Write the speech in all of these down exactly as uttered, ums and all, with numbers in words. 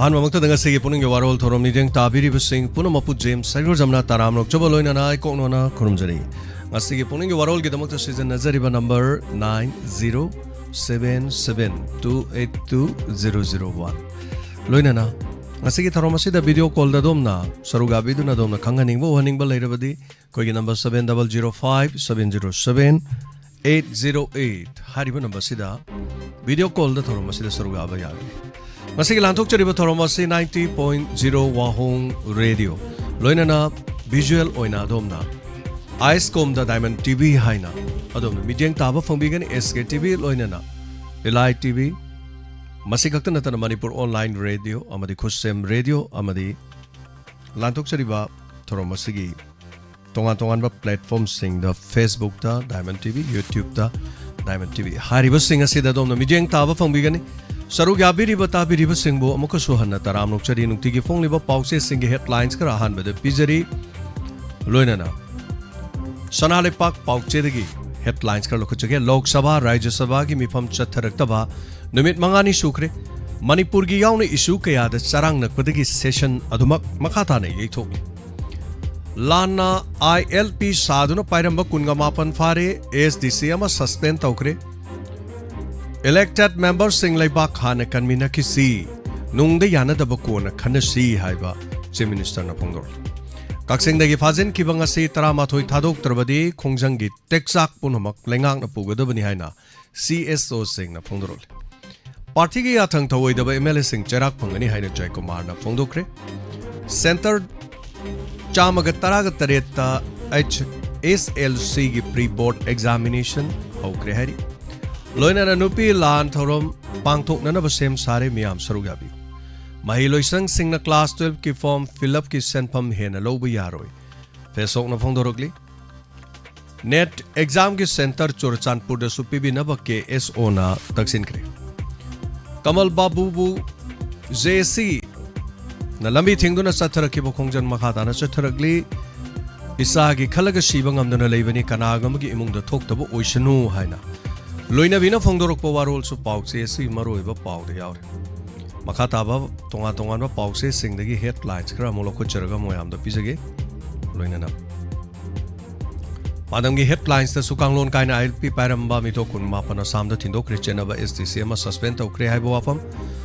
ꯑꯍꯥꯟꯕꯃꯛꯇꯗ ꯉꯁꯤꯒꯤ ꯄꯨꯛꯅꯤꯡꯒꯤ ꯋꯥꯔꯣꯜ ꯊꯧꯔꯝ ꯃꯤꯠꯌꯦꯡ ꯇꯥꯕꯤꯔꯤꯕꯁꯤꯡ ꯄꯨꯝꯅꯃꯛꯄꯨ ꯖꯦꯝꯁ ꯁꯩꯒꯣꯜꯖꯝꯅ ꯇꯔꯥꯝꯅ ꯑꯣꯛꯆꯕ ꯂꯣꯏꯅꯅ ꯑꯩ ꯀꯣꯛꯅꯣꯅ ꯈꯨꯔꯨꯝꯖꯔꯤ꯫ ꯉꯁꯤꯒꯤ ꯄꯨꯛꯅꯤꯡꯒꯤ ꯋꯥꯔꯣꯜꯒꯤꯗꯃꯛꯇ ꯁꯤꯖꯤꯟꯅꯖꯔꯤꯕ number nine zero seven seven two eight two zero zero one꯫ ꯂꯣꯏꯅꯅ ꯉꯁꯤꯒꯤ ꯊꯧꯔꯝ ꯑꯁꯤꯗ ꯚꯤꯗꯤꯑꯣ ꯀꯣꯜꯗ ꯑꯗꯣꯝꯅ ꯁꯔꯨꯛ ꯌꯥꯕꯤꯗꯨꯅ ꯑꯗꯣꯝꯅ ꯈꯪꯍꯟꯅꯤꯡꯕ ꯎꯍꯟꯅꯤꯡꯕ ꯂꯩꯔꯕꯗꯤ ꯑꯩꯈꯣꯏꯒꯤ number seven double zero five seven zero seven eight zero eight ꯍꯥꯏꯔꯤꯕ ꯅꯝꯕꯔꯁꯤꯗ ꯚꯤꯗꯤꯑꯣ ꯀꯣꯜꯗ ꯊꯧꯔꯝ ꯑꯁꯤꯗ ꯁꯔꯨꯛ ꯌꯥꯕ ꯌꯥꯒꯅꯤ꯫ ꯉꯁꯤꯒꯤ ꯂꯥꯟꯊꯣꯛꯆꯔꯤꯕ ꯊꯧꯔꯝ ꯑꯁꯤ ninety point zero ꯋꯥꯍꯣꯡ ꯔꯦꯗꯤꯑꯣ ꯂꯣꯏꯅꯅ ꯚꯤꯖꯨꯑꯦꯜ ꯑꯣꯏꯅ ꯑꯗꯣꯝꯅ ꯑꯥꯏꯁ ꯀꯣꯝꯗ ꯗꯥꯏꯃꯟ ꯇꯤ ꯚꯤ ꯍꯥꯏꯅ ꯑꯗꯣꯝꯅ ꯃꯤꯠꯌꯦꯡ ꯇꯥꯕ ꯐꯪꯕꯤꯒꯅꯤ꯫ ꯑꯦꯁ ꯀꯦ ꯇꯤ ꯚꯤ ꯂꯣꯏꯅꯅ ꯏꯂꯥꯏ ꯇꯤ ꯚꯤ꯫ ꯃꯁꯤ ꯈꯛꯇ ꯅꯠꯇꯅ ꯃꯅꯤꯄꯨꯔ ꯑꯣꯟꯂꯥꯏꯟ ꯔꯦꯗꯤꯑꯣ ꯑꯃꯗꯤ ꯈꯨꯠꯁꯦꯝ ꯔꯦꯗꯤꯑꯣ ꯑꯃꯗꯤ ꯂꯥꯟꯊꯣꯛꯆꯔꯤꯕ ꯊꯧꯔꯝ ꯑꯁꯤꯒꯤ ꯇꯣꯉꯥꯟ ꯇꯣꯉꯥꯟꯕ ꯄ꯭ꯂꯦꯠꯐꯣꯝꯁꯤꯡꯗ, ꯐꯦꯁꯕꯨꯛꯇ ꯗꯥꯏꯃꯟ ꯇꯤ ꯚꯤ, ꯌꯨꯇ꯭ꯌꯨꯕꯇ ꯗꯥꯏꯃꯟ ꯇꯤ ꯚꯤ ꯍꯥꯏꯔꯤꯕꯁꯤꯡ ꯑꯁꯤꯗ ꯑꯗꯣꯝꯅ ꯃꯤꯠꯌꯦꯡ ꯇꯥꯕ ꯐꯪꯕꯤꯒꯅꯤ꯫ ꯁꯔꯨꯛ ꯌꯥꯕꯤꯔꯤꯕ ꯇꯥꯕꯤꯔꯤꯕꯁꯤꯡꯕꯨ ꯑꯃꯨꯛꯀꯁꯨ ꯍꯟꯅ ꯇꯔꯥꯝꯅ ꯑꯣꯛꯆꯔꯤ꯫ ꯅꯨꯡꯇꯤꯒꯤ ꯐꯣꯡꯂꯤꯕ ꯄꯥꯎꯆꯦꯁꯤꯡꯒꯤ ꯍꯦꯗꯂꯥꯏꯟꯁ ꯈꯔ ꯑꯍꯥꯟꯕꯗ ꯄꯤꯖꯔꯤ꯫ ꯂꯣꯏꯅꯅ ꯁꯅꯥ ꯂꯩꯄꯥꯛ ꯄꯥꯎꯆꯦꯗꯒꯤ ꯍꯦꯗꯂꯥꯏꯟꯁ ꯈꯔ ꯂꯧꯈꯠꯆꯒꯦ꯫ ꯂꯣꯛ ꯁꯚꯥ, ꯔꯥꯖ꯭ꯌ ꯁꯚꯥꯒꯤ ꯃꯤꯐꯝ ꯆꯠꯊꯔꯛꯇꯕ ꯅꯨꯃꯤꯠ ꯃꯉꯥꯅꯤ ꯁꯨꯈ꯭ꯔꯦ꯫ ꯃꯅꯤꯄꯨꯔꯒꯤ ꯌꯥꯎꯅ ꯏꯁꯨ ꯀꯌꯥꯗ ꯆꯔꯥꯡꯅꯛꯄꯗꯒꯤ ꯁꯦꯁꯟ ꯑꯗꯨꯃꯛ ꯃꯈꯥ ꯇꯥꯅ ꯌꯩꯊꯣꯛꯂꯤ꯫ ꯂꯥꯟꯅ ꯑꯥꯏ ꯑꯦꯜ ꯄꯤ ꯁꯥꯗꯨꯅ ꯄꯥꯏꯔꯝꯕ ꯀꯨꯟꯒ ꯃꯥꯄꯟ ꯐꯥꯔꯦ꯫ ꯑꯦꯁ ꯗꯤ ꯁꯤ ꯑꯃ ꯁꯁꯄꯦꯟ ꯇꯧꯈ꯭ꯔꯦ꯫ ꯏꯂꯦꯛꯇꯦꯗ ꯃꯦꯝꯕꯔꯁꯤꯡ ꯂꯩꯕꯥꯛ ꯍꯥꯟꯅ ꯀꯟꯃꯤꯟꯅꯈꯤꯁꯤ꯫ ꯅꯨꯡꯗ ꯌꯥꯅꯗꯕ ꯀꯣꯟꯅ ꯈꯟꯅꯁꯤ ꯍꯥꯏꯕ ꯆꯤꯐ ꯃꯤꯅꯤꯁꯇꯔꯅ ꯐꯣꯡꯗꯣꯔꯛꯂꯤ꯫ ꯀꯛꯆꯤꯡꯗꯒꯤ ꯐꯥꯖꯤꯟꯈꯤꯕ ꯉꯁꯤ ꯇꯔꯥꯃꯥꯊꯣꯏ ꯊꯥꯗꯣꯛꯇ꯭ꯔꯕꯗꯤ ꯈꯣꯡꯖꯪꯒꯤ ꯇꯦꯛꯆꯥꯛ ꯄꯨꯝꯅꯃꯛ ꯂꯩꯉꯥꯛꯅ ꯄꯨꯒꯗꯕꯅꯤ ꯍꯥꯏꯅ ꯁꯤ ꯑꯦꯁ ꯑꯣꯁꯤꯡꯅ ꯐꯣꯡꯗꯣꯔꯛꯂꯤ꯫ ꯄꯥꯔꯇꯤꯒꯤ ꯌꯥꯊꯪ ꯊꯧꯑꯣꯏꯗꯕ ꯑꯦꯝ ꯑꯦꯜ ꯑꯦꯁꯤꯡ ꯆꯩꯔꯥꯛ ꯐꯪꯒꯅꯤ ꯍꯥꯏꯅ ꯖꯌꯀꯨꯃꯥꯔꯅ ꯐꯣꯡꯗꯣꯛꯈ꯭ꯔꯦ꯫ ꯁꯦꯟꯇꯔ ꯆꯥꯝꯃꯒ ꯇꯔꯥꯒ ꯇꯔꯦꯠꯇ ꯑꯩꯆ ꯑꯦꯁ ꯑꯦꯜ ꯁꯤꯒꯤ ꯄ꯭ꯔꯤ ꯕꯣꯔꯗ ꯑꯦꯛꯖꯥꯃꯤꯅꯦꯁꯟ ꯍꯧꯈ꯭ꯔꯦ ꯍꯥꯏꯔꯤ꯫ ꯂꯣꯏꯅꯅ ꯅꯨꯄꯤ ꯂꯥꯟ ꯊꯧꯔꯝ ꯄꯥꯡꯊꯣꯛꯅꯅꯕ ꯁꯦꯝ ꯁꯥꯔꯦ, ꯃꯤꯌꯥꯝ ꯁꯔꯨꯛ ꯌꯥꯕꯤꯌꯨ꯫ ꯃꯍꯩ ꯂꯣꯏꯁꯪꯁꯤꯡꯅ ꯀ꯭ꯂꯥꯁ ꯇꯨꯌꯦꯜꯐꯀꯤ ꯐꯣꯔꯝ ꯐꯤꯜ ꯑꯞꯀꯤ ꯁꯦꯟꯐꯝ ꯍꯦꯟꯅ ꯂꯧꯕ ꯌꯥꯔꯣꯏ꯫ ꯐꯦꯁꯣꯛꯅ ꯐꯣꯡꯗꯣꯔꯛꯂꯤ꯫ ꯅꯦꯠ ꯑꯦꯛꯖꯥꯝꯒꯤ ꯁꯦꯟꯇꯔ ꯆꯨꯔꯆꯥꯟꯄꯨꯔꯗꯁꯨ ꯄꯤꯕꯤꯅꯕ ꯀꯦ ꯑꯦꯁ ꯑꯣꯅ ꯇꯛꯁꯤꯟꯈ꯭ꯔꯦ꯫ ꯀꯃꯜ ꯕꯥꯕꯨꯕꯨ ꯖꯦ ꯑꯦꯁ ꯁꯤꯅ ꯂꯝꯕꯤ ꯊꯤꯡꯗꯨꯅ ꯆꯠꯊꯔꯛꯈꯤꯕ ꯈꯣꯡꯖꯪ ꯃꯈꯥ ꯇꯥꯅ ꯆꯠꯊꯔꯛꯂꯤ꯫ ꯏꯁꯥꯒꯤ ꯈꯜꯂꯒ ꯁꯤꯕ ꯉꯝꯗꯅ ꯂꯩꯕꯅꯤ, ꯀꯅꯥꯒꯨꯝꯕꯒꯤ ꯏꯃꯨꯡꯗ ꯊꯣꯛꯇꯕ ꯑꯣꯏꯁꯅꯨ ꯍꯥꯏꯅ ꯂꯣꯏꯅꯕꯤꯅ ꯐꯣꯡꯗꯣꯔꯛꯄ ꯋꯥꯔꯣꯜꯁꯨ ꯄꯥꯎꯆꯦ ꯑꯁꯤꯒꯤ ꯃꯔꯨꯑꯣꯏꯕ ꯄꯥꯎꯗ ꯌꯥꯎꯔꯤ꯫ ꯃꯈꯥ ꯇꯥꯕ ꯇꯣꯉꯥꯟ ꯇꯣꯉꯥꯟꯕ ꯄꯥꯎꯆꯦꯁꯤꯡꯗꯒꯤ headlines ꯈꯔ ꯑꯃꯨꯛ ꯂꯧꯈꯠꯆꯔꯒ ꯃꯌꯥꯝꯗ ꯄꯤꯖꯒꯦ꯫ ꯂꯣꯏꯅꯅ ꯄꯥꯟꯗꯝꯒꯤ headlinesꯇꯁꯨ ꯀꯥꯡꯂꯣꯟ ꯀꯥꯏꯅ ILP ꯄꯥꯏꯔꯝꯕ ꯃꯤꯇꯣꯞ ꯀꯨꯟꯃꯥꯄꯟ ꯑꯁꯥꯝꯗ ꯊꯤꯟꯗꯣꯛꯈ꯭ꯔꯦ, ꯆꯦꯟꯅꯕ SDC ꯑꯃ suspend ꯇꯧꯈ꯭ꯔꯦ ꯍꯥꯏꯕ ꯋꯥꯐꯝ,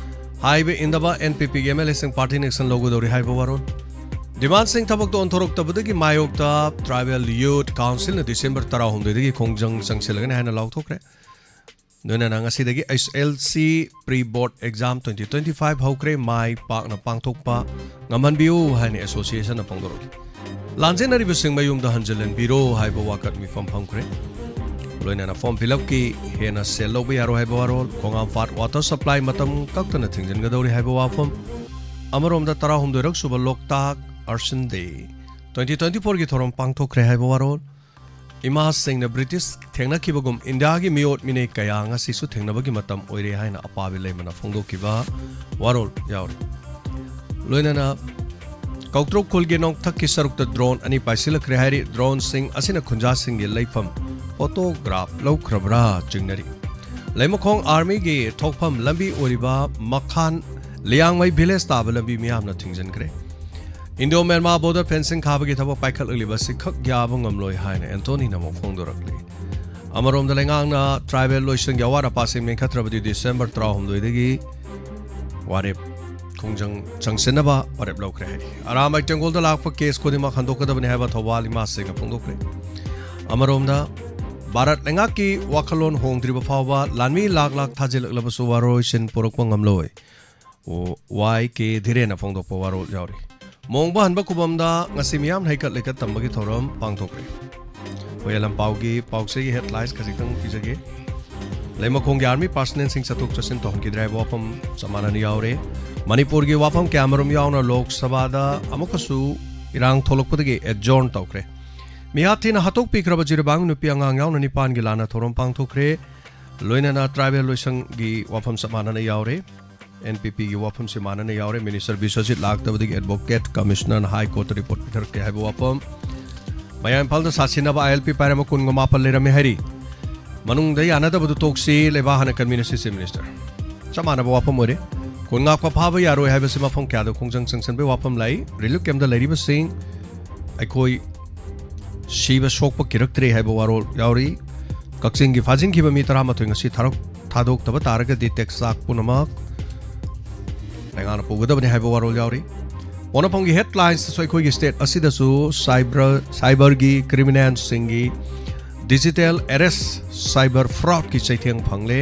ꯍꯥꯏꯕ ꯏꯟꯗꯕ NPPꯒꯤ MLAꯁꯤꯡ party action ꯂꯧꯒꯗꯧꯔꯤ ꯍꯥꯏꯕ ꯋꯥꯔꯣꯜ, demand ꯁꯤꯡ ꯊꯕꯛꯇ ꯑꯣꯟꯊꯣꯔꯛꯇꯕꯗꯒꯤ ꯃꯥꯌꯣꯛꯇ Tribal Youth Councilꯅ December ꯇꯔꯥꯍꯨꯝꯗꯣꯏꯗꯒꯤ ꯈꯣꯡꯖꯪ ꯆꯪꯁꯤꯜꯂꯒꯅꯤ ꯍꯥꯏꯅ ꯂꯥꯎꯊꯣꯛꯈ꯭ꯔꯦ꯫ ꯂꯣꯏꯅꯅ ꯉꯁꯤꯗꯒꯤ HLC pre-board exam twenty twenty-five ꯍꯧꯈ꯭ꯔꯦ, ꯃꯥꯏ ꯄꯥꯛꯅ ꯄꯥꯡꯊꯣꯛꯄ ꯉꯝꯍꯟꯕꯤꯌꯨ ꯍꯥꯏꯅ associationꯅ ꯐꯣꯡꯗꯣꯔꯛꯂꯤ꯫ ꯂꯥꯟꯖꯦꯟꯅꯔꯤꯕꯁꯤꯡ ꯃꯌꯨꯝꯗ ꯍꯟꯖꯤꯜꯍꯟꯕꯤꯔꯣ ꯍꯥꯏꯕ ꯋꯥꯀꯠ ꯃꯤꯐꯝ ꯐꯝꯈ꯭ꯔꯦ꯫ ꯂꯣꯏꯅꯅ form fill upꯀꯤ ꯍꯦꯟꯅ ꯁꯦꯜ ꯂꯧꯕ ꯌꯥꯔꯣꯏ ꯍꯥꯏꯕ ꯋꯥꯔꯣꯜ, ꯈꯣꯡꯉꯥꯝꯄꯥꯠ water supply ꯃꯇꯝ ꯀꯛꯇꯅ ꯊꯤꯡꯖꯤꯟꯒꯗꯧꯔꯤ ꯍꯥꯏꯕ ꯋꯥꯐꯝ, ꯑꯃꯔꯣꯝꯗ ꯇꯔꯥꯍꯨꯝꯗꯣꯏꯔꯛ ꯁꯨꯕ ꯂꯣꯛꯇꯥꯛ Ocean Day twenty twenty-fourꯒꯤ ꯊꯧꯔꯝ ꯄꯥꯡꯊꯣꯛꯈ꯭ꯔꯦ ꯍꯥꯏꯕ ꯋꯥꯔꯣꯜ, ꯏꯃꯥꯁꯤꯡꯅ British ꯊꯦꯡꯅꯈꯤꯕꯒꯨꯝ ꯏꯟꯗꯤꯌꯥꯒꯤ ꯃꯤꯑꯣꯠ ꯃꯤꯅꯩ ꯀꯌꯥ ꯉꯁꯤꯁꯨ ꯊꯦꯡꯅꯕꯒꯤ ꯃꯇꯝ ꯑꯣꯏꯔꯦ ꯍꯥꯏꯅ ꯑꯄꯥꯕꯤ ꯂꯩꯃꯅ ꯐꯣꯡꯗꯣꯛꯈꯤꯕ ꯋꯥꯔꯣꯜ ꯌꯥꯎꯔꯤ꯫ ꯂꯣꯏꯅꯅ ꯀꯧꯇ꯭ꯔꯨꯛ ꯈꯨꯜꯒꯤ ꯅꯣꯡꯊꯛꯀꯤ ꯁꯔꯨꯛꯇ drone ꯑꯅꯤ ꯄꯥꯏꯁꯤꯜꯂꯛꯈ꯭ꯔꯦ ꯍꯥꯏꯔꯤ꯫ Droneꯁꯤꯡ ꯑꯁꯤꯅ ꯈꯨꯟꯖꯥꯁꯤꯡꯒꯤ ꯂꯩꯐꯝ photograph ꯂꯧꯈ꯭ꯔꯕ꯭ꯔꯥ ꯆꯤꯡꯅꯔꯤ꯫ ꯂꯩꯃꯈꯣꯡ armyꯒꯤ ꯊꯣꯛꯐꯝ ꯂꯝꯕꯤ ꯑꯣꯏꯔꯤꯕ ꯃꯈꯥꯟ ꯂꯤꯌꯥꯡꯃꯩ village ꯇꯥꯕ ꯂꯝꯕꯤ ꯃꯤꯌꯥꯝꯅ ꯊꯤꯡꯖꯤꯟꯈ꯭ꯔꯦ꯫ Indo Myanmar border fencing ꯈꯥꯕꯒꯤ ꯊꯕꯛ ꯄꯥꯏꯈꯠꯂꯛꯂꯤꯕ ꯑꯁꯤ ꯈꯛ ꯌꯥꯕ ꯉꯝꯂꯣꯏ ꯍꯥꯏꯅ ꯑꯦꯟꯊꯣꯅꯤꯅ ꯑꯃꯨꯛ ꯐꯣꯡꯗꯣꯔꯛꯂꯤ꯫ ꯑꯃꯔꯣꯝꯗ ꯂꯩꯉꯥꯛꯅ tribal ꯂꯣꯏꯁꯪꯒꯤ ꯑꯋꯥꯠ ꯑꯄꯥꯁꯤꯡ ꯃꯦꯟꯈꯠꯇ꯭ꯔꯕꯗꯤ December ꯇꯔꯥꯍꯨꯝꯗꯣꯏꯗꯒꯤ ꯋꯥꯔꯦꯞ ꯈꯣꯡꯖꯪ ꯆꯪꯁꯤꯟꯅꯕ ꯋꯥꯔꯦꯞ ꯂꯧꯈ꯭ꯔꯦ ꯍꯥꯏꯔꯤ꯫ ꯑꯔꯥꯝꯕꯥꯏ ꯇꯦꯡꯒꯣꯜꯗ ꯂꯥꯛꯄ case ꯈꯨꯗꯤꯡꯃꯛ ꯍꯟꯗꯣꯛꯀꯗꯕꯅꯤ ꯍꯥꯏꯕ ꯊꯧꯕꯥꯜ ꯏꯃꯥꯁꯤꯡꯅ ꯐꯣꯡꯗꯣꯛꯈ꯭ꯔꯦ꯫ ꯑꯃꯔꯣꯝꯗ ꯚꯥꯔꯠ ꯂꯩꯉꯥꯛꯀꯤ ꯋꯥꯈꯜꯂꯣꯟ ꯍꯣꯡꯗ꯭ꯔꯤꯕ ꯐꯥꯎꯕ ꯂꯥꯟꯃꯤ ꯂꯥꯛ ꯂꯥꯛ ꯊꯥꯖꯤꯜꯂꯛꯂꯕꯁꯨ ꯋꯥꯔꯣꯏꯁꯤꯟ ꯄꯨꯔꯛꯄ ꯉꯝꯂꯣꯏ꯫ ꯋꯥꯏ ꯀꯦ ꯙꯤꯔꯦꯟꯅ ꯐꯣꯡꯗꯣꯛꯄ ꯋꯥꯔꯣꯜ ꯌꯥꯎꯔꯤ꯫ ꯃꯣꯡꯕ ꯍꯟꯕ ꯈꯨꯕꯝꯗ ꯉꯁꯤ ꯃꯤꯌꯥꯝꯅ ꯍꯩꯀꯠ ꯂꯩꯀꯠ ꯇꯝꯕꯒꯤ ꯊꯧꯔꯝ ꯄꯥꯡꯊꯣꯛꯈ꯭ꯔꯦ꯫ ꯍꯨꯌꯦꯜ ꯂꯝꯄꯥꯎꯒꯤ ꯄꯥꯎꯆꯦꯒꯤ headlines ꯈꯖꯤꯛꯇꯪ ꯄꯤꯖꯒꯦ꯫ ꯂꯩꯃꯈꯣꯡꯒꯤ army personnelꯁꯤꯡ ꯆꯠꯊꯣꯛ ꯆꯠꯁꯤꯟ ꯇꯧꯍꯟꯈꯤꯗ꯭ꯔꯦ ꯍꯥꯏꯕ ꯋꯥꯐꯝ ꯆꯞ ꯃꯥꯟꯅꯅ ꯌꯥꯎꯔꯦ꯫ ꯃꯅꯤꯄꯨꯔꯒꯤ ꯋꯥꯐꯝ ꯀꯌꯥꯃꯔꯨꯝ ꯌꯥꯎꯅ ꯂꯣꯛ ꯁꯚꯥꯗ ꯑꯃꯨꯛꯀꯁꯨ ꯏꯔꯥꯡ ꯊꯣꯛꯂꯛꯄꯗꯒꯤ adjourn ꯇꯧꯈ꯭ꯔꯦ꯫ ꯃꯤꯍꯥꯠ ꯊꯤꯅ ꯍꯥꯠꯇꯣꯛꯄꯤꯈ꯭ꯔꯕ ꯖꯤꯔꯤꯕꯥꯝ ꯅꯨꯄꯤ ꯑꯉꯥꯡ ꯌꯥꯎꯅ ꯅꯤꯄꯥꯟꯒꯤ ꯂꯥꯟꯅ ꯊꯧꯔꯝ ꯄꯥꯡꯊꯣꯛꯈ꯭ꯔꯦ꯫ ꯂꯣꯏꯅꯅ tribal ꯂꯣꯏꯁꯪꯒꯤ ꯋꯥꯐꯝ ꯆꯞ ꯃꯥꯟꯅꯅ ꯌꯥꯎꯔꯦ꯫ NPPꯒꯤ ꯋꯥꯐꯝꯁꯤ ꯃꯥꯟꯅꯅ ꯌꯥꯎꯔꯦ꯫ Minister Biswajit ꯂꯥꯛꯇꯕꯗꯒꯤ advocate commissionerꯅ High Courtꯇ report ꯄꯤꯊꯔꯛꯀꯦ ꯍꯥꯏꯕ ꯋꯥꯐꯝ꯫ ꯃꯌꯥꯏ ꯏꯝꯐꯥꯜꯗ ꯁꯥꯁꯤꯟꯅꯕ ILP ꯄꯥꯏꯔꯝꯕ ꯀꯨꯟꯒ ꯃꯥꯄꯟ ꯂꯩꯔꯝꯃꯦ ꯍꯥꯏꯔꯤ꯫ ꯃꯅꯨꯡꯗ ꯌꯥꯅꯗꯕꯗꯨ ꯇꯣꯛꯁꯤ, ꯂꯩꯕꯥꯛ ꯍꯥꯟꯅ ꯀꯟꯃꯤꯟꯅꯁꯤ, Chief Minister꯫ ꯆꯞ ꯃꯥꯟꯅꯕ ꯋꯥꯐꯝ ꯑꯣꯏꯔꯦ꯫ ꯀꯣꯟ ꯉꯥꯛꯄ ꯐꯥꯕ ꯌꯥꯔꯣꯏ ꯍꯥꯏꯕꯁꯤ ꯃꯐꯝ ꯀꯌꯥꯗ ꯈꯣꯡꯖꯪ ꯆꯪꯁꯤꯟꯕꯒꯤ ꯋꯥꯐꯝ ꯂꯩ꯫ ꯔꯤꯂꯤꯐ ꯀꯦꯝꯞꯇ ꯂꯩꯔꯤꯕꯁꯤꯡ ꯑꯩꯈꯣꯏ ꯁꯤꯕ ꯁꯣꯛꯄ ꯀꯤꯔꯛꯇ꯭ꯔꯦ ꯍꯥꯏꯕ ꯋꯥꯔꯣꯜ ꯌꯥꯎꯔꯤ꯫ ꯀꯛꯆꯤꯡꯒꯤ ꯐꯥꯖꯤꯟꯈꯤꯕ ꯃꯤ ꯇꯔꯥꯃꯥꯊꯣꯏ ꯉꯁꯤ ꯊꯥꯔꯛ-, ꯊꯥꯗꯣꯛꯇꯕ ꯇꯥꯔꯒꯗꯤ ꯇꯦꯛꯁ ꯂꯥꯛ ꯄꯨꯝꯅꯃꯛ ꯂꯩꯉꯥꯛꯅ ꯄꯨꯒꯗꯕꯅꯤ ꯍꯥꯏꯕ ꯋꯥꯔꯣꯜ ꯌꯥꯎꯔꯤ꯫ ꯄꯣꯠꯅꯐꯝꯒꯤ ꯍꯦꯗꯂꯥꯏꯟꯁꯇꯁꯨ ꯑꯩꯈꯣꯏꯒꯤ ꯁ꯭ꯇꯦꯠ ꯑꯁꯤꯗꯁꯨ ꯁꯥꯏꯕꯔ, ꯁꯥꯏꯕꯔꯒꯤ ꯀ꯭ꯔꯤꯃꯤꯅꯦꯜꯁꯤꯡꯒꯤ ꯗꯤꯖꯤꯇꯦꯜ ꯑꯦꯔꯦꯁ, ꯁꯥꯏꯕꯔ ꯐ꯭ꯔꯣꯗꯀꯤ ꯆꯩꯊꯦꯡ ꯐꯪꯂꯦ꯫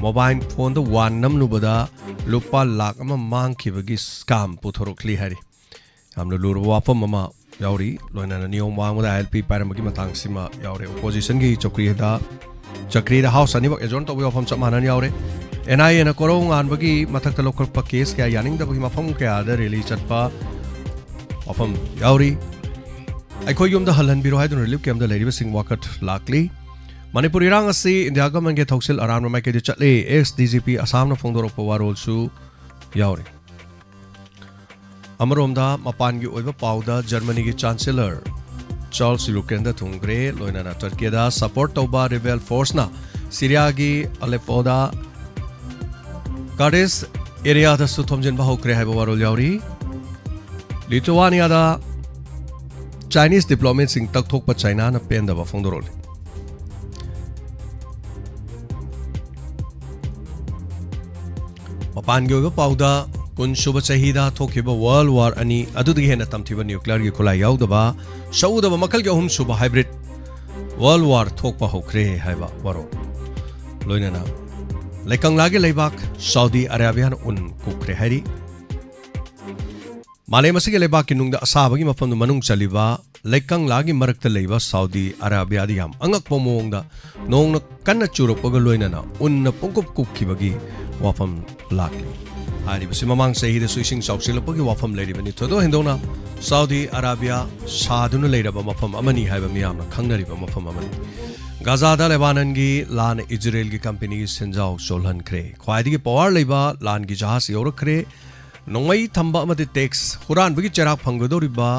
ꯃꯣꯕꯥꯏꯜ ꯐꯣꯟꯗ ꯋꯥꯟ ꯅꯝꯂꯨꯕꯗ ꯂꯨꯄꯥ ꯂꯥꯛ ꯑꯃ ꯃꯥꯡꯈꯤꯕꯒꯤ ꯁ꯭ꯀꯥꯝ ꯄꯨꯊꯣꯔꯛꯂꯤ ꯍꯥꯏꯔꯤ꯫ ꯌꯥꯝꯅ ꯂꯨꯔꯕ ꯋꯥꯐꯝ ꯑꯃ ꯌꯥꯎꯔꯤ꯫ ꯂꯣꯏꯅꯅ ꯅꯤꯌꯣꯝ ꯋꯥꯡꯃꯗ ꯑꯥꯏ ꯑꯦꯜ ꯄꯤ ꯄꯥꯏꯔꯝꯕꯒꯤ ꯃꯇꯥꯡꯁꯤꯃ ꯌꯥꯎꯔꯦ꯫ ꯑꯣꯄꯣꯖꯤꯁꯟꯒꯤ ꯆꯧꯀ꯭ꯔꯤꯗ, ꯆꯧꯀ꯭ꯔꯤꯗ ꯍꯥꯎꯁ ꯑꯅꯤꯃꯛ ꯑꯦꯖꯣꯔꯟ ꯇꯧꯕꯒꯤ ꯋꯥꯐꯝ ꯆꯞ ꯃꯥꯟꯅꯅ ꯌꯥꯎꯔꯦ꯫ ꯑꯦꯟ ꯑꯥꯏ ꯑꯦꯅ ꯀꯣꯔꯧ ꯉꯥꯟꯕꯒꯤ ꯃꯊꯛꯇ ꯂꯧꯈꯠꯄ ꯀꯦꯁ ꯀꯌꯥ ꯌꯥꯅꯤꯡꯗꯕꯒꯤ ꯃꯐꯝ ꯀꯌꯥꯗ ꯔꯦꯂꯤ ꯆꯠꯄ ꯋꯥꯐꯝ ꯌꯥꯎꯔꯤ꯫ ꯑꯩꯈꯣꯏ ꯌꯨꯝꯗ ꯍꯜꯍꯟꯕꯤꯔꯣ ꯍꯥꯏꯗꯨꯅ ꯔꯤꯂꯤꯐ ꯀꯦꯝꯞꯇ ꯂꯩꯔꯤꯕꯁꯤꯡ ꯋꯥꯀꯠ ꯂꯥꯛꯂꯤ꯫ ꯃꯅꯤꯄꯨꯔ ꯏꯔꯥꯡ ꯑꯁꯤ ꯏꯟꯗꯤꯌꯥ ꯒꯃꯦꯟꯒꯤ ꯊꯧꯁꯤꯜ ꯑꯔꯥꯟꯕ ꯃꯥꯏꯀꯩꯗ ꯆꯠꯂꯤ, ꯑꯦꯛꯁ ꯗꯤ ꯖꯤ ꯄꯤ ꯑꯁꯥꯝꯅ ꯐꯣꯡꯗꯣꯔꯛꯄ ꯋꯥꯔꯣꯜꯁꯨ ꯌꯥꯎꯔꯤ꯫ ꯑꯃꯔꯣꯝꯗ ꯃꯄꯥꯟꯒꯤ ꯑꯣꯏꯕ ꯄꯥꯎꯗ ꯖꯔꯃꯅꯤꯒꯤ ꯆꯥꯟꯁꯦꯂꯔ ꯆꯥꯔꯜꯁ ꯌꯨꯀ꯭ꯔꯦꯟꯗ ꯊꯨꯡꯈ꯭ꯔꯦ꯫ ꯂꯣꯏꯅꯅ ꯇꯔꯀꯤꯗ ꯁꯄꯣꯔꯠ ꯇꯧꯕ ꯔꯤꯕꯦꯜ ꯐꯣꯔꯁꯅ ꯁꯤꯔꯤꯌꯥꯒꯤ ꯑꯂꯦꯄꯣꯗ ꯀꯥꯔꯗꯤꯁ ꯑꯦꯔꯤꯌꯥꯗꯁꯨ ꯊꯣꯝꯖꯤꯟꯕ ꯍꯧꯈ꯭ꯔꯦ ꯍꯥꯏꯕ ꯋꯥꯔꯣꯜ ꯌꯥꯎꯔꯤ꯫ ꯂꯤꯊꯨꯋꯥꯅꯤꯌꯥꯗ ꯆꯥꯏꯅꯤꯁ ꯗꯤꯄ꯭ꯂꯣꯃꯦꯠꯁꯤꯡ ꯇꯛꯊꯣꯛꯄ ꯆꯥꯏꯅꯥꯅ ꯄꯦꯟꯗꯕ ꯐꯣꯡꯗꯣꯔꯛꯂꯤ꯫ ꯃꯄꯥꯟꯒꯤ ꯑꯣꯏꯕ ꯄꯥꯎꯗ, ꯀꯨꯟ ꯁꯨꯕ ꯆꯍꯤꯗ ꯊꯣꯛꯈꯤꯕ ꯋꯥꯔꯜ ꯋꯥꯔ ꯑꯅꯤ ꯑꯗꯨꯗꯒꯤ ꯍꯦꯟꯅ ꯇꯝꯊꯤꯕ ꯅ꯭ꯌꯨꯀ꯭ꯂꯤꯌꯔꯒꯤ ꯈꯨꯠꯂꯥꯏ ꯌꯥꯎꯗꯕ ꯁꯛꯎꯗꯕ ꯃꯈꯜꯒꯤ ꯑꯍꯨꯝ ꯁꯨꯕ ꯍꯥꯏꯕ꯭ꯔꯤꯠ ꯋꯥꯔꯜ ꯋꯥꯔ ꯊꯣꯛꯄ ꯍꯧꯈ꯭ꯔꯦ ꯍꯥꯏꯕ ꯋꯥꯔꯣꯜ꯫ ꯂꯣꯏꯅꯅ ꯂꯩꯀꯪꯂꯥꯒꯤ ꯂꯩꯕꯥꯛ ꯁꯥꯎꯗꯤ ꯑꯔꯥꯕꯤꯌꯥꯅ ꯎꯟ ꯀꯨꯞꯈ꯭ꯔꯦ ꯍꯥꯏꯔꯤ꯫ ꯃꯥꯂꯦꯝ ꯑꯁꯤꯒꯤ ꯂꯩꯕꯥꯛꯀꯤ ꯅꯨꯡꯗ ꯑꯁꯥꯕꯒꯤ ꯃꯐꯝꯗ ꯃꯅꯨꯡ ꯆꯜꯂꯤꯕ ꯂꯩꯀꯪꯂꯥꯒꯤ ꯃꯔꯛꯇ ꯂꯩꯕ ꯁꯥꯎꯗꯤ ꯑꯔꯥꯕꯤꯌꯥꯗ ꯌꯥꯝ ꯑꯉꯛꯄ ꯃꯑꯣꯡꯗ ꯅꯣꯡꯅ ꯀꯟꯅ ꯆꯨꯔꯛꯄꯒ ꯂꯣꯏꯅꯅ ꯎꯟꯅ ꯄꯨꯡꯀꯨꯞ ꯀꯨꯞꯈꯤꯕꯒꯤ ꯋꯥꯐꯝ ꯂꯥꯛꯂꯤ꯫ ꯍꯥꯏꯔꯤꯕꯁꯤ ꯃꯃꯥꯡ ꯆꯍꯤꯗꯁꯨ ꯏꯁꯤꯡ ꯆꯥꯎꯁꯤꯜꯂꯛꯄꯒꯤ ꯋꯥꯐꯝ ꯂꯩꯔꯤꯕꯅꯤ꯫ ꯊꯣꯏꯗꯣꯛ ꯍꯦꯟꯗꯣꯛꯅ ꯁꯥꯎꯗꯤ ꯑꯔꯥꯕꯤꯌꯥ ꯁꯥꯗꯨꯅ ꯂꯩꯔꯕ ꯃꯐꯝ ꯑꯃꯅꯤ ꯍꯥꯏꯕ ꯃꯤꯌꯥꯝꯅ ꯈꯪꯅꯔꯤꯕ ꯃꯐꯝ ꯑꯃꯅꯤ꯫ ꯒꯥꯖꯥꯗ ꯂꯦꯕꯥꯅꯟꯒꯤ ꯂꯥꯟꯅ ꯏꯖꯔꯦꯜꯒꯤ ꯀꯝꯄꯦꯅꯤꯒꯤ ꯁꯦꯟꯖꯥꯎ ꯆꯣꯜꯍꯟꯈ꯭ꯔꯦ꯫ ꯈ꯭ꯋꯥꯏꯗꯒꯤ ꯄꯋꯥꯔ ꯂꯩꯕ ꯂꯥꯟꯒꯤ ꯖꯍꯥꯖ ꯌꯧꯔꯛꯈ꯭ꯔꯦ꯫ ꯅꯣꯡꯃꯩ ꯊꯝꯕ ꯑꯃꯗꯤ ꯇꯦꯛꯁ ꯍꯨꯔꯥꯟꯕꯒꯤ ꯆꯩꯔꯥꯛ ꯐꯪꯒꯗꯧꯔꯤꯕ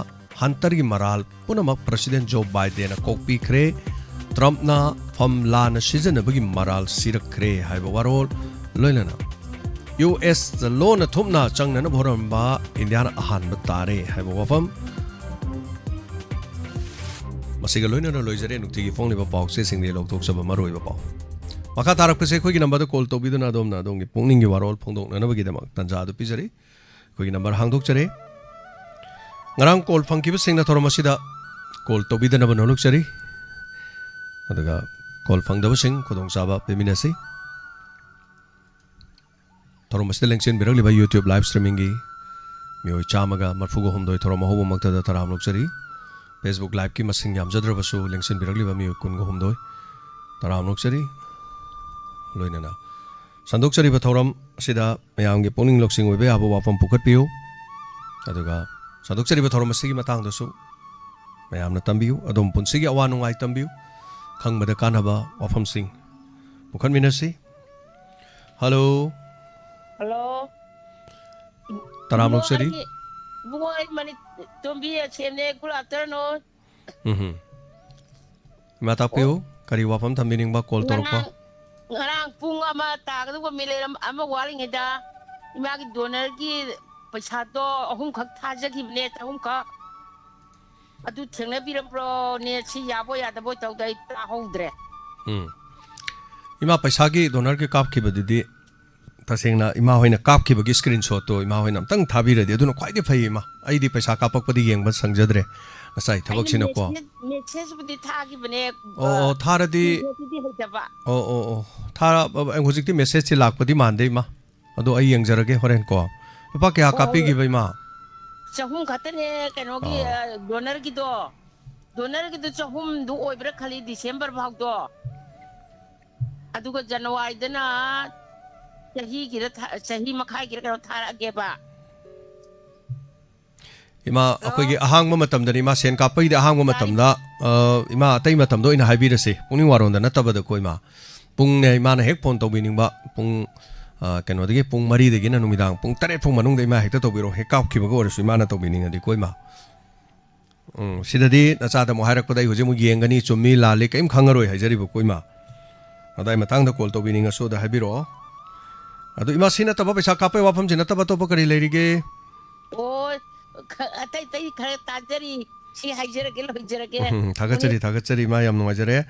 ꯍꯟꯇꯔꯒꯤ ꯃꯔꯥꯜ ꯄꯨꯝꯅꯃꯛ ꯄ꯭ꯔꯁꯤꯗꯦꯟ ꯖꯣ ꯕꯥꯏꯗꯦꯟꯅ ꯀꯣꯛꯄꯤꯈ꯭ꯔꯦ꯫ ꯇ꯭ꯔꯝꯞꯅ ꯐꯝ ꯂꯥꯟꯅ ꯁꯤꯖꯤꯟꯅꯕꯒꯤ ꯃꯔꯥꯜ ꯁꯤꯔꯛꯈ꯭ꯔꯦ ꯍꯥꯏꯕ ꯋꯥꯔꯣꯜ, ꯂꯣꯏꯅꯅ ꯌꯨ ꯑꯦꯁꯇ ꯂꯣꯟꯅ ꯊꯨꯞꯅ ꯆꯪꯅꯅꯕ ꯍꯣꯠꯅꯔꯝꯕ ꯏꯟꯗꯤꯌꯥꯅ ꯑꯍꯥꯟꯕ ꯇꯥꯔꯦ ꯍꯥꯏꯕ ꯋꯥꯐꯝ꯫ ꯃꯁꯤꯒ ꯂꯣꯏꯅꯅ ꯂꯣꯏꯖꯔꯦ ꯅꯨꯡꯇꯤꯒꯤ ꯐꯣꯡꯂꯤꯕ ꯄꯥꯎ ꯆꯦꯁꯤꯡꯗꯒꯤ ꯂꯧꯊꯣꯛꯆꯕ ꯃꯔꯨꯑꯣꯏꯕ ꯄꯥꯎ꯫ ꯃꯈꯥ ꯇꯥꯔꯛꯄꯁꯦ ꯑꯩꯈꯣꯏꯒꯤ ꯅꯝꯕꯔꯗ ꯀꯣꯜ ꯇꯧꯕꯤꯗꯨꯅ ꯑꯗꯣꯝꯅ ꯑꯗꯣꯝꯒꯤ ꯄꯨꯛꯅꯤꯡꯒꯤ ꯋꯥꯔꯣꯜ ꯐꯣꯡꯗꯣꯛꯅꯅꯕꯒꯤꯗꯃꯛ ꯇꯥꯟꯖꯥ ꯑꯗꯨ ꯄꯤꯖꯔꯤ꯫ ꯑꯩꯈꯣꯏꯒꯤ ꯅꯝꯕꯔ ꯍꯥꯡꯗꯣꯛꯆꯔꯦ꯫ ꯉꯔꯥꯡ ꯀꯣꯜ ꯐꯪꯈꯤꯕꯁꯤꯡꯅ ꯊꯧꯔꯝ ꯑꯁꯤꯗ ꯀꯣꯜ ꯇꯧꯕꯤꯗꯅꯕ ꯅꯣꯜꯂꯨꯛꯆꯔꯤ꯫ ꯑꯗꯨꯒ ꯀꯣꯜ ꯐꯪꯗꯕꯁꯤꯡ ꯈꯨꯗꯣꯡꯆꯥꯕ ꯄꯤꯃꯤꯟꯅꯁꯤ꯫ ꯊꯧꯔꯝ ꯑꯁꯤꯗ ꯂꯦꯡꯁꯤꯟꯕꯤꯔꯛꯂꯤꯕ YouTube live streamingꯒꯤ ꯃꯤꯑꯣꯏ ꯆꯥꯝꯃꯒ ꯃꯔꯐꯨꯒ ꯍꯨꯝꯗꯣꯏ ꯊꯧꯔꯝ ꯑꯍꯧꯕꯃꯛꯇꯗ ꯇꯔꯥꯝꯅ ꯑꯣꯛꯆꯔꯤ꯫ Facebook liveꯀꯤ ꯃꯁꯤꯡ ꯌꯥꯝꯖꯗ꯭ꯔꯕꯁꯨ ꯂꯦꯡꯁꯤꯟꯕꯤꯔꯛꯂꯤꯕ ꯃꯤꯑꯣꯏ ꯀꯨꯟꯒ ꯍꯨꯝꯗꯣꯏ ꯇꯔꯥꯝꯅ ꯑꯣꯛꯆꯔꯤ꯫ ꯂꯣꯏꯅꯅ ꯁꯟꯗꯣꯛꯆꯔꯤꯕ ꯊꯧꯔꯝ ꯑꯁꯤꯗ ꯃꯌꯥꯝꯒꯤ ꯄꯨꯛꯅꯤꯡ ꯂꯧꯁꯤꯡ ꯑꯣꯏꯕ ꯌꯥꯕ ꯋꯥꯐꯝ ꯄꯨꯈꯠꯄꯤꯌꯨ꯫ ꯑꯗꯨꯒ ꯁꯟꯗꯣꯛꯆꯔꯤꯕ ꯊꯧꯔꯝ ꯑꯁꯤꯒꯤ ꯃꯇꯥꯡꯗꯁꯨ ꯃꯌꯥꯝꯅ ꯇꯝꯕꯤꯌꯨ꯫ ꯑꯗꯣꯝ ꯄꯨꯟꯁꯤꯒꯤ ꯑꯋꯥ ꯅꯨꯡꯉꯥꯏ ꯇꯝꯕꯤꯌꯨ꯫ ꯈꯪꯕꯗ ꯀꯥꯟꯅꯕ ꯋꯥꯐꯝꯁꯤꯡ ꯄꯨꯈꯠꯃꯤꯟꯅꯁꯤ꯫ ꯍꯜꯂꯣ꯫ ꯍꯜꯂꯣ꯫ ꯇꯔꯥꯝꯅ ꯏꯕꯨꯡꯉꯣ, ꯑꯣꯛꯆꯔꯤ꯫ ꯑꯩ, ꯏꯕꯨꯡꯉꯣ, ꯑꯩ ꯃꯅꯤ-, ꯇꯣꯝꯕꯤ ꯑꯦꯁ ꯑꯦꯝꯅꯦ꯫ Good afternoon꯫ ꯎꯝ꯫ ꯏꯃꯥ ꯇꯥꯛꯄꯤꯌꯨ꯫ ꯑꯣ꯫ ꯀꯔꯤ ꯋꯥꯐꯝ ꯊꯝꯕꯤꯅꯤꯡꯕ ꯀꯣꯜ ꯇꯧꯔꯛꯄ? ꯉꯔꯥꯡ, ꯉꯔꯥꯡ ꯄꯨꯡ ꯑꯃ ꯇꯥꯒꯗꯧꯕ ꯃꯤꯅꯤꯠ ꯑꯃ, ꯑꯃ ꯋꯥꯠꯂꯤꯉꯩꯗ ꯏꯃꯥꯒꯤ donorꯒꯤ ꯄꯩꯁꯥꯗꯣ ꯑꯍꯨꯝꯈꯛ ꯊꯥꯖꯈꯤꯕꯅꯦ, ꯆꯍꯨꯝꯈꯛ꯫ ꯑꯗꯨ ꯊꯦꯡꯅꯕꯤꯔꯝꯕ꯭ꯔꯣ? ꯅꯦꯠꯁꯤ ꯌꯥꯕꯣꯏ ꯌꯥꯗꯕꯣꯏ ꯇꯧꯗ ꯑꯩ ꯇꯥꯍꯧꯗ꯭ꯔꯦ꯫ ꯎꯝ꯫ ꯏꯃꯥ ꯄꯩꯁꯥꯒꯤ donorꯒꯤ ꯀꯥꯞꯈꯤꯕꯗꯨꯗꯤ ꯇꯁꯦꯡꯅ ꯏꯃꯥ ꯍꯣꯏꯅ ꯀꯥꯞꯈꯤꯕꯒꯤ screenshotꯇꯣ ꯏꯃꯥ ꯍꯣꯏꯅ ꯑꯝꯇꯪ ꯊꯥꯕꯤꯔꯗꯤ ꯑꯗꯨꯅ ꯈ꯭ꯋꯥꯏꯗꯩ ꯐꯩ ꯏꯃꯥ꯫ ꯑꯩꯗꯤ ꯄꯩꯁꯥ ꯀꯥꯞꯄꯛꯄꯗꯤ ꯌꯦꯡꯕ ꯁꯪꯖꯗ꯭ꯔꯦ꯫ ꯉꯁꯥꯏ ꯑꯩꯅ ꯊꯕꯛꯁꯤꯅꯀꯣ꯫ Message, messageꯕꯨꯗꯤ ꯊꯥꯈꯤꯕꯅꯦ꯫ ꯑꯣ, ꯑꯣ, ꯊꯥꯔꯗꯤ꯫ Messageꯇꯨꯗꯤ ꯍꯩꯇꯕ꯫ ꯑꯣ, ꯑꯣ, ꯑꯣ꯫ ꯊꯥꯔ-, ꯍꯧꯖꯤꯛꯇꯤ messageꯁꯦ ꯂꯥꯛꯄꯗꯤ ꯃꯥꯟꯗꯦ ꯏꯃꯥ꯫ ꯑꯗꯣ ꯑꯩ ꯌꯦꯡꯖꯔꯒꯦ ꯍꯣꯔꯦꯟ ꯀꯣ꯫ ꯂꯨꯄꯥ ꯀꯌꯥ ꯑꯣ, ꯀꯥꯞꯄꯤꯈꯤꯕ ꯏꯃꯥ? ꯆꯍꯨꯝ ꯈꯛꯇꯅꯦ, ꯀꯩꯅꯣꯒꯤ, ꯑꯣ꯫ ꯑ, donorꯒꯤꯗꯣ꯫ Donorꯒꯤꯗꯣ ꯆꯍꯨꯝꯗꯨ ꯑꯣꯏꯕ꯭ꯔꯥ ꯈꯜꯂꯤ December ꯐꯥꯎꯗꯣ꯫ ꯑꯗꯨꯒ ꯖꯅꯋꯥꯔꯤꯗꯅ ꯆꯍꯤꯒꯤꯗ ꯊꯥ-, ꯆꯍꯤ ꯃꯈꯥꯏꯒꯤꯔ ꯀꯩꯅꯣ ꯊꯥꯔꯛꯑꯒꯦꯕ꯫ ꯏꯃꯥ, ꯍꯜꯂꯣ? ꯑꯩꯈꯣꯏꯒꯤ ꯑꯍꯥꯡꯕ ꯃꯇꯝꯗꯅꯤ, ꯏꯃꯥ, ꯁꯦꯟ ꯀꯥꯞꯄꯒꯤꯗꯤ ꯑꯍꯥꯡꯕ ꯇꯥꯏ꯫ ꯃꯇꯝꯗ, ꯑ, ꯏꯃꯥ, ꯑꯇꯩ ꯃꯇꯝꯗ ꯑꯣꯏꯅ ꯍꯥꯏꯕꯤꯔꯁꯦ, ꯄꯨꯛꯅꯤꯡ ꯋꯥꯔꯣꯝꯗ ꯅꯠꯇꯕꯗꯀꯣ, ꯏꯃꯥ꯫ ꯄꯨꯡꯅꯦ, ꯏꯃꯥꯅ ꯍꯦꯛ phone ꯇꯧꯕꯤꯅꯤꯡꯕ, ꯄꯨꯡ, ꯑ, ꯀꯩꯅꯣꯗꯒꯤ ꯄꯨꯡ ꯃꯔꯤꯗꯒꯤꯅ ꯅꯨꯃꯤꯗꯥꯡ ꯄꯨꯡ ꯇꯔꯦꯠ ꯐꯥꯎ ꯃꯅꯨꯡꯗ ꯏꯃꯥ ꯍꯦꯛꯇ ꯇꯧꯕꯤꯔꯛꯑꯣ, ꯍꯦꯛ ꯀꯥꯞꯈꯤꯕꯒ ꯑꯣꯏꯔꯁꯨ ꯏꯃꯥꯅ ꯇꯧꯕꯤꯅꯤꯡꯉꯗꯤꯀꯣ, ꯏꯃꯥ꯫ ꯎꯝ, ꯁꯤꯗꯗꯤ ꯅꯆꯥꯗ ꯑꯃꯨꯛ ꯍꯥꯏꯔꯛꯄꯗ ꯑꯩ ꯍꯧꯖꯤꯛ ꯑꯃꯨꯛ ꯌꯦꯡꯒꯅꯤ, ꯆꯨꯝꯃꯤ, ꯂꯥꯜꯂꯤ, ꯀꯔꯤꯝ ꯈꯪꯉꯔꯣꯏ ꯍꯥꯏꯖꯔꯤꯕꯀꯣ, ꯏꯃꯥ꯫ ꯑꯗꯥꯏ ꯃꯇꯥꯡꯗ call ꯇꯧꯕꯤꯅꯤꯡꯉꯁꯨ ꯑꯗ ꯍꯥꯏꯕꯤꯔꯛꯑꯣ꯫ ꯑꯗꯣ ꯏꯃꯥ, ꯁꯤ ꯅꯠꯇꯕ, ꯄꯩꯁꯥ ꯀꯥꯞꯄꯩ ꯋꯥꯐꯝꯁꯤ ꯅꯠꯇꯕ ꯑꯇꯣꯞꯄ ꯀꯔꯤ ꯂꯩꯔꯤꯒꯦ? ꯑꯣ, ꯈ- ꯑꯇꯩ ꯑꯇꯩ ꯈꯔ ꯇꯥꯖꯔꯤ꯫ ꯁꯤ ꯍꯥꯏꯖꯔꯒꯦ, ꯂꯣꯏꯖꯔꯒꯦ꯫ ꯎꯝ, ꯊꯥꯒꯠꯆꯔꯤ, ꯊꯥꯒꯠꯆꯔꯤ ꯏꯃꯥ, ꯌꯥꯝ ꯅꯨꯡꯉꯥꯏꯖꯔꯦ꯫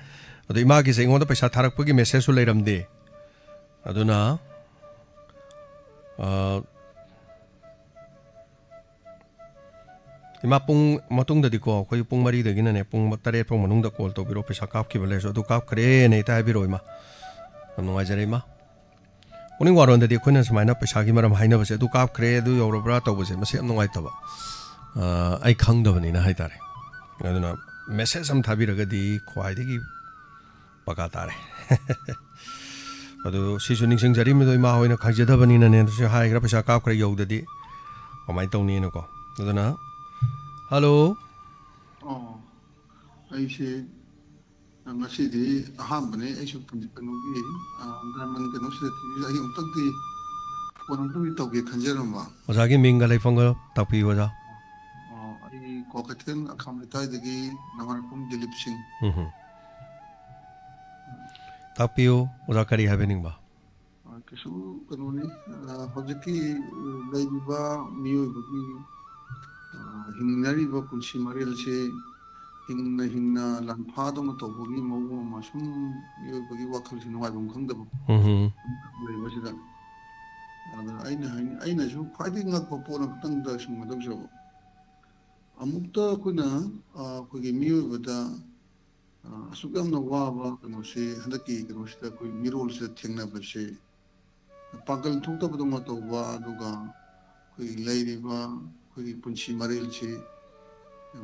ꯑꯗꯣ ꯏꯃꯥꯒꯤꯁꯦ ꯑꯩꯉꯣꯟꯗ ꯄꯩꯁꯥ ꯊꯥꯔꯛꯄꯒꯤ ꯃꯦꯁꯦꯖꯁꯨ ꯂꯩꯔꯝꯗꯦ꯫ ꯑꯗꯨꯅ ꯑ, ꯏꯃꯥ, ꯄꯨꯡ ꯃꯇꯨꯡꯗꯗꯤꯀꯣ, ꯑꯩꯈꯣꯏ ꯄꯨꯡ ꯃꯔꯤꯗꯒꯤꯅꯅꯦ ꯄꯨꯡ ꯇꯔꯦꯠ ꯐꯥꯎ ꯃꯅꯨꯡꯗ ꯀꯣꯜ ꯇꯧꯕꯤꯔꯛꯑꯣ, ꯄꯩꯁꯥ ꯀꯥꯞꯈꯤꯕ ꯂꯩꯔꯁꯨ꯫ ꯑꯗꯨ ꯀꯥꯞꯈ꯭ꯔꯦꯅ ꯍꯦꯛꯇ ꯍꯥꯏꯕꯤꯔꯛꯑꯣ ꯏꯃꯥ꯫ ꯌꯥꯝ ꯅꯨꯡꯉꯥꯏꯖꯔꯦ ꯏꯃꯥ꯫ ꯄꯨꯛꯅꯤꯡ ꯋꯥꯔꯣꯟꯗꯗꯤ ꯑꯩꯈꯣꯏꯅ ꯁꯨꯃꯥꯏꯅ ꯄꯩꯁꯥꯒꯤ ꯃꯔꯝ ꯍꯥꯏꯅꯕꯁꯦ, ꯑꯗꯨ ꯀꯥꯞꯈ꯭ꯔꯦ, ꯑꯗꯨ ꯌꯧꯔꯕ꯭ꯔꯥ ꯇꯧꯕꯁꯦ, ꯃꯁꯤ ꯌꯥꯝ ꯅꯨꯡꯉꯥꯏꯇꯕ꯫ ꯑ, ꯑꯩ ꯈꯪꯗꯕꯅꯤꯅ ꯍꯥꯏꯇꯥꯔꯦ꯫ ꯑꯗꯨꯅ ꯃꯦꯁꯦꯖ ꯑꯃ ꯊꯥꯕꯤꯔꯒꯗꯤ ꯈ꯭ꯋꯥꯏꯗꯒꯤ ꯄꯀꯥ ꯇꯥꯔꯦ꯫ ꯑꯗꯨ ꯁꯤꯁꯨ ꯅꯤꯡꯁꯤꯡꯖꯔꯤꯕꯗꯣ ꯏꯃꯥ ꯍꯣꯏꯅ ꯈꯪꯖꯗꯕꯅꯤꯅꯅꯦ, ꯑꯗꯨꯁꯨ ꯍꯥꯏꯈ꯭ꯔ, ꯄꯩꯁꯥ ꯀꯥꯞꯈ꯭ꯔ ꯌꯧꯗꯗꯤ ꯀꯃꯥꯏꯅ ꯇꯧꯅꯤꯅꯀꯣ꯫ ꯑꯗꯨꯅ, ꯍꯜꯂꯣ꯫ ꯑꯣ, ꯑꯩꯁꯦ ꯉꯁꯤꯗꯤ ꯑꯍꯥꯟꯕꯅꯦ꯫ ꯑꯩꯁꯨ ꯀꯩꯅꯣꯒꯤ, ꯑ, ꯗꯥꯏꯃꯟ ꯀꯩꯅꯣꯁꯤꯗ, ꯇꯤꯚꯤꯗ ꯑꯩ ꯑꯃꯨꯛꯇꯪꯗꯤ ꯐꯣꯟ ꯑꯝꯇꯪꯗꯤ ꯇꯧꯒꯦ ꯈꯟꯖꯔꯝꯕ꯫ ꯑꯣꯖꯥꯒꯤ ꯃꯤꯡꯒ ꯂꯩꯐꯝꯒ ꯇꯥꯛꯄꯤꯌꯨ ꯑꯣꯖꯥ꯫ ꯑꯣ, ꯑꯩ ꯀ꯭ꯋꯥꯀꯩꯊꯦꯜ ꯑꯈꯥꯝ ꯂꯩꯀꯥꯏꯗꯒꯤ ꯅꯃꯥꯏꯔꯣꯝ ꯗꯤꯂꯤꯞ ꯁꯤꯡ꯫ ꯎꯝ ꯍꯝ꯫ ꯇꯥꯛꯄꯤꯌꯨ ꯑꯣꯖꯥ, ꯀꯔꯤ ꯍꯥꯏꯕꯤꯅꯤꯡꯕ? ꯑ, ꯀꯩꯁꯨ ꯀꯩꯅꯣꯅꯤ, ꯑ, ꯍꯧꯖꯤꯛꯀꯤ ꯂꯩꯔꯤꯕ ꯃꯤꯑꯣꯏꯕꯒꯤ, ꯑ, ꯍꯤꯡꯅꯔꯤꯕ ꯄꯨꯟꯁꯤ ꯃꯔꯦꯜꯁꯦ ꯍꯤꯡꯅ ꯍꯤꯡꯅ ꯂꯥꯟꯐꯥꯗꯧꯅ ꯇꯧꯕꯒꯤ ꯃꯑꯣꯡ ꯑꯃ, ꯁꯨꯝ ꯃꯤꯑꯣꯏꯕꯒꯤ ꯋꯥꯈꯜꯁꯦ ꯅꯨꯡꯉꯥꯏꯐꯝ ꯈꯪꯗꯕ ꯎꯝ ꯍꯝ꯫ ꯂꯩꯕꯁꯤꯗ꯫ ꯑꯗ ꯑꯩꯅ ꯍꯥꯏꯅꯤꯡ-, ꯑꯩꯅꯁꯨ ꯈ꯭ꯋꯥꯏꯗꯒꯤ ꯉꯛꯄ ꯄꯣꯠ ꯑꯃꯈꯛꯇꯪꯗ ꯁꯨꯝ ꯀꯩꯅꯣ ꯇꯧꯖꯕ꯫ ꯑꯃꯨꯛꯇ ꯑꯩꯈꯣꯏꯅ, ꯑ, ꯑꯩꯈꯣꯏꯒꯤ ꯃꯤꯑꯣꯏꯕꯗ, ꯑ, ꯑꯁꯨꯛ ꯌꯥꯝꯅ ꯋꯥꯕ ꯀꯩꯅꯣꯁꯤ ꯍꯟꯗꯛꯀꯤ ꯀꯩꯅꯣꯁꯤꯗ, ꯑꯩꯈꯣꯏ ꯃꯤꯔꯣꯜꯁꯤꯗ ꯊꯦꯡꯅꯕꯁꯦ, ꯄꯥꯡꯒꯜ ꯊꯣꯛꯇꯕꯗꯧꯅ ꯇꯧꯕ, ꯑꯗꯨꯒ ꯑꯩꯈꯣꯏꯒꯤ ꯂꯩꯔꯤꯕ ꯑꯩꯈꯣꯏꯒꯤ ꯄꯨꯟꯁꯤ ꯃꯔꯦꯜꯁꯤ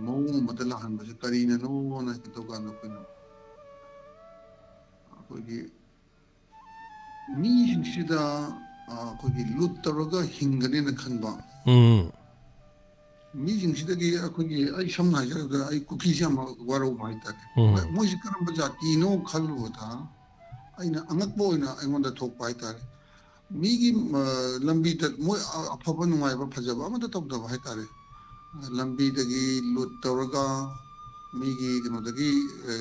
ꯃꯑꯣꯡ ꯑꯃꯗ ꯂꯥꯛꯍꯟꯕꯁꯦ ꯀꯔꯤꯅꯅꯣꯅ ꯀꯩꯅꯣ ꯇꯧꯀꯥꯟꯗ ꯑꯩꯈꯣꯏꯅ ꯑꯩꯈꯣꯏꯒꯤ ꯃꯤꯁꯤꯡꯁꯤꯗ, ꯑ, ꯑꯩꯈꯣꯏꯒꯤ ꯂꯨꯠ ꯇꯧꯔꯒ ꯍꯤꯡꯒꯅꯦꯅ ꯈꯟꯕ꯫ ꯎꯝ꯫ ꯃꯤꯁꯤꯡꯁꯤꯗꯒꯤ ꯑꯩꯈꯣꯏꯒꯤ, ꯑꯩ ꯁꯝꯅ ꯍꯥꯏꯖꯔꯕꯗ, ꯑꯩ ꯀꯨꯀꯤꯁꯦ ꯌꯥꯝ ꯋꯥꯔꯧꯕ ꯍꯥꯏꯇꯥꯔꯦ꯫ ꯎꯝ꯫ ꯃꯣꯏꯁꯤ ꯀꯔꯝꯕ ꯖꯥꯇꯤꯅꯣ ꯈꯜꯂꯨꯕꯗ, ꯑꯩꯅ ꯑꯉꯛꯄ ꯑꯣꯏꯅ ꯑꯩꯉꯣꯟꯗ ꯊꯣꯛꯄ ꯍꯥꯏꯇꯥꯔꯦ꯫ ꯃꯤꯒꯤ, ꯑ, ꯂꯝꯕꯤꯗ ꯃꯣꯏ ꯑ-, ꯑꯐꯕ ꯅꯨꯡꯉꯥꯏꯕ ꯐꯖꯕ ꯑꯃꯠꯇ ꯇꯧꯗꯕ ꯍꯥꯏꯇꯥꯔꯦ꯫ ꯂꯝꯕꯤꯗꯒꯤ ꯂꯨꯠ ꯇꯧꯔꯒ, ꯃꯤꯒꯤ ꯀꯩꯅꯣꯗꯒꯤ, ꯑ,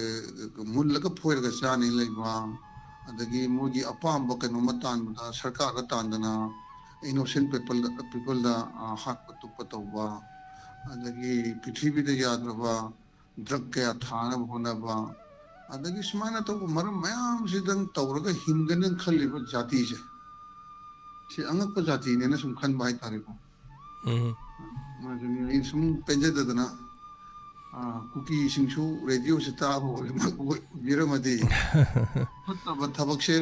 ꯃꯨꯜꯂꯒ ꯐꯣꯏꯔꯒ ꯆꯥꯅꯤ ꯂꯩꯕ, ꯑꯗꯒꯤ ꯃꯣꯏꯒꯤ ꯑꯄꯥꯝꯕ ꯀꯩꯅꯣꯝꯃ ꯇꯥꯟꯕꯗ ꯁꯔꯀꯥꯔꯗ ꯇꯥꯟꯗꯅ innocent people, peopleꯗ ꯍꯥꯠꯄ ꯇꯨꯞꯄ ꯇꯧꯕ, ꯑꯗꯒꯤ ꯄ꯭ꯔꯤꯊꯤꯕꯤꯗ ꯌꯥꯗ꯭ꯔꯕ drug ꯀꯌꯥ ꯊꯥꯅꯕ ꯍꯣꯠꯅꯕ, ꯑꯗꯒꯤ ꯁꯨꯃꯥꯏꯅ ꯇꯧꯕ ꯃꯔꯝ ꯃꯌꯥꯝꯁꯤꯗꯪ ꯇꯧꯔꯒ ꯍꯤꯡꯒꯅꯤ ꯈꯜꯂꯤꯕ ꯖꯥꯇꯤꯁꯦ, ꯁꯤ ꯑꯉꯛꯄ ꯖꯥꯇꯤꯅꯦꯅ ꯁꯨꯝ ꯈꯟꯕ ꯍꯥꯏꯇꯥꯔꯦꯀꯣ꯫ ꯎꯝ꯫ ꯑꯗꯨꯅꯤ ꯑꯩ ꯁꯨꯝ ꯄꯦꯟꯖꯗꯗꯅ, ꯑ, ꯀꯨꯀꯤꯁꯤꯡꯁꯨ radioꯁꯤ ꯇꯥꯕ ꯑꯣꯏꯔꯝ-, ꯑꯣꯏꯕꯤꯔꯝꯃꯗꯤ ꯐꯠꯇꯕ ꯊꯕꯛꯁꯦ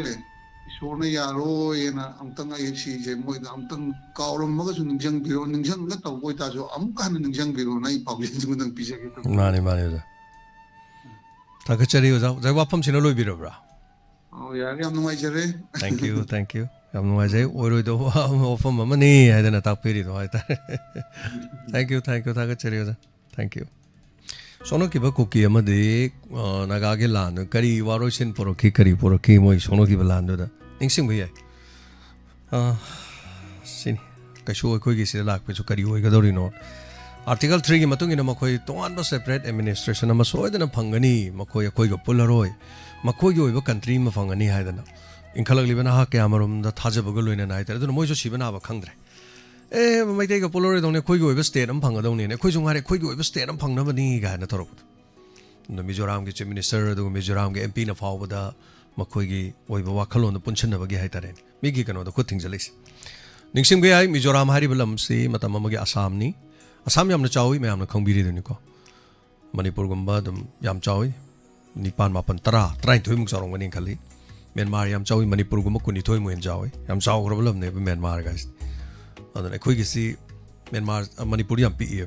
ꯏꯁꯣꯔꯅ ꯌꯥꯔꯣꯏꯅ ꯑꯃꯨꯛꯇꯪ ꯑꯩ ꯁꯤꯁꯦ ꯃꯣꯏꯗ ꯑꯃꯨꯛꯇꯪ ꯀꯥꯎꯔꯝꯃꯒꯁꯨ ꯅꯤꯡꯁꯤꯡꯕꯤꯔꯣ, ꯅꯤꯡꯁꯤꯡꯉꯒ ꯇꯧꯕ ꯑꯣꯏꯇꯥꯔꯁꯨ ꯑꯃꯨꯛꯀ ꯍꯟꯅ ꯅꯤꯡꯁꯤꯡꯕꯤꯔꯣꯅ ꯑꯩ ꯄꯥꯎꯖꯦꯜꯁꯤꯃꯗꯪ ꯄꯤꯖꯒꯦ ꯇꯧꯕꯅꯤ꯫ ꯃꯥꯅꯤ, ꯃꯥꯅꯤ, ꯑꯣꯖꯥ꯫ ꯊꯥꯒꯠꯆꯔꯤ, ꯑꯣꯖꯥ꯫ ꯑꯣꯖꯥ, ꯋꯥꯐꯝꯁꯤꯅ ꯂꯣꯏꯕꯤꯔꯕ꯭ꯔꯥ? ꯑꯣ, ꯌꯥꯔꯦ, ꯌꯥꯝ ꯅꯨꯡꯉꯥꯏꯖꯔꯦ꯫ Thank you, thank you. ꯌꯥꯝ ꯅꯨꯡꯉꯥꯏꯖꯩ꯫ ꯑꯣꯏꯔꯣꯏꯗꯧꯕ ꯋꯥꯐꯝ ꯑꯃꯅꯤ ꯍꯥꯏꯗꯅ ꯇꯥꯛꯄꯤꯔꯤꯗꯣ ꯍꯥꯏꯇꯥꯔꯦ꯫ Thank you, thank you. ꯊꯥꯒꯠꯆꯔꯤ, ꯑꯣꯖꯥ꯫ Thank you. ꯁꯣꯛꯅꯈꯤꯕ ꯀꯨꯀꯤ ꯑꯃꯗꯤ, ꯑ, ꯅꯥꯒꯥꯒꯤ ꯂꯥꯟꯗꯨ ꯀꯔꯤ ꯋꯥꯔꯣꯏꯁꯤꯟ ꯄꯨꯔꯛꯈꯤ, ꯀꯔꯤ ꯄꯨꯔꯛꯈꯤ ꯃꯣꯏ ꯁꯣꯛꯅꯈꯤꯕ ꯂꯥꯟꯗꯨꯗ ꯅꯤꯡꯁꯤꯡꯕ ꯌꯥꯏ꯫ ꯑ, ꯁꯤꯅꯤ꯫ ꯀꯩꯁꯨ ꯑꯩꯈꯣꯏꯒꯤ ꯁꯤꯗ ꯂꯥꯛꯄꯁꯨ ꯀꯔꯤ ꯑꯣꯏꯒꯗꯧꯔꯤꯅꯣ? Article threeꯒꯤ ꯃꯇꯨꯡ ꯏꯟꯅ ꯃꯈꯣꯏ ꯇꯣꯉꯥꯟꯕ separate administration ꯑꯃ ꯁꯣꯏꯗꯅ ꯐꯪꯒꯅꯤ, ꯃꯈꯣꯏ ꯑꯩꯈꯣꯏꯒ ꯄꯨꯜꯂꯔꯣꯏ, ꯃꯈꯣꯏꯒꯤ ꯑꯣꯏꯕ country ꯑꯃ ꯐꯪꯒꯅꯤ ꯍꯥꯏꯗꯅ ꯏꯟꯈꯠꯂꯛꯂꯤꯕ ꯅꯍꯥ ꯀꯌꯥꯃꯔꯨꯝꯗ ꯊꯥꯖꯕꯒ ꯂꯣꯏꯅꯅ ꯍꯥꯏꯇꯥꯔꯦ꯫ ꯑꯗꯨꯅ ꯃꯣꯏꯁꯨ ꯁꯤꯕ ꯅꯥꯕ ꯈꯪꯗ꯭ꯔꯦ꯫ ꯑꯦ, ꯃꯩꯇꯩꯒ ꯄꯨꯜꯂꯔꯣꯏꯗꯧꯅꯤ, ꯑꯩꯈꯣꯏꯒꯤ ꯑꯣꯏꯕ state ꯑꯃ ꯐꯪꯒꯗꯧꯅꯤꯅ, ꯑꯩꯈꯣꯏꯁꯨ ꯉꯥꯏꯔꯦ ꯑꯩꯈꯣꯏꯒꯤ ꯑꯣꯏꯕ state ꯑꯃ ꯐꯪꯅꯕꯅꯤ ꯀꯥꯏꯅ ꯇꯧꯔꯛꯄꯗꯣ꯫ ꯑꯗꯣ ꯃꯤꯖꯣꯔꯥꯝꯒꯤ Chief Minister ꯑꯗꯨꯒ ꯃꯤꯖꯣꯔꯥꯝꯒꯤ MPꯅ ꯐꯥꯎꯕꯗ ꯃꯈꯣꯏꯒꯤ ꯑꯣꯏꯕ ꯋꯥꯈꯜꯂꯣꯟꯗ ꯄꯨꯟꯁꯤꯟꯅꯕꯒꯤ ꯍꯥꯏꯇꯥꯔꯦꯅꯦ, ꯃꯤꯒꯤ ꯀꯩꯅꯣꯗ ꯈꯨꯠ ꯊꯤꯡꯖꯤꯜꯂꯛꯏꯁꯦ꯫ ꯅꯤꯡꯁꯤꯡꯕ ꯌꯥꯏ, ꯃꯤꯖꯣꯔꯥꯝ ꯍꯥꯏꯔꯤꯕ ꯂꯝꯁꯤ ꯃꯇꯝ ꯑꯃꯒꯤ ꯑꯁꯥꯝꯅꯤ꯫ ꯑꯁꯥꯝ ꯌꯥꯝꯅ ꯆꯥꯎꯏ, ꯃꯌꯥꯝꯅ ꯈꯪꯕꯤꯔꯤꯗꯨꯅꯤꯀꯣ꯫ ꯃꯅꯤꯄꯨꯔꯒꯨꯝꯕ ꯑꯗꯨꯝ ꯌꯥꯝ ꯆꯥꯎꯏ, ꯅꯤꯄꯥꯟ, ꯃꯥꯄꯟ, ꯇꯔꯥ, ꯇꯔꯥꯅꯤꯊꯣꯏꯃꯨꯛ ꯆꯥꯎꯔꯝꯒꯅꯤ ꯈꯜꯂꯤ꯫ ꯃ꯭ꯌꯥꯟꯃꯥꯔ ꯌꯥꯝ ꯆꯥꯎꯏ, ꯃꯅꯤꯄꯨꯔꯒꯨꯝꯕ ꯀꯨꯟꯅꯤꯊꯣꯏꯃꯨꯛ ꯍꯦꯟꯅ ꯆꯥꯎꯏ꯫ ꯌꯥꯝ ꯆꯥꯎꯈ꯭ꯔꯕ ꯂꯝꯅꯦꯕ ꯃ꯭ꯌꯥꯟꯃꯥꯔ ꯀꯥꯏꯁꯦ꯫ ꯑꯗꯨꯅ ꯑꯩꯈꯣꯏꯒꯤꯁꯤ ꯃ꯭ꯌꯥꯟꯃꯥꯔ, ꯑ, ꯃꯅꯤꯄꯨꯔ ꯌꯥꯝ ꯄꯤꯛꯏ꯫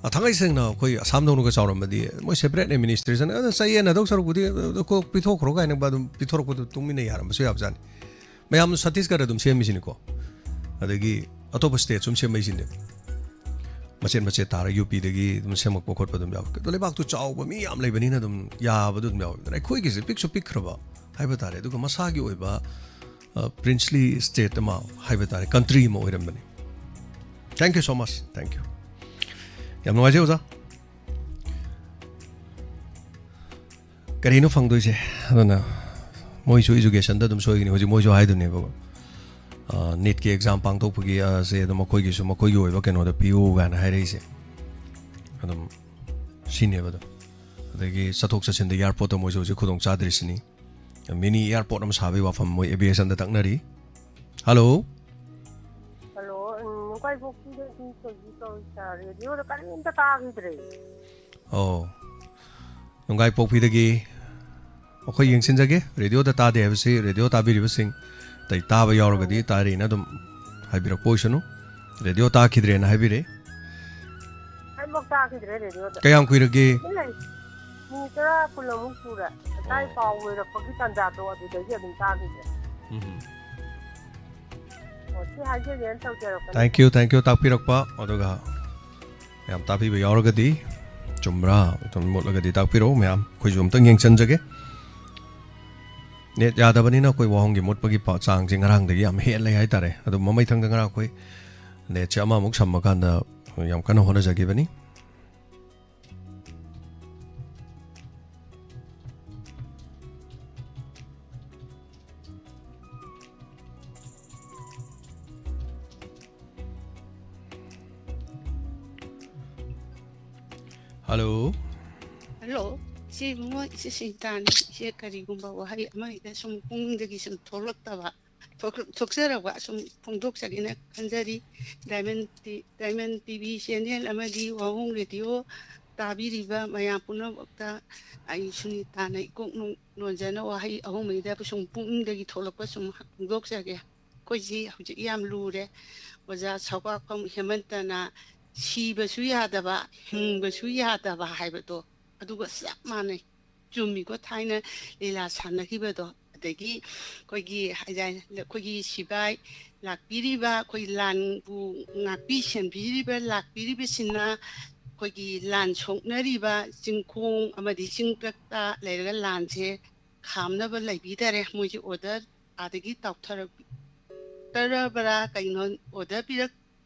ꯑ, ꯊꯥꯡꯉꯩ ꯁꯦꯡꯅ ꯑꯩꯈꯣꯏ ꯑꯁꯥꯝꯗꯧꯅꯒ ꯆꯥꯎꯔꯝꯃꯗꯤ ꯃꯣꯏ separate administration, ꯑꯗꯨ ꯆꯌꯦꯠꯅꯗꯧ ꯁꯔꯨꯛꯄꯨꯗꯤ, ꯑꯗꯨ ꯀꯣꯛ ꯄꯤꯊꯣꯛꯈ꯭ꯔꯣ ꯀꯥꯏꯅ ꯑꯗꯨꯝ ꯄꯤꯊꯣꯔꯛꯄꯗꯨ ꯇꯨꯃꯤꯟꯅ ꯌꯥꯔꯝꯕꯁꯨ ꯌꯥꯕꯖꯥꯠꯅꯤ꯫ ꯃꯌꯥꯝꯅ ꯁꯠꯇꯤꯁꯒꯔ ꯑꯗꯨꯝ ꯁꯦꯝꯃꯤꯁꯤꯅꯤꯀꯣ, ꯑꯗꯒꯤ ꯑꯇꯣꯞꯄ state ꯁꯨꯝ ꯁꯦꯝꯃꯛꯏꯁꯤꯅꯦ꯫ ꯃꯆꯦꯠ ꯃꯆꯦꯠ ꯇꯥꯔ UPꯗꯒꯤ ꯑꯗꯨꯝ ꯁꯦꯝꯃꯛꯄ ꯈꯣꯠꯄ ꯑꯗꯨꯝ ꯌꯥꯎꯏ꯫ ꯑꯗꯣ ꯂꯩꯕꯥꯛꯇꯨ ꯆꯥꯎꯕ, ꯃꯤ ꯌꯥꯝ ꯂꯩꯕꯅꯤꯅ ꯑꯗꯨꯝ ꯌꯥꯕꯗꯨ ꯑꯗꯨꯝ ꯌꯥꯎꯏ꯫ ꯑꯗꯨꯅ ꯑꯩꯈꯣꯏꯒꯤꯁꯦ ꯄꯤꯛꯁꯨ ꯄꯤꯛꯈ꯭ꯔꯕ ꯍꯥꯏꯕ ꯇꯥꯔꯦ, ꯑꯗꯨꯒ ꯃꯁꯥꯒꯤ ꯑꯣꯏꯕ, ꯑ, princely state ꯑꯃ ꯍꯥꯏꯕ ꯇꯥꯔꯦ, country ꯑꯃ ꯑꯣꯏꯔꯝꯕꯅꯤ꯫ Thank you so much. Thank you. ꯌꯥꯝ ꯅꯨꯡꯉꯥꯏꯖꯩ, ꯑꯣꯖꯥ꯫ ꯀꯔꯤꯅꯣ ꯐꯪꯗꯣꯏꯁꯦ? ꯑꯗꯨꯅ ꯃꯣꯏꯁꯨ ꯏꯖꯨꯀꯦꯁꯟꯗ ꯑꯗꯨꯝ ꯁꯣꯏꯒꯅꯤ꯫ ꯍꯧꯖꯤꯛ ꯃꯣꯏꯁꯨ ꯍꯥꯏꯗꯨꯅꯦꯕ, ꯅꯤꯠꯀꯤ ꯑꯦꯛꯖꯥꯝ ꯄꯥꯡꯊꯣꯛꯄꯒꯤ ꯑ, ꯁꯦ ꯑꯗꯨꯝ ꯑꯩꯈꯣꯏꯒꯤꯁꯨ ꯃꯈꯣꯏꯒꯤ ꯑꯣꯏꯕ ꯀꯩꯅꯣꯗ ꯄꯤꯌꯨ ꯀꯥꯏꯅ ꯍꯥꯏꯔꯛꯏꯁꯦ꯫ ꯑꯗꯨꯝ ꯁꯤꯅꯦꯕ ꯑꯗꯣ꯫ ꯑꯗꯒꯤ ꯆꯠꯊꯣꯛ ꯆꯠꯁꯤꯟꯗ ꯑꯦꯌꯥꯔꯄꯣꯔꯠꯇ ꯃꯣꯏꯁꯨ ꯍꯧꯖꯤꯛ ꯈꯨꯗꯣꯡ ꯆꯥꯗ꯭ꯔꯤꯁꯤꯅꯤ꯫ ꯃꯤꯅꯤ ꯑꯦꯌꯥꯔꯄꯣꯔꯠ ꯑꯃ ꯁꯥꯕꯒꯤ ꯋꯥꯐꯝ ꯃꯣꯏ ꯑꯦꯚꯤꯌꯦꯁꯟꯗ ꯇꯛꯅꯔꯤ꯫ ꯍꯜꯂꯣ꯫ ꯍꯜꯂꯣ, ꯎꯝ, ꯅꯨꯡꯈꯥꯏꯄꯣꯛꯄꯤꯗꯒꯤ ꯀꯩꯒꯤ ꯇꯧꯔꯤꯁꯦ? ꯔꯦꯗꯤꯑꯣꯗ ꯀꯔꯤꯝꯇ ꯇꯥꯈꯤꯗ꯭ꯔꯦ꯫ ꯑꯣ, ꯅꯨꯡꯈꯥꯏꯄꯣꯛꯄꯤꯗꯒꯤ ꯑꯩꯈꯣꯏ ꯌꯦꯡꯁꯤꯟꯖꯒꯦ꯫ ꯔꯦꯗꯤꯑꯣꯗ ꯇꯥꯗꯦ ꯍꯥꯏꯕꯁꯤ ꯔꯦꯗꯤꯑꯣ ꯇꯥꯕꯤꯔꯤꯕꯁꯤꯡ ꯑꯇꯩ ꯇꯥꯕ ꯌꯥꯎꯔꯒꯗꯤ ꯇꯥꯔꯦꯅ ꯑꯗꯨꯝ ꯍꯥꯏꯕꯤꯔꯛꯄ ꯑꯣꯏꯁꯅꯨ꯫ ꯔꯦꯗꯤꯑꯣ ꯇꯥꯈꯤꯗ꯭ꯔꯦꯅ ꯍꯥꯏꯕꯤꯔꯦ꯫ ꯑꯩꯃꯛ ꯇꯥꯈꯤꯗ꯭ꯔꯦ ꯔꯦꯗꯤꯑꯣꯗ꯫ ꯀꯌꯥꯝ ꯀꯨꯏꯔꯒꯦ? ꯃꯤꯅꯤꯠ ꯇꯔꯥ ꯀꯨꯟꯃꯨꯛ ꯁꯨꯔꯦ꯫ ꯉꯁꯥꯏ ꯑꯣ꯫ ꯄꯥꯎ ꯂꯣꯏꯔꯛꯄꯒꯤ ꯇꯥꯟꯖꯥꯗꯣ ꯑꯗꯨꯗꯒꯤ ꯑꯗꯨꯝ ꯇꯥꯈꯤꯗ꯭ꯔꯦ꯫ ꯎꯝ꯫ ꯑꯣ, ꯁꯤ ꯍꯥꯏꯖꯒꯦꯅ ꯇꯧꯖꯔꯛꯄꯅꯤ꯫ Thank you, thank you ꯇꯥꯛꯄꯤꯔꯛꯄ꯫ ꯑꯗꯨꯒ ꯃꯌꯥꯝ ꯇꯥꯕꯤꯕ ꯌꯥꯎꯔꯒꯗꯤ, ꯆꯨꯝꯕ꯭ꯔꯥ ꯑꯗꯨꯝ ꯃꯨꯠꯂꯒꯗꯤ ꯇꯥꯛꯄꯤꯔꯛꯎ ꯃꯌꯥꯝ꯫ ꯑꯩꯈꯣꯏꯁꯨ ꯑꯝꯇꯪ ꯌꯦꯡꯁꯤꯟꯖꯒꯦ꯫ ꯅꯦꯠ ꯌꯥꯗꯕꯅꯤꯅ ꯑꯩꯈꯣꯏ ꯋꯥꯍꯣꯡꯒꯤ ꯃꯨꯠꯄꯒꯤ ꯄꯥ-, ꯆꯥꯡꯁꯦ ꯉꯔꯥꯡꯗꯒꯤ ꯌꯥꯝ ꯍꯦꯜꯂꯦ ꯍꯥꯏꯇꯥꯔꯦ꯫ ꯑꯗꯨ ꯃꯃꯩꯊꯪꯗ ꯉꯔꯥꯡ ꯑꯩꯈꯣꯏ ꯅꯦꯠꯁꯦ ꯑꯃꯃꯨꯛ ꯁꯝꯃꯀꯥꯟꯗ ꯌꯥꯝ ꯀꯟꯅ ꯍꯣꯠꯅꯖꯈꯤꯕꯅꯤ꯫ ꯍꯜꯂꯣ꯫ ꯍꯜꯂꯣ꯫ ꯁꯤ ꯏꯕꯨꯡꯉꯣ, ꯁꯤ ꯁꯤꯇꯥꯅꯤ꯫ ꯏꯆꯦ, ꯀꯔꯤꯒꯨꯝꯕ ꯋꯥꯍꯩ ꯑꯃ ꯍꯦꯛꯇ ꯁꯨꯝ ꯄꯨꯛꯅꯤꯡꯗꯒꯤ ꯁꯨꯝ ꯊꯣꯛꯂꯛꯇꯕ, ꯊꯣꯛ-, ꯊꯣꯛꯆꯔꯛꯄ ꯁꯨꯝ ꯐꯣꯡꯗꯣꯛꯆꯒꯦꯅ ꯈꯟꯖꯔꯤ꯫ Diamond T-, Diamond T V channel ꯑꯃꯗꯤ ꯋꯥꯍꯣꯡ ꯔꯦꯗꯤꯑꯣ ꯇꯥꯕꯤꯔꯤꯕ ꯃꯌꯥꯝ ꯄꯨꯝꯅꯃꯛꯇ ꯑꯩ ꯁꯨꯅꯤꯇꯥꯅ ꯏꯀꯣꯛ ꯅꯣꯟ-, ꯅꯣꯟꯖꯅ ꯋꯥꯍꯩ ꯑꯍꯨꯝ ꯃꯔꯤꯗ ꯁꯨꯝ ꯄꯨꯛꯅꯤꯡꯗꯒꯤ ꯊꯣꯛꯂꯛꯄ ꯁꯨꯝ ꯐꯣꯡꯗꯣꯛꯆꯒꯦ꯫ ꯑꯩꯈꯣꯏꯁꯤ ꯍꯧꯖꯤꯛ ꯌꯥꯝ ꯂꯨꯔꯦ꯫ ꯑꯣꯖꯥ ꯁꯧꯒꯥꯛꯐꯝ ꯍꯦꯃꯟꯇꯅ ꯁꯤꯕꯁꯨ ꯌꯥꯗꯕ, ꯍꯤꯡꯕꯁꯨ ꯌꯥꯗꯕ ꯍꯥꯏꯕꯗꯣ ꯑꯗꯨꯒ ꯆꯞ ꯃꯥꯟꯅꯩ꯫ ꯆꯨꯝꯃꯤꯀꯣ, ꯊꯥꯏꯅ ꯂꯤꯂꯥ ꯁꯥꯟꯅꯈꯤꯕꯗꯣ꯫ ꯑꯗꯒꯤ ꯑꯩꯈꯣꯏꯒꯤ ꯍꯥꯏꯗꯤ ꯑꯩꯈꯣꯏꯒꯤ ꯁꯤꯐꯥꯏ ꯂꯥꯛꯄꯤꯔꯤꯕ, ꯑꯩꯈꯣꯏ ꯂꯥꯟꯕꯨ ꯉꯥꯛꯄꯤ ꯁꯦꯟꯕꯤꯔꯤꯕ, ꯂꯥꯛꯄꯤꯔꯤꯕꯁꯤꯅ ꯑꯩꯈꯣꯏꯒꯤ ꯂꯥꯟ ꯁꯣꯛꯅꯔꯤꯕ ꯆꯤꯡꯈꯣꯡ ꯑꯃꯗꯤ ꯆꯤꯡ ꯃꯊꯛꯇ ꯂꯩꯔꯒ ꯂꯥꯟꯁꯦ ꯈꯥꯝꯅꯕ ꯂꯩꯕꯤꯗꯔꯦ꯫ ꯃꯣꯏꯁꯦ ꯑꯣꯔꯗꯔ ꯑꯥꯗꯒꯤ ꯇꯥꯎꯊꯔꯛ-, ꯇꯔꯕꯔꯥ ꯀꯩꯅꯣ ꯑꯣꯔꯗꯔ ꯄꯤꯔꯛ-,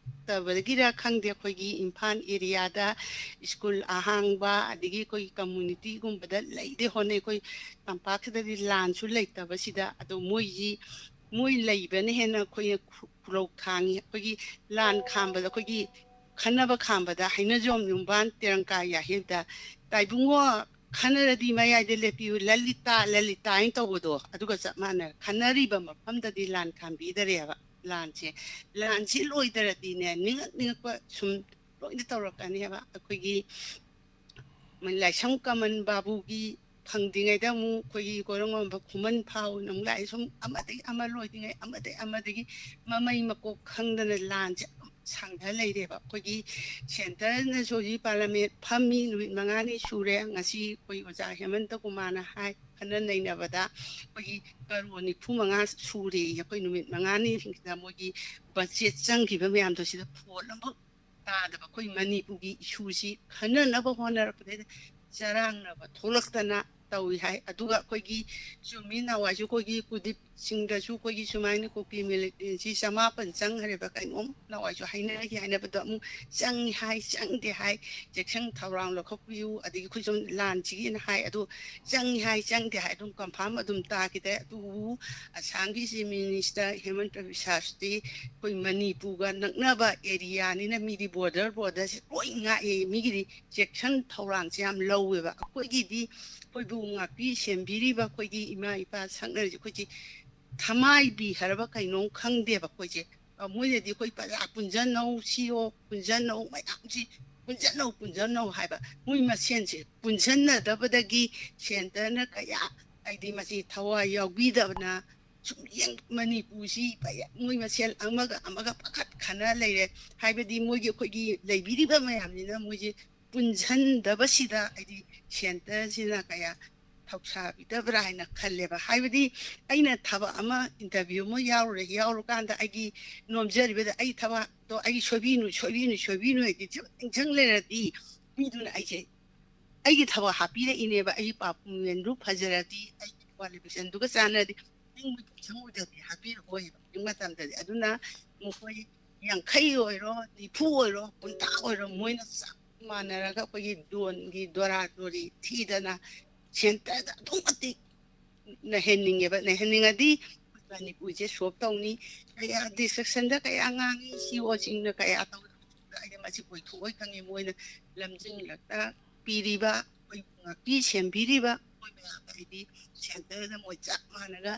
ꯇꯕꯗꯒꯤꯔ ꯈꯪꯗꯦ, ꯑꯩꯈꯣꯏꯒꯤ ꯏꯝꯐꯥꯜ ꯑꯦꯔꯤꯌꯥꯗ ꯁ꯭ꯀꯨꯜ ꯑꯍꯥꯡꯕ, ꯑꯗꯒꯤ ꯑꯩꯈꯣꯏꯒꯤ ꯀꯝꯃꯨꯅꯤꯇꯤꯒꯨꯝꯕꯗ ꯂꯩꯗꯦ ꯍꯣꯠꯅꯩ꯫ ꯑꯩꯈꯣꯏ ꯇꯝꯄꯥꯛꯁꯤꯗꯗꯤ ꯂꯥꯟꯁꯨ ꯂꯩꯇꯕꯁꯤꯗ, ꯑꯗꯣ ꯃꯣꯏꯒꯤ, ꯃꯣꯏ ꯂꯩꯕꯅ ꯍꯦꯟꯅ ꯑꯩꯈꯣꯏꯅ ꯈꯨ-, ꯈꯨꯔꯧ ꯊꯥꯡꯉꯤ꯫ ꯑꯩꯈꯣꯏꯒꯤ ꯂꯥꯟ ꯈꯥꯝꯕꯗ, ꯑꯩꯈꯣꯏꯒꯤ ꯈꯟꯅꯕ ꯈꯥꯝꯕꯗ ꯍꯩꯅꯖꯣꯝ ꯌꯨꯝꯕꯥꯟ ꯇꯦꯔꯪꯀꯥ ꯌꯥꯍꯦꯡꯗ ꯇꯥꯏꯕꯨꯡꯉꯣ ꯈꯟꯅꯔꯗꯤ ꯃꯌꯥꯏꯗ ꯂꯦꯞꯄꯤꯌꯨ, ꯂꯂꯤꯇꯥ, ꯂꯂꯤꯇꯥ ꯍꯥꯏꯅ ꯇꯧꯕꯗꯣ, ꯑꯗꯨꯒ ꯆꯞ ꯃꯥꯟꯅꯔꯦ꯫ ꯈꯟꯅꯔꯤꯕ ꯃꯐꯝꯗꯗꯤ ꯂꯥꯟ ꯈꯥꯝꯕꯤꯗꯔꯦꯕ꯫ ꯂꯥꯟꯁꯦ, ꯂꯥꯟꯁꯤ ꯂꯣꯏꯗ꯭ꯔꯗꯤꯅꯦ, ꯅꯤꯡꯉꯛ ꯅꯤꯡꯉꯛꯄ ꯁꯨꯝ ꯂꯣꯏꯅ ꯇꯧꯔꯛꯀꯅꯦꯕ꯫ ꯑꯩꯈꯣꯏꯒꯤ ꯂꯥꯏꯁ꯭ꯔꯝ ꯀꯃꯟ ꯕꯥꯕꯨꯒꯤ ꯐꯪꯗ꯭ꯔꯤꯉꯩꯗ ꯑꯃꯨꯛ ꯑꯩꯈꯣꯏꯒꯤ ꯀꯣꯏꯔꯪ ꯋꯥꯡꯕ ꯈꯨꯃꯟ ꯐꯥꯎꯅ ꯑꯃꯨꯛ ꯂꯥꯛꯑꯦ꯫ ꯁꯨꯝ ꯑꯃꯗꯒꯤ ꯑꯃ ꯂꯣꯏꯗ꯭ꯔꯤꯉꯩ, ꯑꯃꯗꯒꯤ ꯑꯃꯗꯒꯤ ꯃꯃꯩ ꯃꯀꯣꯛ ꯈꯪꯗꯅ ꯂꯥꯟꯁꯦ ꯑꯗꯨꯝ ꯁꯥꯡꯊ ꯂꯩꯔꯦꯕ꯫ ꯑꯩꯈꯣꯏꯒꯤ ꯁꯦꯟꯇꯔꯅꯁꯨ ꯍꯧꯖꯤꯛ ꯄꯥꯔꯂꯃꯦꯟ ꯐꯝꯃꯤ, ꯅꯨꯃꯤꯠ ꯃꯉꯥꯅꯤ ꯁꯨꯔꯦ꯫ ꯉꯁꯤ ꯑꯩꯈꯣꯏ ꯑꯣꯖꯥ ꯍꯦꯃꯟꯇ ꯀꯨꯃꯥꯔꯅ ꯍꯥꯏ, ꯈꯟꯅ ꯅꯩꯅꯕꯗ ꯑꯩꯈꯣꯏꯒꯤ ꯀꯔꯣꯔ ꯅꯤꯐꯨ ꯃꯉꯥ ꯁꯨꯔꯦ꯫ ꯑꯩꯈꯣꯏ ꯅꯨꯃꯤꯠ ꯃꯉꯥꯅꯤꯁꯤꯡꯁꯤꯗ ꯃꯣꯏꯒꯤ ꯕꯖꯦꯠ ꯆꯪꯈꯤꯕ ꯃꯌꯥꯝꯗꯣ ꯁꯤꯗ ꯐꯣꯟ ꯑꯃꯐꯥꯎ ꯇꯥꯗꯕ ꯑꯩꯈꯣꯏ ꯃꯅꯤꯄꯨꯔꯒꯤ ꯏꯁꯨꯁꯤ ꯈꯟꯅꯅꯕ ꯍꯣꯠꯅꯔꯛꯄꯗꯩꯗ ꯆꯔꯥꯡꯅꯕ ꯊꯣꯛꯂꯛꯇꯅ ꯇꯧꯏ ꯍꯥꯏ꯫ ꯑꯗꯨꯒ ꯑꯩꯈꯣꯏꯒꯤ ꯆꯨꯝꯃꯤ, ꯅꯍꯥꯟꯋꯥꯏꯁꯨ ꯑꯩꯈꯣꯏꯒꯤ ꯀꯨꯜꯗꯤꯞ ꯁꯤꯡꯗꯁꯨ ꯑꯩꯈꯣꯏꯒꯤ ꯁꯨꯃꯥꯏꯅ ꯀꯨꯀꯤ ꯃꯤꯂꯤꯇꯦꯟꯁꯤ ꯆꯃꯥꯄꯟ ꯆꯪꯈ꯭ꯔꯦꯕ, ꯀꯩꯅꯣꯝ ꯅꯍꯥꯟꯋꯥꯏꯁꯨ ꯍꯥꯏꯅꯈꯤ ꯍꯥꯏꯅꯕꯗꯣ ꯑꯃꯨꯛ ꯆꯪꯉꯤ ꯍꯥꯏ, ꯆꯪꯗꯦ ꯍꯥꯏ, ꯆꯦꯛꯁꯤꯟ ꯊꯧꯔꯥꯡ ꯂꯧꯈꯠꯄꯤꯌꯨ꯫ ꯑꯗꯒꯤ ꯑꯩꯈꯣꯏ ꯁꯨꯝ ꯂꯥꯟꯁꯤꯒꯤꯅ ꯍꯥꯏ, ꯑꯗꯨ ꯆꯪꯉꯤ ꯍꯥꯏ, ꯆꯪꯗꯦ ꯍꯥꯏ, ꯑꯗꯨꯝ ꯀꯟꯐꯥꯔꯝ ꯑꯗꯨꯝ ꯇꯥꯈꯤꯗꯦ꯫ ꯑꯗꯨꯕꯨ ꯑꯁꯥꯝꯒꯤ ꯆꯤꯐ ꯃꯤꯅꯤꯁꯇꯔ ꯍꯦꯃꯟꯇ ꯕꯤꯁ꯭ꯋꯥꯁꯇꯤ ꯑꯩꯈꯣꯏ ꯃꯅꯤꯄꯨꯔꯒ ꯅꯛꯅꯕ ꯑꯦꯔꯤꯌꯥꯅꯤꯅ ꯃꯤꯗꯤ ꯕꯣꯔꯗꯔ, ꯕꯣꯔꯗꯔꯁꯦ ꯂꯣꯏ ꯉꯥꯛꯑꯦ꯫ ꯃꯤꯒꯤꯗꯤ ꯆꯦꯛꯁꯤꯟ ꯊꯧꯔꯥꯡꯁꯦ ꯌꯥꯝ ꯂꯧꯋꯦꯕ꯫ ꯑꯩꯈꯣꯏꯒꯤꯗꯤ ꯑꯩꯈꯣꯏꯕꯨ ꯉꯥꯛꯄꯤ ꯁꯦꯟꯕꯤꯔꯤꯕ ꯑꯩꯈꯣꯏꯒꯤ ꯏꯃꯥ ꯏꯄꯥ ꯁꯛꯅꯔꯤꯁꯦ ꯑꯩꯈꯣꯏꯁꯦ ꯊꯃꯥꯏꯕꯤ ꯍꯥꯏꯔꯕ ꯀꯩꯅꯣꯝ ꯈꯪꯗꯦꯕ ꯑꯩꯈꯣꯏꯁꯦ꯫ ꯑ, ꯃꯣꯏꯅꯗꯤ ꯑꯩꯈꯣꯏ ꯄ꯭ꯔꯖꯥ ꯄꯨꯟꯖꯟꯅꯧ, ꯁꯤꯌꯣ ꯄꯨꯟꯖꯟꯅꯧ, ꯃꯌꯥꯝꯁꯤ ꯄꯨꯟꯖꯟꯅꯧ, ꯄꯨꯟꯖꯟꯅꯧ ꯍꯥꯏꯕ꯫ ꯃꯣꯏ ꯃꯁꯦꯟꯁꯦ ꯄꯨꯟꯁꯟꯅꯗꯕꯗꯒꯤ ꯁꯦꯟꯇꯔꯅ ꯀꯌꯥ, ꯍꯥꯏꯗꯤ ꯃꯁꯤ ꯊꯋꯥꯏ ꯌꯥꯎꯕꯤꯗꯕꯅ ꯁꯨꯝ ꯌꯦꯡ-, ꯃꯅꯤꯄꯨꯔꯁꯤ ꯄꯌꯥ-, ꯃꯣꯏ ꯃꯁꯦꯜ ꯑꯃꯒ ꯑꯃꯒ ꯄꯥꯈꯠ ꯈꯟꯅ ꯂꯩꯔꯦ꯫ ꯍꯥꯏꯕꯗꯤ ꯃꯣꯏꯒꯤ ꯑꯩꯈꯣꯏꯒꯤ ꯂꯩꯕꯤꯔꯤꯕ ꯃꯌꯥꯝꯁꯤꯅ ꯃꯣꯏꯁꯦ ꯄꯨꯟꯁꯤꯟꯗꯕꯁꯤꯗ ꯍꯥꯏꯗꯤ ꯁꯦꯟꯇꯔꯁꯤꯅ ꯀꯌꯥ ꯊꯧꯁꯥꯕꯤꯗꯕ꯭ꯔꯥ ꯍꯥꯏꯅ ꯈꯜꯂꯦꯕ꯫ ꯍꯥꯏꯕꯗꯤ ꯑꯩꯅ ꯊꯕꯛ ꯑꯃ, ꯏꯟꯇꯔꯚ꯭ꯌꯨ ꯑꯃ ꯌꯥꯎꯔꯨꯔꯦ, ꯌꯥꯎꯔꯨꯀꯥꯟꯗ ꯑꯩꯒꯤ ꯅꯣꯝꯖꯔꯤꯕꯗ ꯑꯩ ꯊꯕꯛꯇꯣ ꯑꯩ ꯁꯣꯏꯕꯤꯅꯨ, ꯁꯣꯏꯕꯤꯅꯨ, ꯁꯣꯏꯕꯤꯅꯨ ꯍꯥꯏꯗꯤ ꯁꯨꯝ ꯅꯤꯡꯁꯤꯡ ꯂꯩꯔꯗꯤ ꯃꯤꯗꯨꯅ ꯑꯩꯁꯦ, ꯑꯩꯒꯤ ꯊꯕꯛ ꯍꯥꯞꯄꯤꯔꯛꯏꯅꯦꯕ꯫ ꯑꯩꯒꯤ ꯄꯥꯔꯐꯣꯔꯃꯦꯟꯁꯗꯨ ꯐꯖꯔꯗꯤ, ꯑꯩꯒꯤ ꯀ꯭ꯋꯥꯂꯤꯐꯤꯀꯦꯁꯟꯗꯨꯒ ꯆꯥꯟꯅꯔꯗꯤ ꯅꯤꯡꯕ ꯁꯪꯉꯣꯏꯗꯕꯗꯤ ꯍꯥꯞꯄꯤꯔꯛꯑꯣꯏꯕ꯫ ꯍꯧꯖꯤꯛ ꯃꯇꯝꯗꯗꯤ ꯑꯗꯨꯅ ꯃꯈꯣꯏ ꯌꯥꯡꯈꯩ ꯑꯣꯏꯔꯣ, ꯅꯤꯐꯨ ꯑꯣꯏꯔꯣ, ꯀꯨꯟꯊ꯭ꯔꯥ ꯑꯣꯏꯔꯣ, ꯃꯣꯏꯅ ꯆꯞ ꯃꯥꯟꯅꯔꯒ ꯑꯩꯈꯣꯏꯒꯤ ꯗꯣꯟꯒꯤ ꯗꯣꯔꯥꯗꯣꯔꯤ ꯊꯤꯗꯅ ꯁꯦꯟꯇꯔꯗ ꯑꯗꯨꯛ ꯃꯇꯤꯛ ꯅꯩꯍꯟꯅꯤꯡꯉꯦꯕ꯫ ꯅꯩꯍꯟꯅꯤꯡꯉꯗꯤ ꯃꯅꯤꯄꯨꯔꯁꯦ ꯁꯣꯞ ꯇꯧꯅꯤ꯫ ꯀꯌꯥ ꯗꯤꯁꯀꯁꯟꯗ ꯀꯌꯥ ꯉꯥꯡꯉꯤ, ꯁꯤ ꯑꯣꯁꯤꯡꯅ ꯀꯌꯥ ꯇꯧꯗ, ꯑꯩꯅ ꯃꯁꯤ ꯑꯣꯏꯊꯣꯛꯑꯣꯏ ꯈꯪꯉꯤ꯫ ꯃꯣꯏꯅ ꯂꯝꯖꯤꯡꯂꯛꯇ ꯄꯤꯔꯤꯕ, ꯑꯩꯈꯣꯏ ꯉꯥꯛꯄꯤ ꯁꯦꯟꯕꯤꯔꯤꯕ, ꯃꯣꯏ ꯃꯌꯥꯝꯗ ꯑꯩꯗꯤ ꯁꯦꯟꯇꯔꯗ ꯃꯣꯏ ꯆꯞ ꯃꯥꯟꯅꯒ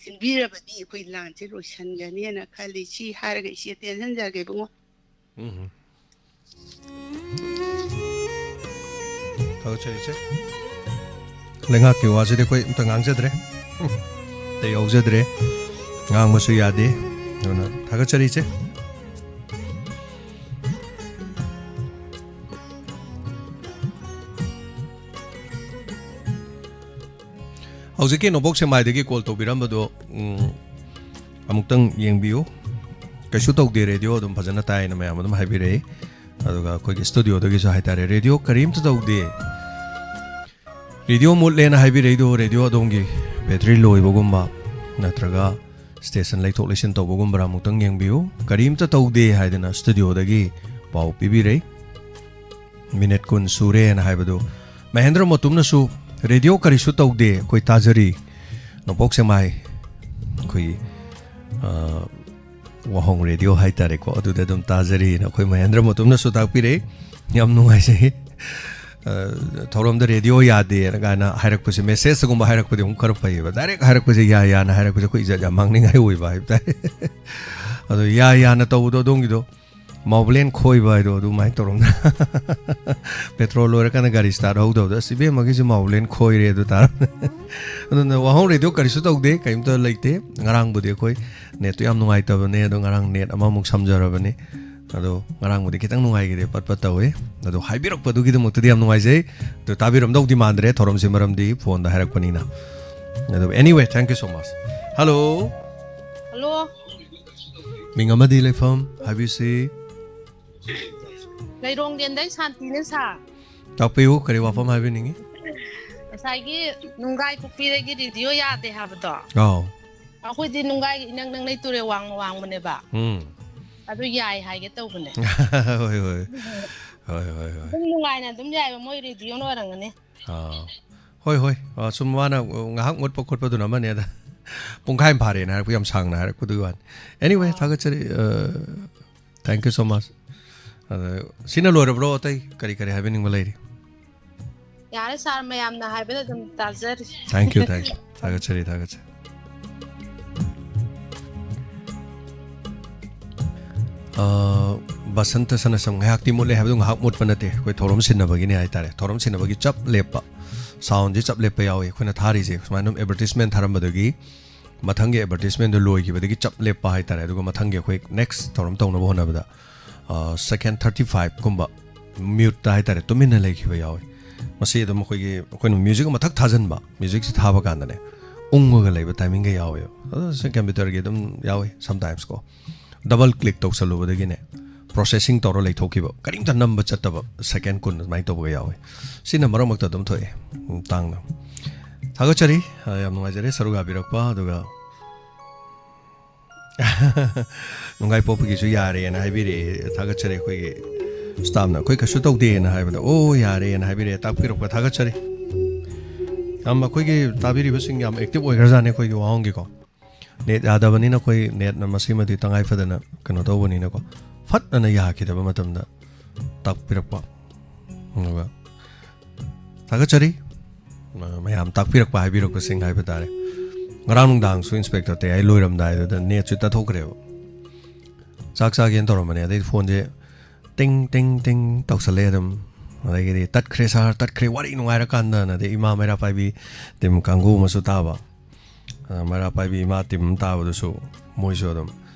ꯁꯤꯟꯕꯤꯔꯕꯗꯤ ꯑꯩꯈꯣꯏ ꯂꯥꯟꯁꯦ ꯂꯣꯏꯁꯤꯟꯒꯅꯤꯅ ꯈꯜꯂꯤ꯫ ꯁꯤ ꯍꯥꯏꯔꯒ ꯏꯆꯦ ꯇꯦꯟꯁꯤꯟꯖꯔꯒꯦ ꯏꯕꯨꯡꯉꯣ꯫ ꯎꯝ꯫ ꯊꯥꯒꯠꯆꯔꯤ ꯏꯆꯦ꯫ ꯂꯩꯉꯥꯛꯀꯤ ꯋꯥꯁꯤꯗꯤ ꯑꯩꯈꯣꯏ ꯑꯝꯇ ꯉꯥꯡꯖꯗ꯭ꯔꯦ꯫ ꯎꯝ꯫ ꯑꯝꯇ ꯌꯥꯎꯖꯗ꯭ꯔꯦ꯫ ꯉꯥꯡꯕꯁꯨ ꯌꯥꯗꯦ꯫ ꯑꯗꯨꯅ ꯊꯥꯒꯠꯆꯔꯤ ꯏꯆꯦ꯫ ꯍꯧꯖꯤꯛꯀꯤ ꯅꯣꯡꯄꯣꯛ ꯁꯦꯛꯃꯥꯏꯗꯒꯤ ꯀꯣꯜ ꯇꯧꯕꯤꯔꯝꯕꯗꯣ, ꯎꯝ, ꯑꯃꯨꯛꯇꯪ ꯌꯦꯡꯕꯤꯌꯨ꯫ ꯀꯩꯁꯨ ꯇꯧꯗꯦ, ꯔꯦꯗꯤꯑꯣ ꯑꯗꯨꯝ ꯐꯖꯅ ꯇꯥꯏꯅ ꯃꯌꯥꯝ ꯑꯗꯨꯝ ꯍꯥꯏꯕꯤꯔꯛꯏ꯫ ꯑꯗꯨꯒ ꯑꯩꯈꯣꯏꯒꯤ ꯁ꯭ꯇꯨꯗꯤꯑꯣꯗꯒꯤꯁꯨ ꯍꯥꯏꯇꯥꯔꯦ, "ꯔꯦꯗꯤꯑꯣ ꯀꯔꯤꯝꯇ ꯇꯧꯗꯦ, ꯔꯦꯗꯤꯑꯣ ꯃꯨꯠꯂꯦꯅ" ꯍꯥꯏꯕꯤꯔꯛꯏꯗꯣ, ꯔꯦꯗꯤꯑꯣ ꯑꯗꯣꯝꯒꯤ ꯕꯦꯇ꯭ꯔꯤ ꯂꯣꯏꯕꯒꯨꯝꯕ ꯅꯠꯇ꯭ꯔꯒ ꯁ꯭ꯇꯦꯁꯟ ꯂꯩꯊꯣꯛ ꯂꯩꯁꯤꯟ ꯇꯧꯕꯒꯨꯝꯕꯔꯥ ꯑꯃꯨꯛꯇꯪ ꯌꯦꯡꯕꯤꯌꯨ꯫ ꯀꯔꯤꯝꯇ ꯇꯧꯗꯦ ꯍꯥꯏꯗꯅ ꯁ꯭ꯇꯨꯗꯤꯑꯣꯗꯒꯤ ꯄꯥꯎ ꯄꯤꯕꯤꯔꯛꯏ꯫ ꯃꯤꯅꯤꯠ ꯀꯨꯟ ꯁꯨꯔꯦꯅ ꯍꯥꯏꯕꯗꯨ ꯃꯍꯦꯟꯗ꯭ꯔ ꯃꯣꯇꯨꯝꯅꯁꯨ "ꯔꯦꯗꯤꯑꯣ ꯀꯔꯤꯁꯨ ꯇꯧꯗꯦ, ꯑꯩꯈꯣꯏ ꯇꯥꯖꯔꯤ, ꯅꯣꯡꯄꯣꯛ ꯁꯦꯛꯃꯥꯏ ꯑꯩꯈꯣꯏꯒꯤ, ꯑ, ꯋꯥꯍꯣꯡ ꯔꯦꯗꯤꯑꯣ" ꯍꯥꯏꯇꯥꯔꯦꯀꯣ, ꯑꯗꯨꯗ ꯑꯗꯨꯝ ꯇꯥꯖꯔꯤꯅ ꯑꯩꯈꯣꯏ ꯃꯍꯦꯟꯗ꯭ꯔ ꯃꯣꯇꯨꯝꯅꯁꯨ ꯇꯥꯛꯄꯤꯔꯛꯏ꯫ ꯌꯥꯝ ꯅꯨꯡꯉꯥꯏꯖꯩ꯫ ꯑ, "ꯊꯧꯔꯝꯗ ꯔꯦꯗꯤꯑꯣ ꯌꯥꯗꯦꯅ" ꯀꯥꯏꯅ ꯍꯥꯏꯔꯛꯄꯁꯦ, ꯃꯦꯁꯦꯖꯇꯒꯨꯝꯕ ꯍꯥꯏꯔꯛꯄꯗꯤ ꯑꯃꯨꯛ ꯈꯔ ꯐꯩꯌꯦꯕ꯫ ꯗꯥꯏꯔꯦꯛ ꯍꯥꯏꯔꯛꯄꯁꯦ, "ꯌꯥ ꯌꯥꯅ" ꯍꯥꯏꯔꯛꯄꯁꯦ ꯑꯩꯈꯣꯏ ꯏꯖꯠ ꯌꯥꯝ ꯃꯥꯡꯅꯤꯡꯉꯥꯏ ꯑꯣꯏꯕ ꯍꯥꯏꯕ ꯇꯥꯔꯦ꯫ ꯑꯗꯣ "ꯌꯥ ꯌꯥꯅ" ꯇꯧꯕꯗꯣ ꯑꯗꯣꯝꯒꯤꯗꯣ ꯃꯥꯎꯕꯂꯦꯟ ꯈꯣꯏꯕ ꯍꯥꯏꯗꯣ ꯑꯗꯨꯃꯥꯏꯅ ꯇꯧꯔꯝꯗ꯫ ꯄꯦꯇ꯭ꯔꯣꯜ ꯂꯣꯏꯔꯀꯥꯟꯗ ꯒꯥꯔꯤ ꯁ꯭ꯇꯥꯔꯠ ꯍꯧꯗꯕꯗꯣ, "ꯑꯁ, ꯏꯕꯦꯝꯃꯒꯤꯁꯦ ꯃꯥꯎꯕꯂꯦꯟ ꯈꯣꯏꯔꯦ" ꯑꯗꯨ ꯇꯥꯔꯝꯃꯦ꯫ ꯑꯗꯨꯅ ꯋꯥꯍꯣꯡ ꯔꯦꯗꯤꯑꯣ ꯀꯔꯤꯁꯨ ꯇꯧꯗꯦ, ꯀꯔꯤꯝꯇ ꯂꯩꯇꯦ꯫ ꯉꯔꯥꯡꯕꯨꯗꯤ ꯑꯩꯈꯣꯏ ꯅꯦꯠꯇꯨ ꯌꯥꯝ ꯅꯨꯡꯉꯥꯏꯇꯕꯅꯦ, ꯑꯗꯣ ꯉꯔꯥꯡ ꯅꯦꯠ ꯑꯃꯃꯨꯛ ꯁꯝꯖꯔꯕꯅꯤ꯫ ꯑꯗꯣ ꯉꯔꯥꯡꯕꯨꯗꯤ ꯈꯤꯇꯪ ꯅꯨꯡꯉꯥꯏꯈꯤꯗꯦ, ꯄꯠ ꯄꯠ ꯇꯧꯋꯦ꯫ ꯑꯗꯣ ꯍꯥꯏꯕꯤꯔꯛꯄꯗꯨꯒꯤꯗꯃꯛꯇꯗꯤ ꯌꯥꯝ ꯅꯨꯡꯉꯥꯏꯖꯩ꯫ ꯑꯗꯣ ꯇꯥꯕꯤꯔꯝꯗꯧꯗꯤ ꯃꯥꯟꯗ꯭ꯔꯦ ꯊꯧꯔꯝꯁꯤ, ꯃꯔꯝꯗꯤ ꯐꯣꯟꯗ ꯍꯥꯏꯔꯛꯄꯅꯤꯅ꯫ ꯑꯗꯣ anyway, thank you so much. Hello꯫ Hello. ꯃꯤꯡ ꯑꯃꯗꯤ ꯂꯩꯐꯝ ꯍꯥꯏꯕꯤꯁꯤ꯫ ꯂꯩꯔꯣꯡꯗꯦꯟꯗꯩ ꯁꯥꯟꯇꯤꯅꯦ ꯁꯥꯔ꯫ ꯇꯥꯛꯄꯤꯌꯨ, ꯀꯔꯤ ꯋꯥꯐꯝ ꯍꯥꯏꯕꯤꯅꯤꯡꯉꯤ? ꯉꯁꯥꯏꯒꯤ ꯅꯨꯡꯒꯥꯏ ꯄꯨꯈ꯭ꯔꯤꯗꯒꯤ ꯔꯦꯗꯤꯑꯣ ꯌꯥꯗꯦ ꯍꯥꯏꯕꯗꯣ꯫ ꯑꯥꯎ꯫ ꯑꯩꯈꯣꯏꯗꯤ ꯅꯨꯡꯒꯥꯏꯒꯤ ꯏꯅꯛ ꯅꯛꯅꯩ, ꯇꯨꯔꯦꯜ ꯋꯥꯡꯃ ꯋꯥꯡꯃꯅꯦꯕ꯫ ꯎꯝ꯫ ꯑꯗꯨ ꯌꯥꯏ ꯍꯥꯏꯒꯦ ꯇꯧꯕꯅꯦ꯫ ꯍꯣꯏ ꯍꯣꯏ ꯍꯣꯏ ꯍꯣꯏ ꯍꯣꯏ꯫ ꯑꯗꯨꯝ ꯅꯨꯡꯉꯥꯏꯅ ꯑꯗꯨꯝ ꯌꯥꯏꯕ, ꯃꯣꯏ ꯔꯦꯗꯤꯑꯣꯅ ꯑꯣꯏꯔꯝꯒꯅꯤ꯫ ꯑꯥ, ꯍꯣꯏ ꯍꯣꯏ꯫ ꯑꯥ, ꯁꯨꯝ ꯃꯥꯅ ꯉꯥꯏꯍꯥꯛ ꯃꯨꯠꯄ ꯈꯣꯠꯄꯗꯨꯅ ꯑꯃꯅꯦ, ꯑꯗ ꯄꯨꯡꯈꯥꯏ ꯑꯃ ꯐꯥꯔꯦꯅ ꯍꯥꯏꯔꯛꯄ, ꯌꯥꯝ ꯁꯥꯡꯅ ꯍꯥꯏꯔꯛꯄꯗꯨꯒꯤ ꯋꯥꯅꯤ꯫ Anyway, ꯊꯥꯒꯠꯆꯔꯤ꯫ Thank you so much꯫ ꯑꯗ ꯁꯤꯅ ꯂꯣꯏꯔꯕ꯭ꯔꯣ? ꯑꯇꯩ ꯀꯔꯤ ꯀꯔꯤ ꯍꯥꯏꯕꯤꯅꯤꯡꯕ ꯂꯩꯔꯤ? ꯌꯥꯔꯦ ꯁꯥꯔ, ꯃꯌꯥꯝꯅ ꯍꯥꯏꯕꯗ ꯑꯗꯨꯝ ꯇꯥꯖꯔꯤ꯫ Thank you, thank you꯫ ꯊꯥꯒꯠꯆꯔꯤ, ꯊꯥꯒꯠꯆꯔꯤ꯫ ꯑ, ꯕꯁꯟꯇ ꯁꯅꯥꯁꯝ, ꯉꯥꯏꯍꯥꯛꯇꯤ ꯃꯨꯠꯂꯦ ꯍꯥꯏꯕꯗꯨ ꯉꯥꯏꯍꯥꯛ ꯃꯨꯠꯄ ꯅꯠꯇꯦ, ꯑꯩꯈꯣꯏ ꯊꯧꯔꯝ ꯁꯤꯟꯅꯕꯒꯤꯅꯦ ꯍꯥꯏꯇꯥꯔꯦ꯫ ꯊꯧꯔꯝ ꯁꯤꯟꯅꯕꯒꯤ ꯆꯞ ꯂꯦꯞꯄ, soundꯁꯦ ꯆꯞ ꯂꯦꯞꯄ ꯌꯥꯎꯏ꯫ ꯑꯩꯈꯣꯏꯅ ꯊꯥꯔꯤꯁꯦ ꯁꯨꯃꯥꯏꯅ ꯑꯗꯨꯝ advertisement ꯊꯥꯔꯝꯕꯗꯒꯤ ꯃꯊꯪꯒꯤ advertisementꯗꯨ ꯂꯣꯏꯈꯤꯕꯗꯒꯤ ꯆꯞ ꯂꯦꯞꯄ ꯍꯥꯏꯇꯥꯔꯦ꯫ ꯑꯗꯨꯒ ꯃꯊꯪꯒꯤ ꯑꯩꯈꯣꯏ next ꯊꯧꯔꯝ ꯇꯧꯅꯕ ꯍꯣꯠꯅꯕꯗ, ꯑ, second thirty fiveꯀꯨꯝꯕ muteꯇ ꯍꯥꯏꯇꯥꯔꯦ, ꯇꯨꯃꯤꯟꯅ ꯂꯩꯈꯤꯕ ꯌꯥꯎꯏ꯫ ꯃꯁꯤ ꯑꯗꯨꯝ ꯑꯩꯈꯣꯏꯒꯤ, ꯑꯩꯈꯣꯏꯅ music ꯑꯃꯊꯛ ꯊꯥꯖꯤꯟꯕ, musicꯁꯤ ꯊꯥꯕ ꯀꯥꯟꯗꯅꯦ, ꯎꯪꯉꯒ ꯂꯩꯕ timingꯒ ꯌꯥꯎꯋꯦꯕ꯫ ꯑꯗꯨ ꯁꯤ computerꯒꯤ ꯑꯗꯨꯝ ꯌꯥꯎꯏ sometimes ꯀꯣ꯫ Double click ꯇꯧꯁꯜꯂꯨꯕꯗꯒꯤꯅꯦ, processing ꯇꯧꯔ ꯂꯩꯊꯣꯛꯈꯤꯕ, ꯀꯔꯤꯝꯇ ꯅꯝꯕ ꯆꯠꯇꯕ, second ꯀꯨꯟ ꯑꯗꯨꯃꯥꯏꯅ ꯇꯧꯕꯒ ꯌꯥꯎꯋꯤ꯫ ꯁꯤꯅ ꯃꯔꯛ ꯃꯔꯛꯇ ꯑꯗꯨꯝ ꯊꯣꯛꯑꯦ꯫ ꯎꯝ, ꯇꯥꯡꯅ꯫ ꯊꯥꯒꯠꯆꯔꯤ꯫ ꯑ, ꯌꯥꯝ ꯅꯨꯡꯉꯥꯏꯖꯔꯦ ꯁꯔꯨꯛ ꯌꯥꯕꯤꯔꯛꯄ꯫ ꯑꯗꯨꯒ ꯅꯨꯡꯉꯥꯏꯄꯣꯛꯄꯒꯤꯁꯨ ꯌꯥꯔꯦꯅ ꯍꯥꯏꯕꯤꯔꯛꯑꯦ꯫ ꯊꯥꯒꯠꯆꯔꯤ꯫ ꯑꯩꯈꯣꯏꯒꯤ staffꯅ ꯑꯩꯈꯣꯏ ꯀꯩꯁꯨ ꯇꯧꯗꯦꯅ ꯍꯥꯏꯕꯗ, "ꯑꯣ, ꯌꯥꯔꯦꯅ" ꯍꯥꯏꯕꯤꯔꯛꯑꯦ꯫ ꯇꯥꯛꯄꯤꯔꯛꯄ ꯊꯥꯒꯠꯆꯔꯤ꯫ ꯌꯥꯝ, ꯑꯩꯈꯣꯏꯒꯤ ꯇꯥꯕꯤꯔꯤꯕꯁꯤꯡ ꯌꯥꯝ active ꯑꯣꯏꯈ꯭ꯔꯖꯥꯠꯅꯤ ꯑꯩꯈꯣꯏꯒꯤ ꯋꯥꯍꯪꯒꯤꯀꯣ꯫ Net ꯌꯥꯗꯕꯅꯤꯅ ꯑꯩꯈꯣꯏ netꯅ ꯃꯁꯤꯃꯗꯤ ꯇꯉꯥꯏ ꯐꯗꯅ ꯀꯩꯅꯣ ꯇꯧꯕꯅꯤꯅꯀꯣ, ꯐꯠ ꯑꯅ ꯌꯥꯈꯤꯗꯕ ꯃꯇꯝꯗ ꯇꯥꯛꯄꯤꯔꯛꯄ꯫ ꯑꯗꯨꯒ ꯊꯥꯒꯠꯆꯔꯤ꯫ ꯃ-, ꯃꯌꯥꯝ ꯇꯥꯛꯄꯤꯔꯛꯄ, ꯍꯥꯏꯕꯤꯔꯛꯄꯁꯤꯡ ꯍꯥꯏꯕ ꯇꯥꯔꯦ꯫ ꯉꯔꯥꯡ ꯅꯨꯡꯗꯥꯡꯁꯨ inspector ꯇꯌꯥꯏ ꯂꯣꯏꯔꯝꯗꯥꯏꯗꯨꯗ netꯁꯨ ꯇꯠꯊꯣꯛꯈ꯭ꯔꯦꯕ꯫ ꯆꯥꯛ ꯆꯥꯒꯦꯅ ꯇꯧꯔꯝꯕꯅꯦ, ꯑꯗꯩ phoneꯁꯦ ꯇꯤꯡ ꯇꯤꯡ ꯇꯤꯡ ꯇꯧꯁꯜꯂꯛꯑꯦ ꯑꯗꯨꯝ꯫ ꯑꯗꯒꯤꯗꯤ "ꯇꯠꯈ꯭ꯔꯦ ꯁꯥꯔ, ꯇꯠꯈ꯭ꯔꯦ, ꯋꯥꯔꯤ ꯅꯨꯡꯉꯥꯏꯔꯀꯥꯟꯗꯅ", ꯑꯗꯩ ꯏꯃꯥ ꯃꯩꯔꯥ ꯄꯥꯏꯕꯤ team ꯀꯥꯡꯕꯨ ꯑꯃꯁꯨ ꯇꯥꯕ꯫ ꯑ, ꯃꯩꯔꯥ ꯄꯥꯏꯕꯤ ꯏꯃꯥ team ꯑꯃ ꯇꯥꯕꯗꯨꯁꯨ ꯃꯣꯏꯁꯨ ꯑꯗꯨꯝ,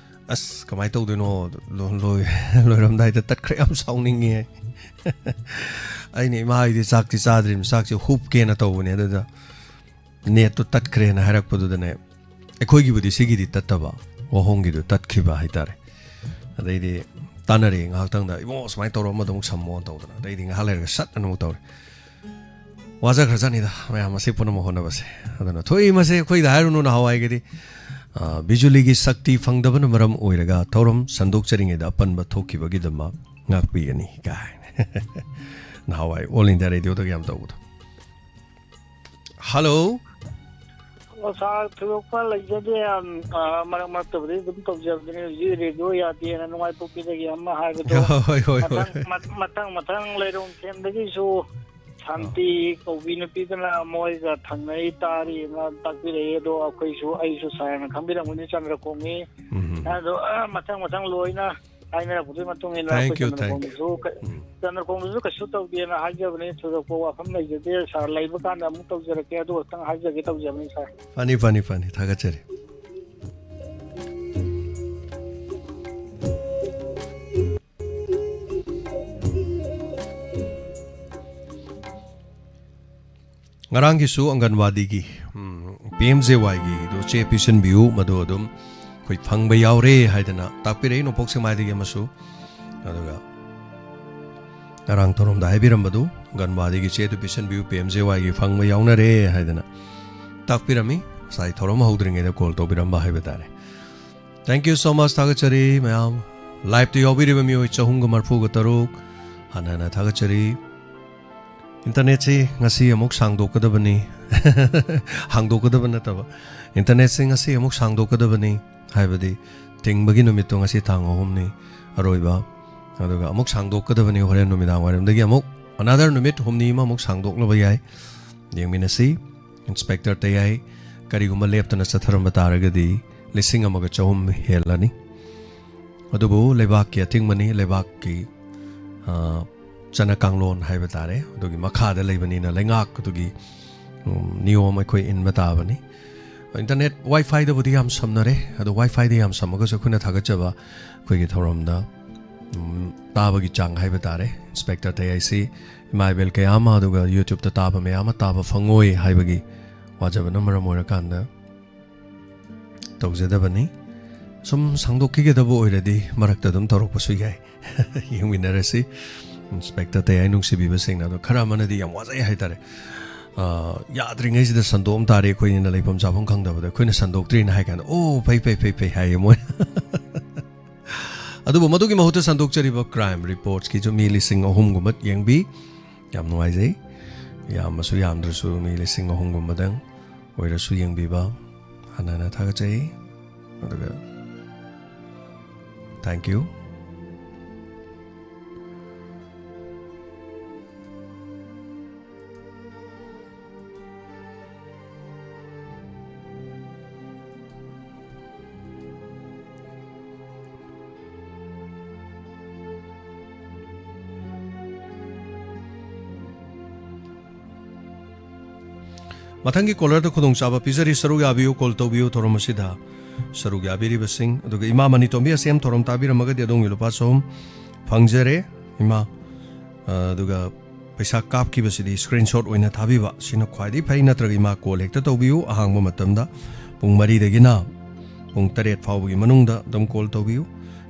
"ꯑꯁ, ꯀꯃꯥꯏꯅ ꯇꯧꯗꯣꯏꯅꯣ? ꯂꯣ-, ꯂꯣꯏ-, ꯂꯣꯏꯔꯝꯗꯥꯏꯗ ꯇꯠꯈ꯭ꯔꯦ, ꯌꯥꯝ ꯁꯥꯎꯅꯤꯡꯉꯦ", ꯍꯥꯏ꯫ ꯑꯩꯅ, "ꯏꯃꯥ, ꯑꯩꯗꯤ ꯆꯥꯛꯇꯤ ꯆꯥꯗ꯭ꯔꯤꯕꯅꯤ, ꯆꯥꯛꯁꯦ ꯍꯨꯞꯀꯦꯅ ꯇꯧꯕꯅꯦ, ꯑꯗꯨꯗ netꯇꯣ ꯇꯠꯈ꯭ꯔꯦꯅ" ꯍꯥꯏꯔꯛꯄꯗꯨꯗꯅꯦ, ꯑꯩꯈꯣꯏꯒꯤꯕꯨꯗꯤ ꯁꯤꯒꯤꯗꯤ ꯇꯠꯇꯕ, ꯋꯥꯍꯣꯡꯒꯤꯗꯨ ꯇꯠꯈꯤꯕ ꯍꯥꯏꯇꯥꯔꯦ꯫ ꯑꯗꯩꯗꯤ ꯇꯥꯟꯅꯔꯦ ꯉꯥꯏꯍꯥꯛꯇꯪꯗ, "ꯏꯕꯨꯡꯉꯣ, ꯁꯨꯃꯥꯏꯅ ꯇꯧꯔꯣ, ꯑꯃꯗ ꯑꯃꯨꯛ ꯁꯝꯃꯣꯅ" ꯇꯧꯗꯅ, ꯑꯗꯩꯗꯤ ꯉꯥꯏꯍꯥꯛ ꯂꯩꯔꯒ ꯁꯠ ꯑꯅ ꯑꯃꯨꯛ ꯇꯧꯔꯦ꯫ ꯋꯥꯖꯈ꯭ꯔꯖꯥꯠꯅꯤꯗ ꯃꯌꯥꯝ ꯑꯁꯤ ꯄꯨꯝꯅꯃꯛ ꯍꯣꯠꯅꯕꯁꯦ꯫ ꯑꯗꯨꯅ ꯊꯣꯛꯏ ꯃꯁꯦ ꯑꯩꯈꯣꯏꯗ ꯍꯥꯏꯔꯨꯅꯨ, ꯅꯍꯥꯟꯋꯥꯏꯒꯤꯗꯤ ꯑ, ꯕꯤꯖꯨꯂꯤꯒꯤ ꯁꯛꯇꯤ ꯐꯪꯗꯕꯅ ꯃꯔꯝ ꯑꯣꯏꯔꯒ ꯊꯧꯔꯝ ꯁꯟꯗꯣꯛꯆꯔꯤꯉꯩꯗ ꯑꯄꯟꯕ ꯊꯣꯛꯈꯤꯕꯒꯤꯗꯃꯛ ꯉꯥꯛꯄꯤꯒꯅꯤ ꯀꯥꯏꯅ꯫ ꯅꯍꯥꯟꯋꯥꯏ ꯑꯣꯜ ꯏꯟꯗꯤꯌꯥ ꯔꯦꯗꯤꯑꯣꯗꯒ ꯌꯥꯝ ꯇꯧꯕꯗꯣ꯫ ꯍꯜꯂꯣ꯫ ꯑꯣ, ꯁꯥꯔ, ꯊꯣꯏꯗꯣꯛꯄ ꯂꯩꯖꯗꯦ꯫ ꯌꯥꯝ, ꯑ, ꯃꯔꯛ ꯃꯔꯛꯇꯕꯨꯗꯤ ꯑꯗꯨꯝ ꯇꯧꯖꯕꯗꯨꯅꯤ꯫ ꯍꯧꯖꯤꯛ ꯔꯦꯗꯤꯑꯣ ꯌꯥꯗꯦꯅ ꯅꯨꯡꯉꯥꯏꯄꯣꯛꯄꯤꯗꯒꯤ ꯑꯃ ꯍꯥꯏꯕꯗꯣ꯫ ꯍꯣꯏ, ꯍꯣꯏ, ꯍꯣꯏ꯫ ꯃꯊꯪ, ꯃ-, ꯃꯊꯪ, ꯃꯊꯪ ꯂꯩꯔꯣꯡ ꯊꯦꯝꯗꯒꯤꯁꯨ ꯁꯥꯟꯇꯤ ꯀꯧꯕꯤ ꯅꯨꯄꯤꯗꯨꯅ ꯃꯣꯏꯒ ꯊꯪꯅꯩ ꯇꯥꯔꯤꯅ ꯇꯥꯛꯄꯤꯔꯛꯏ꯫ ꯑꯗꯣ ꯑꯩꯈꯣꯏꯁꯨ, ꯑꯩꯁꯨ ꯁꯥꯔꯅ ꯈꯪꯕꯤꯔꯝꯒꯅꯤ, ꯆꯟꯗ꯭ꯔꯈꯣꯡꯅꯤ꯫ ꯎꯝ꯫ ꯑꯗꯣ, ꯑ, ꯃꯊꯪ, ꯃꯊꯪ ꯂꯣꯏꯅ ꯍꯥꯏꯅꯔꯛꯄꯗꯨꯒꯤ ꯃꯇꯨꯡ ꯏꯟꯅ Thank ꯑꯩꯈꯣꯏ you, thank you. ꯆꯟꯗ꯭ꯔꯈꯣꯡꯗꯁꯨ ꯀ-, ꯎꯝ꯫ ꯆꯟꯗ꯭ꯔꯈꯣꯡꯗꯁꯨ ꯀꯩꯁꯨ ꯇꯧꯗꯦꯅ ꯍꯥꯏꯖꯕꯅꯤ꯫ ꯊꯣꯏꯗꯣꯛꯄ ꯋꯥꯐꯝ ꯂꯩꯖꯗꯦ꯫ ꯁꯥꯔ ꯂꯩꯕ ꯀꯥꯟꯗ ꯑꯃꯨꯛ ꯇꯧꯖꯔꯛꯀꯦ꯫ ꯑꯗꯨ ꯈꯛꯇꯪ ꯍꯥꯏꯖꯒꯦ ꯇꯧꯖꯕꯅꯤ, ꯁꯥꯔ꯫ ꯐꯅꯤ, ꯐꯅꯤ, ꯐꯅꯤ꯫ ꯊꯥꯒꯠꯆꯔꯤ꯫ ꯉꯔꯥꯡꯒꯤꯁꯨ ꯑꯪꯒꯟꯋꯥꯗꯤꯒꯤ, ꯎꯝ, ꯄꯤ ꯑꯦꯝ ꯖꯦ ꯋꯥꯏꯒꯤꯗꯣ ꯆꯦ ꯄꯤꯁꯤꯟꯕꯤꯌꯨ, ꯃꯗꯨ ꯑꯗꯨꯝ ꯑꯩꯈꯣꯏ ꯐꯪꯕ ꯌꯥꯎꯔꯦ ꯍꯥꯏꯗꯅ ꯇꯥꯛꯄꯤꯔꯛꯏ ꯅꯣꯡꯄꯣꯛ ꯁꯦꯛꯃꯥꯏꯗꯒꯤ ꯑꯃꯁꯨ꯫ ꯑꯗꯨꯒ ꯉꯔꯥꯡ ꯊꯧꯔꯝꯗ ꯍꯥꯏꯕꯤꯔꯝꯕꯗꯨ, ꯑꯪꯒꯟꯋꯥꯗꯤꯒꯤ ꯆꯦꯗꯨ ꯄꯤꯁꯤꯟꯕꯤꯌꯨ, ꯄꯤ ꯑꯦꯝ ꯖꯦ ꯋꯥꯏꯒꯤ ꯐꯪꯕ ꯌꯥꯎꯅꯔꯦ ꯍꯥꯏꯗꯅ ꯇꯥꯛꯄꯤꯔꯝꯃꯤ꯫ ꯉꯁꯥꯏ ꯊꯧꯔꯝ ꯍꯧꯗ꯭ꯔꯤꯉꯩꯗ ꯀꯣꯜ ꯇꯧꯕꯤꯔꯝꯕ ꯍꯥꯏꯕ ꯇꯥꯔꯦ꯫ Thank you so much, ꯊꯥꯒꯠꯆꯔꯤ ꯃꯌꯥꯝ꯫ ꯂꯥꯏꯞꯇ ꯌꯥꯎꯕꯤꯔꯤꯕ ꯃꯤꯑꯣꯏ ꯆꯍꯨꯝꯒ ꯃꯔꯤꯐꯨꯒ ꯇꯔꯨꯛ, ꯍꯟꯅ ꯍꯟꯅ ꯊꯥꯒꯠꯆꯔꯤ꯫ ꯏꯟꯇꯔꯅꯦꯠꯁꯤ ꯉꯁꯤ ꯑꯃꯨꯛ ꯁꯥꯡꯗꯣꯛꯀꯗꯕꯅꯤ꯫ ꯍꯥꯡꯗꯣꯛꯀꯗꯕ ꯅꯠꯇꯕ, ꯏꯟꯇꯔꯅꯦꯠꯁꯤ ꯉꯁꯤ ꯑꯃꯨꯛ ꯁꯥꯡꯗꯣꯛꯀꯗꯕꯅꯤ, ꯍꯥꯏꯕꯗꯤ ꯊꯤꯡꯕꯒꯤ ꯅꯨꯃꯤꯠꯇꯣ ꯉꯁꯤ ꯇꯥꯡ ꯑꯍꯨꯝꯅꯤ ꯑꯔꯣꯏꯕ, ꯑꯗꯨꯒ ꯑꯃꯨꯛ ꯁꯥꯡꯗꯣꯛꯀꯗꯕꯅꯤ ꯍꯣꯔꯦꯟ ꯅꯨꯃꯤꯗꯥꯡ ꯋꯥꯏꯔꯝꯗꯒꯤ ꯑꯃꯨꯛ another ꯅꯨꯃꯤꯠ ꯍꯨꯝꯅꯤ ꯑꯃ ꯑꯃꯨꯛ ꯁꯥꯡꯗꯣꯛꯂꯕ ꯌꯥꯏ꯫ ꯌꯦꯡꯃꯤꯟꯅꯁꯤ꯫ ꯏꯟꯁꯄꯦꯛꯇꯔ ꯇꯌꯥꯏ ꯀꯔꯤꯒꯨꯝꯕ ꯂꯦꯞꯇꯅ ꯆꯠꯊꯔꯝꯕ ꯇꯥꯔꯒꯗꯤ ꯂꯤꯁꯤꯡ ꯑꯃꯒ ꯆꯍꯨꯝ ꯍꯦꯜꯂꯅꯤ꯫ ꯑꯗꯨꯕꯨ ꯂꯩꯕꯥꯛꯀꯤ ꯑꯊꯤꯡꯕꯅꯤ, ꯂꯩꯕꯥꯛꯀꯤ, ꯑ, ꯆꯠꯅ ꯀꯥꯡꯂꯣꯟ ꯍꯥꯏꯕ ꯇꯥꯔꯦ, ꯑꯗꯨꯒꯤ ꯃꯈꯥꯗ ꯂꯩꯕꯅꯤꯅ ꯂꯩꯉꯥꯛ ꯑꯗꯨꯒꯤ, ꯎꯝ, ꯅꯤꯌꯣꯝ ꯑꯩꯈꯣꯏ ꯏꯟꯕ ꯇꯥꯕꯅꯤ꯫ ꯏꯟꯇꯔꯅꯦꯠ ꯋꯥꯏꯐꯥꯏꯗꯕꯨꯗꯤ ꯌꯥꯝ ꯁꯝꯅꯔꯦ, ꯑꯗꯣ ꯋꯥꯏꯐꯥꯏꯗ ꯌꯥꯝ ꯁꯝꯃꯒꯁꯨ ꯑꯩꯈꯣꯏꯅ ꯊꯥꯒꯠꯆꯕ ꯑꯩꯈꯣꯏꯒꯤ ꯊꯧꯔꯝꯗ, ꯎꯝ, ꯇꯥꯕꯒꯤ ꯆꯥꯡ ꯍꯥꯏꯕ ꯇꯥꯔꯦ꯫ ꯏꯟꯁꯄꯦꯛꯇꯔ ꯇꯌꯥꯏꯁꯤ ꯏꯃꯥ ꯏꯕꯦꯜ ꯀꯌꯥ ꯑꯃ, ꯑꯗꯨꯒ ꯌꯨꯇ꯭ꯌꯨꯕꯇ ꯇꯥꯕ ꯃꯌꯥꯝ ꯑꯃ ꯇꯥꯕ ꯐꯪꯉꯣꯏ ꯍꯥꯏꯕꯒꯤ ꯋꯥꯖꯕꯅ ꯃꯔꯝ ꯑꯣꯏꯔꯀꯥꯟꯗ ꯇꯧꯖꯗꯕꯅꯤ꯫ ꯁꯨꯝ ꯁꯥꯡꯗꯣꯛꯈꯤꯒꯗꯕ ꯑꯣꯏꯔꯗꯤ ꯃꯔꯛꯇ ꯑꯗꯨꯝ ꯇꯧꯔꯛꯄꯁꯨ ꯌꯥꯏ꯫ ꯌꯦꯡꯃꯤꯟꯅꯔꯁꯤ꯫ ꯏꯟꯁꯄꯦꯛꯇꯔ ꯇꯌꯥꯏ ꯅꯨꯡꯁꯤꯕꯤꯕꯁꯤꯡꯅ, ꯑꯗꯣ ꯈꯔ ꯑꯃꯅꯗꯤ ꯌꯥꯝ ꯋꯥꯖꯩ ꯍꯥꯏꯇꯥꯔꯦ꯫ ꯑ, ꯌꯥꯗ꯭ꯔꯤꯉꯩꯁꯤꯗ ꯁꯟꯗꯣꯛꯑꯝ ꯇꯥꯔꯦ, ꯑꯩꯈꯣꯏꯅ ꯂꯩꯐꯝ ꯆꯥꯐꯝ ꯈꯪꯗꯕꯗ꯫ ꯑꯩꯈꯣꯏꯅ ꯁꯟꯗꯣꯛꯇ꯭ꯔꯤꯅ ꯍꯥꯏ ꯀꯥꯟꯗ, "ꯑꯣ, ꯐꯩ, ꯐꯩ, ꯐꯩ, ꯐꯩ," ꯍꯥꯏꯌꯦ ꯃꯣꯏꯅ꯫ ꯑꯗꯨꯕꯨ ꯃꯗꯨꯒꯤ ꯃꯍꯨꯠꯇ ꯁꯟꯗꯣꯛꯆꯔꯤꯕ crime reportsꯀꯤꯁꯨ ꯃꯤ ꯂꯤꯁꯤꯡ ꯑꯍꯨꯝꯒꯨꯝꯕ ꯌꯦꯡꯕꯤ꯫ ꯌꯥꯝ ꯅꯨꯡꯉꯥꯏꯖꯩ꯫ ꯌꯥꯝꯃꯁꯨ ꯌꯥꯝꯗ꯭ꯔꯁꯨ ꯃꯤ ꯂꯤꯁꯤꯡ ꯑꯍꯨꯝꯒꯨꯝꯕꯗꯪ ꯑꯣꯏꯔꯁꯨ ꯌꯦꯡꯕꯤꯕ ꯍꯥꯟꯅ ꯍꯥꯟꯅ ꯊꯥꯒꯠꯆꯩ꯫ ꯑꯗꯨꯒ thank you꯫ ꯃꯊꯪꯒꯤ caller ꯗ ꯈꯨꯗꯣꯡꯆꯥꯕ ꯄꯤꯖꯔꯤ, ꯁꯔꯨꯛ ꯌꯥꯕꯤꯌꯨ, call ꯇꯧꯕꯤꯌꯨ ꯊꯧꯔꯝ ꯑꯁꯤꯗ꯫ ꯁꯔꯨꯛ ꯌꯥꯕꯤꯔꯤꯕꯁꯤꯡ, ꯑꯗꯨꯒ ꯏꯃꯥ ꯃꯅꯤꯇꯣꯝꯕꯤ ꯑꯁꯦꯝ ꯊꯧꯔꯝ ꯇꯥꯕꯤꯔꯝꯃꯒꯗꯤ ꯑꯗꯣꯝꯒꯤ ꯂꯨꯄꯥ ꯆꯍꯨꯝ ꯐꯪꯖꯔꯦ, ꯏꯃꯥ꯫ ꯑ, ꯑꯗꯨꯒ ꯄꯩꯁꯥ ꯀꯥꯞꯈꯤꯕꯁꯤꯗꯤ screenshot ꯑꯣꯏꯅ ꯊꯥꯕꯤꯕ, ꯁꯤꯅ ꯈ꯭ꯋꯥꯏꯗꯒꯤ ꯐꯩ꯫ ꯅꯠꯇ꯭ꯔꯒ ꯏꯃꯥ call ꯍꯦꯛꯇ ꯇꯧꯕꯤꯌꯨ, ꯑꯍꯥꯡꯕ ꯃꯇꯝꯗ ꯄꯨꯡ ꯃꯔꯤꯗꯒꯤꯅ ꯄꯨꯡ ꯇꯔꯦꯠ ꯐꯥꯎꯕꯒꯤ ꯃꯅꯨꯡꯗ ꯑꯗꯨꯝ call ꯇꯧꯕꯤꯌꯨ,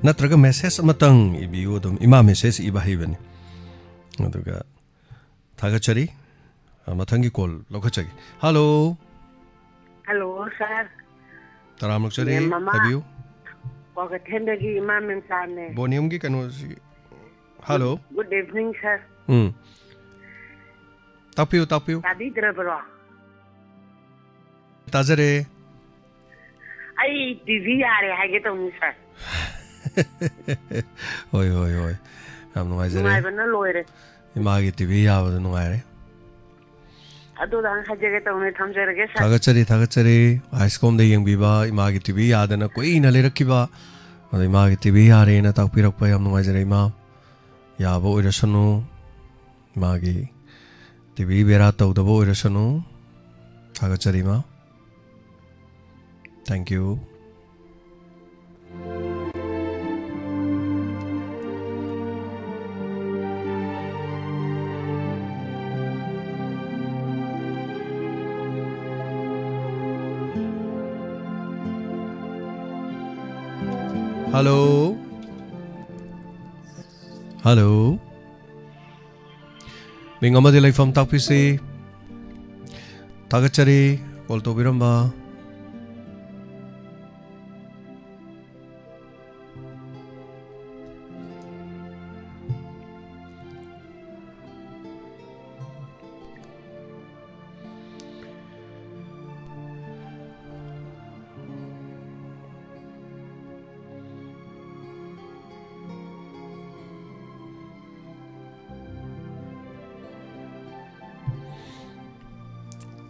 ꯅꯠꯇ꯭ꯔꯒ message ꯑꯃꯇꯪ ꯏꯕꯤꯌꯨ, ꯑꯗꯨꯝ ꯏꯃꯥ message ꯏꯕ ꯍꯩꯕꯅꯤ꯫ ꯑꯗꯨꯒ ꯊꯥꯒꯠꯆꯔꯤ꯫ ꯑ, ꯃꯊꯪꯒꯤ call ꯂꯧꯈꯠꯆꯒꯦ꯫ Hello꯫ Hello, sir꯫ ꯇꯔꯥꯝꯅ ꯑꯣꯛꯆꯔꯤ꯫ ꯃꯦꯝ, ꯃꯃꯥ꯫ ꯍꯥꯏꯕꯤꯌꯨ꯫ ꯀ꯭ꯋꯥꯀꯩꯊꯦꯜꯗꯒꯤ ꯏꯃꯥ ꯃꯦꯝꯆꯥꯅꯦ꯫ ꯕꯣꯅꯤꯌꯝꯒꯤ ꯀꯩꯅꯣꯁꯤ꯫ Hello꯫ Good evening, sir꯫ ꯎꯝ꯫ ꯇꯥꯛꯄꯤꯌꯨ, ꯇꯥꯛꯄꯤꯌꯨ꯫ ꯇꯥꯕꯤꯗ꯭ꯔꯕ꯭ꯔꯣ? ꯇꯥꯖꯔꯦ꯫ ꯑꯩ ꯇꯤ ꯚꯤ ꯌꯥꯔꯦ ꯍꯥꯏꯒꯦ ꯇꯧꯅꯤ, sir꯫ ꯍꯣꯏ, ꯍꯣꯏ, ꯍꯣꯏ꯫ ꯌꯥꯝ ꯅꯨꯡꯉꯥꯏꯖꯔꯦ꯫ ꯅꯨꯡꯉꯥꯏꯕꯅ ꯂꯣꯏꯔꯦ꯫ ꯏꯃꯥꯒꯤ ꯇꯤ ꯚꯤ ꯌꯥꯕꯗ ꯅꯨꯡꯉꯥꯏꯔꯦ꯫ ꯑꯗꯨꯗꯪ ꯍꯥꯏꯖꯒꯦ ꯇꯧꯅꯤ, ꯊꯝꯖꯔꯒꯦ, sir꯫ ꯊꯥꯒꯠꯆꯔꯤ, ꯊꯥꯒꯠꯆꯔꯤ꯫ ꯑꯥꯏꯁꯀꯣꯝꯗ ꯌꯦꯡꯕꯤꯕ, ꯏꯃꯥꯒꯤ ꯇꯤ ꯚꯤ ꯌꯥꯗꯅ ꯀꯨꯏꯅ ꯂꯩꯔꯛꯈꯤꯕ, ꯑꯗꯣ ꯏꯃꯥꯒꯤ ꯇꯤ ꯚꯤ ꯌꯥꯔꯦꯅ ꯇꯥꯛꯄꯤꯔꯛꯄ ꯌꯥꯝ ꯅꯨꯡꯉꯥꯏꯖꯔꯦ, ꯏꯃꯥ꯫ ꯌꯥꯕ ꯑꯣꯏꯔꯁꯅꯨ, ꯏꯃꯥꯒꯤ ꯇꯤ ꯚꯤ ꯕꯦꯔꯥ ꯇꯧꯗꯕ ꯑꯣꯏꯔꯁꯅꯨ꯫ ꯊꯥꯒꯠꯆꯔꯤ, ꯏꯃꯥ꯫ Thank you꯫ Hello꯫ Hello꯫ ꯃꯤꯡ ꯑꯃꯗꯤ ꯂꯩꯐꯝ ꯇꯥꯛꯄꯤꯁꯤ꯫ ꯊꯥꯒꯠꯆꯔꯤ ꯀꯣꯜ ꯇꯧꯕꯤꯔꯝꯕ꯫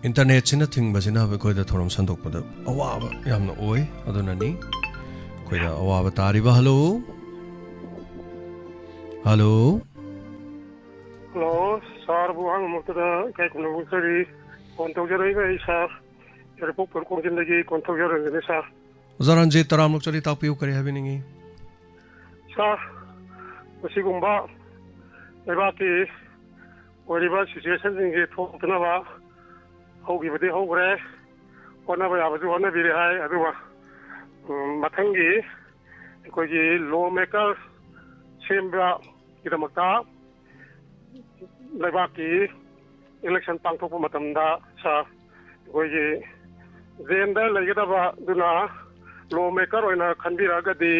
ꯏꯟꯇꯔꯅꯦꯠꯁꯤꯅ ꯊꯤꯡꯕꯁꯤꯅ ꯑꯩꯈꯣꯏꯗ ꯊꯧꯔꯝ ꯁꯟꯗꯣꯛꯄꯗ ꯑꯋꯥꯕ ꯌꯥꯝꯅ ꯑꯣꯏ꯫ ꯑꯗꯨꯅꯅꯤ ꯑꯩꯈꯣꯏꯗ ꯑꯋꯥꯕ ꯇꯥꯔꯤꯕ꯫ ꯍꯜꯂꯣ? ꯍꯜꯂꯣ? ꯍꯜꯂꯣ, ꯁꯥꯔꯕꯨ ꯑꯍꯥꯟꯕꯃꯛꯇꯗ ꯏꯀꯥꯏ ꯈꯨꯝꯅꯕ ꯎꯠꯆꯔꯤ꯫ ꯐꯣꯟ ꯇꯧꯖꯔꯛꯏꯕ ꯑꯩ ꯁꯥꯔ ꯌꯥꯏꯔꯤꯄꯣꯛ ꯄꯣꯏꯔꯣꯛ ꯈꯣꯡꯖꯤꯟꯗꯒꯤ ꯀꯣꯟꯊꯧ ꯖꯦꯔꯣ ꯔꯟꯖꯟꯅꯤ, ꯁꯥꯔ꯫ ꯑꯣꯖꯥ ꯔꯟꯖꯤꯠ, ꯇꯔꯥꯝꯅ ꯆꯔꯤ ꯇꯥꯛꯄꯤꯌꯨ, ꯀꯔꯤ ꯍꯥꯏꯕꯤꯅꯤꯡꯉꯤ? ꯁꯥꯔ, ꯃꯁꯤꯒꯨꯝꯕ ꯂꯩꯕꯥꯛꯀꯤ ꯑꯣꯏꯔꯤꯕ ꯁꯤꯆꯨꯋꯦꯁꯟꯁꯤꯡꯁꯦ ꯊꯣꯛꯇꯅꯕ ꯍꯧꯈꯤꯕꯗꯤ ꯍꯧꯈ꯭ꯔꯦ, ꯍꯣꯠꯅꯕ ꯌꯥꯕꯁꯨ ꯍꯣꯠꯅꯕꯤꯔꯦ ꯍꯥꯏ, ꯑꯗꯨꯒ, ꯎꯝ, ꯃꯊꯪꯒꯤ ꯑꯩꯈꯣꯏꯒꯤ ꯂꯣ ꯃꯦꯀꯔ ꯁꯦꯝꯕꯒꯤꯗꯃꯛꯇ ꯂꯩꯕꯥꯛꯀꯤ ꯏꯂꯦꯛꯁꯟ ꯄꯥꯡꯊꯣꯛꯄ ꯃꯇꯝꯗ, ꯁꯥꯔ, ꯑꯩꯈꯣꯏꯒꯤ ꯖꯦꯟꯗ ꯂꯩꯒꯗꯕꯗꯨꯅ ꯂꯣ ꯃꯦꯀꯔ ꯑꯣꯏꯅ ꯈꯟꯕꯤꯔꯛꯑꯒꯗꯤ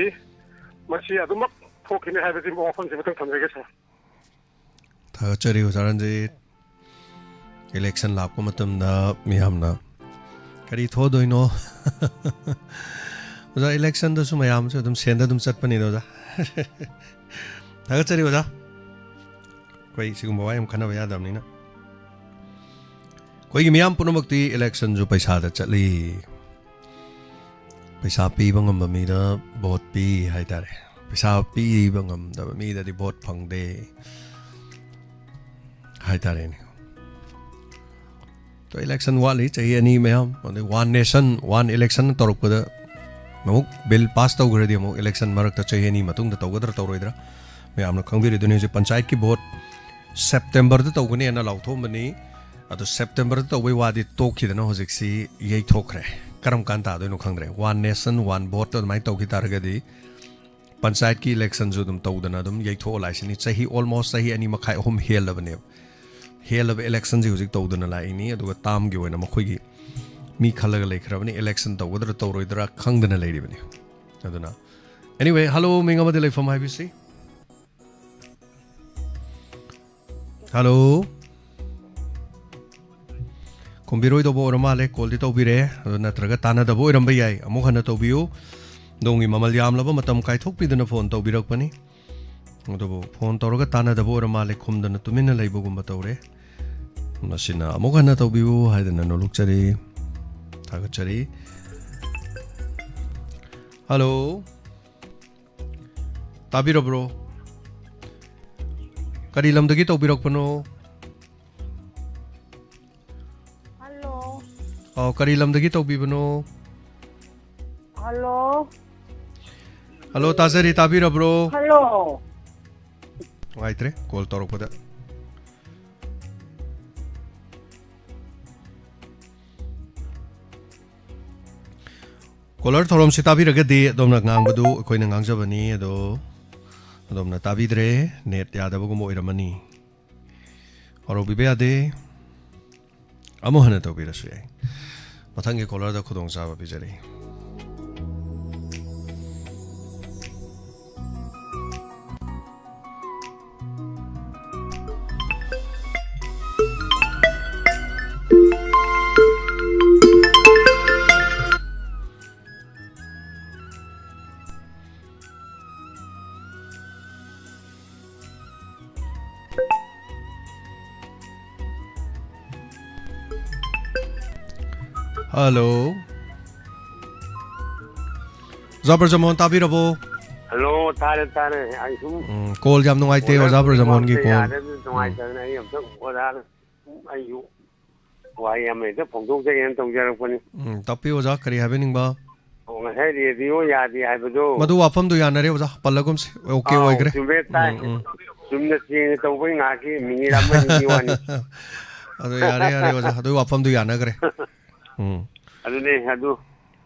ꯃꯁꯤ ꯑꯗꯨꯃꯛ ꯊꯣꯛꯈꯤꯅꯤ ꯍꯥꯏꯕꯁꯤ ꯋꯥꯐꯝꯁꯤ ꯃꯊꯪ ꯊꯝꯖꯒꯦ, ꯁꯥꯔ꯫ ꯊꯥꯒꯠꯆꯔꯤ, ꯑꯣꯖꯥ ꯔꯟꯖꯤꯠ꯫ ꯏꯂꯦꯛꯁꯟ ꯂꯥꯛꯄ ꯃꯇꯝꯗ ꯃꯤꯌꯥꯝꯅ ꯀꯔꯤ ꯊꯣꯛꯑꯗꯣꯏꯅꯣ? ꯑꯣꯖꯥ, ꯏꯂꯦꯛꯁꯟꯗꯁꯨ ꯃꯌꯥꯝꯁꯨ ꯑꯗꯨꯝ ꯁꯦꯟꯗ ꯑꯗꯨꯝ ꯆꯠꯄꯅꯤꯗ, ꯑꯣꯖꯥ꯫ ꯊꯥꯒꯠꯆꯔꯤ, ꯑꯣꯖꯥ꯫ ꯑꯩꯈꯣꯏ ꯁꯤꯒꯨꯝꯕ ꯋꯥ ꯌꯥꯝ ꯈꯟꯅꯕ ꯌꯥꯗꯕꯅꯤꯅ꯫ ꯑꯩꯈꯣꯏꯒꯤ ꯃꯤꯌꯥꯝ ꯄꯨꯝꯅꯃꯛꯇꯤ ꯏꯂꯦꯛꯁꯟꯁꯨ ꯄꯩꯁꯥꯗ ꯆꯠꯂꯤ꯫ ꯄꯩꯁꯥ ꯄꯤꯕ ꯉꯝꯕ ꯃꯤꯗ ꯚꯣꯠ ꯄꯤ ꯍꯥꯏꯇꯥꯔꯦ꯫ ꯄꯩꯁꯥ ꯄꯤꯕ ꯉꯝꯗꯕ ꯃꯤꯗꯗꯤ ꯚꯣꯠ ꯐꯪꯗꯦ ꯍꯥꯏꯇꯥꯔꯦꯅꯦ꯫ ꯑꯗꯣ ꯏꯂꯦꯛꯁꯟ ꯋꯥꯠꯂꯤ ꯆꯍꯤ ꯑꯅꯤ ꯃꯌꯥꯝ, ꯑꯗꯩ ꯋꯥꯟ ꯅꯦꯁꯟ ꯋꯥꯟ ꯏꯂꯦꯛꯁꯟ ꯇꯧꯔꯛꯄꯗ ꯑꯃꯨꯛ ꯕꯤꯜ ꯄꯥꯁ ꯇꯧꯈ꯭ꯔꯗꯤ ꯑꯃꯨꯛ ꯏꯂꯦꯛꯁꯟ ꯃꯔꯛꯇ ꯆꯍꯤ ꯑꯅꯤ ꯃꯇꯨꯡꯗ ꯇꯧꯒꯗ꯭ꯔꯥ ꯇꯧꯔꯣꯏꯗ꯭ꯔꯥ ꯃꯌꯥꯝꯅ ꯈꯪꯕꯤꯔꯤꯗꯨꯅꯤ꯫ ꯍꯧꯖꯤꯛ ꯄꯟꯆꯥꯌꯠꯀꯤ ꯚꯣꯠ ꯁꯦꯞꯇꯦꯝꯕꯔꯗ ꯇꯧꯒꯅꯤ ꯍꯥꯏꯅ ꯂꯥꯎꯊꯣꯛꯑꯝꯕꯅꯤ꯫ ꯑꯗꯣ ꯁꯦꯞꯇꯦꯝꯕꯔꯗ ꯇꯧꯕꯩ ꯋꯥꯗꯤ ꯇꯣꯛꯈꯤꯗꯅ ꯍꯧꯖꯤꯛꯁꯤ ꯌꯩꯊꯣꯛꯈ꯭ꯔꯦ꯫ ꯀꯔꯝ ꯀꯥꯟ ꯇꯥꯗꯣꯏꯅꯣ ꯈꯪꯗ꯭ꯔꯦ꯫ ꯋꯥꯟ ꯅꯦꯁꯟ ꯋꯥꯟ ꯚꯣꯠꯇ ꯑꯗꯨꯃꯥꯏꯅ ꯇꯧꯈꯤ ꯇꯥꯔꯒꯗꯤ ꯄꯟꯆꯥꯌꯠꯀꯤ ꯏꯂꯦꯛꯁꯟꯁꯨ ꯑꯗꯨꯝ ꯇꯧꯗꯅ ꯑꯗꯨꯝ ꯌꯩꯊꯣꯛꯑ ꯂꯥꯛꯏꯁꯤꯅꯤ꯫ ꯆꯍꯤ almost ꯆꯍꯤ ꯑꯅꯤ ꯃꯈꯥꯏ ꯑꯍꯨꯝ ꯍꯦꯜꯂꯕꯅꯦꯕ꯫ ꯍꯦꯜꯂꯕ ꯏꯂꯦꯛꯁꯟꯁꯤ ꯍꯧꯖꯤꯛ ꯇꯧꯗꯅ ꯂꯥꯛꯏꯅꯤ꯫ ꯑꯗꯨꯒ ꯇꯥꯝꯒꯤ ꯑꯣꯏꯅ ꯃꯈꯣꯏꯒꯤ ꯃꯤ ꯈꯜꯂꯒ ꯂꯩꯈ꯭ꯔꯕꯅꯤ꯫ ꯏꯂꯦꯛꯁꯟ ꯇꯧꯒꯗ꯭ꯔꯥ ꯇꯧꯔꯣꯏꯗ꯭ꯔꯥ ꯈꯪꯗꯅ ꯂꯩꯔꯤꯕꯅꯤ꯫ ꯑꯗꯨꯅ, anyway, hello, ꯃꯤꯡ ꯑꯃꯗꯤ ꯂꯩꯐꯝ ꯍꯥꯏꯕꯤꯁꯤ꯫ Hello꯫ ꯈꯨꯝꯕꯤꯔꯣꯏꯗꯧꯕ ꯑꯣꯏꯔ ꯃꯥꯜꯂꯦ꯫ ꯀꯣꯜꯗꯤ ꯇꯧꯕꯤꯔꯦ, ꯑꯗꯨ ꯅꯠꯇ꯭ꯔꯒ ꯇꯥꯟꯅꯗꯕ ꯑꯣꯏꯔꯝꯕ ꯌꯥꯏ꯫ ꯑꯃꯨꯛ ꯍꯟꯅ ꯇꯧꯕꯤꯌꯨ꯫ ꯑꯗꯣꯝꯒꯤ ꯃꯃꯜ ꯌꯥꯝꯂꯕ ꯃꯇꯝ ꯀꯥꯏꯊꯣꯛꯄꯤꯗꯨꯅ ꯐꯣꯟ ꯇꯧꯕꯤꯔꯛꯄꯅꯤ꯫ ꯑꯗꯨꯕꯨ ꯐꯣꯟ ꯇꯧꯔꯒ ꯇꯥꯟꯅꯗꯕ ꯑꯣꯏꯔ ꯃꯥꯜꯂꯦ, ꯈꯨꯝꯗꯅ ꯇꯨꯃꯤꯟꯅ ꯂꯩꯕꯒꯨꯝꯕ ꯇꯧꯔꯦ꯫ ꯃꯁꯤꯅ ꯑꯃꯨꯛ ꯍꯟꯅ ꯇꯧꯕꯤꯌꯨ ꯍꯥꯏꯗꯅ ꯅꯣꯂꯨꯛꯆꯔꯤ, ꯊꯥꯒꯠꯆꯔꯤ꯫ Hello꯫ ꯇꯥꯕꯤꯔꯕ꯭ꯔꯣ? ꯀꯔꯤ ꯂꯝꯗꯒꯤ ꯇꯧꯕꯤꯔꯛꯄꯅꯣ? Hello꯫ ꯑꯧ, ꯀꯔꯤ ꯂꯝꯗꯒꯤ ꯇꯧꯕꯤꯕꯅꯣ? Hello꯫ Hello, ꯇꯥꯖꯔꯤ, ꯇꯥꯕꯤꯔꯕ꯭ꯔꯣ? Hello꯫ ꯅꯨꯡꯉꯥꯏꯇ꯭ꯔꯦ ꯀꯣꯜ ꯇꯧꯔꯛꯄꯗ꯫ ꯀꯣꯂꯔ ꯊꯧꯔꯝꯁꯤ ꯇꯥꯕꯤꯔꯒꯗꯤ ꯑꯗꯣꯝꯅ ꯉꯥꯡꯕꯗꯨ ꯑꯩꯈꯣꯏꯅ ꯉꯥꯡꯖꯕꯅꯤ, ꯑꯗꯣ ꯑꯗꯣꯝꯅ ꯇꯥꯕꯤꯗ꯭ꯔꯦ, ꯅꯦꯠ ꯌꯥꯗꯕꯒꯨꯝꯕ ꯑꯣꯏꯔꯝꯃꯅꯤ꯫ ꯍꯧꯔꯧꯕꯤꯕ ꯌꯥꯗꯦ꯫ ꯑꯃꯨꯛ ꯍꯟꯅ ꯇꯧꯕꯤꯔꯁꯨ ꯌꯥꯏ꯫ ꯃꯊꯪꯒꯤ ꯀꯣꯂꯔꯗ ꯈꯨꯗꯣꯡꯆꯥꯕ ꯄꯤꯖꯔꯤ꯫ Hello꯫ ꯑꯣꯖꯥ ꯕ꯭ꯔꯖꯃꯣꯍꯟ ꯇꯥꯕꯤꯔꯕꯣ? Hello, ꯇꯥꯔꯦ, ꯇꯥꯔꯦ꯫ ꯑꯩ ꯁꯨꯝ ꯎꯝ, ꯀꯣꯜ ꯌꯥꯝ ꯅꯨꯡꯉꯥꯏꯇꯦ, ꯑꯣꯖꯥ ꯑꯣꯖꯥꯕꯨꯗꯤ ꯕ꯭ꯔꯖꯃꯣꯍꯟꯒꯤ ꯃꯣꯟꯁꯦ ꯀꯣꯜ꯫ ꯌꯥꯗꯕꯅꯤꯅ ꯎꯝ꯫ ꯅꯨꯡꯉꯥꯏꯇꯗꯅ ꯑꯩ ꯑꯝꯇꯪ ꯑꯣꯖꯥꯗ ꯁꯨꯝ ꯑꯩꯁꯨ ꯋꯥꯍꯩ ꯑꯃ ꯍꯦꯛꯇ ꯐꯣꯡꯗꯣꯛꯆꯒꯦꯅ ꯇꯧꯖꯔꯛꯄꯅꯤ꯫ ꯎꯝ, ꯇꯥꯛꯄꯤꯌꯨ ꯑꯣꯖꯥ, ꯀꯔꯤ ꯍꯥꯏꯕꯤꯅꯤꯡꯕ? ꯑꯣ, ꯉꯁꯥꯏ ꯔꯦꯗꯤꯑꯣ ꯌꯥꯗꯦ ꯍꯥꯏꯕꯗꯣ꯫ ꯃꯗꯨ ꯋꯥꯐꯝꯗꯨ ꯌꯥꯅꯔꯦ ꯑꯣꯖꯥ, ꯄꯜꯂꯒꯨꯝꯁꯤ꯫ ꯑꯣꯀꯦ ꯑꯥꯎ, ꯑꯣꯏꯈ꯭ꯔꯦ꯫ ꯆꯨꯝꯃꯦ, ꯇꯥꯏ꯫ ꯎꯝ, ꯎꯝ꯫ ꯆꯨꯝꯅ ꯆꯦꯟꯖ ꯇꯧꯕꯩ ꯉꯥꯏꯍꯥꯛꯀꯤ ꯃꯤꯅꯤꯠ ꯑꯃ ꯑꯅꯤꯒꯤ ꯋꯥꯅꯤ꯫ ꯑꯗꯨ ꯌꯥꯔꯦ, ꯌꯥꯔꯦ ꯑꯣꯖꯥ, ꯑꯗꯨꯒꯤ ꯋꯥꯐꯝꯗꯨ ꯌꯥꯅꯈ꯭ꯔꯦ꯫ ꯎꯝ꯫ ꯑꯗꯨꯅꯦ, ꯑꯗꯨ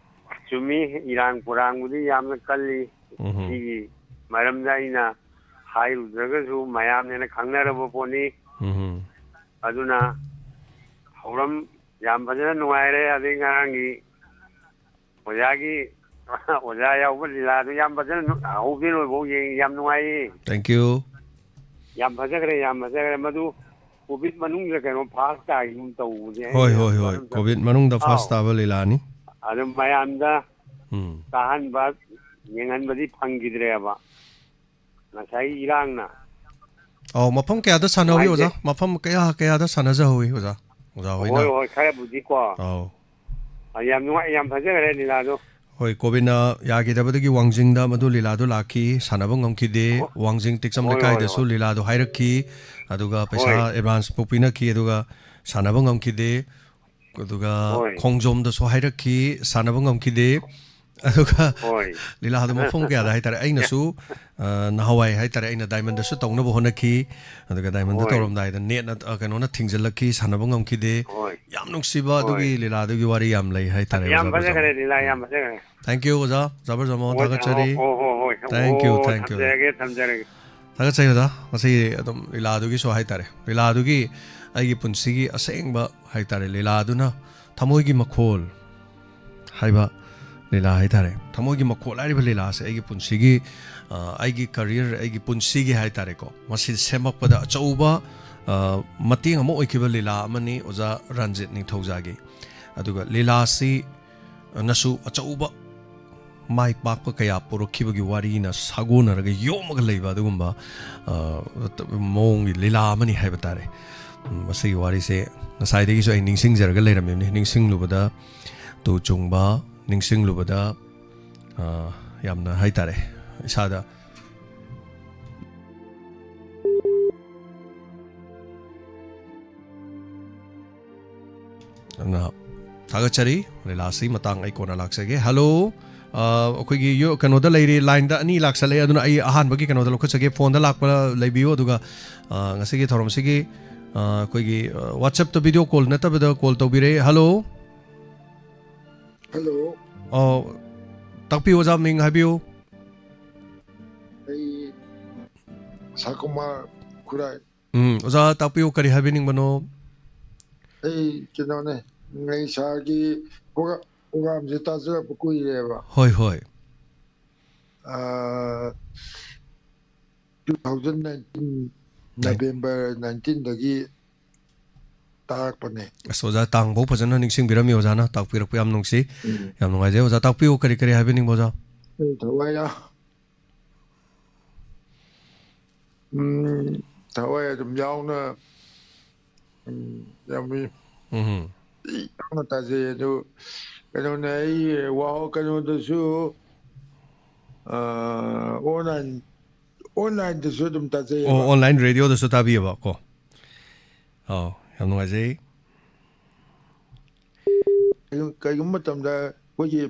ꯆꯨꯝꯃꯤ, ꯏꯔꯥꯡ ꯄꯨꯔꯥꯡꯕꯨꯗꯤ ꯌꯥꯝꯅ ꯀꯜꯂꯤ꯫ ꯎꯝ꯫ ꯁꯤꯒꯤ ꯃꯔꯝꯗ ꯑꯩꯅ ꯍꯥꯏꯔꯨꯗ꯭ꯔꯒꯁꯨ ꯃꯌꯥꯝꯅ ꯍꯦꯟꯅ ꯈꯪꯅꯔꯕ ꯄꯣꯠꯅꯤ꯫ ꯎꯝ꯫ ꯑꯗꯨꯅ ꯊꯧꯔꯝ ꯌꯥꯝ ꯐꯖꯅ ꯅꯨꯡꯉꯥꯏꯔꯦ꯫ ꯑꯗꯩ ꯉꯔꯥꯡꯒꯤ ꯑꯣꯖꯥꯒꯤ, ꯑꯣꯖꯥ ꯌꯥꯎꯕ ꯂꯤꯂꯥꯗꯨ ꯌꯥꯝ ꯐꯖꯅ ꯅꯨ-, ꯍꯧꯕꯗꯩ ꯂꯣꯏꯐꯥꯎ ꯌꯦꯡ-, ꯌꯥꯝ ꯅꯨꯡꯉꯥꯏꯌꯦ꯫ Thank you. ꯌꯥꯝ ꯐꯖꯈ꯭ꯔꯦ, ꯌꯥꯝ ꯐꯖꯈ꯭ꯔꯦ꯫ ꯃꯗꯨ ꯀꯣꯚꯤꯗ ꯃꯅꯨꯡꯗ ꯀꯩꯅꯣ ꯐꯥꯁ ꯇꯥꯈꯤꯒꯨꯝ ꯇꯧꯕꯅꯦ꯫ ꯑꯩꯅ ꯍꯣꯏ, ꯌꯥꯝ ꯍꯣꯏ, ꯍꯣꯏ꯫ ꯃꯔꯝ ꯆꯥ-, ꯀꯣꯚꯤꯗ ꯃꯅꯨꯡꯗ ꯐꯥꯁ ꯑꯥꯎ꯫ ꯇꯥꯕ ꯂꯤꯂꯥꯅꯤ꯫ ꯑꯗꯨ ꯃꯌꯥꯝꯗ ꯎꯝ꯫ ꯇꯥꯍꯟꯕ, ꯌꯦꯡꯍꯟꯕꯗꯤ ꯐꯪꯈꯤꯗ꯭ꯔꯦꯕ꯫ ꯉꯁꯥꯏ ꯏꯔꯥꯡꯅ꯫ ꯑꯧ, ꯃꯐꯝ ꯀꯌꯥꯗ ꯁꯥꯟꯅꯍꯧꯏ, ꯅꯨꯡꯉꯥꯏꯇꯦ꯫ ꯑꯣꯖꯥ? ꯃꯐꯝ ꯀꯌꯥ, ꯀꯌꯥꯗ ꯁꯥꯟꯅꯖꯍꯧꯏ, ꯑꯣꯖꯥ? ꯑꯣꯖꯥ ꯍꯣꯏꯅ? ꯍꯣꯏ, ꯍꯣꯏ, ꯈꯔꯕꯨꯗꯤꯀꯣ꯫ ꯑꯧ꯫ ꯑ, ꯌꯥꯝ ꯅꯨꯡꯉꯥꯏ, ꯌꯥꯝ ꯐꯖꯈ꯭ꯔꯦ ꯂꯤꯂꯥꯗꯣ꯫ ꯍꯣꯏ, ꯀꯣꯚꯤꯗꯅ ꯌꯥꯈꯤꯗꯕꯗꯒꯤ ꯋꯥꯡꯖꯤꯡꯗ ꯃꯗꯨ ꯂꯤꯂꯥꯗꯣ ꯂꯥꯛꯈꯤ, ꯁꯥꯟꯅꯕ ꯉꯝꯈꯤꯗꯦ꯫ ꯍꯣ-, ꯋꯥꯡꯖꯤꯡ ꯇꯦꯛꯆꯝ ꯍꯣꯏ, ꯍꯣꯏ, ꯂꯩꯀꯥꯏꯗꯁꯨ ꯍꯣꯏ꯫ ꯂꯤꯂꯥꯗꯣ ꯍꯥꯏꯔꯛꯈꯤ, ꯑꯗꯨꯒ ꯄꯩꯁꯥ ꯍꯣꯏ꯫ ꯑꯦꯗꯚꯥꯟꯁ ꯄꯨ ꯄꯤꯅꯈꯤ, ꯑꯗꯨꯒ ꯁꯥꯟꯅꯕ ꯉꯝꯈꯤꯗꯦ꯫ ꯑꯗꯨꯒ ꯍꯣꯏ꯫ ꯈꯣꯡꯖꯣꯝꯗꯁꯨ ꯍꯥꯏꯔꯛꯈꯤ, ꯁꯥꯟꯅꯕ ꯉꯝꯈꯤꯗꯦ꯫ ꯑꯗꯨꯒ ꯍꯣꯏ꯫ ꯂꯤꯂꯥꯗꯣ ꯃꯐꯝ ꯀꯌꯥꯗ ꯍꯥꯏꯇꯥꯔꯦ, ꯑꯩꯅꯁꯨ, ꯑ, ꯅꯍꯥꯟꯋꯥꯏ ꯍꯥꯏꯇꯥꯔꯦ, ꯑꯩꯅ ꯗꯥꯏꯃꯟꯗꯁꯨ ꯇꯧꯅꯕ ꯍꯣꯠꯅꯈꯤ꯫ ꯑꯗꯨꯒ ꯗꯥꯏꯃꯟꯗ ꯍꯣꯏ꯫ ꯇꯧꯔꯝꯗꯥꯏꯗ ꯅꯦꯠꯅ, ꯑ, ꯀꯩꯅꯣꯅ ꯊꯤꯡꯖꯤꯜꯂꯛꯈꯤ, ꯁꯥꯟꯅꯕ ꯉꯝꯈꯤꯗꯦ꯫ ꯍꯣꯏ꯫ ꯌꯥꯝ ꯅꯨꯡꯁꯤꯕ ꯍꯣꯏ꯫ ꯑꯗꯨꯒꯤ ꯂꯤꯂꯥꯗꯨꯒꯤ ꯋꯥꯔꯤ ꯌꯥꯝ ꯂꯩ ꯍꯥꯏꯇꯥꯔꯦ, ꯌꯥꯝ ꯑꯣꯖꯥ ꯐꯖꯈ꯭ꯔꯦ, ꯕ꯭ꯔꯖꯃꯣꯍꯟ꯫ ꯂꯤꯂꯥ ꯌꯥꯝ ꯎꯝ꯫ ꯐꯖꯈ꯭ꯔꯦ꯫ Thank you, ꯑꯣꯖꯥ꯫ ꯑꯣꯖꯥ ꯕ꯭ꯔꯖꯃꯣꯍꯟ, ꯍꯣꯏ, ꯊꯥꯒꯠꯆꯔꯤ꯫ ꯍꯣꯏ, ꯍꯣꯏ, ꯍꯣꯏ꯫ Thank you, ꯑꯣ, thank you꯫ ꯊꯝꯖꯔꯒꯦ, ꯊꯝꯖꯔꯒꯦ꯫ ꯊꯥꯒꯠꯆꯩ, ꯑꯣꯖꯥ꯫ ꯉꯁꯤ ꯑꯗꯨꯝ ꯂꯤꯂꯥꯗꯨꯒꯤꯁꯨ ꯍꯥꯏꯇꯥꯔꯦ, ꯂꯤꯂꯥꯗꯨꯒꯤ ꯑꯩꯒꯤ ꯄꯨꯟꯁꯤꯒꯤ ꯑꯁꯦꯡꯕ ꯍꯥꯏꯇꯥꯔꯦ, ꯂꯤꯂꯥꯗꯨꯅ ꯊꯃꯣꯏꯒꯤ ꯃꯈꯣꯜ ꯍꯥꯏꯕ ꯂꯤꯂꯥ ꯍꯥꯏꯇꯥꯔꯦ꯫ ꯊꯃꯣꯏꯒꯤ ꯃꯈꯣꯜ ꯍꯥꯏꯔꯤꯕ ꯂꯤꯂꯥꯁꯦ ꯑꯩꯒꯤ ꯄꯨꯟꯁꯤꯒꯤ, ꯑ, ꯑꯩꯒꯤ career, ꯑꯩꯒꯤ ꯄꯨꯟꯁꯤꯒꯤ ꯍꯥꯏꯇꯥꯔꯦꯀꯣ, ꯃꯁꯤ ꯁꯦꯝꯃꯛꯄꯗ ꯑꯆꯧꯕ, ꯑ, ꯃꯇꯦꯡ ꯑꯃ ꯑꯣꯏꯈꯤꯕ ꯂꯤꯂꯥ ꯑꯃꯅꯤ, ꯑꯣꯖꯥ ꯔꯟꯖꯤꯠ ꯅꯤꯡꯊꯧꯖꯥꯒꯤ꯫ ꯑꯗꯨꯒ ꯂꯤꯂꯥꯁꯤ ꯅꯁꯨ ꯑꯆꯧꯕ ꯃꯥꯏ ꯄꯥꯛꯄ ꯀꯌꯥ ꯄꯨꯔꯛꯈꯤꯕꯒꯤ ꯋꯥꯔꯤꯅ ꯁꯥꯒꯣꯟꯅꯔꯒ ꯌꯣꯝꯃꯒ ꯂꯩꯕ ꯑꯗꯨꯒꯨꯝꯕ, ꯑ, ꯃꯑꯣꯡꯒꯤ ꯂꯤꯂꯥ ꯑꯃꯅꯤ ꯍꯥꯏꯕ ꯇꯥꯔꯦ꯫ ꯎꯝ, ꯃꯁꯤꯒꯤ ꯋꯥꯔꯤꯁꯦ ꯉꯁꯥꯏꯗꯒꯤꯁꯨ ꯑꯩ ꯅꯤꯡꯁꯤꯡꯖꯔꯒ ꯂꯩꯔꯝꯃꯤꯕꯅꯤ꯫ ꯅꯤꯡꯁꯤꯡꯂꯨꯕꯗ ꯇꯨ ꯆꯨꯡꯕ, ꯅꯤꯡꯁꯤꯡꯂꯨꯕꯗ, ꯑ, ꯌꯥꯝꯅ ꯍꯥꯏ ꯇꯥꯔꯦ, ꯏꯁꯥꯗ ꯑꯗꯨꯅ ꯊꯥꯒꯠꯆꯔꯤ꯫ ꯂꯤꯂꯥꯁꯤ ꯃꯇꯥꯡ ꯑꯩ ꯀꯣꯟꯅ ꯂꯥꯛꯆꯒꯦ꯫ Hello, ꯑ, ꯑꯩꯈꯣꯏꯒꯤ ꯌꯣ-, ꯀꯩꯅꯣꯗ ꯂꯩꯔꯤ, ꯂꯥꯏꯟꯗ ꯑꯅꯤ ꯂꯥꯛꯆꯜꯂꯛꯑꯦ, ꯑꯗꯨꯅ ꯑꯩ ꯑꯍꯥꯟꯕꯒꯤ ꯀꯩꯅꯣꯗ ꯂꯧꯈꯠꯆꯒꯦ꯫ ꯐꯣꯟꯗ ꯂꯥꯛꯄ ꯂꯩꯕꯤꯌꯨ, ꯑꯗꯨꯒ, ꯑ, ꯉꯁꯤꯒꯤ ꯊꯧꯔꯝꯁꯤꯒꯤ, ꯑ, ꯑꯩꯈꯣꯏꯒꯤ, ꯑ, WhatsApp-ꯇ video call ꯅꯠꯇꯕꯗ call ꯇꯧꯕꯤꯔꯛꯑꯦ꯫ Hello꯫ Hello꯫ ꯑ, ꯇꯥꯛꯄꯤꯌꯨ ꯑꯣꯖꯥ, ꯃꯤꯡ ꯍꯥꯏꯕꯤꯌꯨ꯫ ꯑꯩ ꯁꯥꯀꯨꯃꯥꯔ ꯈꯨꯔꯥꯏ꯫ ꯎꯝ, ꯑꯣꯖꯥ ꯇꯥꯛꯄꯤꯌꯨ, ꯀꯔꯤ ꯍꯥꯏꯕꯤꯅꯤꯡꯕꯅꯣ? ꯑꯩ ꯀꯩꯅꯣꯅꯦ, ꯉꯩꯁꯥꯒꯤ ꯄ꯭ꯔꯣꯒ꯭ꯔꯥꯝꯁꯦ ꯇꯥꯖꯔꯛꯄ ꯀꯨꯏꯔꯦꯕ꯫ ꯍꯣꯏ, ꯍꯣꯏ. ꯑꯥ, two thousand nineteen, November nineteenꯗꯒꯤ ꯇꯥꯔꯛꯄꯅꯦ꯫ ꯑꯁ, ꯑꯣꯖꯥ, ꯇꯥꯡꯐꯧ ꯐꯖꯅ ꯅꯤꯡꯁꯤꯡꯕꯤꯔꯝꯃꯤ ꯑꯣꯖꯥꯅ, ꯇꯥꯛꯄꯤꯔꯛꯄ ꯌꯥꯝ ꯅꯨꯡꯁꯤ. ꯎꯝ. ꯌꯥꯝ ꯅꯨꯡꯉꯥꯏꯖꯩ꯫ ꯑꯣꯖꯥ, ꯇꯥꯛꯄꯤꯌꯨ, ꯀꯔꯤ ꯀꯔꯤ ꯍꯥꯏꯕꯤꯅꯤꯡꯕ, ꯑꯣꯖꯥ? ꯑꯩ ꯊꯋꯥꯏ ꯌꯥ-, ꯎꯝ, ꯊꯋꯥꯏ ꯑꯗꯨꯝ ꯌꯥꯎꯅ, ꯎꯝ, ꯌꯥꯝ ꯎꯝ. ꯌꯥꯎꯅ ꯇꯥꯖꯩ꯫ ꯑꯗꯨ ꯀꯩꯅꯣꯅꯦ, ꯑꯩ ꯋꯥꯍꯧ ꯀꯩꯅꯣꯗꯁꯨ, ꯑꯥ, online, onlineꯗꯁꯨ ꯑꯗꯨꯝ ꯇꯥꯖꯩꯌꯦꯕ꯫ ꯑꯣ, online radioꯗꯁꯨ ꯇꯥꯕꯤꯌꯦꯕ ꯀꯣ? ꯑꯥꯎ, ꯌꯥꯝ ꯅꯨꯡꯉꯥꯏꯖꯩ. ꯀꯩꯒꯨꯝ-, ꯀꯩꯒꯨꯝꯕ ꯃꯇꯝꯗ ꯑꯩꯈꯣꯏꯒꯤ,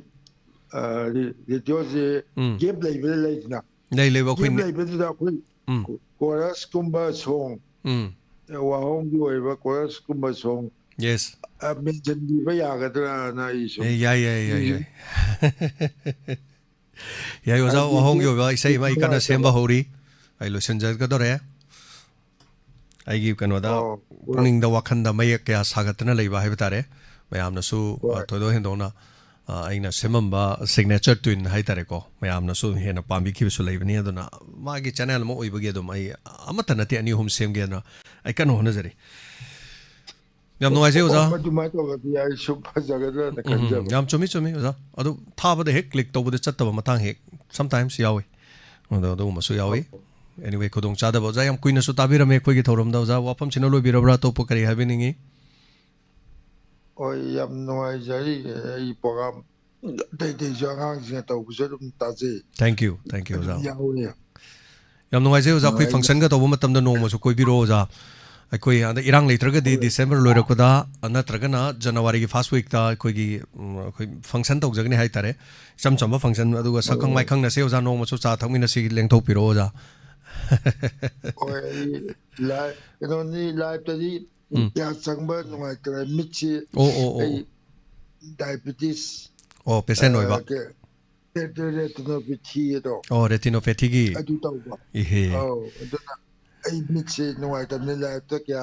ꯑꯥ, ꯔꯦ-, radioꯁꯦ ꯎꯝ. gap ꯂꯩꯕ ꯂꯩꯗꯅ, ꯂꯩ, ꯂꯩꯕ ꯑꯩꯈꯣꯏ gap ꯅꯦ-, ꯂꯩꯕꯗꯨꯗ ꯑꯩꯈꯣꯏ ꯎꯝ. chorusꯀꯨꯝꯕ song, ꯎꯝ. ꯋꯥꯍꯣꯡꯒꯤ ꯑꯣꯏꯕ chorusꯀꯨꯝꯕ song, Yes. ꯑ, mentionꯄꯤꯕ ꯌꯥꯒꯗ꯭ꯔꯥꯅ ꯑꯩ ꯁꯨꯝ ꯑꯦ, ꯌꯥꯏ, ꯌꯥꯏ, ꯌꯥꯏ, ꯁꯤꯁꯨ ꯌꯥꯏ. ꯌꯥꯏ, ꯑꯣꯖꯥ, ꯍꯥꯏꯗꯤ ꯋꯥꯍꯣꯡꯒꯤ gap ꯑꯣꯏꯕ ꯏꯁꯩ ꯑꯃ ꯑꯩ ꯀꯟꯅ ꯅꯨꯡꯉꯥꯏꯇꯕ꯫ ꯁꯦꯝꯕ ꯍꯧꯔꯤ꯫ ꯑꯩ ꯂꯣꯏꯁꯤꯟꯖꯒꯗꯧꯔꯦ꯫ ꯑꯩꯒꯤ ꯀꯩꯅꯣꯗ ꯑꯣ, ꯄꯨꯛꯅꯤꯡꯗ ꯋꯥꯈꯟꯗ ꯃꯌꯦꯛ ꯀꯌꯥ ꯁꯥꯒꯠꯇꯅ ꯂꯩꯕ ꯍꯥꯏꯕ ꯇꯥꯔꯦ꯫ ꯃꯌꯥꯝꯅꯁꯨ, ꯑ, ꯍꯣꯏ꯫ ꯊꯣꯏꯗꯣꯛ ꯍꯦꯟꯗꯣꯛꯅ, ꯑ, ꯑꯩꯅ ꯁꯦꯝꯃꯝꯕ signature tune ꯍꯥꯏ ꯇꯥꯔꯦꯀꯣ, ꯃꯌꯥꯝꯅꯁꯨ ꯍꯦꯟꯅ ꯄꯥꯝꯕꯤꯈꯤꯕꯁꯨ ꯂꯩꯕꯅꯤ꯫ ꯑꯗꯨꯅ ꯃꯥꯒꯤ channel ꯑꯃ ꯑꯣꯏꯕꯒꯤ ꯑꯗꯨꯝ ꯑꯩ ꯑꯃꯠꯇ ꯅꯠꯇꯦ, ꯑꯅꯤ ꯑꯍꯨꯝ ꯁꯦꯝꯒꯦꯅ ꯑꯩ ꯀꯟꯅ ꯍꯣꯠꯅꯖꯔꯤ꯫ ꯌꯥꯝ ꯅꯨꯡꯉꯥꯏꯖꯩ, ꯑꯣꯖꯥ꯫ ꯑꯣ, ꯑꯗꯨꯃꯥꯏꯅ ꯇꯧꯔꯗꯤ ꯑꯩꯁꯨ ꯐꯖꯒꯗ꯭ꯔꯅ ꯎꯝ, ꯈꯟꯖꯕ꯫ ꯌꯥꯝ ꯆꯨꯝꯃꯤ, ꯆꯨꯝꯃꯤ, ꯑꯣꯖꯥ꯫ ꯑꯗꯨ ꯊꯥꯕꯗ ꯍꯦꯛ click ꯇꯧꯕꯗ ꯆꯠꯇꯕ ꯃꯇꯥꯡ ꯍꯦꯛ sometimes ꯌꯥꯎꯏ꯫ ꯑꯗꯣ ꯑꯗꯨꯒꯨꯝꯕꯁꯨ ꯌꯥꯎꯏ꯫ Anyway, ꯈꯨꯗꯣꯡ ꯆꯥꯗꯕ, ꯑꯣꯖꯥ, ꯌꯥꯝ ꯀꯨꯏꯅꯁꯨ ꯇꯥꯕꯤꯔꯝꯃꯦ ꯑꯩꯈꯣꯏꯒꯤ ꯊꯧꯔꯝꯗ꯫ ꯑꯣꯖꯥ, ꯋꯥꯐꯝꯁꯤꯅ ꯂꯣꯏꯕꯤꯔꯕ꯭ꯔꯥ? ꯑꯇꯣꯞꯄ ꯀꯔꯤ ꯍꯥꯏꯕꯤꯅꯤꯡꯉꯤ? ꯍꯣꯏ, ꯌꯥꯝ ꯅꯨꯡꯉꯥꯏꯖꯔꯤ꯫ ꯑꯩ program ꯑꯇꯩ ꯑꯇꯩꯁꯨ ꯑꯉꯥꯡꯁꯤꯡꯅ ꯇꯧꯕꯁꯨ ꯑꯗꯨꯝ ꯇꯥꯖꯩ꯫ Thank you, thank you, ꯑꯗꯨꯝ ꯑꯣꯖꯥ꯫ ꯌꯥꯎꯋꯦ꯫ ꯌꯥꯝ ꯅꯨꯡꯉꯥꯏꯖꯩ, ꯑꯣꯖꯥ꯫ ꯑꯩꯈꯣꯏ ꯑꯩ functionꯒ ꯇꯧꯕ ꯃꯇꯝꯗ ꯅꯣꯡꯃꯁꯨ ꯀꯣꯏꯕꯤꯔꯛꯑꯣ, ꯑꯣꯖꯥ꯫ ꯑꯩꯈꯣꯏ ꯍꯟꯗꯛ ꯏꯔꯥꯡ ꯂꯩꯇ꯭ꯔꯒꯗꯤ ꯍꯣꯏ꯫ December ꯂꯣꯏꯔꯛꯄꯗ ꯅꯠꯇ꯭ꯔꯒꯅ Januaryꯒꯤ first weekꯇ ꯑꯩꯈꯣꯏꯒꯤ, ꯎꯝ, ꯑꯩꯈꯣꯏ function ꯇꯧꯖꯒꯅꯤ ꯍꯥꯏ ꯇꯥꯔꯦ꯫ ꯏꯆꯝ ꯆꯝꯕ function, ꯑꯗꯨꯒ ꯁꯛꯈꯪ ꯑꯣ꯫ ꯃꯥꯏꯈꯪꯅꯁꯦ, ꯑꯣꯖꯥ꯫ ꯅꯣꯡꯃꯁꯨ ꯆꯥ ꯊꯛꯃꯤꯟꯅꯁꯤ, ꯂꯦꯡꯊꯣꯛꯄꯤꯔꯛꯑꯣ, ꯑꯣꯖꯥ꯫ ꯍꯣꯏ, ꯑꯩ ꯂꯥꯏ-, ꯀꯩꯅꯣꯅꯤ, liveꯇꯗꯤ ꯎꯝ꯫ ꯀꯌꯥ ꯆꯪꯕ ꯅꯨꯡꯉꯥꯏꯇ꯭ꯔꯦ꯫ ꯃꯤꯠꯁꯤ ꯑꯣ, ꯑꯣ, ꯑꯣ, ꯑꯩ ꯑꯣ꯫ diabetes, ꯑꯣ, patient ꯑꯣꯏꯕ꯫ ꯑ, ꯀꯦ-, retinopathy ꯑꯗꯣ ꯑꯣ, retinopathyꯒꯤ꯫ ꯑꯗꯨ ꯇꯧꯕ꯫ ꯏꯍꯦ꯫ ꯑꯧ, ꯑꯗꯨꯅ ꯑꯩ ꯃꯤꯠꯁꯦ ꯅꯨꯡꯉꯥꯏꯇꯕꯅꯤ, ꯂꯥꯏꯞꯇ ꯀꯌꯥ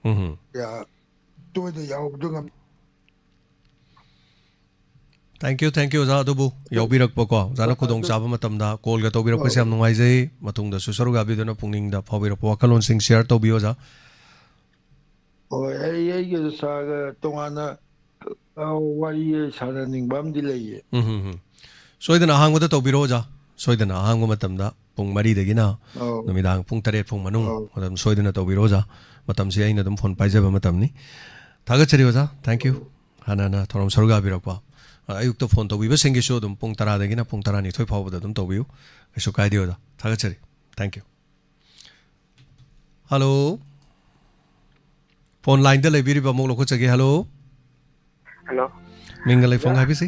ꯎꯝ꯫ ꯀꯌꯥ ꯇꯣꯏꯅ ꯌꯥꯎꯕꯗꯣ ꯉꯝ- Thank you, thank you, ꯑꯣꯖꯥ꯫ ꯑꯗꯨꯕꯨ ꯌꯥꯎꯕꯤꯔꯛꯄꯀꯣ, ꯑꯣꯖꯥꯅ ꯑꯗꯨ ꯈꯨꯗꯣꯡꯆꯥꯕ ꯃꯇꯝꯗ ꯀꯣꯜꯒ ꯇꯧꯕꯤꯔꯛꯄꯁꯦ ꯌꯥꯝ ꯑꯧ꯫ ꯅꯨꯡꯉꯥꯏꯖꯩ꯫ ꯃꯇꯨꯡꯗꯁꯨ ꯁꯔꯨꯛ ꯌꯥꯕꯤꯗꯨꯅ ꯄꯨꯛꯅꯤꯡꯗ ꯐꯥꯎꯕꯤꯔꯛꯄ ꯋꯥꯈꯜꯂꯣꯟꯁꯤꯡ ꯁꯤꯌꯔ ꯇꯧꯕꯤꯌꯨ, ꯑꯣꯖꯥ꯫ ꯍꯣꯏ, ꯑꯩ, ꯑꯩꯒꯤ ꯁꯥꯔꯒ ꯇꯣꯉꯥꯟꯅ, ꯑ, ꯋꯥꯔꯤ ꯁꯥꯟꯅꯅꯤꯡꯕ ꯑꯃꯗꯤ ꯂꯩꯌꯦ꯫ ꯎꯝ, ꯍꯝ, ꯍꯝ꯫ ꯁꯣꯏꯗꯅ ꯑꯍꯥꯡꯕꯗ ꯇꯧꯕꯤꯔꯣ, ꯑꯣꯖꯥ꯫ ꯁꯣꯏꯗꯅ ꯑꯍꯥꯡꯕ ꯃꯇꯝꯗ ꯄꯨꯡ ꯃꯔꯤꯗꯒꯤꯅ ꯑꯧ꯫ ꯅꯨꯃꯤꯗꯥꯡ ꯄꯨꯡ ꯇꯔꯦꯠ ꯐꯥꯎ ꯃꯅꯨꯡ ꯑꯧ꯫ ꯃꯇꯝ ꯁꯣꯏꯗꯅ ꯇꯧꯕꯤꯔꯣ, ꯑꯣꯖꯥ꯫ ꯃꯇꯝꯁꯤ ꯑꯩꯅ ꯑꯗꯨꯝ ꯐꯣꯟ ꯄꯥꯏꯖꯕ ꯃꯇꯝꯅꯤ꯫ ꯊꯥꯒꯠꯆꯔꯤ, ꯑꯣꯖꯥ꯫ Thank you꯫ ꯍꯥꯟꯅ ꯍꯥꯟꯅ ꯊꯧꯔꯝ ꯁꯔꯨꯛ ꯌꯥꯕꯤꯔꯛꯄ꯫ ꯑ, ꯑꯌꯨꯛꯇ ꯐꯣꯟ ꯇꯧꯕꯤꯕꯁꯤꯡꯒꯤꯁꯨ ꯑꯗꯨꯝ ꯄꯨꯡ ꯇꯔꯥꯗꯒꯤꯅ ꯄꯨꯡ ꯇꯔꯥꯅꯤꯊꯣꯏ ꯐꯥꯎꯕꯗ ꯑꯗꯨꯝ ꯇꯧꯕꯤꯌꯨ꯫ ꯀꯩꯁꯨ ꯀꯥꯏꯗꯦ, ꯑꯣꯖꯥ꯫ ꯊꯥꯒꯠꯆꯔꯤ꯫ Thank you꯫ ꯍꯜꯂꯣ꯫ ꯐꯣꯟ ꯂꯥꯏꯟꯗ ꯂꯩꯕꯤꯔꯤꯕ ꯑꯃꯨꯛ ꯂꯧꯈꯠꯆꯒꯦ꯫ ꯍꯜꯂꯣ꯫ ꯍꯜꯂꯣ꯫ ꯃꯤꯡꯒ ꯂꯩꯐꯝꯒ ꯌꯥ꯫ ꯍꯥꯏꯕꯤꯁꯤ?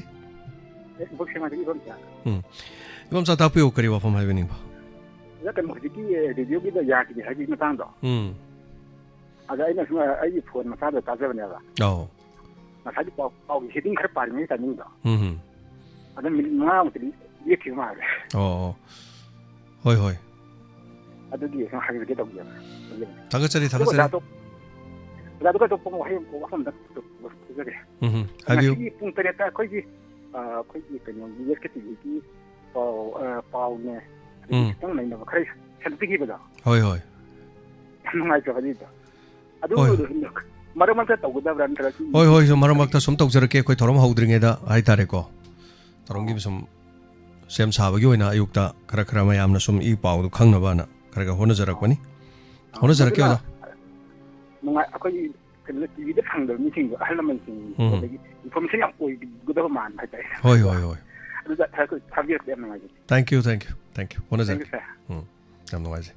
ꯑꯦ, ꯏꯕꯣꯛ ꯁꯦꯡꯃꯥꯏꯗꯒꯤ ꯏꯕꯣꯝꯆꯥ꯫ ꯎꯝ꯫ ꯏꯕꯣꯝꯆꯥ, ꯇꯥꯛꯄꯤꯌꯨ, ꯀꯔꯤ ꯋꯥꯐꯝ ꯍꯥꯏꯕꯤꯅꯤꯡꯕ? ꯑꯣꯖꯥ, ꯀꯩꯅꯣ, ꯍꯧꯖꯤꯛꯀꯤ, ꯑꯦ, ꯔꯦꯗꯤꯑꯣꯒꯤꯗ ꯌꯥꯈꯤꯗꯦ ꯍꯥꯏꯕꯒꯤ ꯃꯇꯥꯡꯗꯣ꯫ ꯎꯝ꯫ ꯑꯗ ꯑꯩꯅ ꯁꯨꯝ, ꯑ, ꯑꯩꯒꯤ ꯐꯣꯟ ꯃꯆꯥꯗ ꯇꯥꯖꯕꯅꯦꯕ꯫ ꯑꯧ꯫ ꯉꯁꯥꯏꯒꯤ ꯄꯥꯎ, ꯄꯥꯎꯒꯤ ꯍꯦꯗꯤꯡ ꯈꯔ ꯄꯥꯔꯤꯉꯩ ꯇꯥꯏꯃꯤꯡꯗꯣ꯫ ꯎꯝ ꯍꯝ꯫ ꯑꯗ ꯃꯤꯅꯤꯠ ꯃꯉꯥꯃꯨꯛꯇꯗꯤ ꯂꯦꯞꯈꯤꯕ ꯃꯥꯜꯂꯦ꯫ ꯑꯣ, ꯑꯣ꯫ ꯍꯣꯏ, ꯍꯣꯏ꯫ ꯑꯗꯨꯒꯤ ꯁꯨꯝ ꯍꯪꯖꯒꯦ ꯇꯧꯕꯅꯦꯕ꯫ ꯊꯥꯒꯠꯆꯔꯤ, ꯑꯗꯨ ꯊꯥꯒꯠꯆꯔꯤ꯫ ꯑꯣꯖꯥ ꯑꯇꯣꯞ-, ꯑꯣꯖꯥ, ꯑꯗꯨꯒ ꯑꯇꯣꯞꯄ ꯋꯥꯍꯩ ꯑꯃ, ꯋꯥꯐꯝ ꯑꯝꯇ ꯍꯪꯖꯒꯦ꯫ ꯎꯝ ꯍꯝ꯫ ꯍꯥꯏꯕꯤꯌꯨ꯫ ꯉꯁꯤꯒꯤ ꯄꯨꯡ ꯇꯔꯦꯠꯇ ꯑꯩꯈꯣꯏꯒꯤ, ꯑ, ꯑꯩꯈꯣꯏꯒꯤ ꯀꯩꯅꯣꯒꯤ ꯌꯦꯁꯀꯤ ꯇꯤꯚꯤꯒꯤ ꯄꯥꯎ, ꯑ, ꯄꯥꯎꯅꯦ, ꯑꯗꯒꯤ ꯎꯝ꯫ ꯈꯤꯇꯪ ꯅꯩꯅꯕ ꯈꯔ ꯁꯟꯗꯣꯛꯄꯤꯈꯤꯕꯗꯣ꯫ ꯍꯣꯏ, ꯍꯣꯏ꯫ ꯌꯥꯝ ꯅꯨꯡꯉꯥꯏꯇꯕ ꯑꯗꯨꯏꯗꯣ꯫ ꯑꯗꯨ ꯍꯣꯏ꯫ ꯃꯔꯛ ꯃꯔꯛꯇ ꯇꯧꯒꯗꯕ꯭ꯔꯥ ꯅꯠꯇ꯭ꯔꯒ ꯁꯤ ꯍꯣꯏ, ꯍꯣꯏ, ꯁꯨꯝ ꯃꯔꯛ ꯃꯔꯛꯇ ꯁꯨꯝ ꯇꯧꯖꯔꯛꯀꯦ, ꯑꯩꯈꯣꯏ ꯊꯧꯔꯝ ꯍꯧꯗ꯭ꯔꯤꯉꯩꯗ ꯍꯥꯏꯇꯥꯔꯦꯀꯣ꯫ ꯊꯧꯔꯝꯒꯤ ꯑꯥ꯫ ꯁꯨꯝ ꯁꯦꯝ ꯁꯥꯕꯒꯤ ꯑꯣꯏꯅ ꯑꯌꯨꯛꯇ ꯈꯔ ꯈꯔ ꯃꯌꯥꯝꯅ ꯁꯨꯝ ꯏ ꯄꯥꯎꯗꯨ ꯈꯪꯅꯕꯅ ꯈꯔ ꯈꯔ ꯍꯣꯠꯅꯖꯔꯛꯄꯅꯤ꯫ ꯑꯥ꯫ ꯍꯣꯠꯅꯖꯔꯛꯀꯦ, ꯑꯗꯨꯅ ꯑꯣꯖꯥ꯫ ꯅꯨꯡꯉꯥꯏ-, ꯑꯩꯈꯣꯏꯒꯤ ꯀꯩꯅꯣ, ꯇꯤꯚꯤꯗ ꯐꯪꯗꯕ ꯃꯤꯁꯤꯡꯗꯣ, ꯑꯍꯜ ꯂꯃꯟꯁꯤꯡ, ꯎꯝ꯫ ꯑꯗꯒꯤ ꯏꯟꯐꯣꯔꯃꯦꯁꯟ ꯌꯥꯝ ꯑꯣꯏꯒꯗꯕ ꯃꯥꯟꯕ ꯍꯥꯏꯇꯥꯔꯦ꯫ ꯍꯣꯏ, ꯍꯣꯏ, ꯍꯣꯏ꯫ ꯑꯗꯨꯗ ꯈꯔ ꯈꯔ ꯊꯥꯕꯤꯔꯛꯄ ꯌꯥꯝ ꯅꯨꯡꯉꯥꯏꯖꯩ꯫ Thank you, thank you, thank you꯫ ꯍꯣꯠꯅꯖꯔꯛꯀꯦ꯫ Thank you, sir꯫ ꯎꯝ꯫ ꯌꯥꯝ ꯅꯨꯡꯉꯥꯏꯖꯩ꯫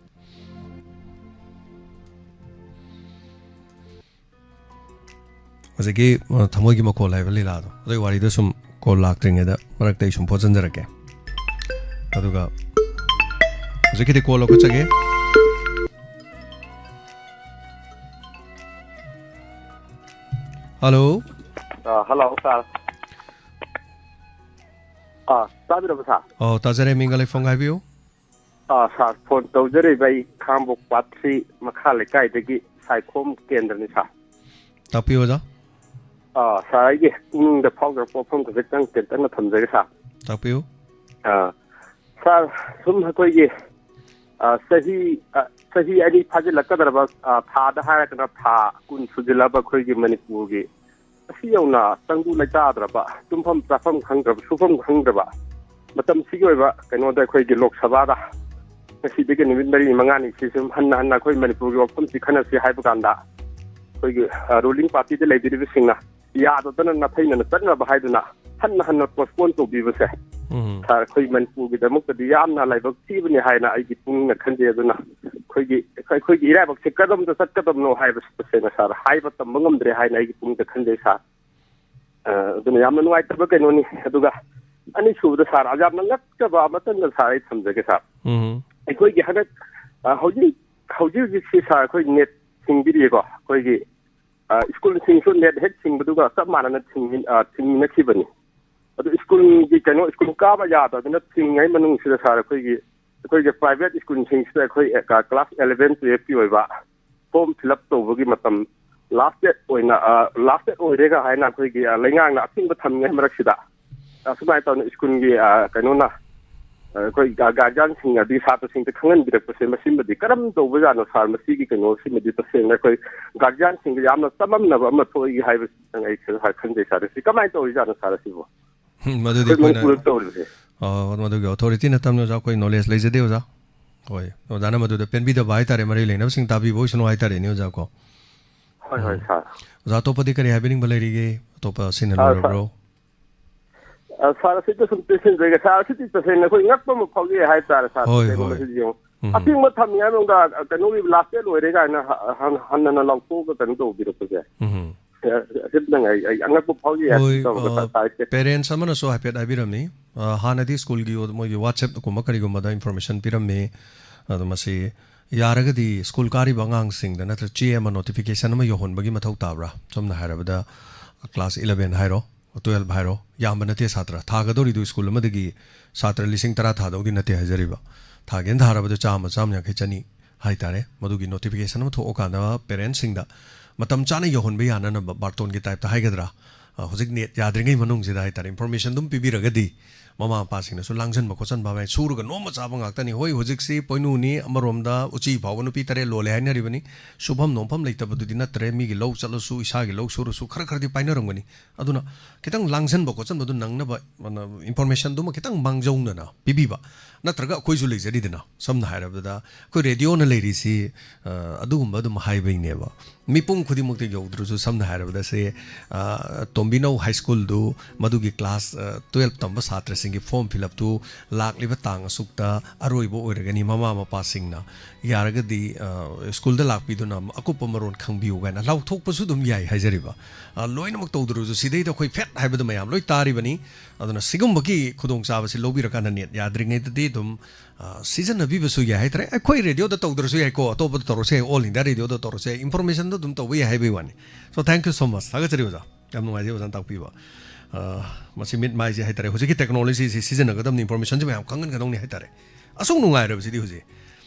ꯍꯧꯖꯤꯛꯀꯤ, ꯑ, ꯊꯃꯣꯏꯒꯤ ꯃꯈꯣꯜ ꯍꯥꯏꯕ ꯂꯤꯂꯥꯗꯣ, ꯑꯗꯨꯒꯤ ꯋꯥꯔꯤꯗꯣ ꯁꯨꯝ ꯀꯣꯜ ꯂꯥꯛꯇ꯭ꯔꯤꯉꯩꯗ ꯃꯔꯛꯇ ꯑꯩ ꯁꯨꯝ ꯐꯣꯠꯆꯟꯖꯔꯛꯀꯦ꯫ ꯑꯗꯨꯒ ꯍꯧꯖꯤꯛꯀꯤꯗꯤ ꯀꯣꯜ ꯂꯧꯈꯠꯆꯒꯦ꯫ ꯍꯜꯂꯣ꯫ ꯑ, ꯍꯜꯂꯣ, ꯁꯥꯔ꯫ ꯑ, ꯇꯥꯕꯤꯔꯕꯣ, ꯁꯥꯔ? ꯑꯣ, ꯇꯥꯖꯔꯦ꯫ ꯃꯤꯡꯒ ꯂꯩꯐꯝꯒ ꯍꯥꯏꯕꯤꯌꯨ꯫ ꯑꯥ, ꯁꯥꯔ, ꯐꯣꯟ ꯇꯧꯖꯔꯛꯏꯕ ꯑꯩ ꯈꯥꯡꯉꯕꯣꯛ ꯄꯥꯠ ꯊ꯭ꯔꯤ ꯃꯈꯥ ꯂꯩꯀꯥꯏꯗꯒꯤ ꯁꯥꯏꯈꯣꯝ ꯀꯦꯟꯗ꯭ꯔꯅꯤ, ꯁꯥꯔ꯫ ꯇꯥꯛꯄꯤꯌꯨ, ꯑꯣꯖꯥ꯫ ꯑꯥ, ꯁꯥꯔ, ꯑꯩꯒꯤ ꯄꯨꯛꯅꯤꯡꯗ ꯐꯥꯎꯖꯔꯛꯄ ꯋꯥꯐꯝ ꯈꯖꯤꯛꯇꯪ ꯇꯦꯟꯇꯛꯅ ꯊꯝꯖꯒꯦ, ꯁꯥꯔ꯫ ꯇꯥꯛꯄꯤꯌꯨ꯫ ꯑꯥ, ꯁꯥꯔ, ꯁꯨꯝ ꯑꯩꯈꯣꯏꯒꯤ, ꯑꯥ, ꯆꯍꯤ, ꯑꯥ, ꯆꯍꯤ ꯑꯅꯤ ꯐꯥꯖꯤꯜꯂꯛꯀꯗꯧꯔꯕ, ꯑꯥ, ꯊꯥꯗ ꯍꯥꯏꯔꯒꯅ ꯊꯥ ꯀꯨꯟ ꯁꯨꯖꯤꯜꯂꯛꯑꯕ ꯑꯩꯈꯣꯏꯒꯤ ꯃꯅꯤꯄꯨꯔꯒꯤ ꯑꯁꯤ ꯌꯧꯅ ꯇꯪꯗꯨ ꯂꯩꯇꯥꯗ꯭ꯔꯕ, ꯇꯨꯝꯐꯝ ꯆꯥꯐꯝ ꯈꯪꯗ꯭ꯔꯕ, ꯁꯨꯐꯝ ꯈꯪꯗ꯭ꯔꯕ ꯃꯇꯝꯁꯤꯒꯤ ꯑꯣꯏꯕ ꯀꯩꯅꯣꯗ ꯑꯩꯈꯣꯏꯒꯤ ꯂꯣꯛ ꯁꯚꯥꯗ ꯉꯁꯤꯗꯒꯤ ꯅꯨꯃꯤꯠ ꯃꯔꯤ ꯃꯉꯥꯅꯤ ꯁꯤ ꯁꯨꯝ ꯍꯟꯅ ꯍꯟꯅ ꯑꯩꯈꯣꯏ ꯃꯅꯤꯄꯨꯔꯒꯤ ꯋꯥꯐꯝꯁꯤ ꯈꯟꯅꯁꯤ ꯍꯥꯏꯕ ꯀꯥꯟꯗ, ꯑꯩꯈꯣꯏꯒꯤ, ꯑ, ꯔꯨꯂꯤꯡ ꯄꯥꯔꯇꯤꯗ ꯂꯩꯕꯤꯔꯤꯕꯁꯤꯡꯅ ꯌꯥꯗꯗꯅ ꯅꯥꯊꯩꯅꯅ ꯆꯠꯅꯕ ꯍꯥꯏꯗꯨꯅ ꯍꯟꯅ ꯍꯟꯅ ꯄꯣꯁꯄꯣꯟ ꯇꯧꯕꯤꯕꯁꯦ, ꯎꯝ꯫ ꯁꯥꯔ, ꯑꯩꯈꯣꯏ ꯃꯅꯤꯄꯨꯔꯒꯤꯗꯃꯛꯇꯗꯤ ꯌꯥꯝꯅ ꯂꯥꯏꯕꯛ ꯊꯤꯕꯅꯤ ꯍꯥꯏꯅ ꯑꯩꯒꯤ ꯄꯨꯛꯅꯤꯡꯅ ꯈꯟꯖꯩ꯫ ꯑꯗꯨꯅ ꯑꯩꯈꯣꯏꯒꯤ, ꯑꯩꯈꯣꯏꯒꯤ ꯏꯔꯥꯏꯕꯛꯁꯦ ꯀꯔꯝꯗ ꯆꯠꯀꯗꯕꯅꯣ ꯍꯥꯏꯕꯁꯤ ꯇꯁꯦꯡꯅ, ꯁꯥꯔ, ꯍꯥꯏꯕ ꯇꯝꯕ ꯉꯝꯗ꯭ꯔꯦ ꯍꯥꯏꯅ ꯑꯩꯒꯤ ꯄꯨꯛꯅꯤꯡꯗ ꯈꯟꯖꯩ, ꯁꯥꯔ꯫ ꯑ, ꯑꯗꯨꯅ ꯌꯥꯝꯅ ꯅꯨꯡꯉꯥꯏꯇꯕ ꯀꯩꯅꯣꯅꯤ꯫ ꯑꯗꯨꯒ ꯑꯅꯤꯁꯨꯕꯗ, ꯁꯥꯔ, ꯌꯥꯝꯅ ꯉꯛꯆꯕ ꯑꯃꯇꯪꯒ, ꯁꯥꯔ, ꯑꯩ ꯊꯝꯖꯒꯦ, ꯁꯥꯔ꯫ ꯎꯝ꯫ ꯑꯩꯈꯣꯏꯒꯤ ꯍꯟꯗꯛ, ꯑ, ꯍꯧꯖꯤꯛ, ꯍꯧꯖꯤꯛ ꯍꯧꯖꯤꯛꯁꯤ, ꯁꯥꯔ, ꯑꯩꯈꯣꯏ ꯅꯦꯠ ꯊꯤꯡꯕꯤꯔꯤꯀꯣ꯫ ꯑꯩꯈꯣꯏꯒꯤ, ꯑ, ꯁ꯭ꯀꯨꯜꯁꯤꯡꯁꯨ ꯅꯦꯠ ꯍꯦꯛ ꯊꯤꯡꯕꯗꯨꯒ ꯆꯞ ꯃꯥꯟꯅꯅ ꯊꯤꯡꯃꯤ-, ꯑ, ꯊꯤꯡꯃꯤꯟꯅꯈꯤꯕꯅꯤ꯫ ꯑꯗꯨ ꯁ꯭ꯀꯨꯜꯒꯤ ꯀꯩꯅꯣ, ꯁ꯭ꯀꯨꯜ ꯀꯥꯕ ꯌꯥꯗꯗꯅ ꯊꯤꯡꯉꯩ ꯃꯅꯨꯡꯁꯤꯗ, ꯁꯥꯔ, ꯑꯩꯈꯣꯏꯒꯤ, ꯑꯩꯈꯣꯏꯒꯤ ꯄ꯭ꯔꯥꯏꯚꯦꯠ ꯁ꯭ꯀꯨꯜꯁꯤꯡꯁꯤꯗ ꯑꯩꯈꯣꯏ, ꯑ, ꯀ꯭ꯂꯥꯁ eleven twelve ꯀꯤ ꯑꯣꯏꯕ ꯐꯣꯔꯝ ꯐꯤꯜ ꯑꯞ ꯇꯧꯕꯒꯤ ꯃꯇꯝ ꯂꯥꯁ ꯗꯦꯠ ꯑꯣꯏꯅ, ꯑ, ꯂꯥꯁ ꯗꯦꯠ ꯑꯣꯏꯔꯦꯒ ꯍꯥꯏꯅ ꯑꯩꯈꯣꯏꯒꯤ, ꯑ, ꯂꯩꯉꯥꯛꯅ ꯑꯊꯤꯡꯕ ꯊꯝꯃꯤꯉꯩ ꯃꯔꯛꯁꯤꯗ, ꯑ, ꯁꯨꯃꯥꯏꯅ ꯇꯧꯅ ꯁ꯭ꯀꯨꯜꯒꯤ, ꯑ, ꯀꯩꯅꯣꯅ, ꯑ, ꯑꯩꯈꯣꯏ ꯒꯥ-, ꯒꯥꯔꯖꯤꯌꯥꯟꯁꯤꯡ ꯑꯗꯒꯤ ꯁꯥꯇ꯭ꯔꯁꯤꯡꯗ ꯈꯪꯍꯟꯕꯤꯔꯛꯄꯁꯦ, ꯃꯁꯤꯃꯗꯤ ꯀꯔꯝ ꯇꯧꯕꯖꯥꯠꯅꯣ, ꯁꯥꯔ? ꯃꯁꯤꯒꯤ ꯀꯩꯅꯣꯁꯤꯃꯗꯤ ꯇꯁꯦꯡꯅ ꯑꯩꯈꯣꯏ ꯒꯥꯔꯖꯤꯌꯥꯟꯁꯤꯡꯗ ꯌꯥꯝꯅ ꯆꯃꯝꯅꯕ ꯑꯃ ꯊꯣꯛꯏ ꯍꯥꯏꯕꯁꯤꯗꯪ ꯑꯩ ꯈꯔ ꯈꯟꯖꯩ, ꯁꯥꯔ꯫ ꯁꯤ ꯀꯃꯥꯏꯅ ꯇꯧꯔꯤꯖꯥꯠꯅꯣ, ꯁꯥꯔ, ꯑꯁꯤꯕꯨ? ꯎꯝ, ꯃꯗꯨꯗꯤ ꯑꯩꯈꯣꯏ ꯑꯩꯈꯣꯏꯅ, ꯃꯅꯤꯄꯨꯔꯗ ꯇꯧꯔꯤꯕꯁꯦ꯫ ꯑ, ꯃꯗꯨꯒꯤ ꯑꯣꯊꯣꯔꯤꯇꯤ ꯅꯠꯇꯕꯅꯤꯅ, ꯑꯣꯖꯥ, ꯑꯩꯈꯣꯏ ꯅꯣꯂꯦꯖ ꯂꯩꯖꯗꯦ, ꯑꯣꯖꯥ꯫ ꯍꯣꯏ, ꯑꯣꯖꯥꯅ ꯃꯗꯨꯗ ꯄꯦꯟꯕꯤꯗꯕ ꯍꯥꯏꯇꯥꯔꯦ, ꯃꯔꯤ ꯂꯩꯅꯕꯁꯤꯡ ꯇꯥꯕꯤꯕ ꯑꯣꯏꯁꯅꯨ ꯍꯥꯏꯇꯥꯔꯦꯅꯦ, ꯑꯣꯖꯥ, ꯀꯣ꯫ ꯍꯣꯏ, ꯍꯣꯏ, ꯎꯝ꯫ ꯁꯥꯔ꯫ ꯑꯣꯖꯥ, ꯑꯇꯣꯞꯄꯗꯤ ꯀꯔꯤ ꯍꯥꯏꯕꯤꯅꯤꯡꯕ ꯂꯩꯔꯤꯒꯦ? ꯑꯇꯣꯞꯄ ꯁꯤꯟꯅ ꯑ, ꯂꯣꯏꯔꯕ꯭ꯔꯣ? ꯁꯥꯔ, ꯑ, ꯁꯥꯔ, ꯑꯁꯤꯗ ꯁꯨꯝ ꯇꯦꯟꯁꯤꯟꯖꯒꯦ꯫ ꯁꯥꯔ, ꯑꯁꯤꯗꯤ ꯇꯁꯦꯡꯅ ꯑꯩꯈꯣꯏ ꯉꯛꯄ ꯑꯃ ꯐꯥꯎꯖꯩ ꯍꯥꯏꯇꯥꯔꯦ, ꯁꯥꯔ꯫ ꯍꯣꯏ, ꯇꯁꯦꯡꯅ ꯍꯣꯏ꯫ ꯃꯁꯤꯗꯤ ꯌꯦꯡꯉꯨ꯫ ꯎꯝ꯫ ꯑꯊꯤꯡꯕ ꯊꯝꯃꯤ ꯍꯥꯏꯕ ꯃꯇꯝꯗ, ꯑ, ꯀꯩꯅꯣꯒꯤ ꯂꯥꯁ ꯗꯦꯠ ꯂꯣꯏꯔꯦ ꯀꯥꯏꯅ ꯍ-, ꯍꯟ-, ꯍꯟꯅ ꯂꯥꯎꯊꯣꯛꯑꯒ ꯀꯩꯅꯣ ꯇꯧꯕꯤꯔꯛꯄꯁꯦ꯫ ꯎꯝ꯫ ꯑ, ꯑꯁꯤꯗꯪ ꯑꯩ, ꯑꯩ ꯑꯉꯛꯄ ꯐꯥꯎꯖꯩ ꯍꯥꯏꯕ ꯍꯣꯏ, ꯇꯧꯔꯒ ꯑ, ꯁꯥꯔ, ꯁꯥꯔ, ꯄꯦꯔꯦꯟꯁ ꯑꯃꯅꯁꯨ ꯍꯥꯏꯐꯦꯠ ꯍꯥꯏꯕꯤꯔꯝꯃꯤ꯫ ꯑ, ꯍꯥꯟꯅꯗꯤ ꯁ꯭ꯀꯨꯜꯒꯤ ꯑꯣ-, ꯃꯣꯏꯒꯤ WhatsApp ꯀꯨꯝꯕ ꯀꯔꯤꯒꯨꯝꯕꯗ ꯏꯟꯐꯣꯔꯃꯦꯁꯟ ꯄꯤꯔꯝꯃꯤ꯫ ꯑꯗꯣ ꯃꯁꯤ ꯌꯥꯔꯒꯗꯤ ꯁ꯭ꯀꯨꯜ ꯀꯥꯔꯤꯕ ꯑꯉꯥꯡꯁꯤꯡꯗ ꯅꯠꯇ꯭ꯔꯒ ꯆꯦ ꯑꯃ, ꯅꯣꯇꯤꯐꯤꯀꯦꯁꯟ ꯑꯃ ꯌꯧꯍꯟꯕꯒꯤ ꯃꯊꯧ ꯇꯥꯕ꯭ꯔꯥ? ꯁꯝꯅ ꯍꯥꯏꯔꯕꯗ, ꯀ꯭ꯂꯥꯁ eleven ꯍꯥꯏꯔꯣ, twelve ꯍꯥꯏꯔꯣ, ꯌꯥꯝꯕ ꯅꯠꯇꯦ ꯁꯥꯇ꯭ꯔ꯫ ꯊꯥꯒꯗꯧꯔꯤꯗꯨ ꯁ꯭ꯀꯨꯜ ꯑꯃꯗꯒꯤ ꯁꯥꯇ꯭ꯔ ꯂꯤꯁꯤꯡ ꯇꯔꯥ ꯊꯥꯗꯧꯗꯤ ꯅꯠꯇꯦ ꯍꯥꯏꯖꯔꯤꯕ꯫ ꯊꯥꯒꯦꯅ ꯊꯥꯔꯕꯗ ꯆꯥꯝꯃ, ꯆꯥꯝꯃ ꯌꯥꯡꯈꯩ, ꯆꯅꯤ ꯍꯥꯏꯇꯥꯔꯦ, ꯃꯗꯨꯒꯤ ꯅꯣꯇꯤꯐꯤꯀꯦꯁꯟ ꯑꯃ ꯊꯣꯛꯑꯀꯥꯟꯗ ꯄꯦꯔꯦꯟꯁꯁꯤꯡꯗ ꯃꯇꯝ ꯆꯥꯅ ꯌꯧꯍꯟꯕ ꯌꯥꯅꯅꯕ, ꯕꯥꯔꯇꯣꯟꯒꯤ ꯇꯥꯏꯞꯇ ꯍꯥꯏꯒꯗ꯭ꯔꯥ, ꯑ, ꯍꯧꯖꯤꯛ ꯅꯦꯠ ꯌꯥꯗ꯭ꯔꯤꯉꯩ ꯃꯅꯨꯡꯁꯤꯗ ꯍꯥꯏꯇꯥꯔꯦ, ꯏꯟꯐꯣꯔꯃꯦꯁꯟ ꯑꯗꯨꯝ ꯄꯤꯕꯤꯔꯒꯗꯤ ꯃꯃꯥ ꯃꯄꯥꯁꯤꯡꯅꯁꯨ ꯂꯥꯡꯁꯤꯟꯕ ꯈꯣꯠꯆꯟꯕ ꯍꯥꯏꯕ, ꯁꯨꯔꯒ ꯅꯣꯝꯕ ꯆꯥꯕ ꯉꯥꯛꯇꯅꯤ꯫ ꯍꯣꯏ, ꯍꯧꯖꯤꯛꯁꯤ ꯄꯣꯏꯅꯨꯅꯤ, ꯑꯃꯔꯣꯝꯗ ꯎꯆꯤ ꯐꯥꯎꯕ ꯅꯨꯄꯤ ꯇꯔꯦꯠ ꯂꯣꯜꯂꯦ ꯍꯥꯏꯅꯔꯤꯕꯅꯤ꯫ ꯁꯨꯐꯝ ꯅꯣꯝꯐꯝ ꯂꯩꯇꯕꯗꯨꯗꯤ ꯅꯠꯇ꯭ꯔꯦ, ꯃꯤꯒꯤ ꯂꯧ ꯆꯠꯂꯁꯨ, ꯏꯁꯥꯒꯤ ꯂꯧ ꯁꯨꯔꯁꯨ ꯈꯔ ꯈꯔꯗꯤ ꯄꯥꯏꯅꯔꯝꯒꯅꯤ꯫ ꯑꯗꯨꯅ ꯈꯤꯇꯪ ꯂꯥꯡꯁꯤꯟꯕ ꯈꯣꯠꯆꯟꯕꯗꯨ ꯅꯪꯅꯕ, ꯃꯥꯅ, ꯏꯟꯐꯣꯔꯃꯦꯁꯟꯗꯨꯃ ꯈꯤꯇꯪ ꯃꯥꯡꯖꯧꯅꯅ ꯄꯤꯕꯤꯕ, ꯅꯠꯇ꯭ꯔꯒ ꯑꯩꯈꯣꯏꯁꯨ ꯂꯩꯖꯔꯤꯗꯅ, ꯁꯝꯅ ꯍꯥꯏꯔꯕꯗ ꯑꯩꯈꯣꯏ ꯔꯦꯗꯤꯑꯣꯅ ꯂꯩꯔꯤꯁꯤ, ꯑ, ꯑꯗꯨꯒꯨꯝꯕ ꯑꯗꯨꯝ ꯍꯥꯏꯕꯩꯅꯦꯕ꯫ ꯃꯤꯄꯨꯝ ꯈꯨꯗꯤꯡꯃꯛꯇ ꯌꯧꯗ꯭ꯔꯁꯨ, ꯁꯝꯅ ꯍꯥꯏꯔꯕꯗ ꯁꯦ, ꯑ, ꯇꯣꯝꯕꯤꯅꯧ ꯍꯥꯏ ꯁ꯭ꯀꯨꯜꯗꯨ ꯃꯗꯨꯒꯤ ꯀ꯭ꯂꯥꯁ, ꯑ, ꯇꯨꯌꯦꯜꯞ ꯇꯝꯕ ꯁꯥꯇ꯭ꯔꯁꯤꯡꯒꯤ ꯐꯣꯔꯝ ꯐꯤꯜ ꯑꯞꯇꯨ ꯂꯥꯛꯂꯤꯕ ꯇꯥꯡ ꯑꯁꯨꯛꯇ ꯑꯔꯣꯏꯕ ꯑꯣꯏꯔꯒꯅꯤ, ꯃꯃꯥ ꯃꯄꯥꯁꯤꯡꯅ ꯌꯥꯔꯒꯗꯤ, ꯑ, ꯁ꯭ꯀꯨꯜꯗ ꯂꯥꯛꯄꯤꯗꯨꯅ ꯑꯀꯨꯞꯄ ꯃꯔꯣꯟ ꯈꯪꯕꯤꯌꯨ ꯀꯥꯏꯅ ꯂꯥꯎꯊꯣꯛꯄꯁꯨ ꯑꯗꯨꯝ ꯌꯥꯏ ꯍꯥꯏꯖꯔꯤꯕ꯫ ꯑ, ꯂꯣꯏꯅꯃꯛ ꯇꯧꯗ꯭ꯔꯁꯨ ꯁꯤꯗꯩꯗ ꯑꯩꯈꯣꯏ ꯐꯦꯠ ꯍꯥꯏꯕꯗꯨ ꯃꯌꯥꯝ ꯂꯣꯏ ꯇꯥꯔꯤꯕꯅꯤ꯫ ꯑꯗꯨꯅ ꯁꯤꯒꯨꯝꯕꯒꯤ ꯈꯨꯗꯣꯡꯆꯥꯕꯁꯤ ꯂꯧꯕꯤꯔꯀꯥꯟꯗ ꯅꯦꯠ ꯌꯥꯗ꯭ꯔꯤꯉꯩꯗꯗꯤ ꯑꯗꯨꯝ, ꯑ, ꯁꯤꯖꯤꯟꯅꯕꯤꯕꯁꯨ ꯌꯥꯏ ꯍꯥꯏꯇꯥꯔꯦ꯫ ꯑꯩꯈꯣꯏ ꯔꯦꯗꯤꯑꯣꯗ ꯇꯧꯗ꯭ꯔꯁꯨ ꯌꯥꯏꯀꯣ, ꯑꯇꯣꯞꯄꯗ ꯇꯧꯔꯁꯨ ꯌꯥꯏ, ꯑꯣꯜ ꯏꯟꯗꯤꯌꯥ ꯔꯦꯗꯤꯑꯣꯗ ꯇꯧꯔꯁꯨ ꯌꯥꯏ, ꯏꯟꯐꯣꯔꯃꯦꯁꯟꯗꯣ ꯑꯗꯨꯝ ꯇꯧꯕ ꯌꯥꯏ ꯍꯥꯏꯕꯒꯤ ꯋꯥꯅꯤ꯫ So, thank you so much꯫ ꯊꯥꯒꯠꯆꯔꯤ ꯑꯣꯖꯥ, ꯌꯥꯝ ꯅꯨꯡꯉꯥꯏꯖꯩ ꯑꯣꯖꯥꯅ ꯇꯥꯛꯄꯤꯕ꯫ ꯑ, ꯃꯁꯤ ꯃꯤꯠ ꯃꯥꯏꯁꯦ ꯍꯥꯏꯇꯥꯔꯦ, ꯍꯧꯖꯤꯛꯀꯤ ꯇꯦꯛꯅꯣꯂꯣꯖꯤꯁꯤ ꯁꯤꯖꯤꯟꯅꯒꯗꯕꯅꯤ, ꯏꯟꯐꯣꯔꯃꯦꯁꯟꯁꯦ ꯃꯌꯥꯝ ꯈꯪꯍꯟꯒꯗꯧꯅꯤ ꯍꯥꯏꯇꯥꯔꯦ꯫ ꯑꯁꯨꯛ ꯅꯨꯡꯉꯥꯏꯔꯕꯁꯤꯗꯤ ꯍꯧꯖꯤꯛ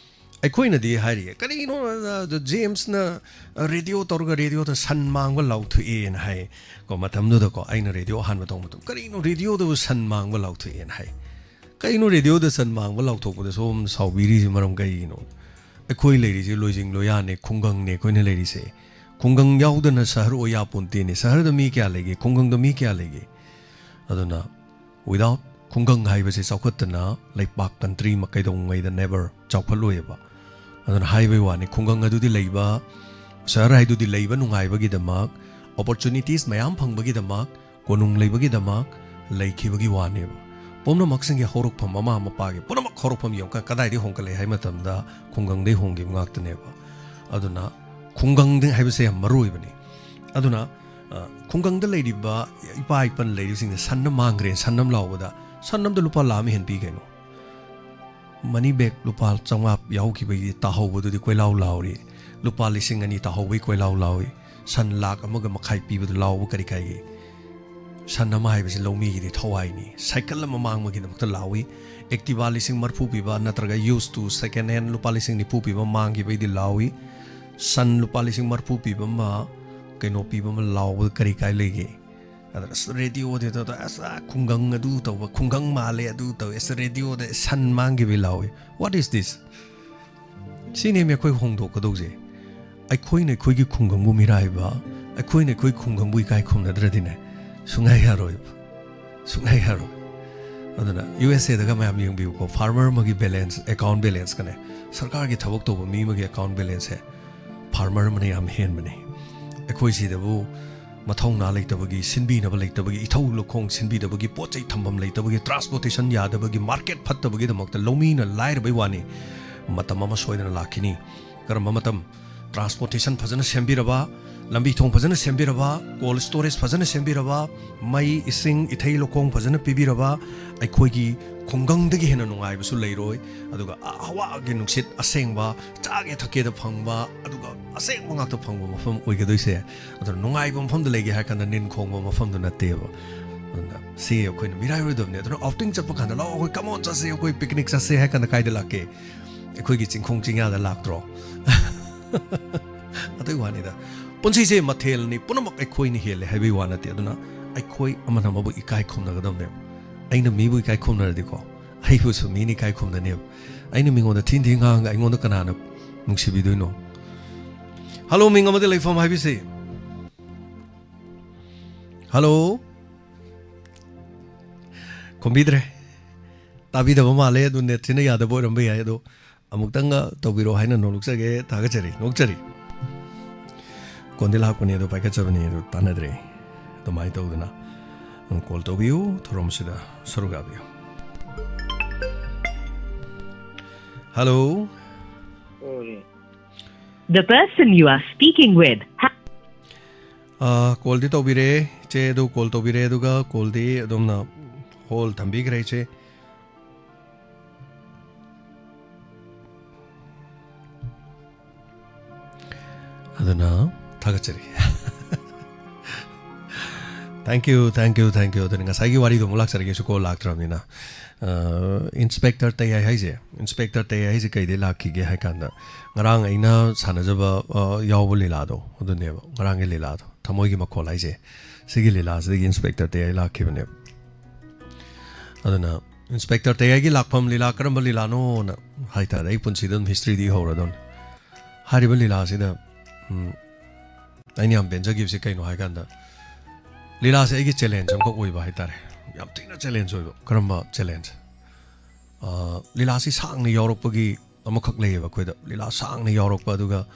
ꯑꯩꯈꯣꯏꯅꯗꯤ ꯍꯥꯏꯔꯤꯌꯦ, "ꯀꯔꯤꯅꯣ, ꯑ, ꯖꯦꯝꯁꯅ ꯔꯦꯗꯤꯑꯣ ꯇꯧꯔꯒ ꯔꯦꯗꯤꯑꯣꯗ ꯁꯟ ꯃꯥꯡꯕ ꯂꯥꯎꯊꯣꯛꯑꯦꯅ" ꯍꯥꯏ꯫ ꯀꯣ, ꯃꯇꯝꯗꯨꯗꯀꯣ, ꯑꯩꯅ ꯔꯦꯗꯤꯑꯣ ꯑꯍꯥꯟꯕ ꯇꯧꯕ ꯃꯇꯝ, "ꯀꯔꯤꯅꯣ ꯔꯦꯗꯤꯑꯣꯗꯕꯨ ꯁꯟ ꯃꯥꯡꯕ ꯂꯥꯎꯊꯣꯛꯑꯦꯅ" ꯍꯥꯏ꯫ ꯀꯩꯅꯣ ꯔꯦꯗꯤꯑꯣꯗ ꯁꯟ ꯃꯥꯡꯕ ꯂꯥꯎꯊꯣꯛꯄꯗ ꯁꯣꯝ ꯁꯥꯎꯕꯤꯔꯤꯁꯤ ꯃꯔꯝ ꯀꯩꯒꯤꯅꯣ? ꯑꯩꯈꯣꯏ ꯂꯩꯔꯤꯁꯦ ꯂꯣꯏꯖꯤꯡ ꯂꯣꯌꯥꯅꯦ, ꯈꯨꯡꯒꯪꯅꯦ ꯑꯩꯈꯣꯏꯅ ꯂꯩꯔꯤꯁꯦ꯫ ꯈꯨꯡꯒꯪ ꯌꯥꯎꯗꯅ ꯁꯍꯔ ꯑꯣꯏ ꯌꯥꯄꯣꯟꯇꯦꯅꯦ꯫ ꯁꯍꯔꯗ ꯃꯤ ꯀꯌꯥ ꯂꯩꯒꯦ? ꯈꯨꯡꯒꯪꯗ ꯃꯤ ꯀꯌꯥ ꯂꯩꯒꯦ? ꯑꯗꯨꯅ without ꯈꯨꯡꯒꯪ ꯍꯥꯏꯕꯁꯦ ꯆꯥꯎꯈꯠꯇꯅ ꯂꯩꯄꯥꯛ ꯀꯟꯇ꯭ꯔꯤ ꯑꯃ ꯀꯩꯗꯧꯉꯩꯗ never ꯆꯥꯎꯈꯠꯂꯣꯏꯑꯕ꯫ ꯑꯗꯨꯅ ꯍꯥꯏꯕꯩ ꯋꯥꯅꯤ, ꯈꯨꯡꯒꯪ ꯑꯗꯨꯗꯤ ꯂꯩꯕ, ꯁꯍꯔ ꯍꯥꯏꯗꯨꯗꯤ ꯂꯩꯕ ꯅꯨꯡꯉꯥꯏꯕꯒꯤꯗꯃꯛ, ꯑꯣꯄꯣꯔꯆꯨꯅꯤꯇꯤꯁ ꯃꯌꯥꯝ ꯐꯪꯕꯒꯤꯗꯃꯛ, ꯀꯣꯅꯨꯡ ꯂꯩꯕꯒꯤꯗꯃꯛ ꯂꯩꯈꯤꯕꯒꯤ ꯋꯥꯅꯦꯕ꯫ ꯄꯨꯝꯅꯃꯛꯁꯤꯡꯒꯤ ꯍꯧꯔꯛꯐꯝ, ꯃꯃꯥ ꯃꯄꯥꯒꯤ ꯄꯨꯝꯅꯃꯛ ꯍꯧꯔꯛꯐꯝ ꯌꯦꯡꯉꯨꯀꯥꯟ ꯀꯗꯥꯏꯗꯒꯤ ꯍꯣꯡꯒꯠꯂꯛꯑꯦ ꯍꯥꯏꯕ ꯃꯇꯝꯗ ꯈꯨꯡꯒꯪꯗꯒꯤ ꯍꯣꯡꯈꯤꯕ ꯉꯥꯛꯇꯅꯦꯕ꯫ ꯑꯗꯨꯅ ꯈꯨꯡꯒꯪꯗ ꯍꯥꯏꯕꯁꯦ ꯌꯥꯝ ꯃꯔꯨ ꯑꯣꯏꯕꯅꯤ꯫ ꯑꯗꯨꯅ, ꯑ, ꯈꯨꯡꯒꯪꯗ ꯂꯩꯔꯤꯕ ꯏꯄꯥ ꯏꯄꯟ ꯂꯩꯔꯤꯕꯁꯤꯡꯁꯦ ꯁꯟ ꯑꯃ ꯃꯥꯡꯈ꯭ꯔꯦ, ꯁꯟ ꯑꯃ ꯂꯥꯎꯕꯗ ꯁꯟ ꯑꯃꯗ ꯂꯨꯄꯥ ꯂꯥꯈ ꯑꯃ ꯍꯦꯟ ꯄꯤ ꯀꯩꯅꯣ꯫ ꯃꯅꯤ ꯕꯦꯒ ꯂꯨꯄꯥ ꯆꯥꯝꯃꯉꯥ ꯌꯥꯎꯈꯤꯕꯒꯤ ꯇꯥꯍꯧꯕꯗꯨꯗꯤ ꯀꯣꯏꯂꯥꯎ ꯂꯥꯎꯔꯤ꯫ ꯂꯨꯄꯥ ꯂꯤꯁꯤꯡ ꯑꯅꯤ ꯇꯥꯍꯧꯕꯒꯤ ꯀꯣꯏꯂꯥꯎ ꯂꯥꯎꯔꯤ꯫ ꯁꯟ ꯂꯥꯈ ꯑꯃꯒ ꯃꯈꯥꯏ ꯄꯤꯕꯗꯨ ꯂꯥꯎꯕ ꯀꯔꯤ ꯀꯥꯏꯒꯦ? ꯁꯟ ꯑꯃ ꯍꯥꯏꯕꯁꯤ ꯂꯧꯃꯤꯒꯤꯗꯤ ꯊꯋꯥꯏꯅꯤ꯫ ꯁꯥꯏꯀꯜ ꯑꯃ ꯃꯥꯡꯕꯒꯤꯗꯃꯛꯇ ꯂꯥꯎꯏ꯫ Activa ꯂꯤꯁꯤꯡ ꯃꯔꯐꯨ ꯄꯤꯕ ꯅꯠꯇ꯭ꯔꯒ used to second hand ꯂꯨꯄꯥ ꯂꯤꯁꯤꯡ ꯅꯤꯐꯨ ꯄꯤꯕ ꯃꯥꯡꯈꯤꯕꯩꯗꯤ ꯂꯥꯎꯏ꯫ ꯁꯟ ꯂꯨꯄꯥ ꯂꯤꯁꯤꯡ ꯃꯔꯐꯨ ꯄꯤꯕ ꯑꯃ, ꯀꯩꯅꯣ ꯄꯤꯕ ꯑꯃ ꯂꯥꯎꯕꯗ ꯀꯔꯤ ꯀꯥꯏ ꯂꯩꯒꯦ? ꯑꯗꯨꯅ ꯑꯁ, ꯔꯦꯗꯤꯑꯣꯗ ꯇꯧ-, "ꯑꯁ, ꯑꯥ, ꯈꯨꯡꯒꯪ ꯑꯗꯨ ꯇꯧꯕ, ꯈꯨꯡꯒꯪ ꯃꯥꯜꯂꯦ, ꯑꯗꯨ ꯇꯧꯋꯦ, ꯑꯁ, ꯔꯦꯗꯤꯑꯣꯗ ꯁꯟ ꯃꯥꯡꯈꯤꯕꯩ ꯂꯥꯎꯏ"꯫ What is this? ꯁꯤꯅꯦꯃꯤ ꯑꯩꯈꯣꯏ ꯍꯣꯡꯗꯣꯛꯀꯗꯧꯁꯦ꯫ ꯑꯩꯈꯣꯏꯅ ꯑꯩꯈꯣꯏꯒꯤ ꯈꯨꯡꯒꯪꯕꯨ ꯃꯤꯔꯥꯏꯕ, ꯑꯩꯈꯣꯏꯅ ꯑꯩꯈꯣꯏ ꯈꯨꯡꯒꯪꯕꯨ ꯏꯀꯥꯏ ꯈꯨꯝꯅꯗ꯭ꯔꯗꯤꯅꯦ, ꯁꯨꯡꯌꯥ ꯌꯥꯔꯣꯏꯕ꯫ ꯁꯨꯡꯌꯥ ꯌꯥꯔꯣꯏ꯫ ꯑꯗꯨꯅ ꯌꯨ ꯑꯦꯁ ꯑꯦꯗꯒ ꯃꯌꯥꯝ ꯌꯦꯡꯕꯤꯌꯨꯀꯣ, farmer ꯑꯃꯒꯤ balance, account balance ꯀꯅꯦ, ꯁꯔꯀꯥꯔꯒꯤ ꯊꯕꯛ ꯇꯧꯕ ꯃꯤ ꯑꯃꯒꯤ account balance ꯁꯦ farmer ꯑꯃꯅ ꯌꯥꯝ ꯍꯦꯟꯕꯅꯤ꯫ ꯑꯩꯈꯣꯏ ꯁꯤꯗꯕꯨ ꯃꯊꯧꯅꯥ ꯂꯩꯇꯕꯒꯤ, ꯁꯤꯟꯕꯤꯅꯕ ꯂꯩꯇꯕꯒꯤ, ꯏꯊꯧ ꯂꯧꯈꯣꯡ ꯁꯤꯟꯕꯤꯗꯕꯒꯤ, ꯄꯣꯠ ꯆꯩ ꯊꯝꯐꯝ ꯂꯩꯇꯕꯒꯤ, transportation ꯌꯥꯗꯕꯒꯤ, market ꯐꯠꯇꯕꯒꯤꯗꯃꯛꯇ ꯂꯧꯃꯤꯅ ꯂꯥꯏꯔꯕꯩ ꯋꯥꯅꯤ꯫ ꯃꯇꯝ ꯑꯃ ꯁꯣꯏꯗꯅ ꯂꯥꯛꯈꯤꯅꯤ꯫ ꯀꯔꯝꯕ ꯃꯇꯝ? Transportation ꯐꯖꯅ ꯁꯦꯝꯕꯤꯔꯕ, ꯂꯝꯕꯤ ꯊꯣꯡ ꯐꯖꯅ ꯁꯦꯝꯕꯤꯔꯕ, cold storage ꯐꯖꯅ ꯁꯦꯝꯕꯤꯔꯕ, ꯃꯩ, ꯏꯁꯤꯡ, ꯏꯊꯩ ꯂꯧꯈꯣꯡ ꯐꯖꯅ ꯄꯤꯕꯤꯔꯕ, ꯑꯩꯈꯣꯏꯒꯤ ꯈꯨꯡꯒꯪꯗꯒꯤ ꯍꯦꯟꯅ ꯅꯨꯡꯉꯥꯏꯕꯁꯨ ꯂꯩꯔꯣꯏ꯫ ꯑꯗꯨꯒ ꯍꯋꯥꯒꯤ ꯅꯨꯡꯁꯤꯠ ꯑꯁꯦꯡꯕ, ꯆꯥꯒꯦ ꯊꯛꯀꯦꯗ ꯐꯪꯕ, ꯑꯗꯨꯒ ꯑꯁꯦꯡꯕ ꯉꯥꯛꯇ ꯐꯪꯕ ꯃꯐꯝ ꯑꯣꯏꯒꯗꯣꯏꯁꯦ꯫ ꯑꯗꯨꯅ ꯅꯨꯡꯉꯥꯏꯕ ꯃꯐꯝꯗ ꯂꯩꯒꯦ ꯍꯥꯏꯔ ꯀꯥꯟꯗ ꯅꯤꯟ ꯈꯣꯡꯕ ꯃꯐꯝꯗꯨ ꯅꯠꯇꯦꯕ꯫ ꯑꯗꯨꯅ ꯁꯤ ꯑꯩꯈꯣꯏꯅ ꯃꯤꯔꯥꯏꯔꯣꯏꯗꯕꯅꯤ꯫ ꯑꯗꯨꯅ outing ꯆꯠꯄ ꯀꯥꯟꯗ, "ꯂꯥꯛꯑꯣ, ꯑꯩꯈꯣꯏ come on ꯆꯠꯁꯦ, ꯑꯩꯈꯣꯏ picnic ꯆꯠꯁꯦ" ꯍꯥꯏꯔ ꯀꯥꯟꯗ ꯀꯥꯏꯗ ꯂꯥꯛꯀꯦ? ꯑꯩꯈꯣꯏꯒꯤ ꯆꯤꯡꯈꯣꯡ ꯆꯤꯡꯌꯥꯗ ꯂꯥꯛꯇ꯭ꯔꯣ? ꯑꯗꯨꯒꯤ ꯋꯥꯅꯤꯗ꯫ ꯄꯨꯟꯁꯤꯁꯦ ꯃꯊꯦꯜꯅꯤ, ꯄꯨꯝꯅꯃꯛ ꯑꯩꯈꯣꯏꯅ ꯍꯦꯜꯂꯦ ꯍꯥꯏꯕꯒꯤ ꯋꯥ ꯅꯠꯇꯦ꯫ ꯑꯗꯨꯅ ꯑꯩꯈꯣꯏ ꯑꯃꯅ ꯑꯃꯕꯨ ꯏꯀꯥꯏ ꯈꯨꯝꯅꯒꯗꯕꯅꯦꯕ꯫ ꯑꯩꯅ ꯃꯤꯕꯨ ꯏꯀꯥꯏ ꯈꯨꯝꯅꯔꯗꯤꯀꯣ, ꯑꯩꯕꯨꯁꯨ ꯃꯤꯅ ꯏꯀꯥꯏ ꯈꯨꯝꯅꯅꯦꯕ꯫ ꯑꯩꯅ ꯃꯤꯉꯣꯟꯗ ꯊꯤꯅ ꯊꯤꯅ ꯉꯥꯡꯉꯒ ꯑꯩꯉꯣꯟꯗ ꯀꯅꯥꯅ ꯅꯨꯡꯁꯤꯕꯤꯗꯣꯏꯅꯣ? ꯍꯜꯂꯣ, ꯃꯤꯡ ꯑꯃꯗꯤ ꯂꯩꯐꯝ ꯍꯥꯏꯕꯤꯁꯤ꯫ ꯍꯜꯂꯣ? ꯈꯨꯝꯕꯤꯗ꯭ꯔꯦ꯫ ꯇꯥꯕꯤꯗꯕ ꯃꯥꯜꯂꯦ, ꯑꯗꯨ net ꯁꯤꯅ ꯌꯥꯗꯕ ꯑꯣꯏꯔꯝꯕ ꯌꯥꯏ꯫ ꯑꯗꯣ ꯑꯃꯨꯛꯇꯪꯒ ꯇꯧꯕꯤꯔꯣ ꯍꯥꯏꯅ ꯅꯣꯛꯆꯒꯦ, ꯊꯥꯒꯠꯆꯔꯤ, ꯅꯣꯛꯆꯔꯤ꯫ ꯀꯣꯟꯗꯤ ꯂꯥꯛꯄꯅꯤ, ꯑꯗꯣ ꯄꯥꯏꯈꯠꯆꯕꯅꯤ, ꯑꯗꯣ ꯇꯥꯟꯅꯗ꯭ꯔꯦ꯫ ꯑꯗꯨꯃꯥꯏꯅ ꯇꯧꯗꯅ, ꯎꯝ, call ꯇꯧꯕꯤꯌꯨ, ꯊꯧꯔꯝꯁꯤꯗ ꯁꯔꯨꯛ ꯌꯥꯕꯤꯌꯨ꯫ ꯍꯜꯂꯣ꯫ The person you are speaking with ha- ꯑꯥ, call ꯗꯤ ꯇꯧꯕꯤꯔꯦ, ꯏꯆꯦ, ꯑꯗꯨ call ꯇꯧꯕꯤꯔꯦ, ꯑꯗꯨꯒ call ꯗꯤ ꯑꯗꯣꯝꯅ hold ꯊꯝꯕꯤꯈ꯭ꯔꯦ, ꯏꯆꯦ꯫ ꯑꯗꯨꯅ ꯊꯥꯒꯠꯆꯔꯤ꯫ Thank you, thank you, thank you. ꯑꯗꯨꯅ ꯉꯁꯥꯏꯒꯤ ꯋꯥꯔꯤꯗꯣ ꯑꯃꯨꯛ ꯂꯥꯛꯆꯔꯒꯦ, ꯁꯨꯀꯣ ꯂꯥꯛꯇ꯭ꯔꯕꯅꯤꯅ꯫ ꯏꯟꯁꯄꯦꯛꯇꯔ ꯇꯌꯥꯏ ꯍꯥꯏꯁꯦ, ꯏꯟꯁꯄꯦꯛꯇꯔ ꯇꯌꯥꯏ ꯍꯥꯏꯁꯦ ꯀꯩꯗꯩ ꯂꯥꯛꯈꯤꯒꯦ ꯍꯥꯏ ꯀꯥꯟꯗ, ꯉꯔꯥꯡ ꯑꯩꯅ ꯁꯥꯟꯅꯖꯕ, ꯑ, ꯌꯥꯎꯕ ꯂꯤꯂꯥꯗꯣ ꯑꯗꯨꯅꯦꯕ, ꯉꯔꯥꯡꯒꯤ ꯂꯤꯂꯥꯗꯣ, ꯊꯃꯣꯏꯒꯤ ꯃꯈꯣꯜ ꯍꯥꯏꯁꯦ, ꯁꯤꯒꯤ ꯂꯤꯂꯥꯁꯤꯗꯒꯤ ꯏꯟꯁꯄꯦꯛꯇꯔ ꯇꯌꯥꯏ ꯂꯥꯛꯈꯤꯕꯅꯦꯕ꯫ ꯑꯗꯨꯅ ꯏꯟꯁꯄꯦꯛꯇꯔ ꯇꯌꯥꯏꯒꯤ ꯂꯥꯛꯐꯝ ꯂꯤꯂꯥ ꯀꯔꯝꯕ ꯂꯤꯂꯥꯅꯣꯅ ꯍꯥꯏ ꯇꯥꯔꯗꯤ, ꯑꯩ ꯄꯨꯟꯁꯤꯗ ꯑꯗꯨꯝ ꯍꯤꯁꯇ꯭ꯔꯤꯗꯒꯤ ꯍꯧꯔꯗꯧꯅꯤ꯫ ꯍꯥꯏꯔꯤꯕ ꯂꯤꯂꯥꯁꯤꯗ, ꯎꯝ, ꯑꯩꯅ ꯌꯥꯝ ꯄꯦꯟꯖꯈꯤꯕꯁꯤ ꯀꯩꯅꯣ ꯍꯥꯏ ꯀꯥꯟꯗ, ꯂꯤꯂꯥꯁꯦ ꯑꯩꯒꯤ ꯆꯦꯂꯦꯟꯖ ꯑꯃꯈꯛ ꯑꯣꯏꯕ ꯍꯥꯏ ꯇꯥꯔꯦ꯫ ꯌꯥꯝ ꯊꯤꯅ ꯆꯦꯂꯦꯟꯖ ꯑꯣꯏꯕ꯫ ꯀꯔꯝꯕ ꯆꯦꯂꯦꯟꯖ? ꯑ, ꯂꯤꯂꯥꯁꯤ ꯁꯥꯡꯅ ꯌꯥꯎꯔꯛꯄꯒꯤ ꯑꯃꯈꯛ ꯂꯩꯌꯦꯕ ꯑꯩꯈꯣꯏꯗ꯫ ꯂꯤꯂꯥ ꯁꯥꯡꯅ ꯌꯥꯎꯔꯛꯄ, ꯑꯗꯨꯒ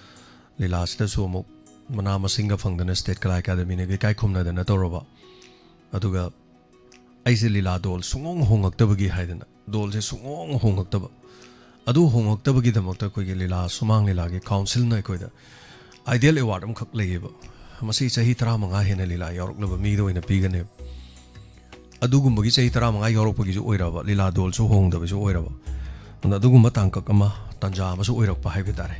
ꯂꯤꯂꯥꯁꯤꯗꯁꯨ ꯑꯃꯨꯛ ꯃꯅꯥ ꯃꯁꯤꯡꯒ ꯐꯪꯗꯅ ꯁ꯭ꯇꯦꯠ ꯀꯂꯥ ꯑꯦꯀꯥꯗꯃꯤꯅꯒ ꯏꯀꯥꯏ ꯈꯨꯝꯅꯗꯅ ꯇꯧꯔꯕ꯫ ꯑꯗꯨꯒ ꯑꯩꯁꯦ ꯂꯤꯂꯥ ꯗꯣꯜ ꯁꯨꯡꯍꯣꯡ ꯍꯣꯡꯉꯛꯇꯕꯒꯤ ꯍꯥꯏꯗꯅ, ꯗꯣꯜꯁꯦ ꯁꯨꯡꯍꯣꯡ ꯍꯣꯡꯉꯛꯇꯕ꯫ ꯑꯗꯨ ꯍꯣꯡꯉꯛꯇꯕꯒꯤꯗꯃꯛꯇ ꯑꯩꯈꯣꯏꯒꯤ ꯂꯤꯂꯥ, ꯁꯨꯃꯥꯡ ꯂꯤꯂꯥꯒꯤ ꯀꯥꯎꯟꯁꯤꯜꯅ ꯑꯩꯈꯣꯏꯗ ꯑꯥꯏꯗꯤꯌꯦꯜ ꯑꯦꯋꯥꯔꯗ ꯑꯃꯈꯛ ꯂꯩꯌꯦꯕ꯫ ꯃꯁꯤ ꯆꯍꯤ ꯇꯔꯥꯃꯉꯥ ꯍꯦꯟꯅ ꯂꯤꯂꯥ ꯌꯥꯎꯔꯛꯂꯕ ꯃꯤꯗ ꯑꯣꯏꯅ ꯄꯤꯒꯅꯦꯕ꯫ ꯑꯗꯨꯒꯨꯝꯕꯒꯤ ꯆꯍꯤ ꯇꯔꯥꯃꯉꯥ ꯌꯥꯎꯔꯛꯄꯒꯤꯁꯨ ꯑꯣꯏꯔꯕ, ꯂꯤꯂꯥ ꯗꯣꯜꯁꯨ ꯍꯣꯡꯗꯕꯁꯨ ꯑꯣꯏꯔꯕ꯫ ꯑꯗꯨꯅ ꯑꯗꯨꯒꯨꯝꯕ ꯇꯥꯡꯀꯛ ꯑꯃ, ꯇꯥꯟꯖꯥ ꯑꯃꯁꯨ ꯑꯣꯏꯔꯛꯄ ꯍꯥꯏꯕ ꯇꯥꯔꯦ꯫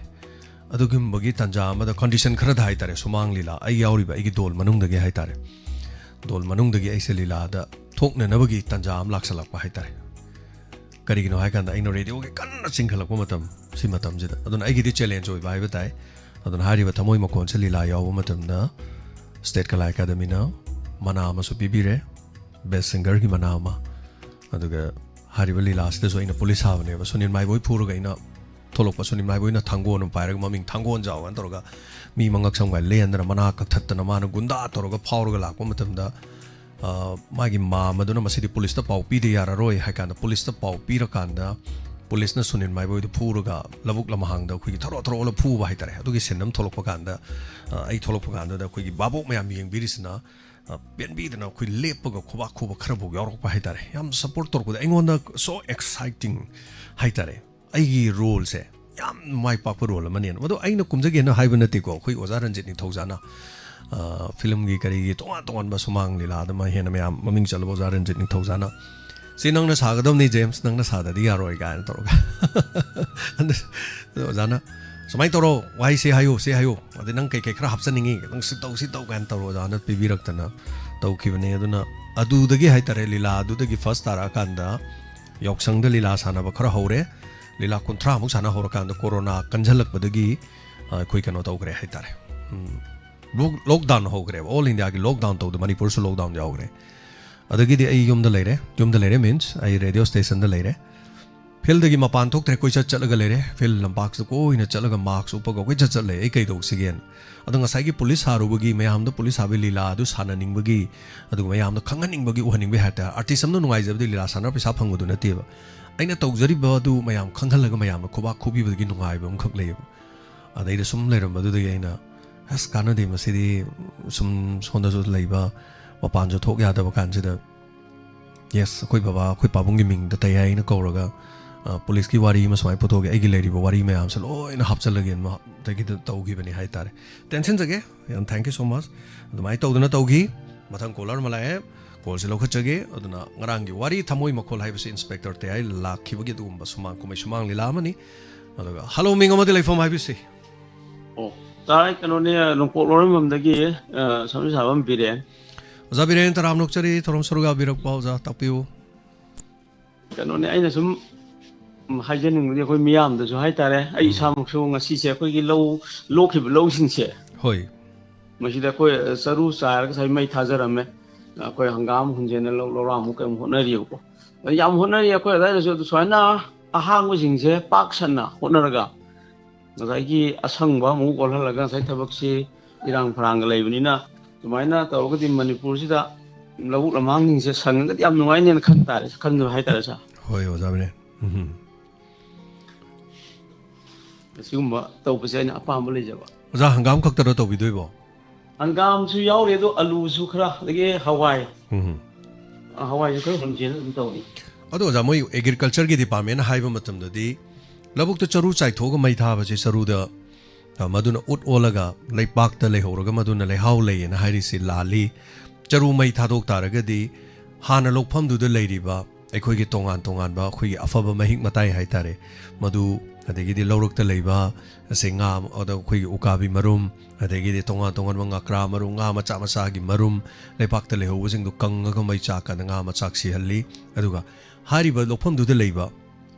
ꯑꯗꯨꯒꯨꯝꯕꯒꯤ ꯇꯥꯟꯖꯥ ꯑꯃꯗ, ꯀꯟꯗꯤꯁꯟ ꯈꯔꯗ ꯍꯥꯏ ꯇꯥꯔꯦ, ꯁꯨꯃꯥꯡ ꯂꯤꯂꯥ, ꯑꯩ ꯌꯥꯎꯔꯤꯕ ꯑꯩꯒꯤ ꯗꯣꯜ ꯃꯅꯨꯡꯗꯒꯤ ꯍꯥꯏ ꯇꯥꯔꯦ, ꯗꯣꯜ ꯃꯅꯨꯡꯗꯒꯤ ꯑꯩꯁꯦ ꯂꯤꯂꯥꯗ ꯊꯣꯛꯅꯅꯕꯒꯤ ꯇꯥꯟꯖꯥ ꯑꯃ ꯂꯥꯛꯁꯜꯂꯛꯄ ꯍꯥꯏ ꯇꯥꯔꯦ꯫ ꯀꯔꯤꯒꯤꯅꯣ ꯍꯥꯏ ꯀꯥꯟꯗ, ꯑꯩꯅ ꯔꯦꯗꯤꯑꯣꯒꯤ ꯀꯟꯅ ꯆꯤꯡꯈꯠꯂꯛꯄ ꯃꯇꯝ, ꯁꯤ ꯃꯇꯝꯁꯤꯗ꯫ ꯑꯗꯨꯅ ꯑꯩꯒꯤꯗꯤ ꯆꯦꯂꯦꯟꯖ ꯑꯣꯏꯕ ꯍꯥꯏꯕ ꯇꯥꯏ꯫ ꯑꯗꯨꯅ ꯍꯥꯏꯔꯤꯕ ꯊꯃꯣꯏ ꯃꯈꯣꯟꯁꯦ ꯂꯤꯂꯥ ꯌꯥꯎꯕ ꯃꯇꯝꯗ ꯁ꯭ꯇꯦꯠ ꯀꯂꯥ ꯑꯦꯀꯥꯗꯃꯤꯅ ꯃꯅꯥ ꯑꯃꯁꯨ ꯄꯤꯕꯤꯔꯦ, ꯕꯦꯁ ꯁꯤꯡꯒꯔꯒꯤ ꯃꯅꯥ ꯑꯃ꯫ ꯑꯗꯨꯒ ꯍꯥꯏꯔꯤꯕ ꯂꯤꯂꯥꯁꯤꯗꯁꯨ ꯑꯩꯅ ꯄꯨꯂꯤꯁ ꯁꯥꯕꯅꯦꯕ꯫ ꯁꯨꯅꯤꯜ ꯃꯥꯏꯕꯣꯏ ꯐꯨꯔꯒ ꯑꯩꯅ ꯊꯣꯛꯂꯛꯄ, ꯁꯨꯅꯤꯜ ꯃꯥꯏꯕꯣꯏꯅ ꯊꯥꯡꯒꯣꯟ ꯑꯃ ꯄꯥꯏꯔꯒ ꯃꯃꯤꯡ ꯊꯥꯡꯒꯣꯟ ꯖꯥꯎ ꯍꯥꯏꯅ ꯇꯧꯔꯒ ꯃꯤ ꯃꯉꯛ ꯁꯝꯒ ꯂꯦꯟꯗꯅ, ꯃꯅꯥ ꯀꯛꯊꯠꯇꯅ, ꯃꯥꯅ ꯒꯨꯟꯗꯥ ꯇꯧꯔꯒ ꯐꯥꯎꯔꯒ ꯂꯥꯛꯄ ꯃꯇꯝꯗ, ꯑ, ꯃꯥꯒꯤ ꯃꯥꯝꯃꯗꯨꯅ ꯃꯁꯤꯗꯤ ꯄꯨꯂꯤꯁꯇ ꯄꯥꯎ ꯄꯤꯗ ꯌꯥꯔꯔꯣꯏ ꯍꯥꯏ ꯀꯥꯟꯗ, ꯄꯨꯂꯤꯁꯇ ꯄꯥꯎ ꯄꯤꯔꯀꯥꯟꯗ ꯄꯨꯂꯤꯁꯅ ꯁꯨꯅꯤꯜ ꯃꯥꯏꯕꯣꯏꯗꯨ ꯐꯨꯔꯒ ꯂꯧꯕꯨꯛ ꯂꯝꯍꯥꯡꯗ ꯑꯩꯈꯣꯏꯒꯤ ꯊꯔꯣ ꯊꯔꯣ ꯑꯣꯜꯂ ꯐꯨꯕ ꯍꯥꯏ ꯇꯥꯔꯦ꯫ ꯑꯗꯨꯒꯤ ꯁꯤꯟ ꯑꯃ ꯊꯣꯛꯂꯛꯄ ꯀꯥꯟꯗ, ꯑ, ꯑꯩ ꯊꯣꯛꯂꯛꯄ ꯀꯥꯟꯗꯨꯗ ꯑꯩꯈꯣꯏꯒꯤ ꯚꯥꯕꯣꯛ ꯃꯌꯥꯝ ꯌꯦꯡꯕꯤꯔꯤꯁꯤꯅ, ꯑ, ꯄꯦꯟꯕꯤꯗꯅ ꯑꯩꯈꯣꯏ ꯂꯦꯞꯄꯒ ꯈꯨꯕꯥꯛ ꯈꯨꯕ ꯈꯔꯐꯥꯎ ꯌꯥꯎꯔꯛꯄ ꯍꯥꯏ ꯇꯥꯔꯦ꯫ ꯌꯥꯝ ꯁꯞꯄꯣꯔꯠ ꯇꯧꯔꯛꯄꯗ ꯑꯩꯉꯣꯟꯗ so exciting ꯍꯥꯏ ꯇꯥꯔꯦ꯫ ꯑꯩꯒꯤ ꯔꯣꯜꯁꯦ ꯌꯥꯝ ꯃꯥꯏ ꯄꯥꯛꯄ ꯔꯣꯜ ꯑꯃꯅꯦꯅ꯫ ꯃꯗꯣ ꯑꯩꯅ ꯀꯨꯝꯖꯒꯦꯅ ꯍꯥꯏꯕ ꯅꯠꯇꯦꯀꯣ, ꯑꯩꯈꯣꯏ ꯑꯣꯖꯥ ꯔꯟꯖꯤꯠ ꯅꯤꯡꯊꯧꯖꯥꯅ, ꯑ, ꯐꯤꯂꯝꯒꯤ ꯀꯔꯤꯒꯤ ꯇꯣꯉꯥꯟ ꯇꯣꯉꯥꯟꯕ ꯁꯨꯃꯥꯡ ꯂꯤꯂꯥꯗ ꯃꯥ ꯍꯦꯟꯅ ꯃꯌꯥꯝ ꯃꯃꯤꯡ ꯆꯠꯂꯕ ꯑꯣꯖꯥ ꯔꯟꯖꯤꯠ ꯅꯤꯡꯊꯧꯖꯥꯅ, "ꯁꯤ ꯅꯪꯅ ꯁꯥꯒꯗꯕꯅꯤ, ꯖꯦꯝꯁ, ꯅꯪꯅ ꯁꯥꯗꯗꯤ ꯌꯥꯔꯣꯏ" ꯀꯥꯏꯅ ꯇꯧꯔꯒ꯫ ꯑꯗꯨ ꯑꯣꯖꯥꯅ, "ꯁꯨꯃꯥꯏꯅ ꯇꯧꯔꯣ, ꯋꯥꯍꯩ ꯁꯤ ꯍꯥꯏꯌꯨ, ꯁꯤ ꯍꯥꯏꯌꯨ, ꯑꯗꯩ ꯅꯪ ꯀꯩꯀꯩ ꯈꯔ ꯍꯥꯞꯆꯅꯤꯡꯉꯤ, ꯅꯪ ꯁꯤ ꯇꯧ, ꯁꯤ ꯇꯧ" ꯀꯥꯏꯅ ꯇꯧꯔꯒ ꯑꯣꯖꯥꯅ ꯄꯤꯕꯤꯔꯛꯇꯅ, ꯇꯧꯈꯤꯕꯅꯦ꯫ ꯑꯗꯨꯅ ꯑꯗꯨꯗꯒꯤ ꯍꯥꯏꯇꯥꯔꯦ, ꯂꯤꯂꯥ ꯑꯗꯨꯗꯒꯤ ꯐꯥꯔꯁ ꯇꯥꯔꯛꯑꯀꯥꯟꯗ ꯌꯥꯎꯁꯪꯗ ꯂꯤꯂꯥ ꯁꯥꯟꯅꯕ ꯈꯔ ꯍꯧꯔꯦ꯫ ꯂꯤꯂꯥ ꯀꯨꯟꯊ꯭ꯔꯥꯃꯨꯛ ꯁꯥꯟꯅ ꯍꯧꯔꯀꯥꯟꯗ ꯀꯣꯔꯣꯅꯥ ꯀꯟꯁꯤꯜꯂꯛꯄꯗꯒꯤ, ꯑ, ꯑꯩꯈꯣꯏ ꯀꯩꯅꯣ ꯇꯧꯈ꯭ꯔꯦ ꯍꯥꯏꯇꯥꯔꯦ꯫ ꯎꯝ, ꯂꯣꯛ-, ꯂꯣꯛꯗꯥꯎꯟ ꯍꯧꯈ꯭ꯔꯦꯕ꯫ ꯑꯣꯜ ꯏꯟꯗꯤꯌꯥꯒꯤ ꯂꯣꯛꯗꯥꯎꯟ ꯇꯧꯗ ꯃꯅꯤꯄꯨꯔꯁꯨ ꯂꯣꯛꯗꯥꯎꯟ ꯌꯥꯎꯈ꯭ꯔꯦ꯫ ꯑꯗꯒꯤꯗꯤ ꯑꯩ ꯌꯨꯝꯗ ꯂꯩꯔꯦ꯫ ꯌꯨꯝꯗ ꯂꯩꯔꯦ means ꯑꯩ ꯔꯦꯗꯤꯑꯣ ꯁ꯭ꯇꯦꯁꯟꯗ ꯂꯩꯔꯦ꯫ ꯐꯤꯜꯗꯒꯤ ꯃꯄꯥꯟ ꯊꯣꯛꯇ꯭ꯔꯦ, ꯀꯣꯏꯆꯠ ꯆꯠꯂꯒ ꯂꯩꯔꯦ꯫ ꯐꯤꯜ ꯂꯝꯄꯥꯛꯁꯤꯗ ꯀꯣꯏꯅ ꯆꯠꯂꯒ ꯃꯥꯛꯁ ꯎꯞꯄꯒ ꯀꯣꯏꯆꯠ ꯆꯠꯂꯦ꯫ ꯑꯩ ꯀꯩꯗꯧꯁꯤꯒꯦꯅ꯫ ꯑꯗꯣ ꯉꯁꯥꯏꯒꯤ ꯄꯨꯂꯤꯁ ꯁꯥꯔꯨꯕꯒꯤ, ꯃꯌꯥꯝꯗ ꯄꯨꯂꯤꯁ ꯁꯥꯕꯒꯤ ꯂꯤꯂꯥ ꯑꯗꯨ ꯁꯥꯟꯅꯅꯤꯡꯕꯒꯤ, ꯑꯗꯨꯒ ꯃꯌꯥꯝꯗ ꯈꯪꯍꯟꯅꯤꯡꯕꯒꯤ, ꯎꯍꯟꯅꯤꯡꯕꯒꯤ ꯍꯥꯏ ꯇꯥꯔꯦ꯫ ꯑꯥꯔꯇꯤꯁ ꯑꯃꯅ ꯅꯨꯡꯉꯥꯏꯖꯕꯗꯤ ꯂꯤꯂꯥ ꯁꯥꯟꯅꯔ ꯄꯩꯁꯥ ꯐꯪꯕꯗꯨ ꯅꯠꯇꯦꯕ꯫ ꯑꯩꯅ ꯇꯧꯖꯔꯤꯕ ꯑꯗꯨ ꯃꯌꯥꯝ ꯈꯪꯍꯜꯂꯒ ꯃꯌꯥꯝꯅ ꯈꯨꯕꯥꯛ ꯈꯨꯕꯤꯕꯗꯒꯤ ꯅꯨꯡꯉꯥꯏꯕ ꯑꯃꯈꯛ ꯂꯩꯌꯦꯕ꯫ ꯑꯗꯩꯗ ꯁꯨꯝ ꯂꯩꯔꯝꯕꯗꯨꯗꯒꯤ ꯑꯩꯅ, "ꯑꯁ, ꯀꯥꯟꯅꯗꯦ ꯃꯁꯤꯗꯤ, ꯁꯨꯝ ꯁꯣꯝꯗꯁꯨ ꯂꯩꯕ, ꯃꯄꯥꯟꯁꯨ ꯊꯣꯛ ꯌꯥꯗꯕ ꯀꯥꯟꯁꯤꯗ, ꯌꯦꯁ, ꯑꯩꯈꯣꯏ ꯕꯕꯥ, ꯑꯩꯈꯣꯏ ꯄꯥꯕꯨꯡꯒꯤ ꯃꯤꯡꯗ ꯇꯩ ꯍꯥꯏ" ꯑꯩꯅ ꯀꯧꯔꯒ, ꯑ, ꯄꯨꯂꯤꯁꯀꯤ ꯋꯥꯔꯤ ꯑꯃ ꯁꯨꯃꯥꯏꯅ ꯄꯨꯊꯣꯛꯑꯒꯦ, ꯑꯩꯒꯤ ꯂꯩꯔꯤꯕ ꯋꯥꯔꯤ ꯃꯌꯥꯝꯁꯦ ꯂꯣꯏꯅ ꯍꯥꯞꯆꯜꯂꯒꯦꯅ ꯃꯍꯥꯛꯇꯒꯤꯗ ꯇꯧꯈꯤꯕꯅꯤ ꯍꯥꯏ ꯇꯥꯔꯦ꯫ ꯇꯦꯟꯁꯤꯟꯖꯒꯦ, ꯌꯥꯝ thank you so much꯫ ꯑꯗꯨꯃꯥꯏꯅ ꯇꯧꯗꯅ ꯇꯧꯈꯤ꯫ ꯃꯊꯪ ꯀꯣꯂꯔ ꯑꯃ ꯂꯥꯛꯑꯦ, ꯀꯣꯜꯁꯦ ꯂꯧꯈꯠꯆꯒꯦ꯫ ꯑꯗꯨꯅ ꯉꯔꯥꯡꯒꯤ ꯋꯥꯔꯤ ꯊꯃꯣꯏ ꯃꯈꯣꯜ ꯍꯥꯏꯕꯁꯤ ꯏꯟꯁꯄꯦꯛꯇꯔ ꯇꯦꯍꯥꯏ ꯂꯥꯛꯈꯤꯕꯒꯤ ꯑꯗꯨꯒꯨꯝꯕ ꯁꯨꯃꯥꯡ ꯀꯨꯝꯍꯩ ꯁꯨꯃꯥꯡ ꯂꯤꯂꯥ ꯑꯃꯅꯤ꯫ ꯑꯗꯨꯒ ꯍꯜꯂꯣ, ꯃꯤꯡ ꯑꯃꯗꯤ ꯂꯩꯐꯝ ꯍꯥꯏꯕꯤꯁꯤ꯫ ꯑꯣ, ꯇꯥꯏ, ꯀꯩꯅꯣꯅꯦ, ꯅꯣꯡꯄꯣꯛ ꯂꯧꯔꯦꯝꯕꯝꯗꯒꯤ, ꯑ, ꯁꯥꯃꯨ ꯁꯥꯕꯝ ꯕꯤꯔꯦꯟ꯫ ꯑꯣꯖꯥ ꯕꯤꯔꯦꯟ, ꯇꯔꯥꯝꯅ ꯑꯣꯛꯆꯔꯤ, ꯊꯧꯔꯝ ꯁꯔꯨꯛ ꯌꯥꯕꯤꯔꯛꯄ꯫ ꯑꯣꯖꯥ, ꯇꯥꯛꯄꯤꯌꯨ꯫ ꯀꯩꯅꯣꯅꯦ, ꯑꯩꯅ ꯁꯨꯝ, ꯎꯝ, ꯍꯥꯏꯖꯅꯤꯡꯕꯗꯤ ꯑꯩꯈꯣꯏ ꯃꯤꯌꯥꯝꯗꯁꯨ ꯍꯥꯏꯇꯥꯔꯦ, ꯑꯩ ꯎꯝ꯫ ꯏꯁꯥꯃꯛꯁꯨ ꯉꯁꯤꯁꯦ ꯑꯩꯈꯣꯏꯒꯤ ꯂꯧ ꯂꯣꯛꯈꯤꯕ ꯂꯧꯁꯤꯡꯁꯦ, ꯍꯣꯏ꯫ ꯃꯁꯤꯗ ꯑꯩꯈꯣꯏ, ꯑ, ꯆꯔꯨ ꯆꯥꯏꯔꯒ ꯉꯁꯥꯏ ꯃꯩ ꯊꯥꯖꯔꯝꯃꯦ꯫ ꯑꯩꯈꯣꯏ ꯍꯪꯒꯥꯝ ꯍꯨꯟꯖꯦꯟꯅ ꯂꯧ ꯂꯧꯔꯥꯡꯃꯨꯛ ꯀꯩꯃꯨꯛ ꯍꯣꯠꯅꯔꯤꯕꯀꯣ꯫ ꯑꯗ ꯌꯥꯝ ꯍꯣꯠꯅꯔꯤ ꯑꯩꯈꯣꯏ ꯑꯗꯨꯋꯥꯏꯗꯁꯨ꯫ ꯑꯗꯨ ꯁꯨꯃꯥꯏꯅ ꯑꯍꯥꯡꯕꯁꯤꯡꯁꯦ ꯄꯥꯛ ꯁꯟꯅ ꯍꯣꯠꯅꯔꯒ ꯉꯁꯥꯏꯒꯤ ꯑꯁꯪꯕ ꯑꯃꯨꯛ ꯑꯣꯜꯍꯜꯂꯒ ꯉꯁꯥꯏ ꯊꯕꯛꯁꯤ ꯏꯔꯥꯡ ꯐꯔꯥꯡꯒ ꯂꯩꯕꯅꯤꯅ, ꯑꯗꯨꯃꯥꯏꯅ ꯇꯧꯔꯒꯗꯤ ꯃꯅꯤꯄꯨꯔꯁꯤꯗ ꯂꯧꯕꯨꯛ ꯂꯝꯍꯥꯡꯁꯤꯡꯁꯦ ꯁꯪꯉꯒꯗꯤ ꯌꯥꯝ ꯅꯨꯡꯉꯥꯏꯅꯦꯅ ꯈꯟ ꯇꯥꯔꯦ, ꯈꯟꯖꯕ ꯍꯥꯏꯇꯥꯔꯦ, ꯁꯥꯔ꯫ ꯍꯣꯏ, ꯑꯣꯖꯥ ꯕꯤꯔꯦꯟ꯫ ꯎꯝ꯫ ꯑꯁꯤꯒꯨꯝꯕ ꯇꯧꯕꯁꯦ ꯑꯩꯅ ꯑꯄꯥꯝꯕ ꯂꯩꯖꯕ꯫ ꯑꯣꯖꯥ, ꯍꯪꯒꯥꯝ ꯈꯛꯇꯔꯣ ꯇꯧꯕꯤꯗꯣꯏꯕꯣ? ꯍꯪꯒꯥꯝꯁꯨ ꯌꯥꯎꯔꯤ, ꯑꯗꯣ ꯑꯂꯨꯁꯨ ꯈꯔ, ꯑꯗꯒꯤ ꯍꯋꯥꯏ꯫ ꯎꯝ꯫ ꯑ, ꯍꯋꯥꯏꯁꯨ ꯈꯔ ꯍꯨꯟꯁꯦꯅ ꯑꯗꯨꯝ ꯇꯧꯔꯤ꯫ ꯑꯗꯣ ꯑꯣꯖꯥ, ꯃꯣꯏ ꯑꯦꯒ꯭ꯔꯤꯀꯜꯆꯔꯒꯤ ꯗꯤꯄꯥꯔꯠꯃꯦꯟꯅ ꯍꯥꯏꯕ ꯃꯇꯝꯗꯗꯤ ꯂꯧꯕꯨꯛꯇ ꯆꯔꯨ ꯆꯥꯏꯊꯣꯛꯑꯒ ꯃꯩ ꯊꯥꯕꯁꯦ, ꯆꯔꯨꯗ, ꯑ, ꯃꯗꯨꯅ ꯎꯠ ꯑꯣꯜꯂꯒ ꯂꯩꯄꯥꯛꯇ ꯂꯩꯍꯧꯔꯒ ꯃꯗꯨꯅ ꯂꯩꯍꯥꯎ ꯂꯩꯌꯦꯅ ꯍꯥꯏꯔꯤꯁꯤ ꯂꯥꯜꯂꯤ꯫ ꯆꯔꯨ ꯃꯩ ꯊꯥꯗꯣꯛ ꯇꯥꯔꯒꯗꯤ ꯍꯥꯟꯅ ꯂꯣꯛꯐꯝꯗꯨꯗ ꯂꯩꯔꯤꯕ ꯑꯩꯈꯣꯏꯒꯤ ꯇꯣꯉꯥꯟ ꯇꯣꯉꯥꯟꯕ ꯑꯩꯈꯣꯏꯒꯤ ꯑꯐꯕ ꯃꯍꯤꯛ ꯃꯇꯥꯏ ꯍꯥꯏꯇꯥꯔꯦ, ꯃꯗꯨ ꯑꯗꯒꯤꯗꯤ ꯂꯧꯔꯛꯇ ꯂꯩꯕ ꯑꯁꯦ ꯉꯥ, ꯑꯗ ꯑꯩꯈꯣꯏꯒꯤ ꯎꯀꯥꯕꯤ ꯃꯔꯨꯝ, ꯑꯗꯒꯤꯗꯤ ꯇꯣꯉꯥꯟ ꯇꯣꯉꯥꯟꯕ ꯉꯥꯀ꯭ꯔꯥ ꯃꯔꯨꯝ, ꯉꯥ ꯃꯆꯥ ꯃꯆꯥꯒꯤ ꯃꯔꯨꯝ, ꯂꯩꯄꯥꯛꯇ ꯂꯩꯍꯧꯕꯁꯤꯡꯗꯣ ꯀꯪꯉꯒ ꯃꯩ ꯆꯥꯛꯀꯥꯟꯗ ꯉꯥ ꯃꯆꯥꯛ ꯁꯤꯍꯜꯂꯤ꯫ ꯑꯗꯨꯒ ꯍꯥꯏꯔꯤꯕ ꯂꯧꯐꯝꯗꯨꯗ ꯂꯩꯕ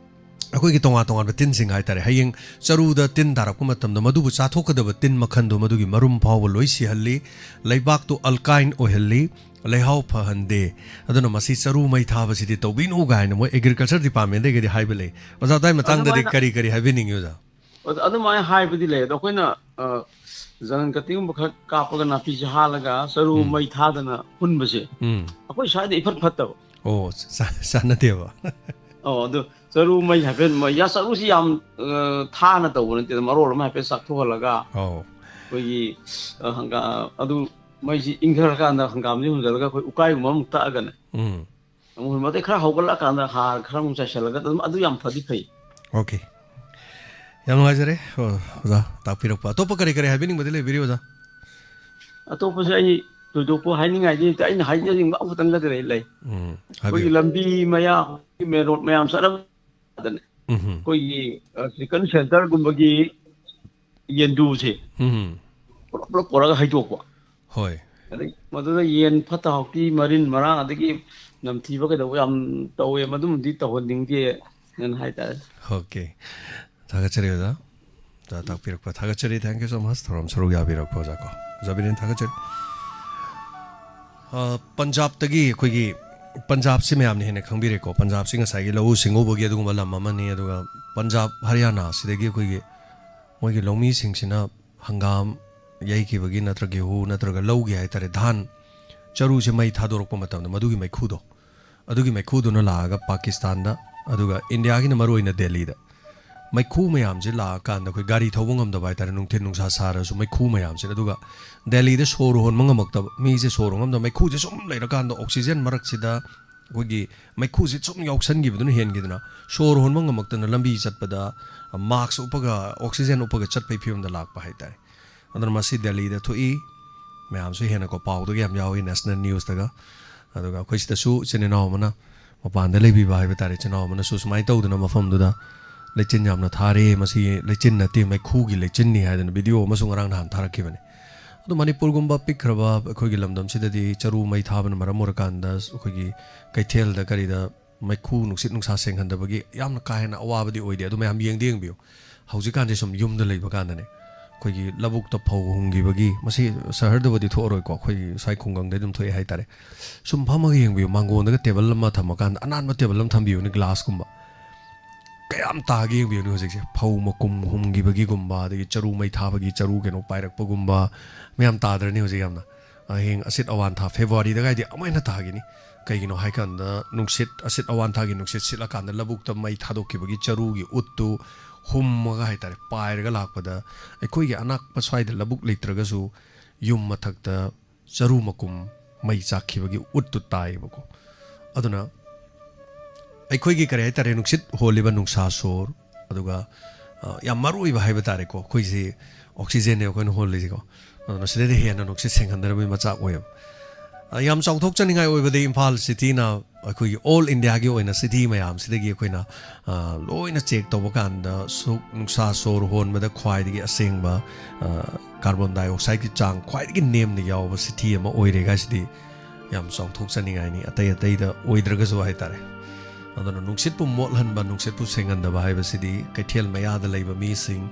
ꯑꯩꯈꯣꯏꯒꯤ ꯇꯣꯉꯥꯟ ꯇꯣꯉꯥꯟꯕ ꯇꯤꯟꯁꯤꯡ ꯍꯥꯏꯇꯥꯔꯦ, ꯍꯌꯦꯡ ꯆꯔꯨꯗ ꯇꯤꯟ ꯇꯥꯔꯛꯄ ꯃꯇꯝꯗ ꯃꯗꯨꯕꯨ ꯆꯥꯊꯣꯛꯀꯗꯕ ꯇꯤꯟ ꯃꯈꯜꯗꯣ ꯃꯗꯨꯒꯤ ꯃꯔꯨꯝ ꯐꯥꯎꯕ ꯂꯣꯏ ꯁꯤꯍꯜꯂꯤ, ꯂꯩꯕꯥꯛꯇꯨ alkaline ꯑꯣꯏꯍꯜꯂꯤ, ꯂꯩꯍꯥꯎ ꯐꯍꯟꯗꯦ꯫ ꯑꯗꯨꯅ ꯃꯁꯤ ꯆꯔꯨ ꯃꯩ ꯊꯥꯕꯁꯤꯗꯤ ꯇꯧꯕꯤꯅꯨ ꯀꯥꯏꯅ ꯃꯣꯏ agriculture department ꯗꯒꯤꯗꯤ ꯍꯥꯏꯕ ꯂꯩ꯫ ꯑꯣꯖꯥ, ꯑꯗꯨꯋꯥꯏ ꯃꯇꯥꯡꯗꯗꯤ ꯑꯗꯨꯃꯥꯏꯅ ꯀꯔꯤ ꯀꯔꯤ ꯍꯥꯏꯕꯤꯅꯤꯡꯉꯤ, ꯑꯣꯖꯥ? ꯑꯗ-, ꯑꯗꯨꯃꯥꯏꯅ ꯍꯥꯏꯕꯗꯤ ꯂꯩ꯫ ꯑꯗꯣ ꯑꯩꯈꯣꯏꯅ, ꯑ, ꯖꯪꯒꯜ ꯀꯠꯇꯤꯡꯒꯨꯝꯕ ꯈꯔ ꯀꯥꯞꯄꯒ ꯅꯥꯄꯤꯁꯦ ꯍꯥꯠꯂꯒ ꯆꯔꯨ ꯎꯝ꯫ ꯃꯩ ꯊꯥꯗꯅ ꯍꯨꯟꯕꯁꯦ ꯎꯝ꯫ ꯑꯩꯈꯣꯏ ꯁ꯭ꯋꯥꯏꯗ ꯏꯐꯠ ꯐꯠꯇꯕ꯫ ꯑꯣ, ꯆꯥ-, ꯆꯥꯟꯅꯗꯦꯕ꯫ ꯑꯣ, ꯑꯗꯨ ꯆꯔꯨ ꯃꯩ ꯍꯥꯏꯐꯦꯠ ꯃꯩ-, ꯌꯥ, ꯆꯔꯨꯁꯤ ꯌꯥꯝ, ꯑ, ꯊꯥꯅ ꯇꯧꯕ ꯅꯠꯇꯦ, ꯃꯔꯣꯜ ꯑꯃ ꯍꯥꯏꯐꯦꯠ ꯆꯥꯛꯊꯣꯛꯍꯜꯂꯒ ꯑꯧ꯫ ꯑꯩꯈꯣꯏꯒꯤ, ꯑ, ꯍꯪꯒꯥ-, ꯑꯗꯨ ꯃꯩꯁꯤ ꯏꯪꯊꯔꯀꯥꯟꯗ ꯍꯪꯒꯥꯝꯁꯤ ꯍꯨꯟꯖꯜꯂꯒ ꯑꯩꯈꯣꯏ ꯎꯀꯥꯏꯒꯨꯝꯕ ꯑꯃꯨꯛ ꯇꯛꯑꯒꯅꯦ꯫ ꯎꯝ꯫ ꯑꯃꯨꯛ ꯍꯨꯟꯕ ꯑꯇꯩ ꯈꯔ ꯍꯧꯒꯠꯂꯛꯑꯀꯥꯟꯗ ꯍꯥꯔ ꯈꯔ ꯑꯃꯨꯛ ꯆꯥꯏꯁꯤꯜꯂꯒ ꯑꯗꯨꯝ ꯑꯗꯨ ꯌꯥꯝ ꯐꯗꯤ ꯐꯩ꯫ ꯑꯣꯀꯦ꯫ ꯌꯥꯝ ꯅꯨꯡꯉꯥꯏꯖꯔꯦ, ꯑꯣ, ꯑꯣꯖꯥ, ꯇꯥꯛꯄꯤꯔꯛꯄ꯫ ꯑꯇꯣꯞꯄ ꯀꯔꯤ ꯀꯔꯤ ꯍꯥꯏꯕꯤꯅꯤꯡꯕꯗꯤ ꯂꯩꯕꯤꯔꯤ, ꯑꯣꯖꯥ? ꯑꯇꯣꯞꯄꯁꯦ ꯑꯩ ꯊꯣꯏꯗꯣꯛꯄ ꯍꯥꯏꯅꯤꯡꯉꯥꯏꯗꯤ ꯂꯩꯇꯦ꯫ ꯑꯩꯅ ꯍꯥꯏꯖꯅꯤꯡꯕ ꯑꯃꯈꯛꯇꯪꯒꯗꯤ ꯂꯩ, ꯂꯩ꯫ ꯎꯝ, ꯍꯥꯏꯕꯤꯌꯨ꯫ ꯑꯩꯈꯣꯏꯒꯤ ꯂꯝꯕꯤ ꯃꯌꯥ, main road ꯃꯌꯥꯝ ꯆꯠꯂꯝꯗꯅ ꯎꯝ꯫ ꯑꯩꯈꯣꯏꯒꯤ, ꯑ, chicken centreꯒꯨꯝꯕꯒꯤ ꯌꯦꯟꯗꯨꯁꯦ ꯎꯝ꯫ ꯄꯨꯂꯞ ꯄꯨꯂꯞ ꯄꯨꯔꯒ ꯍꯩꯗꯣꯛꯄ꯫ ꯍꯣꯏ꯫ ꯑꯗꯩ ꯃꯗꯨꯗ ꯌꯦꯟ ꯐꯠꯇ ꯍꯥꯎꯊꯤ, ꯃꯔꯤꯟ ꯃꯔꯥꯡ, ꯑꯗꯒꯤ ꯅꯝꯊꯤꯕ ꯀꯩꯗꯧꯕ ꯌꯥꯝ ꯇꯧꯋꯦ, ꯃꯗꯨꯃꯗꯤ ꯇꯧꯍꯟꯅꯤꯡꯗꯦꯅ ꯍꯥꯏꯇꯥꯔꯦ꯫ ꯑꯣꯀꯦ꯫ ꯊꯥꯒꯠꯆꯔꯤ, ꯑꯣꯖꯥ꯫ ꯑꯣꯖꯥ ꯇꯥꯛꯄꯤꯔꯛꯄ ꯊꯥꯒꯠꯆꯔꯤ꯫ Thank you so much꯫ ꯊꯧꯔꯝ ꯁꯔꯨꯛ ꯌꯥꯕꯤꯔꯛꯄ ꯑꯣꯖꯥ ꯀꯣ꯫ ꯑꯣꯖꯥ ꯕꯤꯔꯦꯟ, ꯊꯥꯒꯠꯆꯔꯤ꯫ ꯑ, ꯄꯟꯖꯥꯕꯇꯒꯤ ꯑꯩꯈꯣꯏꯒꯤ, ꯄꯟꯖꯥꯕꯁꯤ ꯃꯌꯥꯝꯅ ꯍꯦꯟꯅ ꯈꯪꯕꯤꯔꯦꯀꯣ꯫ ꯄꯟꯖꯥꯕꯁꯤ ꯉꯁꯥꯏꯒꯤ ꯂꯧꯎ ꯁꯤꯡꯎꯕꯒꯤ ꯑꯗꯨꯒꯨꯝꯕ ꯂꯝ ꯑꯃꯅꯤ꯫ ꯑꯗꯨꯒ ꯄꯟꯖꯥꯕ, ꯍꯔꯤꯌꯥꯅꯥ ꯁꯤꯗꯒꯤ ꯑꯩꯈꯣꯏꯒꯤ ꯃꯣꯏꯒꯤ ꯂꯧꯃꯤꯁꯤꯡꯁꯤꯅ ꯍꯪꯒꯥꯝ ꯌꯩꯈꯤꯕꯒꯤ ꯅꯠꯇ꯭ꯔꯒ ꯒꯦꯍꯨ ꯅꯠꯇ꯭ꯔꯒ ꯂꯧꯒꯤ ꯍꯥꯏꯇꯥꯔꯦ, ꯙꯥꯟ ꯆꯔꯨꯁꯦ ꯃꯩ ꯊꯥꯗꯣꯔꯛꯄ ꯃꯇꯝꯗ ꯃꯗꯨꯒꯤ ꯃꯩꯈꯨꯗꯣ, ꯑꯗꯨꯒꯤ ꯃꯩꯈꯨꯗꯨꯅ ꯂꯥꯛꯑꯒ ꯄꯥꯀꯤꯁꯇꯥꯟꯗ, ꯑꯗꯨꯒ ꯏꯟꯗꯤꯌꯥꯒꯤꯅ ꯃꯔꯨ ꯑꯣꯏꯅ ꯗꯦꯜꯂꯤꯗ ꯃꯩꯈꯨ ꯃꯌꯥꯝꯁꯦ ꯂꯥꯛꯑꯀꯥꯟꯗ ꯑꯩꯈꯣꯏ ꯒꯥꯔꯤ ꯊꯧꯕ ꯉꯝꯗꯕ ꯍꯥꯏꯇꯥꯔꯦ, ꯅꯨꯡꯊꯤꯜ ꯅꯨꯡꯁꯥ ꯁꯥꯔꯁꯨ ꯃꯩꯈꯨ ꯃꯌꯥꯝꯁꯤꯅ꯫ ꯑꯗꯨꯒ ꯗꯦꯜꯂꯤꯗ ꯁꯣꯔ ꯍꯣꯟꯕ ꯉꯝꯃꯛꯇꯕ, ꯃꯤꯁꯦ ꯁꯣꯔ ꯍꯣꯟꯕ ꯉꯝꯗꯕ, ꯃꯩꯈꯨꯁꯦ ꯁꯨꯝ ꯂꯩꯔꯀꯥꯟꯗ oxygen ꯃꯔꯛꯁꯤꯗ ꯑꯩꯈꯣꯏꯒꯤ ꯃꯩꯈꯨꯁꯦ ꯁꯨꯝ ꯌꯥꯎꯁꯟꯈꯤꯕꯗꯨꯅ ꯍꯦꯟꯈꯤꯗꯅ ꯁꯣꯔ ꯍꯣꯟꯕ ꯉꯝꯃꯛꯇꯅ ꯂꯝꯕꯤ ꯆꯠꯄꯗ mask ꯎꯞꯄꯒ, oxygen ꯎꯞꯄꯒ ꯆꯠꯄꯒꯤ ꯐꯤꯕꯝꯗ ꯂꯥꯛꯄ ꯍꯥꯏꯇꯥꯔꯦ꯫ ꯑꯗꯨꯅ ꯃꯁꯤ ꯗꯦꯜꯂꯤꯗ ꯊꯣꯛꯏ꯫ ꯃꯌꯥꯝꯁꯨ ꯍꯦꯟꯅꯀꯣ ꯄꯥꯎꯗꯒ ꯌꯥꯝ ꯌꯥꯎꯏ national newsꯇꯒ꯫ ꯑꯗꯨꯒ ꯑꯩꯈꯣꯏ ꯁꯤꯗꯁꯨ ꯏꯆꯤꯟ ꯏꯅꯥꯎ ꯑꯃꯅ, ꯃꯄꯥꯟꯗ ꯂꯩꯕꯤꯕ ꯍꯥꯏꯕ ꯇꯥꯔꯦ, ꯏꯆꯤꯟ ꯏꯅꯥꯎ ꯑꯃꯅꯁꯨ ꯁꯨꯃꯥꯏꯅ ꯇꯧꯗꯅ ꯃꯐꯝꯗꯨꯗ ꯂꯩꯆꯤꯟ ꯌꯥꯝꯅ ꯊꯥꯔꯦ, ꯃꯁꯤ ꯂꯩꯆꯤꯟ ꯅꯠꯇꯦ, ꯃꯩꯈꯨꯒꯤ ꯂꯩꯆꯤꯟꯅꯤ ꯍꯥꯏꯗꯅ ꯚꯤꯗꯤꯑꯣ ꯑꯃꯁꯨ ꯉꯔꯥꯡ ꯅꯍꯥꯟ ꯊꯥꯔꯛꯈꯤꯕꯅꯤ꯫ ꯑꯗꯣ ꯃꯅꯤꯄꯨꯔꯒꯨꯝꯕ ꯄꯤꯛꯈ꯭ꯔꯕ ꯑꯩꯈꯣꯏꯒꯤ ꯂꯝꯗꯝꯁꯤꯗꯗꯤ ꯆꯔꯨ ꯃꯩ ꯊꯥꯕꯅ ꯃꯔꯝ ꯑꯣꯏꯔꯀꯥꯟꯗ ꯑꯩꯈꯣꯏꯒꯤ ꯀꯩꯊꯦꯜꯗ ꯀꯔꯤꯗ ꯃꯩꯈꯨ, ꯅꯨꯡꯁꯤꯠ ꯅꯨꯡꯁꯥ ꯁꯦꯡꯍꯟꯗꯕꯒꯤ ꯌꯥꯝꯅ ꯀꯥ ꯍꯦꯟꯅ ꯑꯋꯥꯕꯗꯤ ꯑꯣꯏꯗꯦ꯫ ꯑꯗꯨ ꯃꯌꯥꯝ ꯌꯦꯡꯗꯤ ꯌꯦꯡꯕꯤꯌꯨ꯫ ꯍꯧꯖꯤꯛꯀꯥꯟꯁꯦ ꯁꯨꯝ ꯌꯨꯝꯗ ꯂꯩꯕ ꯀꯥꯟꯗꯅꯦ, ꯑꯩꯈꯣꯏꯒꯤ ꯂꯧꯕꯨꯛꯇ ꯐꯧ ꯍꯨꯟꯈꯤꯕꯒꯤ, ꯃꯁꯤ ꯁꯍꯔꯗꯕꯨꯗꯤ ꯊꯣꯛꯑꯔꯣꯏꯀꯣ, ꯑꯩꯈꯣꯏꯒꯤ ꯁ꯭ꯋꯥꯏ ꯈꯨꯡꯒꯪꯗ ꯑꯗꯨꯝ ꯊꯣꯛꯑꯦ ꯍꯥꯏꯇꯥꯔꯦ꯫ ꯁꯨꯝ ꯐꯝꯃꯒ ꯌꯦꯡꯕꯤꯌꯨ, ꯃꯥꯡꯒꯣꯟꯗꯒ ꯇꯦꯕꯜ ꯑꯃ ꯊꯝꯃꯀꯥꯟꯗ, ꯑꯅꯥꯟꯕ ꯇꯦꯕꯜ ꯑꯃ ꯊꯝꯕꯤꯌꯨꯅꯦ, ꯒ꯭ꯂꯥꯁꯀꯨꯝꯕ꯫ ꯀꯌꯥꯝ ꯇꯥꯒꯦ ꯌꯦꯡꯕꯤꯌꯨꯅꯦ ꯍꯧꯖꯤꯛꯁꯦ꯫ ꯐꯧ ꯃꯀꯨꯝ ꯍꯨꯝꯈꯤꯕꯒꯤꯒꯨꯝꯕ, ꯑꯗꯒꯤ ꯆꯔꯨ ꯃꯩ ꯊꯥꯕꯒꯤ ꯆꯔꯨ ꯀꯩꯅꯣ ꯄꯥꯏꯔꯛꯄꯒꯨꯝꯕ, ꯃꯌꯥꯝ ꯇꯥꯗ꯭ꯔꯅꯤ ꯍꯧꯖꯤꯛ ꯌꯥꯝꯅ? ꯍꯌꯦꯡ ꯑꯁꯤꯠ ꯑꯋꯥꯟꯊꯥ, ꯐꯦꯕ꯭ꯔꯨꯋꯥꯔꯤꯗꯒꯥꯏꯗꯤ ꯑꯃꯨꯛ ꯍꯦꯟꯅ ꯇꯥꯈꯤꯅꯤ꯫ ꯀꯩꯒꯤꯅꯣ ꯍꯥꯏꯀꯥꯟꯗ, ꯅꯨꯡꯁꯤꯠ, ꯑꯁꯤꯠ ꯑꯋꯥꯟꯊꯥꯒꯤ ꯅꯨꯡꯁꯤꯠ ꯁꯤꯠꯂꯀꯥꯟꯗ ꯂꯧꯕꯨꯛꯇ ꯃꯩ ꯊꯥꯗꯣꯛꯈꯤꯕꯒꯤ ꯆꯔꯨꯒꯤ ꯎꯠꯇꯨ ꯍꯨꯝꯃꯒ ꯍꯥꯏꯇꯥꯔꯦ, ꯄꯥꯏꯔꯒ ꯂꯥꯛꯄꯗ, ꯑꯩꯈꯣꯏꯒꯤ ꯑꯅꯛꯄ ꯁ꯭ꯋꯥꯏꯗ ꯂꯧꯕꯨꯛ ꯂꯩꯇ꯭ꯔꯒꯁꯨ, ꯌꯨꯝ ꯃꯊꯛꯇ ꯆꯔꯨ ꯃꯀꯨꯝ ꯃꯩ ꯆꯥꯛꯈꯤꯕꯒꯤ ꯎꯠꯇꯨ ꯇꯥꯏꯌꯦꯕꯀꯣ꯫ ꯑꯗꯨꯅ ꯑꯩꯈꯣꯏꯒꯤ, ꯀꯔꯤ ꯍꯥꯏꯇꯥꯔꯦ, ꯅꯨꯡꯁꯤꯠ ꯍꯣꯜꯂꯤꯕ ꯅꯨꯡꯁꯥ ꯁꯣꯔ, ꯑꯗꯨꯒ, ꯑ, ꯌꯥꯝ ꯃꯔꯨ ꯑꯣꯏꯕ ꯍꯥꯏꯕ ꯇꯥꯔꯦꯀꯣ, ꯑꯩꯈꯣꯏꯁꯤ ꯑꯣꯛꯁꯤꯖꯦꯟꯅꯦ ꯑꯩꯈꯣꯏꯅ ꯍꯣꯜꯂꯤꯁꯤꯀꯣ꯫ ꯑꯗꯨꯅ ꯁꯤꯗꯩꯗ ꯍꯦꯟꯅ ꯅꯨꯡꯁꯤꯠ ꯁꯦꯡꯍꯟꯗꯅꯕꯒꯤ ꯃꯆꯥꯛ ꯑꯣꯏꯌꯦꯕ꯫ ꯑ, ꯌꯥꯝ ꯆꯥꯎꯊꯣꯛꯆꯅꯤꯡꯉꯥꯏ ꯑꯣꯏꯕꯗꯤ ꯏꯝꯐꯥꯜ ꯁꯤꯇꯤꯅ ꯑꯩꯈꯣꯏꯒꯤ ꯑꯣꯜ ꯏꯟꯗꯤꯌꯥꯒꯤ ꯑꯣꯏꯅ ꯁꯤꯇꯤ ꯃꯌꯥꯝꯁꯤꯗꯒꯤ ꯑꯩꯈꯣꯏꯅ, ꯑ, ꯂꯣꯏꯅ ꯆꯦꯛ ꯇꯧꯕ ꯀꯥꯟꯗ ꯁꯨꯛ ꯅꯨꯡꯁꯥ ꯁꯣꯔ ꯍꯣꯟꯕꯗ ꯈ꯭ꯋꯥꯏꯗꯒꯤ ꯑꯁꯦꯡꯕ, ꯑ, ꯀꯥꯔꯕꯣꯟ ꯗꯥꯏꯑꯣꯛꯁꯥꯏꯗꯀꯤ ꯆꯥꯡ ꯈ꯭ꯋꯥꯏꯗꯒꯤ ꯅꯦꯝꯅ ꯌꯥꯎꯕ ꯁꯤꯇꯤ ꯑꯃ ꯑꯣꯏꯔꯦ ꯍꯥꯏꯁꯤꯗꯤ ꯌꯥꯝ ꯆꯥꯎꯊꯣꯛꯆꯅꯤꯡꯉꯥꯏꯅꯤ, ꯑꯇꯩ ꯑꯇꯩꯗ ꯑꯣꯏꯗ꯭ꯔꯒꯁꯨ ꯍꯥꯏꯇꯥꯔꯦ꯫ ꯑꯗꯨꯅ ꯅꯨꯡꯁꯤꯠꯄꯨ ꯃꯣꯠꯍꯟꯕ, ꯅꯨꯡꯁꯤꯠꯄꯨ ꯁꯦꯡꯍꯟꯗꯕ ꯍꯥꯏꯕꯁꯤꯗꯤ ꯀꯩꯊꯦꯜ ꯃꯌꯥꯗ ꯂꯩꯕ ꯃꯤꯁꯤꯡ,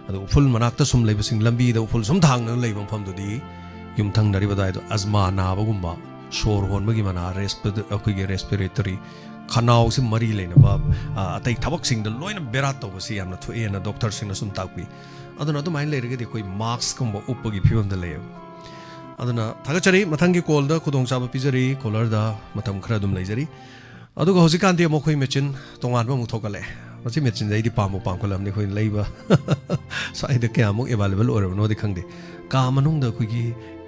ꯑꯗꯨ ꯎꯐꯨꯜ ꯃꯅꯥꯛꯇ ꯁꯨꯝ ꯂꯩꯕꯁꯤꯡ, ꯂꯝꯕꯤꯗ ꯎꯐꯨꯜ ꯁꯨꯝ ꯊꯥꯡꯗꯅ ꯂꯩꯕ ꯃꯐꯝꯗꯨꯗꯤ ꯌꯨꯝꯊꯪꯅꯔꯤꯕ ꯑꯗꯨꯋꯥꯏꯗꯣ ꯑꯖꯃꯥ ꯅꯥꯕꯒꯨꯝꯕ, ꯁꯣꯔ ꯍꯣꯟꯕꯒꯤ ꯃꯅꯥ, ꯔꯦꯁꯄꯤ-, ꯑꯩꯈꯣꯏꯒꯤ ꯔꯦꯁꯄꯤꯔꯦꯇꯔꯤ, ꯈꯅꯥꯎꯁꯤ ꯃꯔꯤ ꯂꯩꯅꯕ, ꯑ, ꯑꯇꯩ ꯊꯕꯛꯁꯤꯡꯗ ꯂꯣꯏꯅ ꯕꯦꯔꯥ ꯇꯧꯕꯁꯤ ꯌꯥꯝꯅ ꯊꯣꯛꯑꯦꯅ ꯗꯣꯛꯇꯔꯁꯤꯡꯅ ꯁꯨꯝ ꯇꯥꯛꯄꯤ꯫ ꯑꯗꯨꯅ ꯑꯗꯨꯃꯥꯏꯅ ꯂꯩꯔꯒꯗꯤ ꯑꯩꯈꯣꯏ ꯃꯥꯛꯁꯀꯨꯝꯕ ꯎꯞꯄꯒꯤ ꯐꯤꯕꯝꯗ ꯂꯩꯌꯦꯕ꯫ ꯑꯗꯨꯅ ꯊꯥꯒꯠꯆꯔꯤ꯫ ꯃꯊꯪꯒꯤ ꯀꯣꯜꯗ ꯈꯨꯗꯣꯡꯆꯥꯕ ꯄꯤꯖꯔꯤ꯫ ꯀꯣꯂꯔꯗ ꯃꯇꯝ ꯈꯔ ꯑꯗꯨꯝ ꯂꯩꯖꯔꯤ꯫ ꯑꯗꯨꯒ ꯍꯧꯖꯤꯛꯀꯥꯟꯗꯤ ꯑꯃꯨꯛ ꯑꯩꯈꯣꯏ ꯃꯦꯆꯤꯟ ꯇꯣꯉꯥꯟꯕ ꯑꯃꯨꯛ ꯊꯣꯛꯀꯠꯂꯛꯑꯦ꯫ ꯃꯁꯤ ꯃꯦꯆꯤꯟꯁꯦ ꯑꯩꯗꯤ ꯄꯥꯝꯕꯨ ꯄꯥꯝꯈꯠꯂꯕꯅꯤ꯫ ꯑꯩꯈꯣꯏ ꯂꯩꯕ ꯁ꯭ꯋꯥꯏꯗ ꯀꯌꯥꯃꯨꯛ ꯑꯦꯕꯥꯏꯂꯦꯕꯜ ꯑꯣꯏꯔꯕꯅꯣꯗꯤ ꯈꯪꯗꯦ꯫ ꯀꯥ ꯃꯅꯨꯡꯗ ꯑꯩꯈꯣꯏꯒꯤ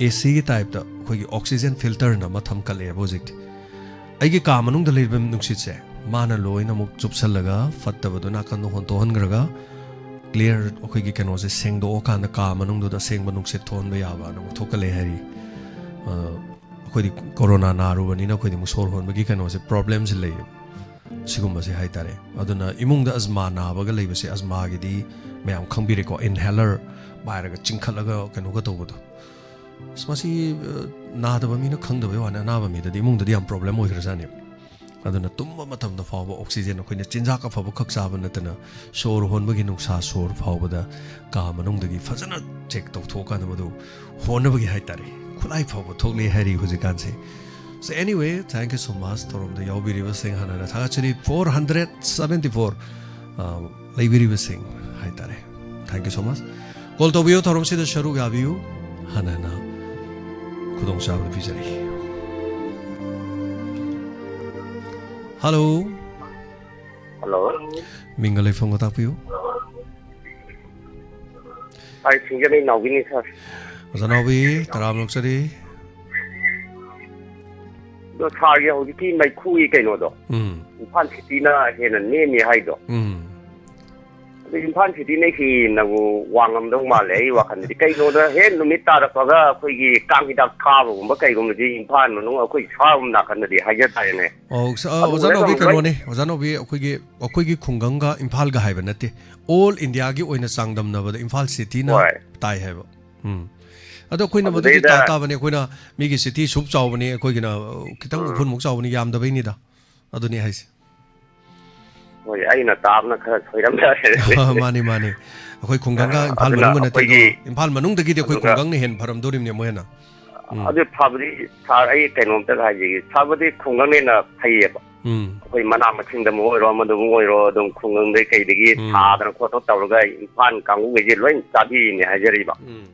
ꯑꯦ ꯁꯤꯒꯤ ꯇꯥꯏꯞꯇ ꯑꯩꯈꯣꯏꯒꯤ ꯑꯣꯛꯁꯤꯖꯦꯟ ꯐꯤꯜꯇꯔꯅ ꯑꯃ ꯊꯝꯀꯠꯂꯛꯑꯦꯕ ꯍꯧꯖꯤꯛꯇꯤ꯫ ꯑꯩꯒꯤ ꯀꯥ ꯃꯅꯨꯡꯗ ꯂꯩꯔꯤꯕ ꯅꯨꯡꯁꯤꯠꯁꯦ ꯃꯥꯅ ꯂꯣꯏꯅ ꯑꯃꯨꯛ ꯆꯨꯞꯁꯜꯂꯒ ꯐꯠꯇꯕꯗꯣ ꯅꯥꯀꯟꯗ ꯍꯣꯟꯇꯣꯛꯍꯟꯈ꯭ꯔꯒ, ꯀ꯭ꯂꯤꯌꯥꯔ ꯑꯩꯈꯣꯏꯒꯤ ꯀꯩꯅꯣꯁꯦ ꯁꯦꯡꯗꯣꯛꯑꯀꯥꯟꯗ ꯀꯥ ꯃꯅꯨꯡꯗꯨꯗ ꯑꯁꯦꯡꯕ ꯅꯨꯡꯁꯤꯠ ꯊꯣꯛꯍꯟꯕ ꯌꯥꯕꯅ ꯑꯃꯨꯛ ꯊꯣꯛꯀꯠꯂꯛꯑꯦ ꯍꯥꯏꯔꯤ꯫ ꯑ, ꯑꯩꯈꯣꯏꯗꯤ ꯀꯣꯔꯣꯅꯥ ꯅꯥꯔꯨꯕꯅꯤꯅ ꯑꯩꯈꯣꯏꯗꯤ ꯑꯃꯨꯛ ꯁꯣꯔ ꯍꯣꯟꯕꯒꯤ ꯀꯩꯅꯣꯁꯦ, ꯄ꯭ꯔꯣꯕ꯭ꯂꯦꯝꯁꯦ ꯂꯩꯌꯦꯕ꯫ ꯁꯤꯒꯨꯝꯕꯁꯦ ꯍꯥꯏꯇꯥꯔꯦ꯫ ꯑꯗꯨꯅ ꯏꯃꯨꯡꯗ ꯑꯁꯃꯥ ꯅꯥꯕꯒ ꯂꯩꯕꯁꯦ, ꯑꯁꯃꯥꯒꯤꯗꯤ ꯃꯌꯥꯝ ꯈꯪꯕꯤꯔꯦꯀꯣ, inhaler ꯄꯥꯏꯔꯒ ꯆꯤꯡꯈꯠꯂꯒ ꯀꯩꯅꯣꯒ ꯇꯧꯕꯗꯣ꯫ ꯑꯁ, ꯃꯁꯤ, ꯑ, ꯅꯥꯗꯕ ꯃꯤꯅ ꯈꯪꯗꯕꯩ ꯋꯥꯅꯤ, ꯑꯅꯥꯕ ꯃꯤꯗꯗꯤ, ꯏꯃꯨꯡꯗꯗꯤ ꯌꯥꯝ problem ꯑꯣꯏꯈ꯭ꯔꯖꯥꯠꯅꯤ꯫ ꯑꯗꯨꯅ ꯇꯨꯝꯕ ꯃꯇꯝꯗ ꯐꯥꯎꯕ oxygen, ꯑꯩꯈꯣꯏꯅ ꯆꯤꯟꯖꯥꯛ ꯑꯐꯕ ꯈꯛ ꯆꯥꯕ ꯅꯠꯇꯅ, ꯁꯣꯔ ꯍꯣꯟꯕꯒꯤ ꯅꯨꯡꯁꯥ ꯁꯣꯔ ꯐꯥꯎꯕꯗ ꯀꯥ ꯃꯅꯨꯡꯗꯒꯤ ꯐꯖꯅ check ꯇꯧꯊꯣꯛꯑꯀꯥꯟꯗ ꯃꯗꯨ ꯍꯣꯟꯅꯕꯒꯤ ꯍꯥꯏꯇꯥꯔꯦ, ꯈꯨꯠꯂꯥꯏ ꯐꯥꯎꯕ ꯊꯣꯛꯂꯦ ꯍꯥꯏꯔꯤ ꯍꯧꯖꯤꯛꯀꯥꯟꯁꯦ꯫ So anyway, thank you so much꯫ ꯊꯧꯔꯝꯗ ꯌꯥꯎꯕꯤꯔꯤꯕꯁꯤꯡ ꯍꯥꯟꯅ ꯍꯥꯟꯅ ꯊꯥꯒꯠꯆꯔꯤ꯫ Four hundred seventy four, ꯑ, ꯂꯩꯕꯤꯔꯤꯕꯁꯤꯡ ꯍꯥꯏꯇꯥꯔꯦ, thank you so much꯫ Call ꯇꯧꯕꯤꯌꯨ, ꯊꯧꯔꯝꯁꯤꯗ ꯁꯔꯨꯛ ꯌꯥꯕꯤꯌꯨ꯫ ꯍꯥꯟꯅ ꯍꯥꯟꯅ ꯈꯨꯗꯣꯡꯆꯥꯕ ꯄꯤꯖꯔꯤ꯫ Hello꯫ Hello꯫ ꯃꯤꯡꯒ ꯂꯩꯐꯝꯒ ꯇꯥꯛꯄꯤꯌꯨ꯫ ꯑꯩ ꯁꯤꯡꯖꯃꯩ ꯅꯥꯎꯕꯤꯅꯤ, sir꯫ ꯑꯣꯖꯥ ꯅꯥꯎꯕꯤ, ꯇꯔꯥꯝꯅ ꯑꯣꯛꯆꯔꯤ꯫ ꯑꯗꯣ sirꯒꯤ ꯍꯧꯖꯤꯛꯀꯤ ꯃꯩꯈꯨꯒꯤ ꯀꯩꯅꯣꯗꯣ, ꯎꯝ꯫ ꯏꯝꯐꯥꯜ cityꯅ ꯍꯦꯟꯅ ꯅꯦꯝꯃꯤ ꯍꯥꯏꯗꯣ꯫ ꯎꯝ꯫ ꯑꯗꯨ ꯏꯝꯐꯥꯜ cityꯅ ꯍꯦꯟꯅꯕꯨ ꯋꯥꯡꯉꯝꯗꯧ ꯃꯥꯜꯂꯦ ꯑꯩ ꯋꯥꯈꯜꯗꯗꯤ꯫ ꯀꯩꯅꯣꯗ ꯍꯦꯛ ꯅꯨꯃꯤꯠ ꯇꯥꯔꯛꯄꯒ ꯑꯩꯈꯣꯏꯒꯤ ꯀꯥꯡ ꯍꯤꯗꯥꯛ ꯀꯥꯕꯒꯨꯝꯕ ꯀꯩꯒꯨꯝꯕꯗꯤ ꯏꯝꯐꯥꯜ ꯃꯅꯨꯡ ꯑꯩꯈꯣꯏ ꯁꯥꯔꯣꯝ ꯅꯥꯀꯟꯗꯗꯤ ꯍꯥꯏꯖ ꯇꯥꯔꯦꯅꯦ꯫ ꯑꯣ, ꯁ-, ꯑ, ꯑꯣꯖꯥ ꯑꯗꯨꯗ ꯅꯥꯎꯕꯤ, ꯑꯗꯨꯝ ꯂꯣꯏ ꯀꯩꯅꯣꯅꯦ, ꯑꯣꯖꯥ ꯅꯥꯎꯕꯤ, ꯑꯩꯈꯣꯏꯒꯤ, ꯑꯩꯈꯣꯏꯒꯤ ꯈꯨꯡꯒꯪꯒ ꯏꯝꯐꯥꯜꯒ ꯍꯥꯏꯕ ꯅꯠꯇꯦ, all Indiaꯒꯤ ꯑꯣꯏꯅ ꯆꯥꯡꯗꯝꯅꯕꯗ ꯏꯝꯐꯥꯜ cityꯅ ꯍꯣꯏ꯫ ꯇꯥꯏ ꯍꯥꯏꯕ꯫ ꯎꯝ꯫ ꯑꯗꯣ ꯑꯩꯈꯣꯏꯅ ꯃꯗꯨꯒꯤ ꯑꯗꯨꯗꯩꯗ ꯇꯥ ꯇꯥꯕꯅꯤ, ꯑꯩꯈꯣꯏꯅ ꯃꯤꯒꯤ city ꯁꯨꯞ ꯆꯥꯎꯕꯅꯤ, ꯑꯩꯈꯣꯏꯒꯤꯅ, ꯑ, ꯈꯤꯇꯪ ꯎꯝ꯫ ꯎꯐꯨꯟꯃꯨꯛ ꯆꯥꯎꯕꯅꯤ, ꯌꯥꯝꯗꯕꯩꯅꯤꯗ꯫ ꯑꯗꯨꯅꯤ ꯍꯥꯏꯁꯦ꯫ ꯍꯣꯏ, ꯑꯩꯅ ꯇꯥꯕꯅ ꯈꯔ ꯁꯣꯏꯔꯝꯕ ꯌꯥꯏ꯫ ꯃꯥꯅꯤ, ꯃꯥꯅꯤ꯫ ꯑꯩꯈꯣꯏ ꯈꯨꯡꯒꯪꯒ ꯑ, ꯏꯝꯐꯥꯜ ꯑꯗꯨꯅ ꯃꯅꯨꯡꯒ ꯅꯠꯇꯦ, ꯑꯗꯣ ꯑꯩꯈꯣꯏꯒꯤ ꯏꯝꯐꯥꯜ ꯃꯅꯨꯡꯗꯒꯤꯗꯤ ꯑꯩꯈꯣꯏ ꯑꯗꯨꯒ ꯈꯨꯡꯒꯪꯅ ꯍꯦꯟꯅ ꯐꯔꯝꯗꯣꯔꯤꯕꯅꯦ ꯑꯃꯨꯛ ꯍꯦꯟꯅ꯫ ꯎꯝ꯫ ꯑꯗꯨ ꯐꯕꯗꯤ sir, ꯑꯩ ꯀꯩꯅꯣꯝꯇꯒ ꯍꯥꯏꯖꯒꯦ꯫ ꯐꯕꯗꯤ ꯈꯨꯡꯒꯪꯅ ꯍꯦꯟꯅ ꯐꯩꯌꯦꯕ꯫ ꯎꯝ꯫ ꯑꯩꯈꯣꯏ ꯃꯅꯥ ꯃꯁꯤꯡꯗꯕꯨ ꯑꯣꯏꯔꯣ, ꯑꯃꯗꯕꯨ ꯑꯣꯏꯔꯣ, ꯑꯗꯨꯝ ꯈꯨꯡꯒꯪꯗꯩ ꯀꯩꯗꯒꯤ ꯎꯝ꯫ ꯊꯥꯗꯅ ꯈꯣꯠꯇꯅ ꯇꯧꯔꯒ ꯏꯝꯐꯥꯜ ꯀꯥꯡꯕꯨꯈꯩꯁꯦ ꯂꯣꯏ ꯆꯥꯕꯤꯔꯤꯅꯦ ꯍꯥꯏꯖꯔꯤꯕ꯫ ꯎꯝ꯫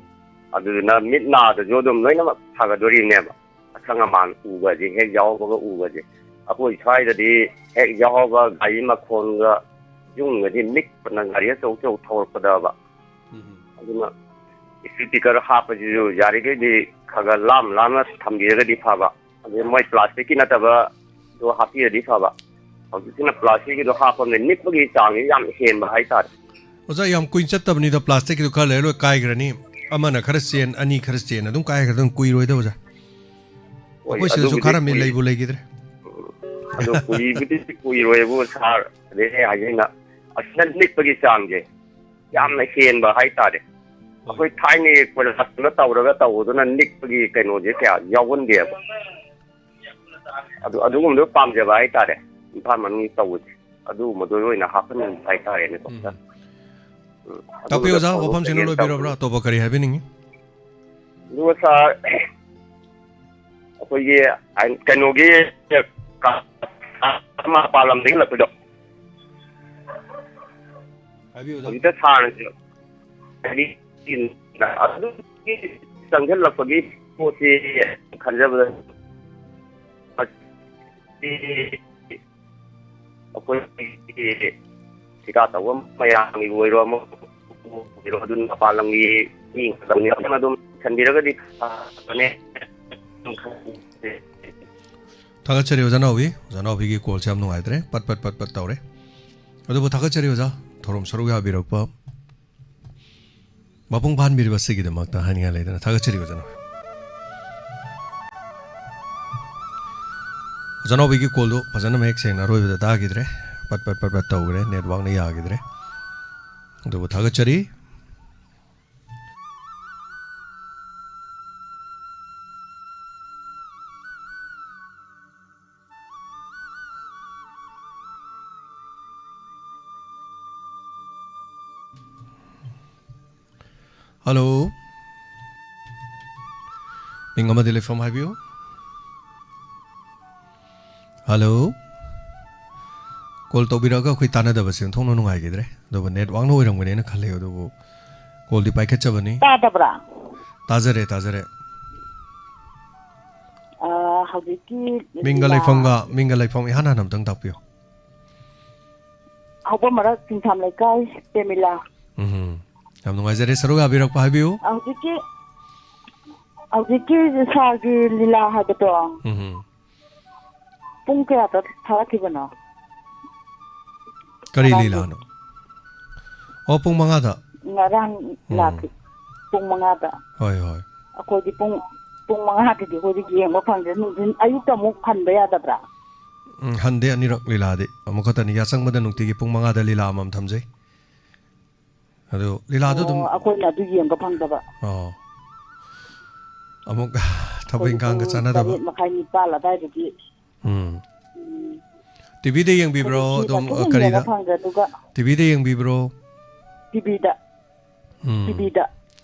ꯑꯗꯨꯗꯨꯅ ꯃꯤꯠ ꯅꯥꯗꯁꯨ ꯑꯗꯨꯝ ꯂꯣꯏꯅꯃꯛ ꯐꯒꯗꯣꯔꯤꯕꯅꯦꯕ꯫ ꯑꯁꯪ ꯑꯃꯥꯟ ꯎꯕꯁꯦ, ꯍꯦꯛ ꯌꯥꯎꯕꯒ ꯎꯕꯁꯦ꯫ ꯑꯩꯈꯣꯏ ꯁ꯭ꯋꯥꯏꯗꯗꯤ ꯍꯦꯛ ꯌꯥꯎꯍꯧꯕ ꯒꯥꯔꯤ ꯃꯈꯣꯟꯒ ꯌꯨꯝꯒꯗꯤ ꯅꯤꯛꯄꯅ, ꯒꯥꯔꯤ ꯑꯆꯧ ꯑꯆꯧ ꯊꯧꯔꯛꯄꯗꯕ꯫ ꯎꯝ꯫ ꯑꯗꯨꯅ speaker ꯍꯥꯞꯄꯁꯤꯁꯨ ꯌꯥꯔꯤꯈꯩꯗꯤ ꯈꯔ ꯈꯔ ꯂꯥꯞꯅ ꯂꯥꯞꯅ ꯊꯝꯕꯤꯔꯒꯗꯤ ꯐꯕ꯫ ꯑꯗꯩ ꯃꯣꯏ plasticꯀꯤ ꯅꯠꯇꯕꯗꯣ ꯍꯥꯞꯄꯤꯔꯗꯤ ꯐꯕ꯫ ꯍꯧꯖꯤꯛꯁꯤꯅ plasticꯀꯤꯗꯣ ꯍꯥꯞꯄꯕꯅꯤꯅ ꯅꯤꯛꯄꯒꯤ ꯆꯥꯡꯁꯤ ꯌꯥꯝ ꯍꯦꯟꯕ ꯍꯥꯏꯇꯥꯔꯦ꯫ ꯑꯣꯖꯥ, ꯌꯥꯝ ꯀꯨꯏꯅ ꯆꯠꯇꯕꯅꯤꯗ, plasticꯀꯤꯗꯣ ꯈꯔ ꯂꯩꯔ ꯂꯣꯏ ꯀꯥꯏꯈ꯭ꯔꯅꯤ꯫ ꯑꯃꯅ ꯈꯔ ꯆꯦꯟ, ꯑꯅꯤ ꯈꯔ ꯆꯦꯟ, ꯑꯗꯨꯝ ꯀꯥꯏꯈ꯭ꯔꯗꯧꯅꯤ, ꯀꯨꯏꯔꯣꯏꯗ ꯑꯣꯖꯥ꯫ ꯍꯣꯏ, ꯑꯩꯈꯣꯏ ꯁꯤꯗꯁꯨ ꯑꯗꯨꯕꯨꯗꯤ ꯈꯔ ꯃꯤ ꯀꯨꯏ-, ꯂꯩꯕꯨ ꯂꯩꯈꯤꯗ꯭ꯔꯦ꯫ ꯑꯗꯣ ꯀꯨꯏꯕꯨꯗꯤ ꯀꯨꯏꯔꯣꯏꯕꯨ ꯁꯥꯔ, ꯑꯗꯩ ꯑꯩ ꯍꯥꯏꯖꯩꯅ, ꯑꯁꯤꯅ ꯅꯤꯛꯄꯒꯤ ꯆꯥꯡꯁꯦ ꯌꯥꯝꯅ ꯍꯦꯟꯕ ꯍꯥꯏꯇꯥꯔꯦ꯫ ꯑꯩꯈꯣꯏ ꯊꯥꯏꯅꯒꯤ ꯀꯣꯏꯂꯥꯁꯅ ꯇꯧꯔꯒ ꯇꯧꯕꯗꯨꯅ ꯅꯤꯛꯄꯒꯤ ꯀꯩꯅꯣꯁꯦ ꯀꯌꯥ ꯌꯥꯎꯒꯟꯗꯦꯕ꯫ ꯑꯗꯨ, ꯑꯗꯨꯒꯨꯝꯕꯗꯣ ꯄꯥꯝꯖꯕ ꯍꯥꯏꯇꯥꯔꯦ, ꯏꯝꯐꯥꯜ ꯃꯅꯨꯡꯒꯤ ꯇꯧꯕꯁꯦ꯫ ꯑꯗꯨꯒꯨꯝꯕꯗꯣ ꯑꯣꯏꯅ ꯍꯥꯞꯍꯟꯅꯤꯡꯕ ꯍꯥꯏꯇꯥꯔꯦꯅꯦꯀꯣ꯫ ꯎꯝ꯫ ꯎꯝ, ꯇꯥꯛꯄꯤꯌꯨ ꯑꯗꯨꯒ ꯑꯣꯖꯥ, ꯐꯕ ꯋꯥꯐꯝꯁꯤꯅ ꯀꯩꯀꯩ ꯂꯣꯏꯕꯤꯔꯕ꯭ꯔꯥ? ꯇꯧꯕꯗꯣ꯫ ꯑꯇꯣꯞꯄ ꯀꯔꯤ ꯍꯥꯏꯕꯤꯅꯤꯡꯉꯤ? ꯑꯗꯨꯒ ꯁꯥꯔ, ꯑꯩꯈꯣꯏꯒꯤ ꯀꯩꯅꯣꯒꯤ ꯃꯄꯥꯟ ꯂꯝꯗꯒꯤ ꯍꯜꯂꯛꯄꯗꯣ꯫ ꯍꯥꯏꯕꯤꯌꯨ, ꯑꯣꯖꯥ꯫ ꯍꯧꯖꯤꯛꯇ ꯁꯥꯔꯅꯁꯨ ꯍꯥꯏꯗꯤ ꯑꯗꯨꯒꯤ ꯆꯪꯁꯤꯜꯂꯛꯄꯒꯤ ꯄꯣꯠꯁꯤ ꯈꯟꯖꯕꯗ ꯑꯩꯈꯣꯏꯒꯤ ꯊꯤꯀꯥ ꯇꯧꯕ ꯃꯌꯥꯝꯒꯤꯕꯨ ꯑꯣꯏꯔꯣ, ꯑꯃꯕꯨ ꯑꯣꯏꯔꯣ, ꯑꯗꯨꯅ ꯃꯄꯥꯟ ꯂꯝꯒꯤ ꯃꯤ ꯉꯥꯛꯇꯅꯤ꯫ ꯑꯗꯨꯅ ꯑꯗꯨꯝ ꯁꯟꯕꯤꯔꯒꯗꯤ ꯐꯕꯅꯦ꯫ ꯊꯥꯒꯠꯆꯔꯤ ꯑꯣꯖꯥ ꯅꯥꯎꯕꯤ꯫ ꯑꯣꯖꯥ ꯅꯥꯎꯕꯤꯒꯤ ꯀꯣꯜꯁꯦ ꯌꯥꯝ ꯅꯨꯡꯉꯥꯏꯇ꯭ꯔꯦ, ꯄꯠ ꯄꯠ ꯄꯠ ꯄꯠ ꯇꯧꯔꯦ꯫ ꯑꯗꯨꯕꯨ ꯊꯥꯒꯠꯆꯔꯤ ꯑꯣꯖꯥ, ꯊꯧꯔꯝ ꯁꯔꯨꯛ ꯌꯥꯕꯤꯔꯛꯄ ꯃꯄꯨꯡ ꯐꯥꯍꯟꯕꯤꯔꯤꯕ ꯑꯁꯤꯒꯤꯗꯃꯛꯇ ꯍꯥꯏꯅꯤꯡꯉꯥꯏ ꯂꯩꯇꯅ ꯊꯥꯒꯠꯆꯔꯤ ꯑꯣꯖꯥ ꯅꯥꯎꯕꯤ꯫ ꯑꯣꯖꯥ ꯅꯥꯎꯕꯤꯒꯤ ꯀꯣꯜꯗꯨ ꯐꯖꯅ ꯃꯌꯦꯛ ꯁꯦꯡꯅ ꯑꯔꯣꯏꯕꯗ ꯇꯥꯈꯤꯗ꯭ꯔꯦ, ꯄꯠ ꯄꯠ ꯄꯠ ꯄꯠ ꯇꯧꯈ꯭ꯔꯦ, ꯅꯦꯠꯋꯥꯛꯅ ꯌꯥꯈꯤꯗ꯭ꯔꯦ꯫ ꯑꯗꯨꯕꯨ ꯊꯥꯒꯠꯆꯔꯤ꯫ ꯍꯜꯂꯣ꯫ ꯃꯤꯡ ꯑꯃꯗꯤ ꯂꯩꯐꯝ ꯍꯥꯏꯕꯤꯌꯨ꯫ ꯍꯜꯂꯣ꯫ ꯀꯣꯜ ꯇꯧꯕꯤꯔꯛꯑꯒ ꯑꯩꯈꯣꯏ ꯇꯥꯟꯅꯗꯕꯁꯦ ꯑꯣꯟꯊꯣꯛꯅ ꯅꯨꯡꯉꯥꯏꯈꯤꯗ꯭ꯔꯦ꯫ ꯑꯗꯨꯕꯨ ꯅꯦꯠꯋꯥꯛꯅ ꯑꯣꯏꯔꯝꯒꯅꯦꯅ ꯈꯜꯂꯦ, ꯑꯗꯨꯕꯨ ꯀꯣꯜꯗꯤ ꯄꯥꯏꯈꯠꯆꯕꯅꯤ꯫ ꯇꯥꯗꯕ꯭ꯔꯥ? ꯇꯥꯖꯔꯦ, ꯇꯥꯖꯔꯦ꯫ ꯑ, ꯍꯧꯖꯤꯛꯀꯤ ꯃꯤꯡꯒ ꯂꯤꯂꯥ ꯂꯩꯐꯝꯒ, ꯃꯤꯡꯒ ꯂꯩꯐꯝ ꯏꯍꯥꯟ ꯍꯥꯟꯅ ꯑꯝꯇꯪ ꯇꯥꯛꯄꯤꯌꯨ꯫ ꯍꯧꯕ ꯃꯔꯛ ꯆꯤꯡꯊꯥꯝ ꯂꯩꯀꯥꯏ, ꯄ꯭ꯔꯦꯃꯤꯂꯥ꯫ ꯎꯝ꯫ ꯌꯥꯝ ꯅꯨꯡꯉꯥꯏꯖꯔꯦ, ꯁꯔꯨꯛ ꯌꯥꯕꯤꯔꯛꯄ ꯍꯥꯏꯕꯤꯌꯨ꯫ ꯍꯧꯖꯤꯛꯀꯤ, ꯍꯧꯖꯤꯛꯀꯤ ꯁꯥꯔꯒꯤ ꯂꯤꯂꯥ ꯍꯥꯏꯕꯗꯣ ꯎꯝ꯫ ꯄꯨꯡ ꯀꯌꯥꯗ ꯊꯥꯔꯛꯈꯤꯕꯅꯣ? ꯀꯔꯤ ꯉꯔꯥꯡꯒꯤ꯫ ꯂꯤꯂꯥꯅꯣ? ꯑꯣ, ꯄꯨꯡ ꯃꯉꯥꯗ? ꯉꯔꯥꯡ ꯎꯝ꯫ ꯂꯥꯛꯈꯤ꯫ ꯄꯨꯡ ꯃꯉꯥꯗ꯫ ꯍꯣꯏ, ꯍꯣꯏ꯫ ꯑꯩꯈꯣꯏꯗꯤ ꯄꯨꯡ, ꯄꯨꯡ ꯃꯉꯥꯗꯗꯤ ꯑꯩꯈꯣꯏꯗꯤ ꯌꯦꯡꯕ ꯐꯪꯗ꯭ꯔꯦ꯫ ꯅꯨꯡꯊꯤꯟ, ꯑꯌꯨꯛꯇ ꯑꯃꯨꯛ ꯍꯟꯕ ꯌꯥꯗꯕ꯭ꯔꯥ? ꯎꯝ, ꯍꯟꯗꯦ ꯑꯅꯤꯔꯛ ꯂꯤꯂꯥꯗꯤ꯫ ꯑꯃꯨꯛ ꯈꯛꯇꯅꯤ꯫ ꯌꯥꯆꯪꯕꯗ ꯅꯨꯡꯇꯤꯒꯤ ꯄꯨꯡ ꯃꯉꯥꯗ ꯂꯤꯂꯥ ꯑꯃꯃꯝ ꯊꯝꯖꯩ꯫ ꯑꯗꯨ ꯂꯤꯂꯥꯗꯣ ꯑꯗꯨꯝ ꯑꯣ, ꯑꯩꯈꯣꯏꯅ ꯑꯗꯨ ꯌꯦꯡꯕ ꯐꯪꯗꯕ꯫ ꯑꯣ꯫ ꯑꯃꯨꯛ ꯊꯕꯛ ꯑꯩꯈꯣꯏꯗꯤ ꯏꯪꯈꯥꯡꯒ ꯄꯨꯡ ꯆꯥꯟꯅꯗꯕ꯫ ꯇꯔꯦꯠ ꯃꯈꯥꯏ, ꯅꯤꯄꯥꯜ ꯑꯗꯥꯏꯗꯗꯤ꯫ ꯎꯝ꯫ ꯎꯝ꯫ ꯇꯤꯚꯤꯗ ꯌꯦꯡꯕꯤꯕ꯭ꯔꯣ? ꯑꯩꯈꯣꯏꯗꯤ ꯊꯦꯡꯅ ꯑꯗꯨꯝ, ꯑꯗꯨꯝ ꯌꯦꯡꯕ ꯀꯔꯤꯗ? ꯐꯪꯗ꯭ꯔꯦ꯫ ꯑꯗꯨꯒ ꯇꯤꯚꯤꯗ ꯌꯦꯡꯕꯤꯕ꯭ꯔꯣ? ꯇꯤꯚꯤꯗ꯫ ꯎꯝ꯫ ꯇꯤꯚꯤꯗ꯫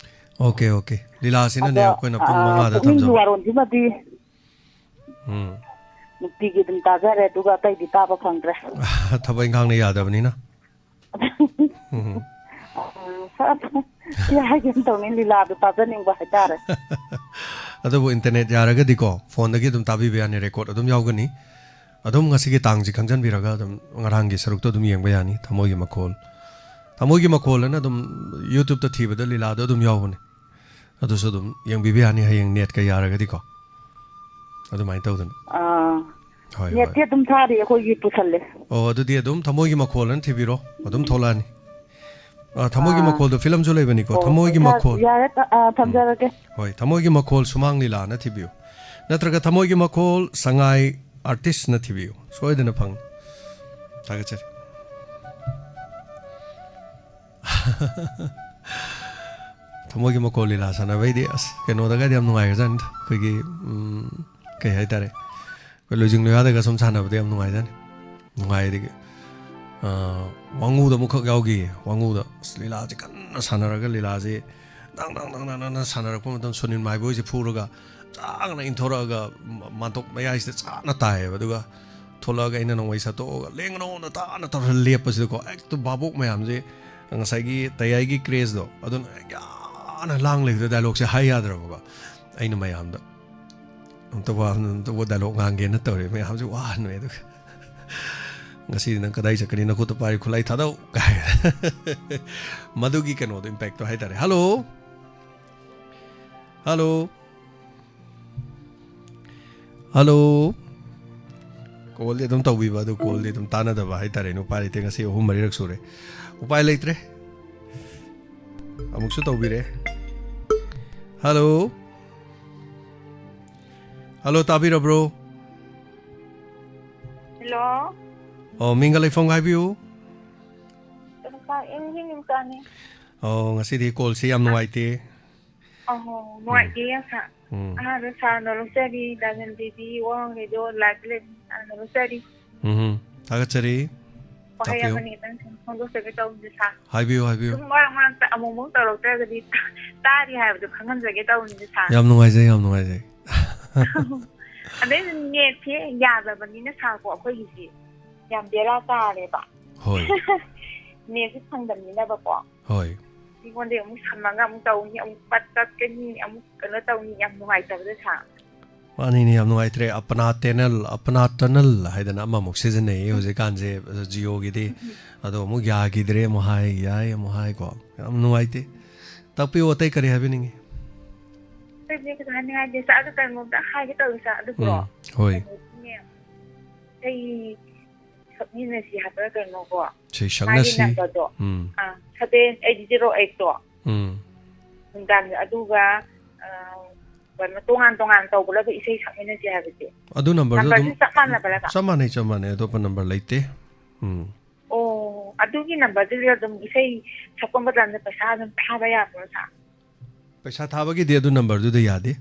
Okay, okay. ꯂꯤꯂꯥꯁꯤꯅꯅꯦ ꯑꯗꯣ, ꯑꯩꯈꯣꯏꯅ ꯄꯨꯡ ꯑꯥ, ꯃꯉꯥꯗ ꯄꯨꯛꯅꯤꯡꯒꯤ ꯊꯝꯖꯕ꯫ ꯋꯥꯔꯣꯟꯁꯤꯃꯗꯤ ꯎꯝ꯫ ꯅꯨꯡꯇꯤꯒꯤ ꯑꯗꯨꯝ ꯇꯥꯖꯔꯦ, ꯑꯗꯨꯒ ꯑꯇꯩꯗꯤ ꯇꯥꯕ ꯐꯪꯗ꯭ꯔꯦ꯫ ꯊꯕꯛ ꯏꯪꯈꯥꯡꯅ ꯌꯥꯗꯕꯅꯤꯅ꯫ ꯎꯝ꯫ ꯑꯥ, ꯁꯤ ꯍꯥꯏꯒꯦ ꯇꯧꯅꯤ, ꯂꯤꯂꯥꯗꯣ ꯇꯥꯖꯅꯤꯡꯕ ꯍꯥꯏꯇꯥꯔꯦ꯫ ꯑꯗꯨꯕꯨ internet ꯌꯥꯔꯒꯗꯤꯀꯣ, phoneꯗꯒꯤ ꯑꯗꯨꯝ ꯇꯥꯕꯤꯕ ꯌꯥꯅꯤ, record ꯑꯗꯨꯝ ꯌꯥꯎꯒꯅꯤ꯫ ꯑꯗꯨꯝ ꯉꯁꯤꯒꯤ ꯇꯥꯡꯁꯤ ꯈꯪꯖꯟꯕꯤꯔꯒ ꯑꯗꯨꯝ ꯉꯔꯥꯡꯒꯤ ꯁꯔꯨꯛꯇꯣ ꯑꯗꯨꯝ ꯌꯦꯡꯕ ꯌꯥꯅꯤ, ꯊꯃꯣꯏꯒꯤ ꯃꯈꯣꯜ꯫ ꯊꯃꯣꯏꯒꯤ ꯃꯈꯣꯜ ꯑꯅ ꯑꯗꯨꯝ YouTubeꯇ ꯊꯤꯕꯗ ꯂꯤꯂꯥꯗꯣ ꯑꯗꯨꯝ ꯌꯥꯎꯕꯅꯦ꯫ ꯑꯗꯨꯁꯨ ꯑꯗꯨꯝ ꯌꯦꯡꯕꯤꯕ ꯌꯥꯅꯤ, ꯍꯌꯦꯡ netꯀ ꯌꯥꯔꯒꯗꯤꯀꯣ꯫ ꯑꯗꯨꯃꯥꯏꯅ ꯇꯧꯗꯅ꯫ ꯑꯥ, ꯍꯣꯏ, ꯍꯣꯏ꯫ Netꯇꯤ ꯑꯗꯨꯝ ꯊꯥꯔꯤ, ꯑꯩꯈꯣꯏꯒꯤ ꯄꯨꯁꯜꯂꯦ꯫ ꯑꯣ, ꯑꯗꯨꯗꯤ ꯑꯗꯨꯝ ꯊꯃꯣꯏꯒꯤ ꯃꯈꯣꯜ ꯑꯅ ꯊꯤꯕꯤꯔꯣ, ꯑꯗꯨꯝ ꯊꯣꯛꯂꯛꯑꯅꯤ꯫ ꯑꯥ, ꯊꯃꯣꯏꯒꯤ ꯑꯥ꯫ ꯃꯈꯣꯜꯗꯣ filmꯁꯨ ꯂꯩꯕꯅꯤꯀꯣ, ꯑꯣ, ꯊꯃꯣꯏꯒꯤ ꯊꯥ-, ꯃꯈꯣꯜ꯫ ꯌꯥꯔꯦ, ꯇ-, ꯑꯥ, ꯎꯝ꯫ ꯊꯝꯖꯔꯒꯦ꯫ ꯍꯣꯏ, ꯊꯃꯣꯏꯒꯤ ꯃꯈꯣꯜ ꯁꯨꯃꯥꯡ ꯂꯤꯂꯥꯅ ꯊꯤꯕꯤꯌꯨ꯫ ꯅꯠꯇ꯭ꯔꯒ ꯊꯃꯣꯏꯒꯤ ꯃꯈꯣꯜ ꯁꯉꯥꯏ artistꯅ ꯊꯤꯕꯤꯌꯨ꯫ ꯁꯣꯏꯗꯅ ꯐꯪꯅꯤ꯫ ꯊꯥꯒꯠꯆꯔꯤ꯫ ꯊꯃꯣꯏꯒꯤ ꯃꯈꯣꯜ ꯂꯤꯂꯥ ꯁꯥꯟꯅꯕꯩꯗꯤ ꯑꯁ ꯀꯩꯅꯣꯗꯒꯗꯤ ꯌꯥꯝ ꯅꯨꯡꯉꯥꯏꯈ꯭ꯔꯖꯥꯠꯅꯤꯗ꯫ ꯑꯩꯈꯣꯏꯒꯤ, ꯎꯝ, ꯀꯩ ꯍꯥꯏꯇꯥꯔꯦ, ꯑꯩꯈꯣꯏ ꯂꯣꯏꯖꯤꯡ ꯂꯣꯌꯥꯗꯒ ꯁꯨꯝ ꯁꯥꯟꯅꯕꯗ ꯌꯥꯝ ꯅꯨꯡꯉꯥꯏꯖꯥꯠꯅꯤ꯫ ꯅꯨꯡꯉꯥꯏ꯫ ꯑꯗꯒꯤ, ꯑ, ꯋꯥꯉꯨꯗ ꯑꯃꯨꯛꯈꯛ ꯌꯥꯎꯈꯤꯌꯦ꯫ ꯋꯥꯉꯨꯗ ꯑꯁ ꯂꯤꯂꯥꯁꯦ ꯀꯟꯅ ꯁꯥꯟꯅꯔꯒ ꯂꯤꯂꯥꯁꯦ ꯗꯪ ꯗꯪ ꯗꯪ ꯗꯪ ꯗꯪ ꯁꯥꯟꯅꯔꯛꯄ ꯃꯇꯝ ꯁꯨꯅꯤꯜ ꯃꯥꯏꯕ ꯍꯣꯏꯁꯦ ꯐꯨꯔꯒ ꯆꯥꯡꯅ ꯏꯟꯊꯣꯔꯛꯑꯒ ꯃ-, ꯃꯥꯟꯇꯣꯞ ꯃꯌꯥꯏꯁꯤꯗ ꯆꯥꯅ ꯇꯥꯏꯌꯦꯕ꯫ ꯑꯗꯨꯒ ꯊꯣꯛꯂꯛꯑꯒ ꯑꯩꯅ ꯅꯣꯡꯃꯩ ꯁꯠꯇꯣꯛꯑꯒ "ꯂꯦꯡꯒꯅꯣꯅ" ꯇꯥꯅ ꯇꯧꯔꯒ ꯂꯦꯞꯄꯁꯤꯗꯀꯣ, ꯍꯦꯛꯇ ꯚꯥꯕꯣꯛ ꯃꯌꯥꯝꯁꯦ ꯉꯁꯥꯏꯒꯤ ꯇꯌꯥꯏꯒꯤ crazeꯗꯣ ꯑꯗꯨꯅ ꯌꯥꯅ ꯂꯥꯡ ꯂꯩꯕꯗ dialogueꯁꯦ ꯍꯥꯏ ꯌꯥꯗ꯭ꯔꯕꯀꯣ꯫ ꯑꯩꯅ ꯃꯌꯥꯝꯗ ꯑꯝꯇ ꯋꯥ, ꯑꯝꯇ ꯋꯥ dialogue ꯉꯥꯡꯒꯦꯅ ꯇꯧꯔꯦ, ꯃꯌꯥꯝꯁꯦ ꯋꯥ ꯅꯣꯛꯑꯦ꯫ ꯑꯗꯨꯒ "ꯉꯁꯤꯗꯤ ꯅꯪ ꯀꯗꯥꯏ ꯆꯠꯀꯅꯤ? ꯅꯈꯨꯠꯇ ꯄꯥꯏꯔꯤ ꯈꯨꯠꯂꯥꯏ ꯊꯥꯗꯧ" ꯀꯥꯏ꯫ ꯃꯗꯨꯒꯤ ꯀꯩꯅꯣꯗꯣ, impactꯇꯣ ꯍꯥꯏꯇꯥꯔꯦ꯫ Hello? Hello? Hello? Callꯗꯤ ꯑꯗꯨꯝ ꯇꯧꯕꯤꯕ, ꯑꯗꯨ callꯗꯤ ꯑꯗꯨꯝ ꯇꯥꯟꯅꯗꯕ ꯍꯥꯏꯇꯥꯔꯦꯅꯦ꯫ ꯎꯄꯥꯏ ꯂꯩꯇꯦ, ꯉꯁꯤ ꯑꯍꯨꯝ ꯃꯔꯤꯔꯛ ꯁꯨꯔꯦ꯫ ꯎꯄꯥꯏ ꯂꯩꯇ꯭ꯔꯦ꯫ ꯑꯃꯨꯛꯁꯨ ꯇꯧꯕꯤꯔꯦ꯫ Hello? Hello, ꯇꯥꯕꯤꯔꯕ꯭ꯔꯣ? ꯍꯜꯂꯣ꯫ ꯑꯣ, ꯃꯤꯡꯒ ꯂꯩꯐꯝꯒ ꯍꯥꯏꯕꯤꯌꯨ꯫ ꯏꯝꯐꯥꯜ, ꯏꯝꯐꯥꯜ ꯃꯆꯥꯅꯤ꯫ ꯑꯣ, ꯉꯁꯤꯗꯤ ꯀꯣꯜꯁꯤ ꯌꯥꯝ ꯅꯨꯡꯉꯥꯏꯇꯦ꯫ ꯑꯍꯣ, ꯎꯝ꯫ ꯅꯨꯡꯉꯥꯏꯇꯦ, ꯁꯥꯔ꯫ ꯎꯝ꯫ ꯑꯍꯥꯟꯕꯗ ꯁꯥꯔꯅ ꯂꯧꯖꯔꯤ, ꯗꯥꯏꯃꯟ ꯇꯤ ꯚꯤ ꯋꯥꯍꯪꯈꯩꯗꯣ ꯂꯥꯏꯚ ꯂꯩꯕꯅꯤ, ꯁꯥꯔꯅ ꯂꯧꯖꯔꯤ꯫ ꯎꯝ, ꯊꯥꯒꯠꯆꯔꯤ꯫ ꯋꯥꯍꯩ ꯇꯥꯛꯄꯤꯌꯨ꯫ ꯑꯃꯅꯤ ꯈꯤꯇꯪ ꯁꯨꯝ ꯐꯣꯡꯗꯣꯛꯆꯒꯦ ꯇꯧꯕꯅꯤ, ꯁꯥꯔ꯫ ꯍꯥꯏꯕꯤꯌꯨ, ꯍꯥꯏꯕꯤꯌꯨ꯫ ꯁꯨꯝ ꯃꯔꯛ ꯃꯔꯛꯇ ꯑꯃꯨꯛꯃꯨꯛ ꯇꯧꯔꯛꯇ꯭ꯔꯒꯗꯤ ꯇꯥꯔꯤ ꯍꯥꯏꯕꯗꯣ ꯈꯪꯍꯟꯖꯒꯦ ꯇꯧꯕꯅꯤ, ꯁꯥꯔ꯫ ꯌꯥꯝ ꯅꯨꯡꯉꯥꯏꯖꯩ, ꯌꯥꯝ ꯅꯨꯡꯉꯥꯏꯖꯩ꯫ ꯑꯗꯩ ꯅꯦꯠꯁꯦ ꯌꯥꯗꯕꯅꯤꯅ, ꯁꯥꯔꯀꯣ, ꯑꯩꯈꯣꯏꯒꯤꯁꯤ ꯌꯥꯝ ꯕꯦꯔꯥ ꯇꯥꯔꯦꯕ꯫ ꯍꯣꯏ꯫ ꯅꯦꯠꯁꯦ ꯐꯪꯗꯕꯅꯤꯅꯕꯀꯣ꯫ ꯍꯣꯏ꯫ ꯃꯤꯉꯣꯟꯗ ꯑꯃꯨꯛ ꯁꯝꯃꯒ ꯑꯃꯨꯛ ꯇꯧꯅꯤ, ꯑꯃꯨꯛ ꯄꯠ ꯇꯠꯀꯅꯤ, ꯑꯃꯨꯛ ꯀꯩꯅꯣ ꯇꯧꯅꯤ, ꯌꯥꯝ ꯅꯨꯡꯉꯥꯏꯇꯕꯗꯣ, ꯁꯥꯔ꯫ ꯃꯥꯅꯤꯅꯦ, ꯌꯥꯝ ꯅꯨꯡꯉꯥꯏꯇ꯭ꯔꯦ꯫ ꯑꯄꯅꯥ ꯇꯅꯦꯜ, ꯑꯄꯅꯥ ꯇꯅꯦꯜ ꯍꯥꯏꯗꯅ ꯑꯃꯃꯨꯛ ꯁꯤꯖꯤꯟꯅꯩꯌꯦ ꯍꯧꯖꯤꯛꯀꯥꯟꯁꯦ, ꯖꯤꯑꯣꯒꯤꯗꯤ꯫ ꯎꯝ꯫ ꯑꯗꯣ ꯑꯃꯨꯛ ꯌꯥꯈꯤꯗ꯭ꯔꯦ, ꯑꯃꯨꯛ ꯍꯥꯏ, ꯌꯥꯏ, ꯑꯃꯨꯛ ꯍꯥꯏꯀꯣ꯫ ꯌꯥꯝ ꯅꯨꯡꯉꯥꯏꯇꯦ꯫ ꯇꯥꯛꯄꯤꯌꯨ, ꯑꯇꯩ ꯀꯔꯤ ꯍꯥꯏꯕꯤꯅꯤꯡꯉꯤ? ꯑꯇꯩꯗꯤ ꯀꯩꯁꯨ ꯍꯥꯏꯅꯤꯡꯉꯥꯏ ꯂꯩꯇꯦ, ꯁꯥꯔ꯫ ꯑꯗꯨ ꯀꯩꯅꯣꯝꯇ ꯍꯥꯏꯒꯦ ꯇꯧꯔꯤ, ꯁꯥꯔ꯫ ꯑꯗꯨꯕꯨꯔꯣ? ꯎꯝ, ꯍꯣꯏ꯫ ꯀꯩꯅꯣꯒꯤꯅꯦ, ꯏꯁꯩ ꯁꯛꯃꯤꯟꯅꯁꯤ ꯍꯥꯏꯕ꯭ꯔꯥ ꯀꯩꯅꯣꯀꯣ? ꯏꯁꯩ ꯃꯥꯒꯤ ꯁꯛꯅꯁꯤ꯫ ꯅꯝꯕꯔꯗꯣ꯫ ꯎꯝ꯫ ꯑꯥ, seven eight zero eight ꯇꯣ꯫ ꯎꯝ꯫ ꯅꯨꯡꯗꯥꯡ, ꯑꯗꯨꯒ, ꯑꯥ, ꯀꯩꯅꯣ, ꯇꯣꯉꯥꯟ ꯇꯣꯉꯥꯟ ꯇꯧꯕ꯭ꯔꯕ ꯏꯁꯩ ꯁꯛꯃꯤꯟꯅꯁꯤ ꯍꯥꯏꯕꯁꯦ? ꯑꯗꯨ ꯅꯝꯕꯔꯗꯨ ꯅꯝꯕꯔꯁꯤ ꯑꯗꯨꯝ ꯆꯞ ꯃꯥꯟꯅꯕ꯭ꯔꯕ? ꯆꯞ ꯃꯥꯟꯅꯩ, ꯆꯞ ꯃꯥꯟꯅꯩ꯫ ꯑꯇꯣꯞꯄ ꯅꯝꯕꯔ ꯂꯩꯇꯦ꯫ ꯎꯝ꯫ ꯑꯣ, ꯑꯗꯨꯒꯤ ꯅꯝꯕꯔꯗꯨꯗ ꯑꯗꯨꯝ ꯏꯁꯩ ꯁꯛꯄ ꯃꯇꯝꯗ ꯄꯩꯁꯥ ꯑꯗꯨꯝ ꯊꯥꯕ ꯌꯥꯕ꯭ꯔꯣ, ꯁꯥꯔ? ꯄꯩꯁꯥ ꯊꯥꯕꯒꯤꯗꯤ ꯑꯗꯨ ꯅꯝꯕꯔꯗꯨꯗ ꯌꯥꯗꯦ꯫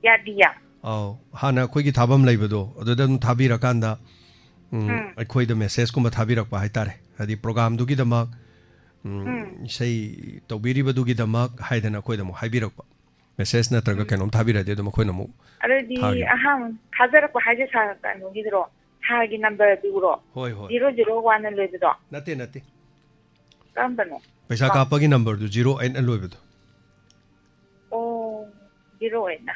ꯌꯥꯗꯤꯌꯦ? ꯑꯧ, ꯍꯥꯟꯅ ꯑꯩꯈꯣꯏꯒꯤ ꯊꯥꯐꯝ ꯂꯩꯕꯗꯣ, ꯑꯗꯨꯗ ꯑꯗꯨꯝ ꯊꯥꯕꯤꯔꯀꯥꯟꯗ, ꯎꯝ, ꯎꯝ꯫ ꯑꯩꯈꯣꯏꯗ ꯃꯦꯁꯦꯖꯀꯨꯝꯕ ꯊꯥꯕꯤꯔꯛꯄ ꯍꯥꯏꯇꯥꯔꯦ꯫ ꯍꯥꯏꯗꯤ ꯄ꯭ꯔꯣꯒꯥꯝꯗꯨꯒꯤꯗꯃꯛ, ꯎꯝ, ꯎꯝ꯫ ꯏꯁꯩ ꯇꯧꯕꯤꯔꯤꯕꯗꯨꯒꯤꯗꯃꯛ ꯍꯥꯏꯗꯅ ꯑꯩꯈꯣꯏꯗ ꯑꯃꯨꯛ ꯍꯥꯏꯕꯤꯔꯛꯄ꯫ ꯃꯦꯁꯦꯖ ꯅꯠꯇ꯭ꯔꯒ ꯎꯝ꯫ ꯀꯩꯅꯣꯝ ꯊꯥꯕꯤꯔꯛꯑꯗꯤ ꯑꯗꯨꯝ ꯑꯩꯈꯣꯏꯅ ꯑꯃꯨꯛ ꯑꯗꯨꯗꯤ ꯊꯥꯒꯦ꯫ ꯑꯍꯥꯟꯕ ꯊꯥꯖꯔꯛꯄ ꯍꯥꯏꯁꯦ, ꯁꯥꯔ, ꯀꯩꯅꯣꯒꯤꯗꯨꯔꯣ? ꯁꯥꯔꯒꯤ ꯅꯝꯕꯔꯗꯨꯔꯣ? ꯍꯣꯏ, ꯍꯣꯏ꯫ Zero zero one ꯅ ꯂꯣꯏꯕꯗꯣ? ꯅꯠꯇꯦ, ꯅꯠꯇꯦ꯫ ꯀꯔꯝꯕꯅꯣ? ꯄꯩꯁꯥ ꯀꯣ? ꯀꯥꯞꯄꯒꯤ ꯅꯝꯕꯔꯗꯨ zero eight ꯅ ꯂꯣꯏꯕꯗꯣ꯫ ꯑꯣ, zero eight ꯅ꯫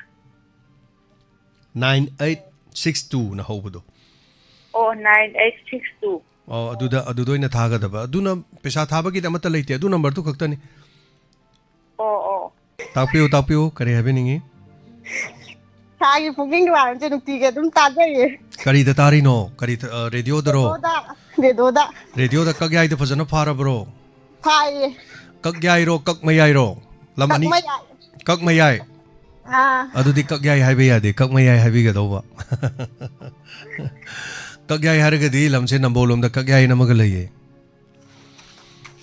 Nine eight six two ꯅ ꯍꯧꯕꯗꯣ꯫ ꯑꯣ, nine eight six two꯫ ꯑꯣ, ꯑꯗꯨꯗ, ꯑꯗꯨꯗ ꯑꯣꯏꯅ ꯊꯥꯒꯗꯕ꯫ ꯑꯗꯨꯅ ꯄꯩꯁꯥ ꯊꯥꯕꯒꯤꯗꯤ ꯑꯃꯠꯇ ꯂꯩꯇꯦ, ꯑꯗꯨ ꯅꯝꯕꯔꯗꯨ ꯈꯛꯇꯅꯤ꯫ ꯑꯣ, ꯑꯣ꯫ ꯇꯥꯛꯄꯤꯌꯨ, ꯇꯥꯛꯄꯤꯌꯨ, ꯀꯔꯤ ꯍꯥꯏꯕꯤꯅꯤꯡꯉꯤ? ꯁꯥꯔꯒꯤ ꯄꯨꯛꯅꯤꯡꯒꯤ ꯋꯥꯔꯝꯁꯦ ꯅꯨꯡꯇꯤꯒꯤ ꯑꯗꯨꯝ ꯇꯥꯖꯩꯌꯦ꯫ ꯀꯔꯤꯗ ꯇꯥꯔꯤꯅꯣ? ꯀꯔꯤ ꯊ-, ꯑ, ꯔꯦꯗꯤꯑꯣꯗꯔꯣ? ꯔꯦꯗꯤꯑꯣꯗ, ꯔꯦꯗꯤꯑꯣꯗ꯫ ꯔꯦꯗꯤꯑꯣꯗ ꯀꯛꯌꯥꯏꯗ ꯐꯖꯅ ꯐꯥꯔꯕ꯭ꯔꯣ? ꯐꯥꯏꯌꯦ꯫ ꯀꯛꯌꯥꯏꯔꯣ, ꯀꯛ ꯃꯌꯥꯏꯔꯣ? ꯂꯝ ꯑꯅꯤ? ꯀꯛꯃꯌꯥꯏ꯫ ꯀꯛꯃꯌꯥꯏ? ꯑꯥ꯫ ꯑꯗꯨꯗꯤ ꯀꯛꯌꯥꯏ ꯍꯥꯏꯕ ꯌꯥꯗꯦ, ꯀꯛꯃꯌꯥꯏ ꯍꯥꯏꯕꯤꯒꯗꯧꯕ꯫ ꯀꯛꯌꯥꯏ ꯍꯥꯏꯔꯒꯗꯤ ꯂꯝꯁꯦ ꯅꯝꯕꯣꯜ ꯂꯣꯝꯗ ꯀꯛꯌꯥꯏꯅ ꯑꯃꯒ ꯂꯩꯌꯦ꯫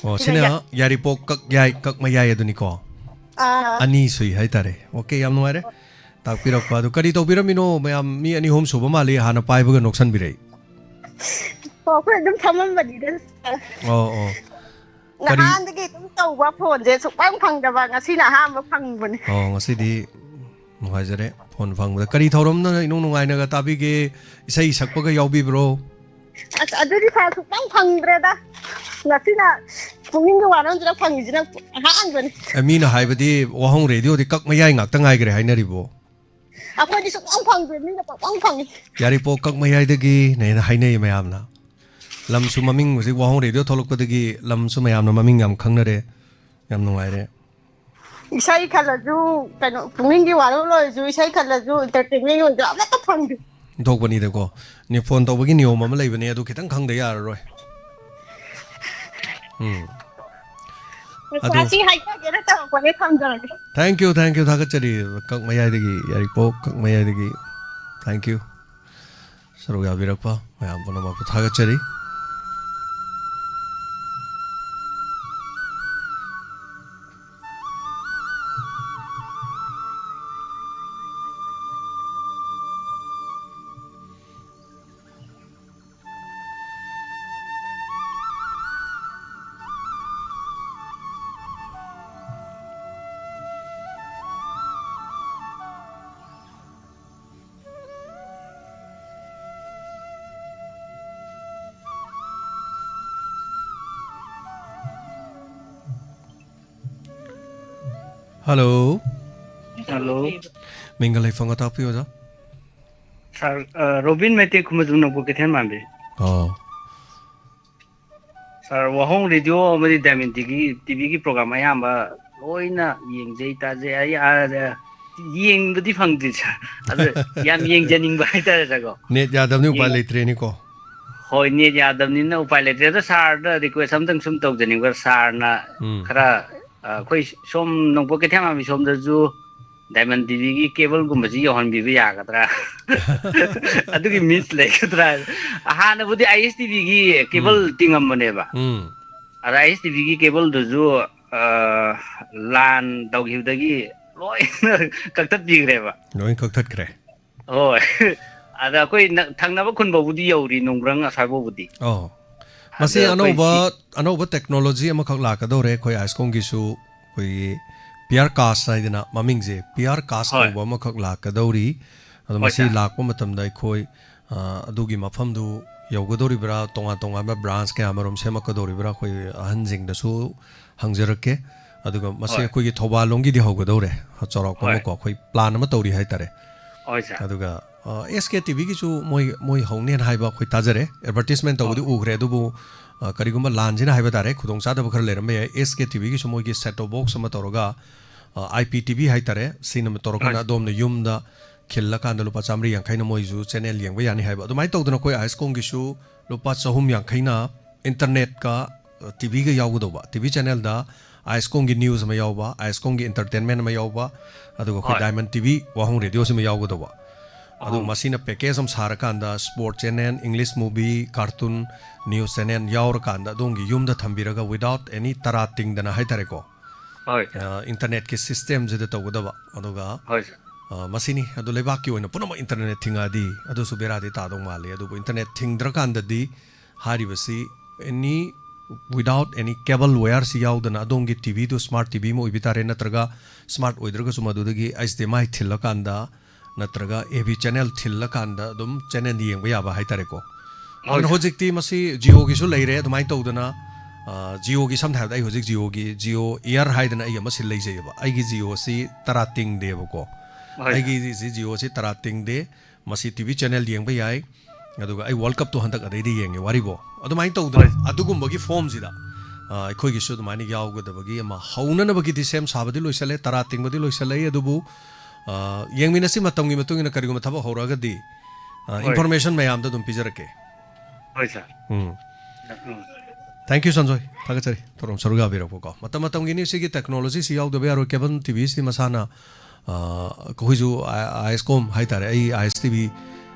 ꯑꯣ, ꯁꯤꯅ ꯁꯤꯅ ꯌꯥ- ꯌꯥꯏꯔꯤꯄꯣꯛ ꯀꯛꯌꯥꯏ, ꯀꯛꯃꯌꯥꯏ ꯑꯗꯨꯅꯤꯀꯣ꯫ ꯑꯥ꯫ ꯑꯅꯤ ꯁꯨꯏ ꯍꯥꯏꯇꯥꯔꯦ꯫ ꯑꯣꯀꯦ, ꯌꯥꯝ ꯅꯨꯡꯉꯥꯏꯔꯦ ꯇꯥꯛꯄꯤꯔꯛꯄ꯫ ꯑꯗꯨ ꯀꯔꯤ ꯇꯧꯕꯤꯔꯝꯃꯤꯅꯣ? ꯃꯌꯥꯝ ꯃꯤ ꯑꯅꯤ ꯑꯍꯨꯝ ꯁꯨꯕ ꯃꯥꯜꯂꯤ ꯍꯥꯟꯅ ꯄꯥꯏꯕꯒ ꯅꯣꯛꯁꯟꯕꯤꯔꯛꯏ꯫ ꯑꯣ, ꯑꯩꯈꯣꯏ ꯑꯗꯨꯝ ꯐꯝꯃꯝꯕꯅꯤꯗ꯫ ꯑꯣ, ꯑꯣ꯫ ꯀꯔꯤ? ꯅꯍꯥꯟꯗꯒꯤ ꯑꯗꯨꯝ ꯇꯧꯕ ꯐꯣꯟꯁꯦ ꯁꯨꯛꯐꯪ ꯐꯪꯗꯕ, ꯉꯁꯤꯅ ꯑꯍꯥꯟꯕ ꯐꯪꯕꯅꯦ꯫ ꯑꯣ, ꯉꯁꯤꯗꯤ ꯅꯨꯡꯉꯥꯏꯖꯔꯦ ꯐꯣꯟ ꯐꯪꯕꯗ꯫ ꯀꯔꯤ ꯊꯧꯔꯝꯅ ꯏꯅꯨꯡ ꯅꯨꯡꯉꯥꯏꯅꯒ ꯇꯥꯕꯤꯒꯦ? ꯏꯁꯩ ꯁꯛꯄꯒ ꯌꯥꯎꯕꯤꯕ꯭ꯔꯣ? ꯑꯁ, ꯑꯗꯨꯗꯤ ꯁꯥꯔ ꯁꯨꯛꯐꯪ ꯐꯪꯗ꯭ꯔꯦꯗ꯫ ꯉꯁꯤꯅ ꯄꯨꯛꯅꯤꯡꯒꯤ ꯋꯥꯔꯝꯁꯤꯅ ꯐꯪꯉꯤꯁꯤꯅ ꯑꯍꯥꯟꯕꯅꯤ꯫ ꯑꯦ, ꯃꯤꯅ ꯍꯥꯏꯕꯗꯤ ꯋꯥꯍꯣꯡ ꯔꯦꯗꯤꯑꯣꯗꯤ ꯀꯛ ꯃꯌꯥꯏ ꯉꯥꯛꯇ ꯉꯥꯏꯈ꯭ꯔꯦ ꯍꯥꯏꯅꯔꯤꯕꯣ? ꯑꯩꯈꯣꯏꯗꯤ ꯁꯨꯛꯐꯪ ꯐꯪꯗ꯭ꯔꯦ, ꯃꯤꯅ ꯄꯪꯐꯪ ꯐꯪꯉꯤ꯫ ꯌꯥꯏꯔꯤꯄꯣꯛ ꯀꯛ ꯃꯌꯥꯏꯗꯒꯤꯅꯦꯅ ꯍꯥꯏꯅꯩ ꯃꯌꯥꯝꯅ꯫ ꯂꯝꯁꯨ ꯃꯃꯤꯡ ꯍꯧꯖꯤꯛ ꯋꯥꯍꯣꯡ ꯔꯦꯗꯤꯑꯣ ꯊꯣꯛꯂꯛꯄꯗꯒꯤ ꯂꯝꯁꯨ ꯃꯌꯥꯝꯅ ꯃꯃꯤꯡ ꯌꯥꯝ ꯈꯪꯅꯔꯦ꯫ ꯌꯥꯝ ꯅꯨꯡꯉꯥꯏꯔꯦ꯫ ꯏꯁꯩ ꯈꯜꯂꯁꯨ, ꯀꯩꯅꯣ, ꯄꯨꯛꯅꯤꯡꯒꯤ ꯋꯥꯔꯣꯜ ꯑꯣꯏꯔꯁꯨ, ꯏꯁꯩ ꯈꯜꯂꯁꯨ, entertainment ꯑꯣꯏꯔꯁꯨ ꯑꯃꯠꯇ ꯐꯪꯗꯦ꯫ ꯊꯣꯛꯄꯅꯤꯗꯀꯣ꯫ ꯅꯦ, ꯐꯣꯟ ꯇꯧꯕꯒꯤ ꯅꯤꯌꯣꯝ ꯑꯃ ꯂꯩꯕꯅꯦ, ꯑꯗꯨ ꯈꯤꯇꯪ ꯈꯪꯗ ꯌꯥꯔꯔꯣꯏ꯫ ꯎꯝ꯫ ꯑꯗꯨ ꯃꯁꯤ ꯍꯥꯏꯖꯒꯦꯅ ꯇꯧꯔꯛꯄꯅꯦ, ꯊꯝꯖꯔꯒꯦ꯫ Thank you, thank you, ꯊꯥꯒꯠꯆꯔꯤ꯫ ꯀꯛ ꯃꯌꯥꯏꯗꯒꯤ, ꯌꯥꯏꯔꯤꯄꯣꯛ ꯀꯛ ꯃꯌꯥꯏꯗꯒꯤ꯫ Thank you꯫ ꯁꯔꯨꯛ ꯌꯥꯕꯤꯔꯛꯄ ꯃꯌꯥꯝ ꯄꯨꯝꯅꯃꯛꯄꯨ ꯊꯥꯒꯠꯆꯔꯤ꯫ Hello꯫ Hello꯫ ꯃꯤꯡꯒ ꯂꯩꯐꯝꯒ ꯇꯥꯛꯄꯤꯌꯨ, ꯑꯣꯖꯥ꯫ Sir, ꯑ, ꯔꯣꯕꯤꯟ ꯃꯩꯇꯩ, ꯈꯨꯃꯖꯨꯡ ꯅꯣꯡꯄꯣꯛ ꯀꯩꯊꯦꯜ ꯃꯥꯟꯕꯤ꯫ ꯑꯣ꯫ Sir, ꯋꯥꯍꯣꯡ ꯔꯦꯗꯤꯑꯣ ꯑꯃꯗꯤ ꯗꯥꯏꯃꯟ ꯇꯤꯚꯤ, ꯇꯤꯚꯤꯒꯤ program ꯑꯌꯥꯝꯕ ꯂꯣꯏꯅ ꯌꯦꯡꯖꯩ, ꯇꯥꯖꯩ꯫ ꯑꯩ, ꯑ, ꯑ, ꯌꯦꯡꯕꯗꯤ ꯐꯪꯗ꯭ꯔꯤ, sir꯫ ꯑꯗꯨ ꯌꯥꯝ ꯌꯦꯡꯖꯅꯤꯡꯕ ꯍꯥꯏꯇꯥꯔꯦ, sir, ꯀꯣ꯫ Net ꯌꯥꯗꯕꯅꯤꯅ ꯎꯄꯥꯏ ꯌꯦꯡ-, ꯂꯩꯇ꯭ꯔꯦꯅꯦꯀꯣ꯫ ꯍꯣꯏ, net ꯌꯥꯗꯕꯅꯤꯅ ꯎꯄꯥꯏ ꯂꯩꯇ꯭ꯔꯦ꯫ ꯑꯗꯣ sirꯗ request ꯑꯝꯇꯪ ꯁꯨꯝ ꯇꯧꯖꯅꯤꯡꯕ, sirꯅ ꯎꯝ꯫ ꯈꯔ, ꯑ, ꯑꯩꯈꯣꯏ ꯁꯣꯝ ꯅꯣꯡꯄꯣꯛ ꯀꯩꯊꯦꯜ ꯃꯥꯟꯕꯤ ꯁꯣꯝꯗꯁꯨ ꯗꯥꯏꯃꯟ ꯇꯤꯚꯤꯒꯤ ꯀꯦꯕꯜꯒꯨꯝꯕꯁꯤ ꯌꯧꯍꯟꯕꯤꯕ ꯌꯥꯒꯗ꯭ꯔꯥ? ꯑꯗꯨꯒꯤ ꯃꯤꯁ ꯂꯩꯒꯗ꯭ꯔꯥ? ꯍꯥꯟꯅꯕꯨꯗꯤ ꯑꯥꯏ ꯑꯦꯁ ꯇꯤꯚꯤꯒꯤ ꯀꯦꯕꯜ ꯎꯝ꯫ ꯇꯤꯡꯉꯝꯕꯅꯦꯕ꯫ ꯎꯝ꯫ ꯑꯗ ꯑꯥꯏ ꯑꯦꯁ ꯇꯤꯚꯤꯒꯤ ꯀꯦꯕꯜꯗꯨꯁꯨ, ꯑ, ꯂꯥꯟ ꯇꯧꯈꯤꯕꯗꯒꯤ ꯂꯣꯏꯅ ꯀꯛꯊꯠꯄꯤꯈ꯭ꯔꯦꯕ꯫ ꯂꯣꯏ ꯀꯛꯊꯠꯈ꯭ꯔꯦ꯫ ꯍꯣꯏ꯫ ꯑꯗ ꯑꯩꯈꯣꯏ ꯅ-, ꯊꯪꯅꯕ ꯈꯨꯟ ꯐꯥꯎꯕꯗꯤ ꯌꯧꯔꯤ, ꯅꯣꯡꯕ꯭ꯔꯪ ꯑꯁ꯭ꯋꯥꯏ ꯐꯥꯎꯕꯗꯤ꯫ ꯑꯣ꯫ ꯃꯁꯤ ꯑꯗ ꯑꯩꯈꯣꯏ ꯑꯅꯧꯕ, ꯁꯤ ꯑꯅꯧꯕ ꯇꯦꯛꯅꯣꯂꯣꯖꯤ ꯑꯃꯈꯛ ꯂꯥꯛꯀꯗꯧꯔꯦ ꯑꯩꯈꯣꯏ ꯑꯥꯏꯁꯀꯣꯝꯒꯤꯁꯨ, ꯑꯩꯈꯣꯏꯒꯤ ꯄꯤꯌꯔ ꯀꯥꯁ ꯍꯥꯏꯗꯅ ꯃꯃꯤꯡꯁꯦ, ꯄꯤꯌꯔ ꯀꯥꯁ ꯍꯣꯏ꯫ ꯀꯧꯕ ꯑꯃꯈꯛ ꯂꯥꯛꯀꯗꯧꯔꯤ꯫ ꯑꯗꯣ ꯍꯣꯏ, ꯃꯁꯤ ꯁꯥꯔ꯫ ꯂꯥꯛꯄ ꯃꯇꯝꯗ ꯑꯩꯈꯣꯏ, ꯑ, ꯑꯗꯨꯒꯤ ꯃꯐꯝꯗꯨ ꯌꯧꯒꯗꯧꯔꯤꯕ꯭ꯔꯥ, ꯇꯣꯉꯥꯟ ꯇꯣꯉꯥꯟꯕ ꯕ꯭ꯔꯥꯟꯁ ꯀꯌꯥ ꯑꯃꯔꯣꯝ ꯁꯦꯝꯃꯛꯀꯗꯧꯔꯤꯕ꯭ꯔꯥ, ꯑꯩꯈꯣꯏ ꯑꯍꯟꯁꯤꯡꯗꯁꯨ ꯍꯪꯖꯔꯛꯀꯦ꯫ ꯑꯗꯨꯒ ꯃꯁꯤ ꯍꯣꯏ꯫ ꯑꯩꯈꯣꯏꯒꯤ ꯊꯧꯕꯥꯜ ꯂꯣꯝꯒꯤꯗꯤ ꯍꯧꯒꯗꯧꯔꯦ, ꯆꯥꯎꯔꯥꯛꯄ ꯍꯣꯏ꯫ ꯑꯃꯀꯣ, ꯑꯩꯈꯣꯏ ꯄ꯭ꯂꯥꯟ ꯑꯃ ꯇꯧꯔꯤ ꯍꯥꯏꯇꯥꯔꯦ꯫ ꯍꯣꯏ, ꯁꯥꯔ꯫ ꯑꯗꯨꯒ, ꯑ, ꯑꯦꯁ ꯀꯦ ꯇꯤꯚꯤꯒꯤꯁꯨ ꯃꯣꯏ, ꯃꯣꯏ ꯍꯧꯅꯦꯅ ꯍꯥꯏꯕ ꯑꯩꯈꯣꯏ ꯇꯥꯖꯔꯦ, ꯑꯦꯗꯚꯔꯇꯤꯁꯃꯦꯟ ꯇꯧꯕꯗꯤ ꯍꯣꯏ꯫ ꯎꯈ꯭ꯔꯦ, ꯑꯗꯨꯕꯨ, ꯑ, ꯀꯔꯤꯒꯨꯝꯕ ꯂꯥꯟꯁꯤꯅ ꯍꯥꯏꯕ ꯇꯥꯔꯦ, ꯈꯨꯗꯣꯡꯆꯥꯗꯕ ꯈꯔ ꯂꯩꯔꯝꯕ ꯌꯥꯏ꯫ ꯑꯦꯁ ꯀꯦ ꯇꯤꯚꯤꯒꯤꯁꯨ ꯃꯣꯏꯒꯤ ꯁꯦꯠ ꯇꯣꯞ ꯕꯣꯛꯁ ꯑꯃ ꯇꯧꯔꯒ, ꯑ, ꯑꯥꯏ ꯄꯤ ꯇꯤꯚꯤ ꯍꯥꯏꯇꯥꯔꯦ, ꯁꯤꯅ ꯇꯧꯔꯀꯥꯟꯗ ꯍꯣꯏ꯫ ꯑꯗꯣꯝꯅ ꯌꯨꯝꯗ ꯈꯤꯜꯂꯀꯥꯟꯗ ꯂꯨꯄꯥ ꯆꯥꯃꯔꯤ ꯌꯥꯡꯈꯩꯅ ꯃꯣꯏꯁꯨ ꯆꯦꯅꯦꯜ ꯌꯦꯡꯕ ꯌꯥꯅꯤ ꯍꯥꯏꯕ꯫ ꯑꯗꯨꯃꯥꯏꯅ ꯇꯧꯗꯅ ꯑꯩꯈꯣꯏ ꯑꯥꯏꯁꯀꯣꯝꯒꯤꯁꯨ ꯂꯨꯄꯥ ꯆꯍꯨꯝ ꯌꯥꯡꯈꯩꯅ ꯏꯟꯇꯔꯅꯦꯠꯀ, ꯑ, ꯇꯤꯚꯤꯒ ꯌꯥꯎꯒꯗꯧꯕ꯫ ꯇꯤꯚꯤ ꯆꯦꯅꯦꯜꯗ ꯑꯥꯏꯁꯀꯣꯝꯒꯤ ꯅ꯭ꯌꯨꯁ ꯑꯃ ꯌꯥꯎꯕ, ꯑꯥꯏꯁꯀꯣꯝꯒꯤ ꯑꯦꯟꯇꯔꯇꯦꯟꯃꯦꯟ ꯑꯃ ꯌꯥꯎꯕ, ꯑꯗꯨꯒ ꯑꯩꯈꯣꯏ ꯍꯣꯏ꯫ ꯗꯥꯏꯃꯟ ꯇꯤꯚꯤ ꯋꯥꯍꯣꯡ ꯔꯦꯗꯤꯑꯣꯁꯤꯃ ꯌꯥꯎꯒꯗꯧꯕ꯫ ꯑꯗꯨ ꯑꯍꯨꯝ꯫ ꯃꯁꯤꯅ ꯄꯦꯀꯦꯖ ꯑꯃ ꯁꯥꯔꯀꯥꯟꯗ sport channel, English movie, cartoon, news channel ꯌꯥꯎꯔꯀꯥꯟꯗ ꯑꯗꯣꯝꯒꯤ ꯌꯨꯝꯗ ꯊꯝꯕꯤꯔꯒ without any ꯇꯔꯥ ꯇꯤꯡꯗꯅ ꯍꯥꯏꯇꯥꯔꯦꯀꯣ꯫ ꯍꯣꯏ꯫ ꯑ, ꯏꯟꯇꯔꯅꯦꯠꯀꯤ ꯁꯤꯁꯇꯦꯝꯁꯤꯗ ꯇꯧꯒꯗꯕ꯫ ꯑꯗꯨꯒ, ꯍꯣꯏ, ꯁꯥꯔ꯫ ꯑ, ꯃꯁꯤꯅꯤ꯫ ꯑꯗꯨ ꯂꯩꯕꯥꯛꯀꯤ ꯑꯣꯏꯅ ꯄꯨꯝꯅꯃꯛ ꯏꯟꯇꯔꯅꯦꯠ ꯊꯤꯡꯉꯛꯑꯗꯤ ꯑꯗꯨꯁꯨ ꯕꯦꯔꯥꯗꯤ ꯇꯥꯗꯧ ꯃꯥꯜꯂꯤ꯫ ꯑꯗꯨꯕꯨ ꯏꯟꯇꯔꯅꯦꯠ ꯊꯤꯡꯗ꯭ꯔꯀꯥꯟꯗꯗꯤ ꯍꯥꯏꯔꯤꯕꯁꯤ any, without any cable wireꯁꯤ ꯌꯥꯎꯗꯅ ꯑꯗꯣꯝꯒꯤ ꯇꯤꯚꯤꯗꯨ ꯁ꯭ꯃꯥꯔꯠ ꯇꯤꯚꯤ ꯑꯃ ꯑꯣꯏꯕ ꯇꯥꯔꯦ, ꯅꯠꯇ꯭ꯔꯒ ꯁ꯭ꯃꯥꯔꯠ ꯑꯣꯏꯗ꯭ꯔꯒꯁꯨ ꯃꯗꯨꯗꯒꯤ ꯑꯩꯆ ꯗꯤ ꯑꯦꯝ ꯑꯥꯏ ꯊꯤꯜꯂꯀꯥꯟꯗ ꯅꯠꯇ꯭ꯔꯒ ꯑꯦ ꯚꯤ ꯆꯦꯅꯦꯜ ꯊꯤꯜꯂꯀꯥꯟꯗ ꯑꯗꯨꯝ ꯆꯦꯅꯦꯜ ꯌꯦꯡꯕ ꯌꯥꯕ ꯍꯥꯏꯇꯥꯔꯦꯀꯣ꯫ ꯍꯣꯏ, ꯑꯗꯨꯅ ꯁꯥꯔ꯫ ꯍꯧꯖꯤꯛꯇꯤ ꯃꯁꯤ ꯖꯤꯑꯣꯒꯤꯁꯨ ꯂꯩꯔꯦ꯫ ꯑꯗꯨꯃꯥꯏꯅ ꯇꯧꯗꯅ, ꯑ, ꯖꯤꯑꯣꯒꯤ, ꯁꯝꯅ ꯍꯥꯏꯔꯕꯗ ꯑꯩ ꯍꯧꯖꯤꯛ ꯖꯤꯑꯣꯒꯤ, ꯖꯤꯑꯣ ꯑꯦꯌꯔ ꯍꯥꯏꯗꯅ ꯑꯩ ꯑꯃ ꯁꯤ ꯂꯩꯖꯩꯑꯕ꯫ ꯑꯩꯒꯤ ꯖꯤꯑꯣꯁꯤ ꯇꯔꯥ ꯇꯤꯡꯗꯦꯕꯀꯣ꯫ ꯍꯣꯏ, ꯁꯥꯔ꯫ ꯑꯩꯒꯤꯁꯤ ꯖꯤꯑꯣꯁꯤ ꯇꯔꯥ ꯇꯤꯡꯗꯦ꯫ ꯃꯁꯤ ꯇꯤꯚꯤ ꯆꯦꯅꯦꯜ ꯌꯦꯡꯕ ꯌꯥꯏ꯫ ꯑꯗꯨꯒ ꯑꯩ ꯋꯥꯔꯜ ꯀꯞꯇꯣ ꯍꯟꯗꯛ ꯑꯗꯩꯗ ꯌꯦꯡꯉꯦ, ꯋꯥꯔꯤꯕꯣ꯫ ꯑꯗꯨꯃꯥꯏꯅ ꯇꯧꯗꯅ ꯍꯣꯏ꯫ ꯑꯗꯨꯒꯨꯝꯕꯒꯤ ꯐꯣꯝꯁꯤꯗ, ꯑ, ꯑꯩꯈꯣꯏꯒꯤꯁꯨ ꯑꯗꯨꯃꯥꯏꯅ ꯌꯥꯎꯒꯗꯕꯒꯤ ꯑꯃ ꯍꯧꯅꯅꯕꯒꯤꯗꯤ ꯁꯦꯝ ꯁꯥꯕꯗꯤ ꯂꯣꯏꯁꯤꯜꯂꯦ, ꯇꯔꯥ ꯇꯤꯡꯕꯗꯤ ꯂꯣꯏꯁꯤꯜꯂꯛꯏ꯫ ꯑꯗꯨꯕꯨ, ꯑ, ꯌꯦꯡꯃꯤꯟꯅꯁꯤ, ꯃꯇꯝꯒꯤ ꯃꯇꯨꯡ ꯏꯟꯅ ꯀꯔꯤꯒꯨꯝꯕ ꯊꯕꯛ ꯍꯧꯔꯛꯑꯒꯗꯤ, ꯑ, ꯍꯣꯏ꯫ ꯏꯟꯐꯣꯔꯃꯦꯁꯟ ꯃꯌꯥꯝꯗ ꯑꯗꯨꯝ ꯄꯤꯖꯔꯛꯀꯦ꯫ ꯍꯣꯏ, ꯁꯥꯔ꯫ ꯎꯝ꯫ ꯎꯝ꯫ Thank you, Sanjoy. ꯊꯥꯒꯠꯆꯔꯤ꯫ ꯊꯧꯔꯝ ꯁꯔꯨꯛ ꯌꯥꯕꯤꯔꯛꯄꯀꯣ꯫ ꯃꯇꯝ ꯃꯇꯝꯒꯤꯅꯤ ꯁꯤꯒꯤ ꯇꯦꯛꯅꯣꯂꯣꯖꯤꯁꯤ ꯌꯥꯎꯗꯕ ꯌꯥꯔꯣꯏ꯫ ꯀꯦꯕꯜ ꯇꯤꯚꯤꯁꯤꯗꯤ ꯃꯁꯥꯅ, ꯑꯩꯈꯣꯏꯁꯨ ꯑꯥꯏ ꯑꯦꯁ ꯀꯣꯝ ꯍꯥꯏꯇꯥꯔꯦ, ꯑꯩ ꯑꯥꯏ ꯑꯦꯁ ꯇꯤ ꯚꯤ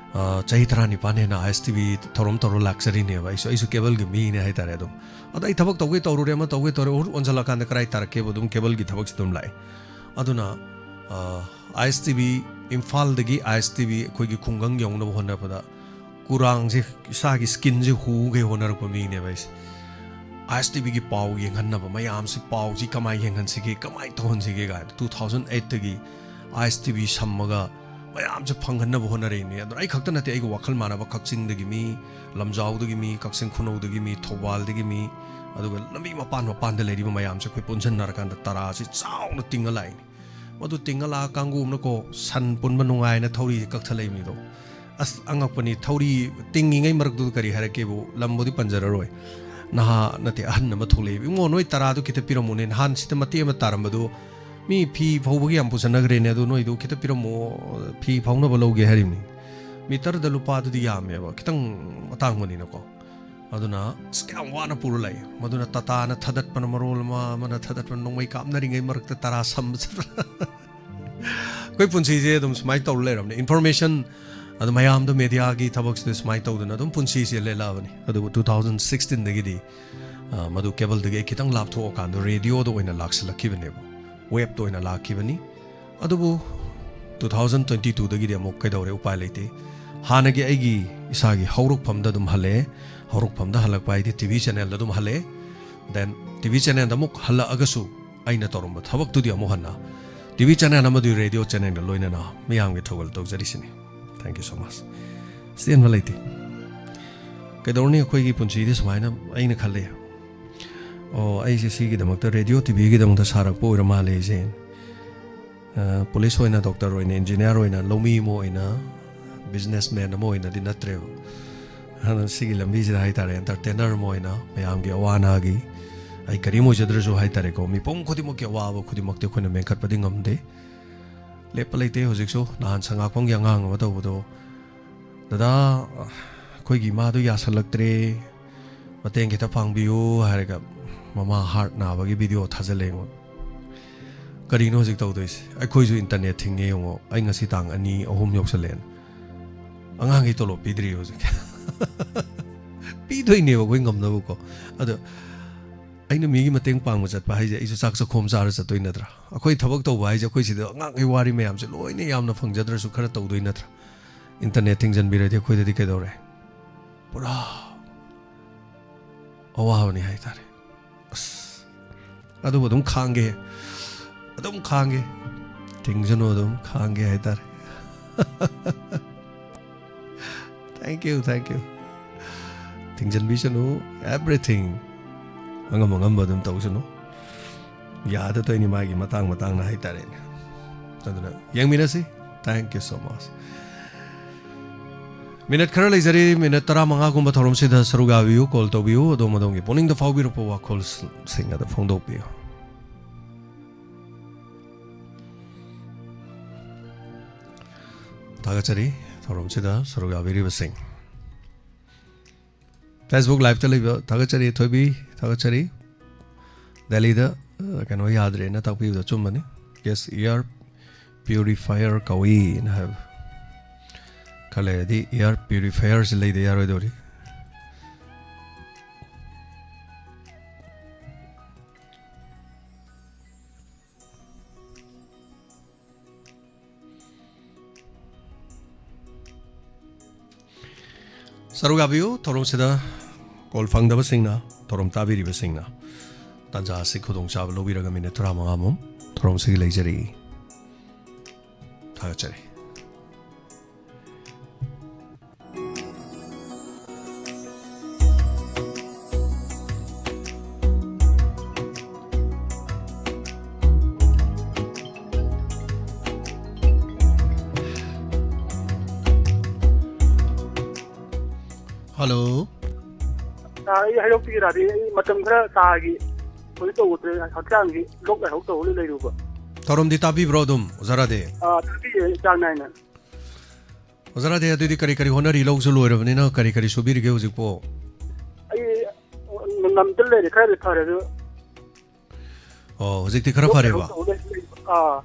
ꯆꯍꯤ ꯇꯔꯥꯅꯤꯄꯥꯟ ꯍꯦꯟꯅ ꯑꯥꯏ ꯑꯦꯁ ꯇꯤ ꯚꯤ ꯊꯧꯔꯝ ꯇꯧꯔ ꯂꯥꯛꯆꯔꯤꯅꯦꯕ꯫ ꯑꯩꯁꯨ ꯑꯩꯁꯨ ꯀꯦꯕꯜꯒꯤ ꯃꯤꯅꯦ ꯍꯥꯏꯇꯥꯔꯦ꯫ ꯑꯗꯨꯝ ꯑꯗꯣ ꯑꯩ ꯊꯕꯛ ꯇꯧꯒꯦ ꯇꯧꯔꯨꯔꯦ, ꯑꯃ ꯇꯧꯒꯦ ꯇꯧꯔꯦ, ꯎꯔ ꯑꯣꯟꯁꯤꯜꯂꯀꯥꯟꯗ ꯀꯗꯥꯏ ꯇꯥꯔꯛꯀꯦꯕꯨ ꯑꯗꯨꯝ ꯀꯦꯕꯜꯒꯤ ꯊꯕꯛꯁꯤ ꯑꯗꯨꯝ ꯂꯥꯛꯑꯦ꯫ ꯑꯗꯨꯅ ꯑꯥꯏ ꯑꯦꯁ ꯇꯤ ꯚꯤ, ꯏꯝꯐꯥꯜꯗꯒꯤ ꯑꯥꯏ ꯑꯦꯁ ꯇꯤ ꯚꯤ ꯑꯩꯈꯣꯏꯒꯤ ꯈꯨꯡꯒꯪ ꯌꯧꯅꯕ ꯍꯣꯠꯅꯕꯗ ꯀꯨꯔꯥꯡꯁꯦ, ꯏꯁꯥꯒꯤ ꯁ꯭ꯀꯤꯟꯁꯦ ꯍꯨꯒꯦ ꯍꯣꯠꯅꯔꯛꯄ ꯃꯤꯅꯦꯕ ꯑꯩꯁꯦ꯫ ꯑꯥꯏ ꯑꯦꯁ ꯇꯤ ꯚꯤꯒꯤ ꯄꯥꯎ ꯌꯦꯡꯍꯟꯅꯕ, ꯃꯌꯥꯝꯁꯤ ꯄꯥꯎꯁꯤ ꯀꯃꯥꯏꯅ ꯌꯦꯡꯍꯟꯁꯤꯒꯦ, ꯀꯃꯥꯏꯅ ꯇꯧꯍꯟꯁꯤꯒꯦ ꯀꯥꯏꯅ꯫ ꯇꯨ ꯊꯥꯎꯖꯟ ꯑꯩꯠꯇꯒꯤ ꯑꯥꯏ ꯑꯦꯁ ꯇꯤ ꯚꯤ ꯁꯝꯃꯒ ꯃꯌꯥꯝꯁꯦ ꯐꯪꯍꯟꯅꯕ ꯍꯣꯠꯅꯔꯛꯏꯅꯦ꯫ ꯑꯗꯨꯅ ꯑꯩ ꯈꯛꯇ ꯅꯠꯇꯦ, ꯑꯩꯒ ꯋꯥꯈꯜ ꯃꯥꯟꯅꯕ ꯀꯛꯆꯤꯡꯗꯒꯤ ꯃꯤ, ꯂꯝꯖꯥꯎꯗꯒꯤ ꯃꯤ, ꯀꯛꯆꯤꯡ ꯈꯨꯅꯧꯗꯒꯤ ꯃꯤ, ꯊꯧꯕꯥꯜꯗꯒꯤ ꯃꯤ, ꯑꯗꯨꯒ ꯂꯝꯕꯤ ꯃꯄꯥꯟ ꯃꯄꯥꯟꯗ ꯂꯩꯔꯤꯕ ꯃꯌꯥꯝꯁꯦ ꯑꯩꯈꯣꯏ ꯄꯨꯟꯁꯤꯟꯅꯔꯀꯥꯟꯗ ꯇꯔꯥꯁꯤ ꯆꯥꯎꯅ ꯇꯤꯡꯉ ꯂꯥꯛꯏꯅꯦ꯫ ꯃꯗꯨ ꯇꯤꯡꯉ ꯂꯥꯛꯑ ꯀꯥꯡꯒꯨ ꯑꯃꯅꯀꯣ, ꯁꯟ ꯄꯨꯟꯕ ꯅꯨꯡꯉꯥꯏꯅ ꯊꯧꯔꯤꯁꯦ ꯀꯛꯊꯠꯂꯛꯏ ꯃꯤꯗꯣ꯫ ꯑꯁ, ꯑꯉꯛꯄꯅꯤ꯫ ꯊꯧꯔꯤ ꯇꯤꯡꯉꯤꯉꯩ ꯃꯔꯛꯇꯨꯗ ꯀꯔꯤ ꯍꯥꯏꯔꯛꯀꯦꯕꯨ, ꯂꯝꯕꯨꯗꯤ ꯄꯟꯖꯔꯔꯣꯏ꯫ ꯅꯍꯥ ꯅꯠꯇꯦ, ꯑꯍꯟ ꯑꯃ ꯊꯣꯛꯂꯛꯏ, "ꯏꯕꯨꯡꯉꯣ, ꯅꯣꯏ ꯇꯔꯥꯗꯨ ꯈꯤꯇ ꯄꯤꯔꯝꯃꯨꯅꯦ, ꯅꯍꯥꯟ ꯁꯤꯗ ꯃꯇꯦꯛ ꯑꯃ ꯇꯥꯔꯝꯕꯗꯨ ꯃꯤ ꯐꯤ ꯐꯧꯕꯒꯤ ꯌꯥꯝ ꯄꯨꯁꯟꯅꯈ꯭ꯔꯦꯅꯦ, ꯑꯗꯨ ꯅꯣꯏꯗꯨ ꯈꯤꯇ ꯄꯤꯔꯝꯃꯣ, ꯐꯤ ꯐꯧꯅꯕ ꯂꯧꯒꯦ" ꯍꯥꯏꯔꯤꯕꯅꯤ꯫ ꯃꯤꯇꯔꯗ ꯂꯨꯄꯥꯗꯨꯗꯤ ꯌꯥꯝꯃꯦꯕ, ꯈꯤꯇꯪ ꯑꯇꯥꯡꯕꯅꯤꯅꯀꯣ꯫ ꯑꯗꯨꯅ ꯑꯁ, ꯀꯌꯥꯝ ꯋꯥꯅ ꯄꯨꯔ ꯂꯥꯛꯏ꯫ ꯃꯗꯨꯅ ꯇꯇꯥꯅ ꯊꯥꯗꯠꯄꯅ ꯃꯔꯣꯜ ꯑꯃ, ꯑꯃꯅ ꯊꯥꯗꯠꯄꯅ, ꯅꯣꯡꯃꯩ ꯀꯥꯞꯅꯔꯤꯉꯩ ꯃꯔꯛꯇ ꯇꯔꯥ ꯁꯝꯕ ꯆꯠꯄ꯫ ꯑꯩꯈꯣꯏ ꯄꯨꯟꯁꯤꯁꯦ ꯑꯗꯨꯝ ꯁꯨꯃꯥꯏꯅ ꯇꯧꯔ ꯂꯩꯔꯕꯅꯦ꯫ ꯏꯟꯐꯣꯔꯃꯦꯁꯟ, ꯑꯗꯨ ꯃꯌꯥꯝꯗꯣ, ꯃꯦꯗꯤꯌꯥꯒꯤ ꯊꯕꯛꯁꯤꯗ ꯁꯨꯃꯥꯏꯅ ꯇꯧꯗꯅ ꯑꯗꯨꯝ ꯄꯨꯟꯁꯤꯁꯦ ꯂꯦꯜꯂꯛꯑꯕꯅꯤ꯫ ꯑꯗꯨꯕꯨ ꯇꯨ ꯊꯥꯎꯖꯟ ꯁꯤꯛꯁꯇꯤꯟꯗꯒꯤꯗꯤ, ꯑ, ꯃꯗꯨ ꯀꯦꯕꯜꯗꯒꯤ ꯑꯩ ꯈꯤꯇꯪ ꯂꯥꯞꯊꯣꯛꯑꯀꯥꯟꯗ ꯔꯦꯗꯤꯑꯣꯗ ꯑꯣꯏꯅ ꯂꯥꯛꯁꯤꯜꯂꯛꯈꯤꯕꯅꯦꯕ, ꯋꯦꯕꯇ ꯑꯣꯏꯅ ꯂꯥꯛꯈꯤꯕꯅꯤ꯫ ꯑꯗꯨꯕꯨ ꯇꯨ ꯊꯥꯎꯖꯟ ꯇ꯭ꯋꯦꯟꯇꯤ ꯇꯨꯗꯒꯤꯗꯤ ꯑꯃꯨꯛ ꯀꯩꯗꯧꯔꯦ, ꯎꯄꯥꯏ ꯂꯩꯇꯦ꯫ ꯍꯥꯟꯅꯒꯤ ꯑꯩꯒꯤ ꯏꯁꯥꯒꯤ ꯍꯧꯔꯛꯐꯝꯗ ꯑꯗꯨꯝ ꯍꯜꯂꯛꯑꯦ꯫ ꯍꯧꯔꯛꯐꯝꯗ ꯍꯜꯂꯛꯄ ꯍꯥꯏꯗꯤ ꯇꯤ ꯚꯤ ꯆꯦꯅꯦꯜꯗ ꯑꯗꯨꯝ ꯍꯜꯂꯛꯑꯦ꯫ ꯗꯦꯟ ꯇꯤ ꯚꯤ ꯆꯦꯅꯦꯜꯗ ꯑꯃꯨꯛ ꯍꯜꯂꯛꯑꯒꯁꯨ ꯑꯩꯅ ꯇꯧꯔꯝꯕ ꯊꯕꯛꯇꯨꯗꯤ ꯑꯃꯨꯛ ꯍꯟꯅ ꯇꯤ ꯚꯤ ꯆꯦꯅꯦꯜ ꯑꯃꯗꯤ ꯔꯦꯗꯤꯑꯣ ꯆꯦꯅꯦꯜꯒ ꯂꯣꯏꯅꯅ ꯃꯤꯌꯥꯝꯒꯤ ꯊꯧꯒꯜ ꯇꯧꯖꯔꯤꯁꯤꯅꯤ꯫ Thank you so much. ꯆꯦꯟꯕ ꯂꯩꯇꯦ꯫ ꯀꯩꯗꯧꯔꯨꯅꯤ, ꯑꯩꯈꯣꯏꯒꯤ ꯄꯨꯟꯁꯤꯗꯤ ꯁꯨꯃꯥꯏꯅ ꯑꯩꯅ ꯈꯜꯂꯦ꯫ ꯑꯣ, ꯑꯩꯁꯦ ꯁꯤꯒꯤꯗꯃꯛꯇ, ꯔꯦꯗꯤꯑꯣ ꯇꯤ ꯚꯤꯒꯤꯗꯃꯛꯇ ꯁꯥꯔꯛꯄ ꯑꯣꯏꯔ ꯃꯥꯜꯂꯦ ꯑꯩꯁꯦ꯫ ꯑ, ꯄꯨꯂꯤꯁ ꯑꯣꯏꯅ, ꯗꯣꯛꯇꯔ ꯑꯣꯏꯅ, ꯏꯟꯖꯤꯅꯤꯌꯥꯔ ꯑꯣꯏꯅ, ꯂꯧꯃꯤ ꯑꯃ ꯑꯣꯏꯅ, ꯕꯤꯖꯤꯅꯦꯁꯃꯦꯟ ꯑꯃ ꯑꯣꯏꯅꯗꯤ ꯅꯠꯇ꯭ꯔꯦꯕ꯫ ꯑꯗꯨꯅ ꯁꯤꯒꯤ ꯂꯝꯕꯤꯁꯤꯗ ꯍꯥꯏꯇꯥꯔꯦ, ꯑꯦꯟꯇꯔꯇꯦꯅꯔ ꯑꯃ ꯑꯣꯏꯅ ꯃꯌꯥꯝꯒꯤ ꯑꯋꯥ ꯑꯅꯥꯒꯤ ꯑꯩ ꯀꯔꯤꯝ ꯑꯣꯏꯖꯗ꯭ꯔꯁꯨ ꯍꯥꯏꯇꯥꯔꯦꯀꯣ, ꯃꯤꯄꯨꯝ ꯈꯨꯗꯤꯡꯃꯛꯀꯤ ꯑꯋꯥꯕ ꯈꯨꯗꯤꯡꯃꯛꯇꯤ ꯑꯩꯈꯣꯏꯅ ꯃꯦꯟꯈꯠꯄꯗꯤ ꯉꯝꯗꯦ꯫ ꯂꯦꯞꯄ ꯂꯩꯇꯦ꯫ ꯍꯧꯖꯤꯛꯁꯨ ꯅꯍꯥꯟ ꯁꯉꯥꯛꯄꯝꯒꯤ ꯑꯉꯥꯡ ꯑꯃ ꯇꯧꯕꯗꯣ, "ꯗꯗꯥ, ꯑꯩꯈꯣꯏꯒꯤ ꯏꯃꯥꯗꯣ ꯌꯥꯁꯜꯂꯛꯇ꯭ꯔꯦ, ꯃꯇꯦꯡ ꯈꯤꯇ ꯄꯥꯡꯕꯤꯌꯨ" ꯍꯥꯏꯔꯒ ꯃꯃꯥ ꯍꯥꯔꯠ ꯅꯥꯕꯒꯤ ꯚꯤꯗꯤꯑꯣ ꯊꯥꯖꯤꯜꯂꯦ ꯑꯩꯉꯣꯟꯗ꯫ ꯀꯔꯤꯅꯣ ꯍꯧꯖꯤꯛ ꯇꯧꯗꯣꯏꯁꯦ? ꯑꯩꯈꯣꯏꯁꯨ ꯏꯟꯇꯔꯅꯦꯠ ꯊꯤꯡꯉꯦ ꯌꯦꯡꯉꯣ, ꯑꯩ ꯉꯁꯤ ꯇꯥꯡ ꯑꯅꯤ, ꯑꯍꯨꯝ ꯌꯧꯁꯜꯂꯛꯑꯦꯅ꯫ ꯑꯉꯥꯡꯈꯩ ꯇꯣꯂꯣꯞ ꯄꯤꯗ꯭ꯔꯤ ꯍꯧꯖꯤꯛ꯫ ꯄꯤꯗꯣꯏꯅꯦꯕ ꯑꯩꯈꯣꯏ ꯉꯝꯅꯕꯀꯣ꯫ ꯑꯗꯣ ꯑꯩꯅ ꯃꯤꯒꯤ ꯃꯇꯦꯡ ꯄꯥꯡꯕ ꯆꯠꯄ ꯍꯥꯏꯁꯦ ꯑꯩꯁꯨ ꯆꯥꯛ ꯆꯥꯛꯈꯣꯝ ꯆꯥꯔ ꯆꯠꯇꯣꯏ ꯅꯠꯇ꯭ꯔꯥ? ꯑꯩꯈꯣꯏ ꯊꯕꯛ ꯇꯧꯕ ꯍꯥꯏꯁꯦ ꯑꯩꯈꯣꯏ ꯁꯤꯗ ꯑꯉꯥꯡꯈꯩ ꯋꯥꯔꯤ ꯃꯌꯥꯝꯁꯦ ꯂꯣꯏꯅ ꯌꯥꯝꯅ ꯐꯪꯖꯗ꯭ꯔꯁꯨ ꯈꯔ ꯇꯧꯗꯣꯏ ꯅꯠꯇ꯭ꯔꯥ? ꯏꯟꯇꯔꯅꯦꯠ ꯊꯤꯡꯖꯤꯟꯕꯤꯔꯗꯤ ꯑꯩꯈꯣꯏꯗꯗꯤ ꯀꯩꯗꯧꯔꯦ? ꯄꯨꯔꯥ ꯑꯋꯥꯕꯅꯤ ꯍꯥꯏꯇꯥꯔꯦ꯫ ꯑꯁ, ꯑꯗꯨꯕꯨ ꯑꯗꯨꯝ ꯈꯥꯡꯒꯦ, ꯑꯗꯨꯝ ꯈꯥꯡꯒꯦ, ꯊꯤꯡꯖꯅꯨ, ꯑꯗꯨꯝ ꯈꯥꯡꯒꯦ ꯍꯥꯏꯇꯥꯔꯦ꯫ Thank you, thank you. ꯊꯤꯡꯖꯤꯟꯕꯤꯁꯅꯨ, everything ꯑꯉꯝ ꯑꯉꯝꯕ ꯑꯗꯨꯝ ꯇꯧꯁꯅꯨ꯫ ꯌꯥꯗ ꯇꯧꯏꯅꯤ ꯃꯥꯒꯤ ꯃꯇꯥꯡ ꯃꯇꯥꯡꯅ ꯍꯥꯏꯇꯥꯔꯦꯅꯦ꯫ ꯑꯗꯨꯅ ꯌꯦꯡꯃꯤꯟꯅꯁꯤ꯫ Thank you so much. Minute ꯈꯔ ꯂꯩꯖꯔꯤ, ꯃꯤꯅꯠ ꯇꯔꯥꯃꯉꯥꯒꯨꯝꯕ ꯊꯧꯔꯝꯁꯤꯗ ꯁꯔꯨꯛ ꯌꯥꯕꯤꯌꯨ, ꯀꯣꯜ ꯇꯧꯕꯤꯌꯨ, ꯑꯗꯣꯝ ꯑꯗꯣꯝꯒꯤ ꯄꯨꯛꯅꯤꯡꯗ ꯐꯥꯎꯕꯤꯔꯛꯄ ꯋꯥꯈꯜꯁꯤꯡ ꯑꯗꯨ ꯐꯣꯡꯗꯣꯛꯄꯤꯌꯨ꯫ ꯊꯥꯒꯠꯆꯔꯤ ꯊꯧꯔꯝꯁꯤꯗ ꯁꯔꯨꯛ ꯌꯥꯕꯤꯔꯤꯕꯁꯤꯡ꯫ Facebook liveꯇ ꯂꯩꯕ ꯊꯥꯒꯠꯆꯔꯤ, ꯊꯣꯏꯕꯤ ꯊꯥꯒꯠꯆꯔꯤ꯫ ꯗꯦꯜꯂꯤꯗ, ꯑ, ꯀꯩꯅꯣ ꯌꯥꯗ꯭ꯔꯦꯅ ꯇꯥꯛꯄꯤꯕꯗꯣ ꯑꯆꯨꯝꯕꯅꯤ꯫ Yes, air purifier ꯀꯧꯏꯅ ꯍꯥꯏꯕ꯫ ꯈꯔ ꯂꯩꯔꯗꯤ air purifierꯁꯤ ꯂꯩꯗ ꯌꯥꯔꯣꯏꯗꯧꯔꯤ꯫ ꯁꯔꯨꯛ ꯌꯥꯕꯤꯌꯨ ꯊꯧꯔꯝꯁꯤꯗ꯫ ꯀꯣꯜ ꯐꯪꯗꯕꯁꯤꯡꯅ, ꯊꯧꯔꯝ ꯇꯥꯕꯤꯔꯤꯕꯁꯤꯡꯅ ꯇꯥꯟꯖꯥ ꯑꯁꯤ ꯈꯨꯗꯣꯡꯆꯥꯕ ꯂꯧꯕꯤꯔꯒ ꯃꯤꯅꯤꯠ ꯇꯔꯥꯃꯉꯥꯃꯨꯛ ꯊꯧꯔꯝꯁꯤꯒꯤ ꯂꯩꯖꯔꯤ꯫ ꯊꯥꯒꯠꯆꯔꯤ꯫ ꯍꯜꯂꯣ꯫ ꯁꯥꯔ, ꯑꯩ ꯍꯩꯔꯣꯛꯇꯒꯤ ꯔꯥꯙꯦ꯫ ꯑꯩ ꯃꯇꯝ ꯈꯔ ꯆꯥꯒꯤ ꯍꯧꯖꯤꯛ ꯇꯧꯗ꯭ꯔꯦ, ꯍꯛꯆꯥꯡꯒꯤ ꯂꯣꯛ ꯂꯥꯏꯍꯧ ꯇꯧꯔ ꯂꯩꯔꯨꯕ꯫ ꯊꯧꯔꯝꯗꯤ ꯇꯥꯕꯤꯕ꯭ꯔꯣ ꯑꯗꯨꯝ, ꯑꯣꯖꯥ ꯔꯥꯙꯦ? ꯑꯥ, ꯇꯥꯕꯤꯌꯦ, ꯆꯥꯡ ꯅꯥꯏꯅ꯫ ꯑꯣꯖꯥ ꯔꯥꯙꯦ, ꯑꯗꯨꯗꯤ ꯀꯔꯤ ꯀꯔꯤ ꯍꯣꯠꯅꯔꯤ? ꯂꯧꯁꯨ ꯂꯣꯏꯔꯕꯅꯤꯅ ꯀꯔꯤ ꯀꯔꯤ ꯁꯨꯕꯤꯔꯤꯒꯦ ꯍꯧꯖꯤꯛꯄꯣ? ꯑꯩ ꯅꯝꯗ ꯂꯩꯔꯦ, ꯈꯔꯗꯤ ꯐꯔꯦ ꯑꯗꯨ꯫ ꯑꯣ, ꯍꯧꯖꯤꯛꯇꯤ ꯈꯔ ꯐꯔꯦꯕ? ꯇꯧ-, ꯇꯧ-, ꯇꯧ-, ꯑꯥ꯫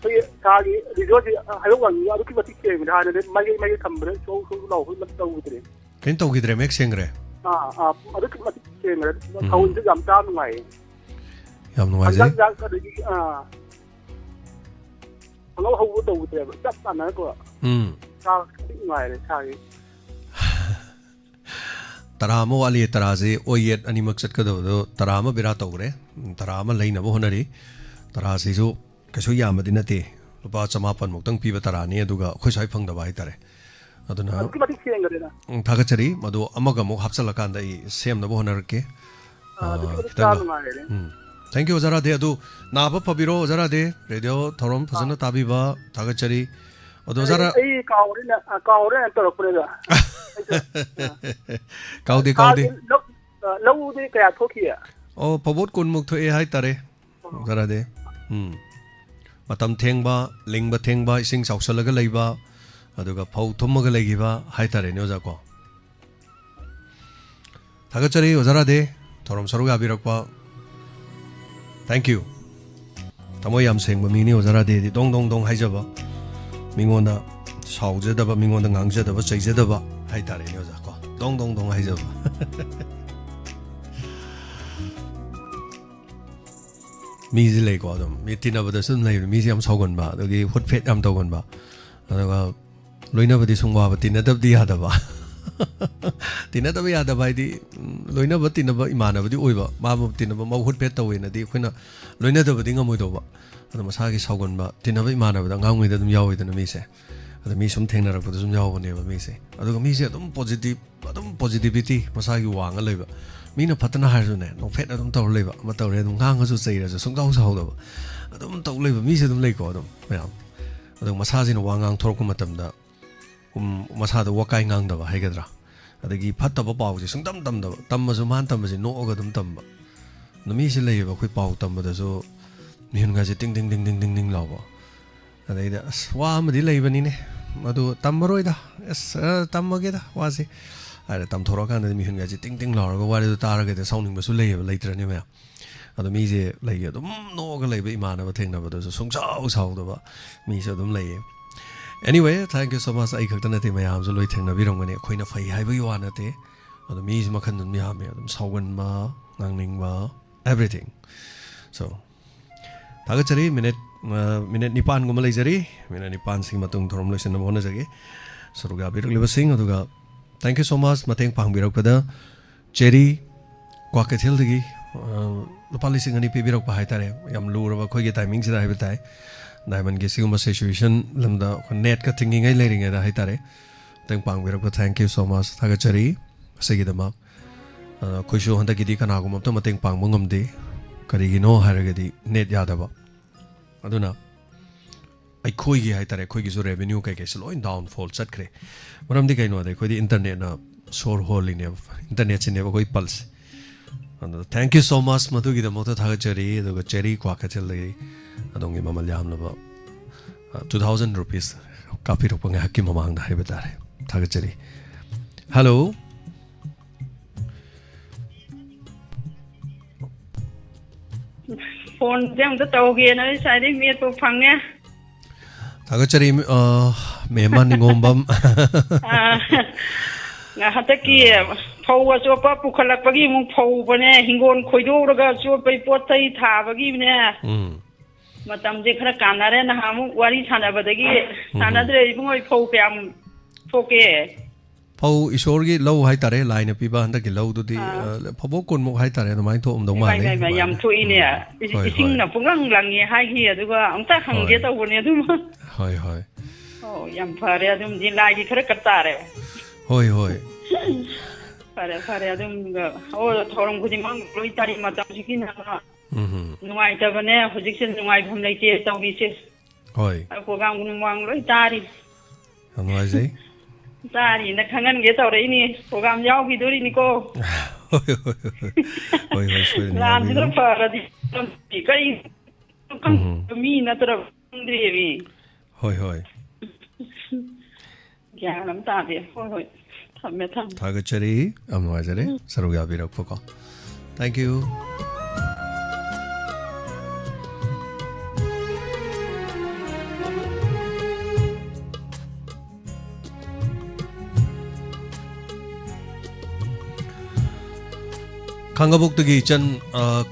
ꯑꯩꯈꯣꯏꯒꯤ ꯊꯥꯒꯤ ꯔꯦꯗꯤꯑꯣꯁꯤ ꯍꯥꯏꯗꯣꯛ ꯉꯝꯃꯤ ꯑꯗꯨꯛꯀꯤ ꯃꯇꯤꯛ ꯁꯦꯡꯕꯅꯦ꯫ ꯍꯥꯟꯅꯗꯤ ꯃꯩ, ꯃꯩ ꯊꯝꯕꯗ ꯁꯧ ꯁꯧ ꯂꯥꯎꯕ ꯑꯗꯨꯝ ꯇꯧꯈꯤꯗ꯭ꯔꯦ꯫ ꯀꯩꯝ ꯇꯧꯈꯤꯗ꯭ꯔꯦ, ꯃꯌꯦꯛ ꯁꯦꯡꯈ꯭ꯔꯦ꯫ ꯑꯥ, ꯑꯥ, ꯑꯗꯨꯛꯀꯤ ꯃꯇꯤꯛ ꯁꯦꯡꯈ꯭ꯔꯦ꯫ ꯎꯝ꯫ ꯊꯥꯕꯜꯁꯨ ꯌꯥꯝ ꯆꯥ ꯅꯨꯡꯉꯥꯏꯌꯦ꯫ ꯌꯥꯝ ꯅꯨꯡꯉꯥꯏꯖꯩ꯫ ꯍꯪꯒꯥꯝ ꯆꯥꯛ ꯑꯗꯒꯤ, ꯑꯥ, ꯈꯪꯍꯧ ꯍꯧꯕ ꯇꯧꯕꯗ꯭ꯔꯦꯕ꯫ ꯆꯞ ꯃꯥꯟꯅꯅꯀꯣ꯫ ꯎꯝ꯫ ꯆꯥ ꯅꯨꯡꯉꯥꯏꯔꯦ ꯏꯁꯥꯒꯤ꯫ ꯇꯔꯥ ꯑꯃ ꯋꯥꯠꯂꯤ, ꯇꯔꯥꯁꯦ ꯑꯣꯏ ꯌꯦꯠ ꯑꯅꯤꯃꯛ ꯆꯠꯀꯗꯕꯗꯣ ꯇꯔꯥ ꯑꯃ ꯕꯦꯔꯥ ꯇꯧꯈ꯭ꯔꯦ꯫ ꯎꯝ, ꯇꯔꯥ ꯑꯃ ꯂꯩꯅꯕ ꯍꯣꯠꯅꯔꯤ꯫ ꯇꯔꯥꯁꯤꯁꯨ ꯀꯩꯁꯨ ꯌꯥꯝꯕꯗꯤ ꯅꯠꯇꯦ, ꯂꯨꯄꯥ ꯆꯃꯥꯄꯟ ꯃꯨꯛꯇꯪ ꯄꯤꯕ ꯇꯔꯥꯅꯤ, ꯑꯗꯨꯒ ꯑꯩꯈꯣꯏ ꯁ꯭ꯋꯥꯏ ꯐꯪꯗꯕ ꯍꯥꯏꯇꯥꯔꯦ꯫ ꯑꯗꯨꯅ ꯑꯗꯨꯛꯀꯤ ꯃꯇꯤꯛ ꯁꯦꯡꯈ꯭ꯔꯦꯗ꯫ ꯎꯝ, ꯊꯥꯒꯠꯆꯔꯤ꯫ ꯃꯗꯨ ꯑꯃꯒ ꯑꯃꯨꯛ ꯍꯥꯞꯆꯤꯜꯂꯀꯥꯟꯗ ꯑꯩ ꯁꯦꯝꯅꯕ ꯍꯣꯠꯅꯔꯛꯀꯦ꯫ ꯑꯥ, ꯑꯗꯨꯛꯀꯤ ꯑꯥ, ꯃꯇꯤꯛ ꯈꯤꯇꯪꯒ꯫ ꯆꯥ ꯅꯨꯡꯉꯥꯏꯔꯦꯅꯦ꯫ ꯎꯝ꯫ Thank you, ꯑꯣꯖꯥ ꯔꯥꯙꯦ꯫ ꯑꯗꯨ ꯅꯥꯕ ꯐꯕꯤꯔꯣ, ꯑꯣꯖꯥ ꯔꯥꯙꯦ꯫ ꯔꯦꯗꯤꯑꯣ ꯊꯧꯔꯝ ꯐꯖꯅ ꯑꯥ꯫ ꯇꯥꯕꯤꯕ ꯊꯥꯒꯠꯆꯔꯤ꯫ ꯑꯗꯣ ꯑꯣꯖꯥ ꯑꯩ, ꯔꯥ- ꯑꯩ ꯀꯥꯎꯔꯦꯅ, ꯑ, ꯀꯥꯎꯔꯦꯅ ꯇꯧꯔꯛꯄꯅꯦꯗ꯫ ꯑꯩꯗꯣ, ꯑ, ꯀꯥꯎꯗꯦ, ꯀꯥꯎꯗꯦ꯫ ꯊꯥꯒꯤ ꯂꯧ-, ꯑ, ꯂꯧꯗꯤ ꯀꯌꯥ ꯊꯣꯛꯈꯤꯌꯦ? ꯑꯣ, ꯐꯧꯕꯣꯠ ꯀꯨꯟꯃꯨꯛ ꯊꯣꯛꯑꯦ ꯍꯥꯏꯇꯥꯔꯦ꯫ ꯑꯣ꯫ ꯑꯣꯖꯥ ꯔꯥꯙꯦ꯫ ꯎꯝ꯫ ꯃꯇꯝ ꯊꯦꯡꯕ, ꯂꯤꯡꯕ ꯊꯦꯡꯕ, ꯏꯁꯤꯡ ꯆꯥꯎꯁꯜꯂꯒ ꯂꯩꯕ, ꯑꯗꯨꯒ ꯐꯧ ꯊꯨꯝꯃꯒ ꯂꯩꯈꯤꯕ ꯍꯥꯏꯇꯥꯔꯦꯅꯦ, ꯑꯣꯖꯥ ꯀꯣ꯫ ꯊꯥꯒꯠꯆꯔꯤ, ꯑꯣꯖꯥ ꯔꯥꯙꯦ, ꯊꯧꯔꯝ ꯁꯔꯨꯛ ꯌꯥꯕꯤꯔꯛꯄ꯫ Thank you꯫ ꯊꯃꯣꯏ ꯌꯥꯝ ꯁꯦꯡꯕ ꯃꯤꯅꯤ ꯑꯣꯖꯥ ꯔꯥꯙꯦꯗꯤ꯫ ꯗꯣꯡ ꯗꯣꯡ ꯗꯣꯡ ꯍꯥꯏꯖꯕ, ꯃꯤꯉꯣꯟꯗ ꯁꯥꯎꯖꯗꯕ, ꯃꯤꯉꯣꯟꯗ ꯉꯥꯡꯖꯗꯕ, ꯆꯩꯖꯗꯕ ꯍꯥꯏꯇꯥꯔꯦꯅꯦ, ꯑꯣꯖꯥ ꯀꯣ꯫ ꯗꯣꯡ ꯗꯣꯡ ꯗꯣꯡ ꯍꯥꯏꯖꯕ꯫ ꯃꯤꯁꯦ ꯂꯩꯀꯣ, ꯑꯗꯨꯝ ꯃꯤ ꯇꯤꯟꯅꯕꯗꯁꯨ ꯑꯗꯨꯝ ꯂꯩꯕ, ꯃꯤꯁꯦ ꯌꯥꯝ ꯁꯥꯎꯒꯟꯕ, ꯑꯗꯒꯤ ꯍꯨꯠꯐꯦꯠ ꯌꯥꯝ ꯇꯧꯒꯟꯕ, ꯑꯗꯨꯒ ꯂꯣꯏꯅꯕꯗꯤ ꯁꯨꯡ ꯋꯥꯕ, ꯇꯤꯟꯅꯗꯕꯗꯤ ꯌꯥꯗꯕ꯫ ꯇꯤꯟꯅꯗꯕ ꯌꯥꯗꯕ ꯍꯥꯏꯗꯤ, ꯎꯝ, ꯂꯣꯏꯅꯕ ꯇꯤꯟꯅꯕ ꯏꯃꯥꯟꯅꯕꯗꯤ ꯑꯣꯏꯕ, ꯃꯥꯕꯨ ꯇꯤꯟꯅꯕ, ꯃꯥꯕꯨ ꯍꯨꯠꯐꯦꯠ ꯇꯧꯋꯦꯅꯗꯤ ꯑꯩꯈꯣꯏꯅ ꯂꯣꯏꯅꯗꯕꯗꯤ ꯉꯝꯃꯣꯏꯗꯧꯕ꯫ ꯑꯗꯣ ꯃꯁꯥꯒꯤ ꯁꯥꯎꯒꯟꯕ, ꯇꯤꯟꯅꯕ ꯏꯃꯥꯟꯅꯕꯗ ꯑꯉꯥꯡꯉꯩꯗ ꯑꯗꯨꯝ ꯌꯥꯎꯋꯤꯗꯅ ꯃꯤꯁꯦ꯫ ꯑꯗ ꯃꯤ ꯁꯨꯝ ꯊꯦꯡꯅꯔꯛꯄꯗ ꯁꯨꯝ ꯌꯥꯎꯕꯅꯦꯕ ꯃꯤꯁꯦ꯫ ꯑꯗꯨꯒ ꯃꯤꯁꯦ ꯑꯗꯨꯝ positive, ꯑꯗꯨꯝ positivity ꯃꯁꯥꯒꯤ ꯋꯥꯡꯉ ꯂꯩꯕ꯫ ꯃꯤꯅ ꯐꯠꯇꯅ ꯍꯥꯏꯔꯁꯨꯅꯦ, ꯅꯣꯛꯐꯦꯠ ꯑꯗꯨꯝ ꯇꯧꯔ ꯂꯩꯕ꯫ ꯑꯃ ꯇꯧꯔꯦ ꯑꯗꯨꯝ ꯉꯥꯡꯉꯁꯨ ꯆꯩꯔꯁꯨ ꯁꯨꯡꯁꯥꯎ ꯁꯥꯎꯗꯕ꯫ ꯑꯗꯨꯝ ꯇꯧ ꯂꯩꯕ ꯃꯤꯁꯦ ꯑꯗꯨꯝ ꯂꯩꯀꯣ, ꯑꯗꯨꯝ ꯃꯌꯥꯝ꯫ ꯑꯗꯣ ꯃꯁꯥꯁꯤꯅ ꯋꯥ ꯉꯥꯡꯊꯣꯔꯛꯄ ꯃꯇꯝꯗ, ꯎꯝ, ꯃꯁꯥꯗ ꯋꯥꯀꯥꯏ ꯉꯥꯡꯗꯕ ꯍꯥꯏꯒꯗ꯭ꯔꯥ? ꯑꯗꯒꯤ ꯐꯠꯇꯕ ꯄꯥꯎꯁꯦ ꯁꯨꯡꯇꯝ ꯇꯝꯗꯕ꯫ ꯇꯝꯃꯁꯨ ꯃꯥꯅ ꯇꯝꯕꯁꯦ ꯅꯣꯛꯑꯒ ꯑꯗꯨꯝ ꯇꯝꯕ꯫ ꯑꯗꯣ ꯃꯤꯁꯦ ꯂꯩꯌꯦꯕ, ꯑꯩꯈꯣꯏ ꯄꯥꯎ ꯇꯝꯕꯗꯁꯨ ꯃꯤꯍꯨꯟꯒꯁꯦ ꯇꯤꯡ ꯇꯤꯡ ꯇꯤꯡ ꯇꯤꯡ ꯇꯤꯡ ꯇꯤꯡ ꯂꯥꯎꯕ꯫ ꯑꯗꯩꯗ, "ꯑꯁ, ꯋꯥ ꯑꯃꯗꯤ ꯂꯩꯕꯅꯤꯅꯦ, ꯃꯗꯨ ꯇꯝꯃꯔꯣꯏꯗ, ꯑꯁ, ꯑ, ꯇꯝꯃꯒꯦꯗ ꯋꯥꯁꯦ" ꯍꯥꯏꯔ ꯇꯝꯊꯣꯔꯛꯑꯀꯥꯟꯗꯗꯤ ꯃꯤꯍꯨꯟꯒꯁꯦ ꯇꯤꯡ ꯇꯤꯡ ꯂꯥꯎꯔꯒ ꯋꯥꯔꯤꯗꯣ ꯇꯥꯔꯒꯗꯤ ꯁꯥꯎꯅꯤꯡꯕꯁꯨ ꯂꯩꯌꯦꯕ, ꯂꯩꯇ꯭ꯔꯅꯦ ꯃꯌꯥꯝ? ꯑꯗꯣ ꯃꯤꯁꯦ ꯂꯩꯌꯦ, ꯑꯗꯨꯝ ꯅꯣꯛꯑꯒ ꯂꯩꯕ ꯏꯃꯥꯟꯅꯕ ꯊꯦꯡꯅꯕꯗꯁꯨ ꯁꯨꯡꯁꯥꯎ ꯁꯥꯎꯗꯕ ꯃꯤꯁꯨ ꯑꯗꯨꯝ ꯂꯩꯌꯦ꯫ Anyway, thank you so much. ꯑꯩ ꯈꯛꯇ ꯅꯠꯇꯦ, ꯃꯌꯥꯝꯁꯨ ꯂꯣꯏ ꯊꯦꯡꯅꯕꯤꯔꯝꯒꯅꯤ꯫ ꯑꯩꯈꯣꯏꯅ ꯐꯩ ꯍꯥꯏꯕꯒꯤ ꯋꯥ ꯅꯠꯇꯦ, ꯑꯗꯣ ꯃꯤꯁꯨ ꯃꯈꯜ ꯑꯗꯨꯝ ꯌꯥꯝꯃꯦ, ꯑꯗꯨꯝ ꯁꯥꯎꯒꯟꯕ, ꯉꯥꯡꯅꯤꯡꯕ, everything. So, ꯊꯥꯒꯠꯆꯔꯤ꯫ ꯃꯤꯅꯤꯠ, ꯑ, ꯃꯤꯅꯤꯠ ꯅꯤꯄꯥꯟꯒꯨꯝꯕ ꯂꯩꯖꯔꯤ꯫ ꯃꯤꯅꯤꯠ ꯅꯤꯄꯥꯟꯁꯤꯒꯤ ꯃꯇꯨꯡ ꯊꯧꯔꯝ ꯂꯣꯏꯁꯤꯟꯅꯕ ꯍꯣꯠꯅꯖꯒꯦ꯫ ꯁꯔꯨꯛ ꯌꯥꯕꯤꯔꯛꯂꯤꯕꯁꯤꯡ, ꯑꯗꯨꯒ thank you so much ꯃꯇꯦꯡ ꯄꯥꯡꯕꯤꯔꯛꯄꯗ꯫ ꯆꯦꯔꯤ ꯀ꯭ꯋꯥꯀꯩꯊꯦꯜꯗꯒꯤ, ꯑ, ꯂꯨꯄꯥ ꯂꯤꯁꯤꯡ ꯑꯅꯤ ꯄꯤꯕꯤꯔꯛꯄ ꯍꯥꯏꯇꯥꯔꯦ꯫ ꯌꯥꯝ ꯂꯨꯔꯕ ꯑꯩꯈꯣꯏꯒꯤ timingꯁꯤꯗ ꯍꯥꯏꯕ ꯇꯥꯏ꯫ Diamondꯒꯤ ꯁꯤꯒꯨꯝꯕ situation ꯂꯝꯗ ꯑꯩꯈꯣꯏ netꯀ ꯊꯤꯡꯉꯤꯉꯩ ꯂꯩꯔꯤꯉꯩꯗ ꯍꯥꯏꯇꯥꯔꯦ꯫ ꯃꯇꯦꯡ ꯄꯥꯡꯕꯤꯔꯛꯄ thank you so much, ꯊꯥꯒꯠꯆꯔꯤ꯫ ꯃꯁꯤꯒꯤꯗꯃꯛ, ꯑ, ꯑꯩꯈꯣꯏꯁꯨ ꯍꯟꯗꯛꯀꯤꯗꯤ ꯀꯅꯥꯒꯨꯝꯕ ꯑꯝꯇ ꯃꯇꯦꯡ ꯄꯥꯡꯕ ꯉꯝꯗꯦ꯫ ꯀꯔꯤꯒꯤꯅꯣ ꯍꯥꯏꯔꯒꯗꯤ net ꯌꯥꯗꯕ꯫ ꯑꯗꯨꯅ ꯑꯩꯈꯣꯏꯒꯤ ꯍꯥꯏꯇꯥꯔꯦ, ꯑꯩꯈꯣꯏꯒꯤꯁꯨ revenue ꯀꯩꯀꯩꯁꯨ ꯂꯣꯏ downfall ꯆꯠꯈ꯭ꯔꯦ꯫ ꯃꯔꯝꯗꯤ ꯀꯩꯅꯣꯗ ꯑꯩꯈꯣꯏꯗꯤ internetꯅ ꯁꯣꯔ ꯍꯣꯜꯂꯤꯅꯦꯕ, internetꯁꯤꯅꯦꯕ ꯑꯩꯈꯣꯏ pulse꯫ ꯑꯗꯨ thank you so much ꯃꯗꯨꯒꯤꯗꯃꯛꯇ ꯊꯥꯒꯠꯆꯔꯤ꯫ ꯑꯗꯨꯒ ꯆꯦꯔꯤ ꯀ꯭ꯋꯥꯀꯩꯊꯦꯜꯗꯒꯤ ꯑꯗꯣꯝꯒꯤ ꯃꯃꯜ ꯌꯥꯝꯂꯕ, ꯑ, two thousand rupees ꯀꯥꯞꯄꯤꯔꯛꯄ ꯉꯥꯏꯍꯥꯛꯀꯤ ꯃꯃꯥꯡꯗ ꯍꯥꯏꯕ ꯇꯥꯔꯦ꯫ ꯊꯥꯒꯠꯆꯔꯤ꯫ Hello꯫ Phoneꯁꯦ ꯑꯝꯇ ꯇꯧꯒꯦꯅ ꯑꯩ ꯉꯁꯥꯏꯗꯩ ꯃꯦꯠꯄ ꯐꯪꯉꯦ꯫ ꯊꯥꯒꯠꯆꯔꯤ, ꯑ, ꯃꯦꯝꯃ ꯅꯤꯉꯣꯝꯕꯝ꯫ ꯑ, ꯍꯟꯗꯛꯀꯤ ꯐꯧ ꯑꯆꯣꯠꯄ ꯄꯨꯈꯠꯂꯛꯄꯒꯤ ꯑꯃꯨꯛ ꯐꯧꯕꯅꯦ, ꯍꯤꯡꯒꯣꯜ ꯈꯣꯏꯗꯣꯛꯎꯔꯒ ꯑꯆꯣꯠꯄꯩ ꯄꯣꯠ ꯆꯩ ꯊꯥꯕꯒꯤꯅꯦ꯫ ꯎꯝ꯫ ꯃꯇꯝꯁꯦ ꯈꯔ ꯀꯥꯟꯅꯔꯦ, ꯅꯍꯥꯟꯃꯨꯛ ꯋꯥꯔꯤ ꯁꯥꯟꯅꯕꯗꯒꯤ ꯎꯝ꯫ ꯁꯥꯟꯅꯗ꯭ꯔꯦ꯫ ꯏꯕꯨꯡꯉꯣ, ꯐꯧ ꯀꯌꯥꯝ ꯊꯣꯛꯀꯦ? ꯐꯧ ꯏꯁꯣꯔꯒꯤ ꯂꯧ ꯍꯥꯏꯇꯥꯔꯦ, ꯂꯥꯏꯅ ꯄꯤꯕ ꯍꯟꯗꯛꯀꯤ ꯂꯧꯗꯨꯗꯤ, ꯑꯥ꯫ ꯑ, ꯐꯧꯕꯣꯛ ꯀꯨꯟꯃꯨꯛ ꯍꯥꯏꯇꯥꯔꯦ, ꯑꯗꯨꯃꯥꯏꯅ ꯊꯣꯛꯑꯝꯗꯧ ꯏꯃꯥꯏ, ꯃꯥꯜꯂꯦ꯫ ꯏꯃꯥꯏ, ꯏꯃꯥꯏ, ꯌꯥꯝ ꯊꯣꯛꯏꯅꯦ꯫ ꯎꯝ꯫ ꯏ-, ꯍꯣꯏ, ꯏꯁꯤꯡꯅ ꯍꯣꯏ꯫ ꯄꯨꯡꯂꯪ ꯂꯪꯉꯦ ꯍꯥꯏꯈꯤ, ꯑꯗꯨꯒ ꯑꯝꯇ ꯍꯪꯒꯦ ꯍꯣꯏ꯫ ꯇꯧꯕꯅꯦ ꯑꯗꯨꯃ꯫ ꯍꯣꯏ, ꯍꯣꯏ꯫ ꯑꯣ, ꯌꯥꯝ ꯐꯔꯦ, ꯑꯗꯨꯝꯗꯤ ꯂꯥꯏꯒꯤ ꯈꯔ ꯀꯠ ꯇꯥꯔꯦ꯫ ꯍꯣꯏ, ꯍꯣꯏ꯫ ꯐꯔꯦ, ꯐꯔꯦ, ꯑꯗꯨꯝ, ꯑꯣ, ꯊꯧꯔꯝ ꯈꯨꯗꯤꯡꯃꯛ ꯂꯣꯏ ꯇꯥꯔꯤ ꯃꯇꯝꯁꯤꯒꯤ ꯅꯍꯥ ꯎꯝ꯫ ꯅꯨꯡꯉꯥꯏꯇꯕꯅꯦ, ꯍꯧꯖꯤꯛꯁꯦ ꯅꯨꯡꯉꯥꯏꯐꯝ ꯂꯩꯇꯦ ꯇꯧꯔꯤꯁꯦ꯫ ꯍꯣꯏ꯫ ꯑ, program ꯅꯨꯡꯒꯥꯡ ꯂꯣꯏ ꯇꯥꯔꯤ꯫ ꯌꯥꯝ ꯅꯨꯡꯉꯥꯏꯖꯩ꯫ ꯇꯥꯔꯤꯅ ꯈꯪꯍꯟꯒꯦ ꯇꯧꯔꯛꯏꯅꯤ꯫ Program ꯌꯥꯎꯈꯤꯗꯣꯔꯤꯅꯤꯀꯣ꯫ ꯍꯣꯏ, ꯍꯣꯏ, ꯍꯣꯏ, ꯍꯣꯏ꯫ ꯍꯣꯏ, ꯍꯣꯏ, ꯁꯣꯏꯗꯅ ꯂꯥꯟꯁꯤꯅ ꯌꯥꯎꯕꯤꯒꯅꯤ꯫ ꯐꯔꯗꯤ ꯀꯔꯤ ꯎꯝ꯫ ꯃꯤ ꯅꯠꯇ꯭ꯔꯕ ꯈꯪꯗ꯭ꯔꯦꯃꯤ꯫ ꯍꯣꯏ, ꯍꯣꯏ꯫ ꯒ꯭ꯌꯥꯟ ꯑꯃ ꯇꯥꯗꯦ꯫ ꯍꯣꯏ, ꯍꯣꯏ꯫ ꯊꯝꯃꯦ, ꯊꯝꯃꯦ꯫ ꯊꯥꯒꯠꯆꯔꯤ꯫ ꯌꯥꯝ ꯅꯨꯡꯉꯥꯏꯖꯔꯦ ꯎꯝ꯫ ꯁꯔꯨꯛ ꯌꯥꯕꯤꯔꯛꯄꯀꯣ꯫ Thank you꯫ ꯈꯥꯡꯉꯕꯣꯛꯇꯒꯤ ꯏꯆꯟ, ꯑ,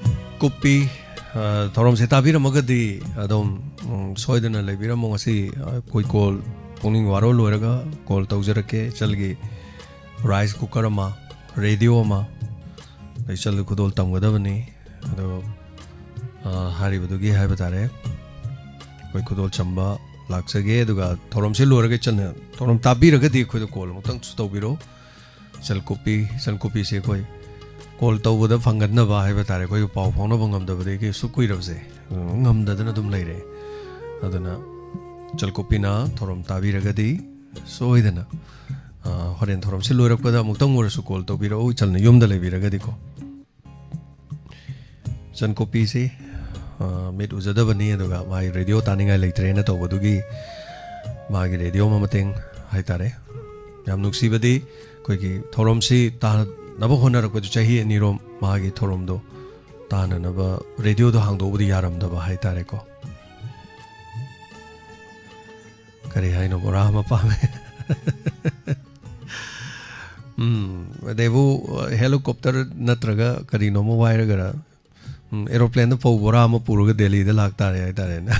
ꯀꯨꯞꯄꯤ, ꯑ, ꯊꯧꯔꯝꯁꯦ ꯇꯥꯕꯤꯔꯝꯃꯒꯗꯤ ꯑꯗꯨꯝ, ꯎꯝ, ꯁꯣꯏꯗꯅ ꯂꯩꯕꯤꯔꯝꯃꯣ꯫ ꯉꯁꯤ, ꯑ, ꯑꯩꯈꯣꯏ ꯀꯣꯜ ꯄꯨꯛꯅꯤꯡ ꯋꯥꯔꯣ ꯂꯣꯏꯔꯒ ꯀꯣꯜ ꯇꯧꯖꯔꯛꯀꯦ꯫ ꯏꯆꯜꯒꯤ ꯔꯥꯏꯁ ꯀꯨꯀꯔ ꯑꯃ, ꯔꯦꯗꯤꯑꯣ ꯑꯃ, ꯏꯆꯜꯒꯤ ꯈꯨꯗꯣꯜ ꯇꯝꯒꯗꯕꯅꯤ꯫ ꯑꯗꯣ, ꯑ, ꯍꯥꯏꯔꯤꯕꯗꯨꯒꯤ ꯍꯥꯏꯕ ꯇꯥꯔꯦ, ꯑꯩꯈꯣꯏ ꯈꯨꯗꯣꯜ ꯆꯝꯕ ꯂꯥꯛꯆꯒꯦ꯫ ꯑꯗꯨꯒ ꯊꯧꯔꯝꯁꯦ ꯂꯣꯏꯔꯒ ꯏꯆꯟꯅ ꯊꯧꯔꯝ ꯇꯥꯕꯤꯔꯒꯗꯤ ꯑꯩꯈꯣꯏꯗ ꯀꯣꯜ ꯑꯃꯨꯛꯇꯪꯁꯨ ꯇꯧꯕꯤꯔꯣ꯫ ꯏꯆꯜ ꯀꯨꯞꯄꯤ, ꯏꯆꯟ ꯀꯨꯞꯄꯤꯁꯦ ꯑꯩꯈꯣꯏ ꯀꯣꯜ ꯇꯧꯕꯗ ꯐꯪꯒꯟꯗꯕ ꯍꯥꯏꯕ ꯇꯥꯔꯦ, ꯑꯩꯈꯣꯏꯒ ꯄꯥꯎ ꯐꯥꯎꯅꯕ ꯉꯝꯗꯕꯗꯒꯤ ꯑꯁꯨꯛ ꯀꯨꯏꯔꯕꯁꯦ, ꯑ, ꯉꯝꯗꯗꯅ ꯑꯗꯨꯝ ꯂꯩꯔꯦ꯫ ꯑꯗꯨꯅ ꯏꯆꯜ ꯀꯨꯞꯄꯤꯅ ꯊꯧꯔꯝ ꯇꯥꯕꯤꯔꯒꯗꯤ ꯁꯣꯏꯗꯅ, ꯑ, ꯍꯣꯔꯦꯟ ꯊꯧꯔꯝꯁꯤ ꯂꯣꯏꯔꯛꯄꯗ ꯑꯃꯨꯛꯇꯪ ꯑꯣꯏꯔꯁꯨ ꯀꯣꯜ ꯇꯧꯕꯤꯔꯛꯎ, ꯏꯆꯜꯅ ꯌꯨꯝꯗ ꯂꯩꯕꯤꯔꯒꯗꯤꯀꯣ꯫ ꯏꯆꯟ ꯀꯨꯞꯄꯤꯁꯤ, ꯑ, ꯃꯤꯠ ꯎꯖꯗꯕꯅꯤ, ꯑꯗꯨꯒ ꯃꯥꯒꯤ ꯔꯦꯗꯤꯑꯣ ꯇꯥꯅꯤꯡꯉꯥꯏ ꯂꯩꯇ꯭ꯔꯦꯅ ꯇꯧꯕꯗꯨꯒꯤ ꯃꯥꯒꯤ ꯔꯦꯗꯤꯑꯣ ꯑꯃ ꯃꯇꯦꯡ ꯍꯥꯏꯇꯥꯔꯦ꯫ ꯌꯥꯝ ꯅꯨꯡꯁꯤꯕꯗꯤ ꯑꯩꯈꯣꯏꯒꯤ ꯊꯧꯔꯝꯁꯤ ꯇꯥꯅꯕ ꯍꯣꯠꯅꯔꯛꯄꯗꯨ ꯆꯍꯤ ꯑꯅꯤꯔꯣꯝ ꯃꯥꯒꯤ ꯊꯧꯔꯝꯗꯣ ꯇꯥꯅꯅꯕ ꯔꯦꯗꯤꯑꯣꯗꯣ ꯍꯥꯡꯗꯣꯛꯎꯕꯗꯤ ꯌꯥꯔꯝꯗꯕ ꯍꯥꯏꯇꯥꯔꯦꯀꯣ꯫ ꯀꯔꯤ ꯍꯥꯏꯅꯣ, ꯕꯣꯔꯥ ꯑꯃ ꯄꯥꯝꯃꯦ꯫ ꯎꯝ, ꯑꯗꯩꯕꯨ, ꯍꯦꯂꯤꯀꯣꯞꯇꯔ ꯅꯠꯇ꯭ꯔꯒ ꯀꯔꯤꯅꯣꯃ ꯋꯥꯏꯔꯒꯔ, ꯎꯝ, ꯑꯦꯔꯣꯄ꯭ꯂꯦꯟꯗ ꯐꯧ ꯕꯣꯔꯥ ꯑꯃ ꯄꯨꯔꯒ ꯗꯦꯜꯂꯤꯗ ꯂꯥꯛꯇꯥꯔꯦ ꯍꯥꯏꯇꯥꯔꯦꯅꯦ꯫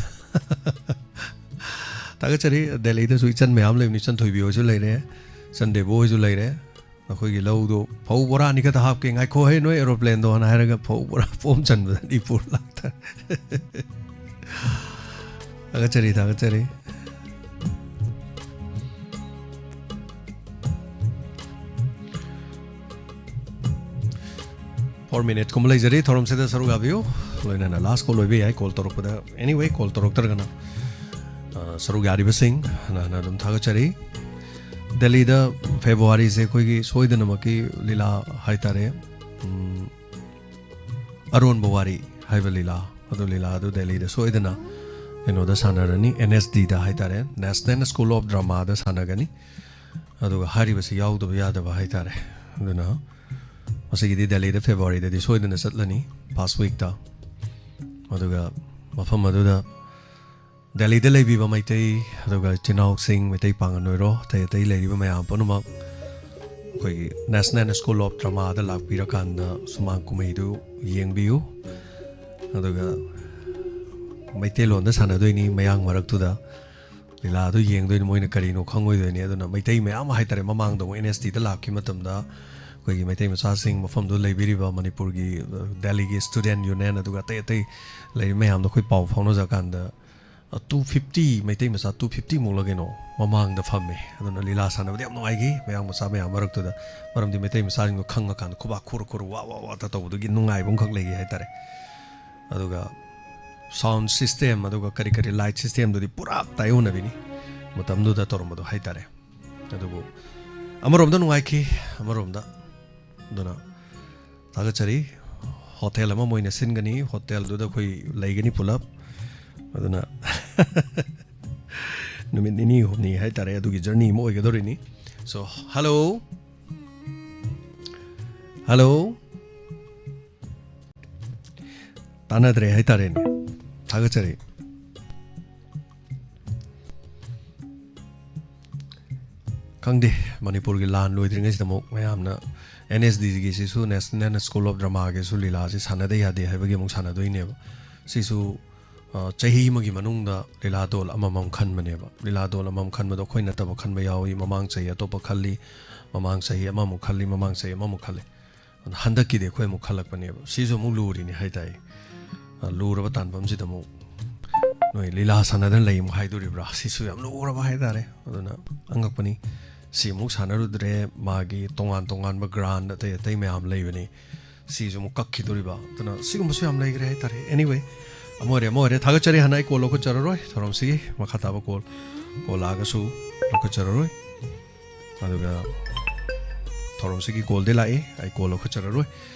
ꯊꯥꯒꯠꯆꯔꯤ꯫ ꯗꯦꯜꯂꯤꯗꯁꯨ ꯏꯆꯟ ꯃꯌꯥꯝ ꯂꯩꯕꯅꯤ, ꯏꯆꯟ ꯊꯣꯏꯕꯤ ꯍꯣꯏꯁꯨ ꯂꯩꯔꯦ, ꯏꯆꯟ ꯗꯦꯕꯨ ꯍꯣꯏꯁꯨ ꯂꯩꯔꯦ꯫ ꯅꯈꯣꯏꯒꯤ ꯂꯧꯗꯣ ꯐꯧ ꯕꯣꯔꯥ ꯑꯅꯤ ꯈꯛꯇ ꯍꯥꯞꯀꯦ꯫ ꯉꯥꯏꯈꯣ ꯍꯦ, ꯅꯣꯏ ꯑꯦꯔꯣꯄ꯭ꯂꯦꯟꯗꯣ ꯍꯥꯏꯅ ꯍꯥꯏꯔꯒ ꯐꯧ ꯕꯣꯔꯥ ꯄꯣꯝ ꯆꯟꯕꯗ ꯑꯅꯤ ꯄꯨꯔ ꯂꯥꯛꯇꯥꯔꯦ꯫ ꯊꯥꯒꯠꯆꯔꯤ, ꯊꯥꯒꯠꯆꯔꯤ꯫ ꯐꯣꯔ ꯃꯤꯅꯤꯠꯁꯀꯨꯝꯕ ꯂꯩꯖꯔꯤ ꯊꯧꯔꯝꯁꯤꯗ ꯁꯔꯨꯛ ꯌꯥꯕꯤꯌꯨ꯫ ꯂꯣꯏꯅꯅ ꯂꯥꯁ ꯀꯣꯜ ꯑꯣꯏꯕ ꯌꯥꯏ ꯀꯣꯜ ꯇꯧꯔꯛꯄꯗ꯫ Anyway, ꯀꯣꯜ ꯇꯧꯔꯛꯇ꯭ꯔꯒꯅ, ꯑ, ꯁꯔꯨꯛ ꯌꯥꯔꯤꯕꯁꯤꯡ ꯍꯟꯅ ꯍꯟꯅ ꯑꯗꯨꯝ ꯊꯥꯒꯠꯆꯔꯤ꯫ ꯗꯦꯜꯂꯤꯗ ꯐꯦꯕ꯭ꯔꯨꯋꯥꯔꯤꯁꯦ ꯑꯩꯈꯣꯏꯒꯤ ꯁꯣꯏꯗꯅꯃꯛꯀꯤ ꯂꯤꯂꯥ ꯍꯥꯏꯇꯥꯔꯦ, ꯎꯝ, ꯑꯔꯣꯟꯕ ꯋꯥꯔꯤ ꯍꯥꯏꯕ ꯂꯤꯂꯥ, ꯑꯗꯨ ꯂꯤꯂꯥ ꯑꯗꯨ ꯗꯦꯜꯂꯤꯗ ꯁꯣꯏꯗꯅ ꯀꯩꯅꯣꯗ ꯁꯥꯟꯅꯔꯅꯤ, NSDꯗ ꯍꯥꯏꯇꯥꯔꯦ, National School of Dramaꯗ ꯁꯥꯟꯅꯒꯅꯤ꯫ ꯑꯗꯨꯒ ꯍꯥꯏꯔꯤꯕꯁꯤ ꯌꯥꯎꯗꯕ ꯌꯥꯗꯕ ꯍꯥꯏꯇꯥꯔꯦ꯫ ꯑꯗꯨꯅ ꯃꯁꯤꯒꯤꯗꯤ ꯗꯦꯜꯂꯤꯗ ꯐꯦꯕ꯭ꯔꯨꯋꯥꯔꯤꯗꯗꯤ ꯁꯣꯏꯗꯅ ꯆꯠꯂꯅꯤ, first weekꯇ꯫ ꯑꯗꯨꯒ ꯃꯐꯝ ꯑꯗꯨꯗ ꯗꯦꯜꯂꯤꯗ ꯂꯩꯕꯤꯕ ꯃꯩꯇꯩ, ꯑꯗꯨꯒ ꯏꯆꯤꯟ ꯏꯅꯥꯎꯁꯤꯡ, ꯃꯩꯇꯩ ꯄꯥꯡꯒꯜ ꯑꯣꯏꯔꯣ, ꯑꯇꯩ ꯑꯇꯩ ꯂꯩꯔꯤꯕ ꯃꯌꯥꯝ ꯄꯨꯝꯅꯃꯛ ꯑꯩꯈꯣꯏꯒꯤ National School of Dramaꯗ ꯂꯥꯛꯄꯤꯔꯀꯥꯟꯗ ꯁꯨꯃꯥꯡ ꯀꯨꯝꯍꯩꯗꯨ ꯌꯦꯡꯕꯤꯌꯨ꯫ ꯑꯗꯨꯒ ꯃꯩꯇꯩꯂꯣꯟꯗ ꯁꯥꯟꯅꯗꯣꯏꯅꯤ ꯃꯌꯥꯡ ꯃꯔꯛꯇꯨꯗ꯫ ꯂꯤꯂꯥꯗꯣ ꯌꯦꯡꯗꯣꯏꯅꯤ, ꯃꯣꯏꯅ ꯀꯔꯤꯅꯣ ꯈꯪꯉꯣꯏꯗꯣꯏꯅꯤ꯫ ꯑꯗꯨꯅ ꯃꯩꯇꯩ ꯃꯌꯥꯝ ꯍꯥꯏꯇꯥꯔꯦ, ꯃꯃꯥꯡꯗ ꯑꯃꯨꯛ NSDꯗ ꯂꯥꯛꯈꯤꯕ ꯃꯇꯝꯗ ꯑꯩꯈꯣꯏꯒꯤ ꯃꯩꯇꯩ ꯃꯆꯥꯁꯤꯡ ꯃꯐꯝꯗꯨꯗ ꯂꯩꯕꯤꯔꯤꯕ ꯃꯅꯤꯄꯨꯔꯒꯤ, ꯑ, ꯗꯦꯜꯂꯤꯒꯤ Student Union, ꯑꯗꯨꯒ ꯑꯇꯩ ꯑꯇꯩ ꯂꯩꯔꯤꯕ ꯃꯌꯥꯝꯗꯣ ꯑꯩꯈꯣꯏ ꯄꯥꯎ ꯐꯥꯎꯅꯖ ꯀꯥꯟꯗ, ꯑ, two fifty, ꯃꯩꯇꯩ ꯃꯆꯥ two fifty ꯃꯨꯛꯂ ꯀꯩꯅꯣ ꯃꯃꯥꯡꯗ ꯐꯝꯃꯦ꯫ ꯑꯗꯨꯅ ꯂꯤꯂꯥ ꯁꯥꯟꯅꯕꯗꯤ ꯌꯥꯝ ꯅꯨꯡꯉꯥꯏꯈꯤ, ꯃꯌꯥꯡ ꯃꯆꯥ ꯃꯌꯥꯝ ꯃꯔꯛꯇꯨꯗ꯫ ꯃꯔꯝꯗꯤ ꯃꯩꯇꯩ ꯃꯆꯥꯁꯤꯡꯗꯣ ꯈꯪꯉꯀꯥꯟꯗ ꯈꯨꯕꯥꯛ ꯈꯨꯔ ꯈꯨꯔ ꯋꯥ ꯋꯥ ꯋꯥ ꯇꯧꯕꯗꯨꯒꯤ ꯅꯨꯡꯉꯥꯏꯕ ꯑꯃꯈꯛ ꯂꯩꯈꯤ ꯍꯥꯏꯇꯥꯔꯦ꯫ ꯑꯗꯨꯒ sound system, ꯑꯗꯨꯒ ꯀꯔꯤ ꯀꯔꯤ light systemꯗꯨꯗꯤ ꯄꯨꯔꯥ ꯇꯥꯏꯌꯣꯟꯅꯕꯤꯅꯤ ꯃꯇꯝꯗꯨꯗ ꯇꯧꯔꯝꯕꯗꯣ ꯍꯥꯏꯇꯥꯔꯦ꯫ ꯑꯗꯨꯕꯨ ꯑꯃꯔꯣꯝꯗ ꯅꯨꯡꯉꯥꯏꯈꯤ, ꯑꯃꯔꯣꯝꯗ꯫ ꯑꯗꯨꯅ ꯊꯥꯒꯠꯆꯔꯤ꯫ ꯍꯣꯇꯦꯜ ꯑꯃ ꯃꯣꯏꯅ ꯁꯤꯟꯒꯅꯤ, ꯍꯣꯇꯦꯜꯗꯨꯗ ꯑꯩꯈꯣꯏ ꯂꯩꯒꯅꯤ ꯄꯨꯂꯞ꯫ ꯑꯗꯨꯅ ꯅꯨꯃꯤꯠ ꯅꯤꯅꯤ ꯍꯨꯝꯅꯤ ꯍꯥꯏꯇꯥꯔꯦ, ꯑꯗꯨꯒꯤ journey ꯑꯃ ꯑꯣꯏꯒꯗꯧꯔꯤꯅꯤ꯫ So, hello, hello, ꯇꯥꯟꯅꯗ꯭ꯔꯦ ꯍꯥꯏꯇꯥꯔꯦꯅꯦ꯫ ꯊꯥꯒꯠꯆꯔꯤ꯫ ꯈꯪꯗꯦ, ꯃꯅꯤꯄꯨꯔꯒꯤ ꯂꯥꯟ ꯂꯣꯏꯗ꯭ꯔꯤꯉꯩꯁꯤꯗ ꯑꯃꯨꯛ ꯃꯌꯥꯝꯅ NSDꯒꯤꯁꯤꯁꯨ, National School of Dramaꯒꯤꯁꯨ ꯂꯤꯂꯥꯁꯤ ꯁꯥꯟꯅꯗ ꯌꯥꯗꯦ ꯍꯥꯏꯕꯒꯤ ꯑꯃꯨꯛ ꯁꯥꯟꯅꯗꯣꯏꯅꯦꯕ꯫ ꯁꯤꯁꯨ, ꯑ, ꯆꯍꯤ ꯑꯃꯒꯤ ꯃꯅꯨꯡꯗ ꯂꯤꯂꯥ ꯗꯣꯜ ꯑꯃꯃꯝ ꯈꯟꯕꯅꯦꯕ꯫ ꯂꯤꯂꯥ ꯗꯣꯜ ꯑꯃꯃꯝ ꯈꯟꯕꯗꯣ ꯑꯩꯈꯣꯏ ꯅꯠꯇꯕ ꯈꯟꯕ ꯌꯥꯎꯏ, ꯃꯃꯥꯡ ꯆꯍꯤ ꯑꯇꯣꯞꯄ ꯈꯜꯂꯤ, ꯃꯃꯥꯡ ꯆꯍꯤ ꯑꯃꯃꯨꯛ ꯈꯜꯂꯤ, ꯃꯃꯥꯡ ꯆꯍꯤ ꯑꯃꯃꯨꯛ ꯈꯜꯂꯤ꯫ ꯑꯗꯨꯅ ꯍꯟꯗꯛꯀꯤꯗꯤ ꯑꯩꯈꯣꯏ ꯑꯃꯨꯛ ꯈꯜꯂꯛꯄꯅꯦꯕ꯫ ꯁꯤꯁꯨ ꯑꯃꯨꯛ ꯂꯨꯔꯤꯅꯤ ꯍꯥꯏꯇꯥꯏ꯫ ꯑ, ꯂꯨꯔꯕ ꯇꯥꯟꯐꯝꯁꯤꯗ ꯑꯃꯨꯛ ꯅꯣꯏ ꯂꯤꯂꯥ ꯁꯥꯟꯅꯗꯅ ꯂꯩ ꯑꯃꯨꯛ ꯍꯥꯏꯗꯣꯔꯤꯕ꯭ꯔꯥ? ꯁꯤꯁꯨ ꯌꯥꯝ ꯂꯨꯔꯕ ꯍꯥꯏꯇꯥꯔꯦ꯫ ꯑꯗꯨꯅ ꯑꯉꯛꯄꯅꯤ꯫ ꯁꯤ ꯑꯃꯨꯛ ꯁꯥꯟꯅꯔꯨꯗ꯭ꯔꯦ, ꯃꯥꯒꯤ ꯇꯣꯉꯥꯟ ꯇꯣꯉꯥꯟꯕ grant ꯑꯇꯩ ꯑꯇꯩ ꯃꯌꯥꯝ ꯂꯩꯕꯅꯤ꯫ ꯁꯤꯁꯨ ꯑꯃꯨꯛ ꯀꯛꯈꯤꯗꯣꯔꯤꯕ꯫ ꯑꯗꯨꯅ ꯁꯤꯒꯨꯝꯕꯁꯨ ꯌꯥꯝ ꯂꯩꯈ꯭ꯔꯦ ꯍꯥꯏꯇꯥꯔꯦ꯫ Anyway, ꯑꯃ ꯑꯣꯏꯔꯦ, ꯑꯃ ꯑꯣꯏꯔꯦ꯫ ꯊꯥꯒꯠꯆꯔꯤ꯫ ꯍꯥꯟꯅ ꯑꯩ call ꯂꯧꯈꯠꯆꯔꯔꯣꯏ꯫ ꯊꯧꯔꯝꯁꯤꯒꯤ ꯃꯈꯥ ꯇꯥꯕ call, call ꯂꯥꯛꯑꯒꯁꯨ ꯂꯧꯈꯠꯆꯔꯔꯣꯏ꯫ ꯑꯗꯨꯒ ꯊꯧꯔꯝꯁꯤꯒꯤ callꯗꯤ ꯂꯥꯛꯏ, ꯑꯩ call ꯂꯧꯈꯠꯆꯔꯔꯣꯏ꯫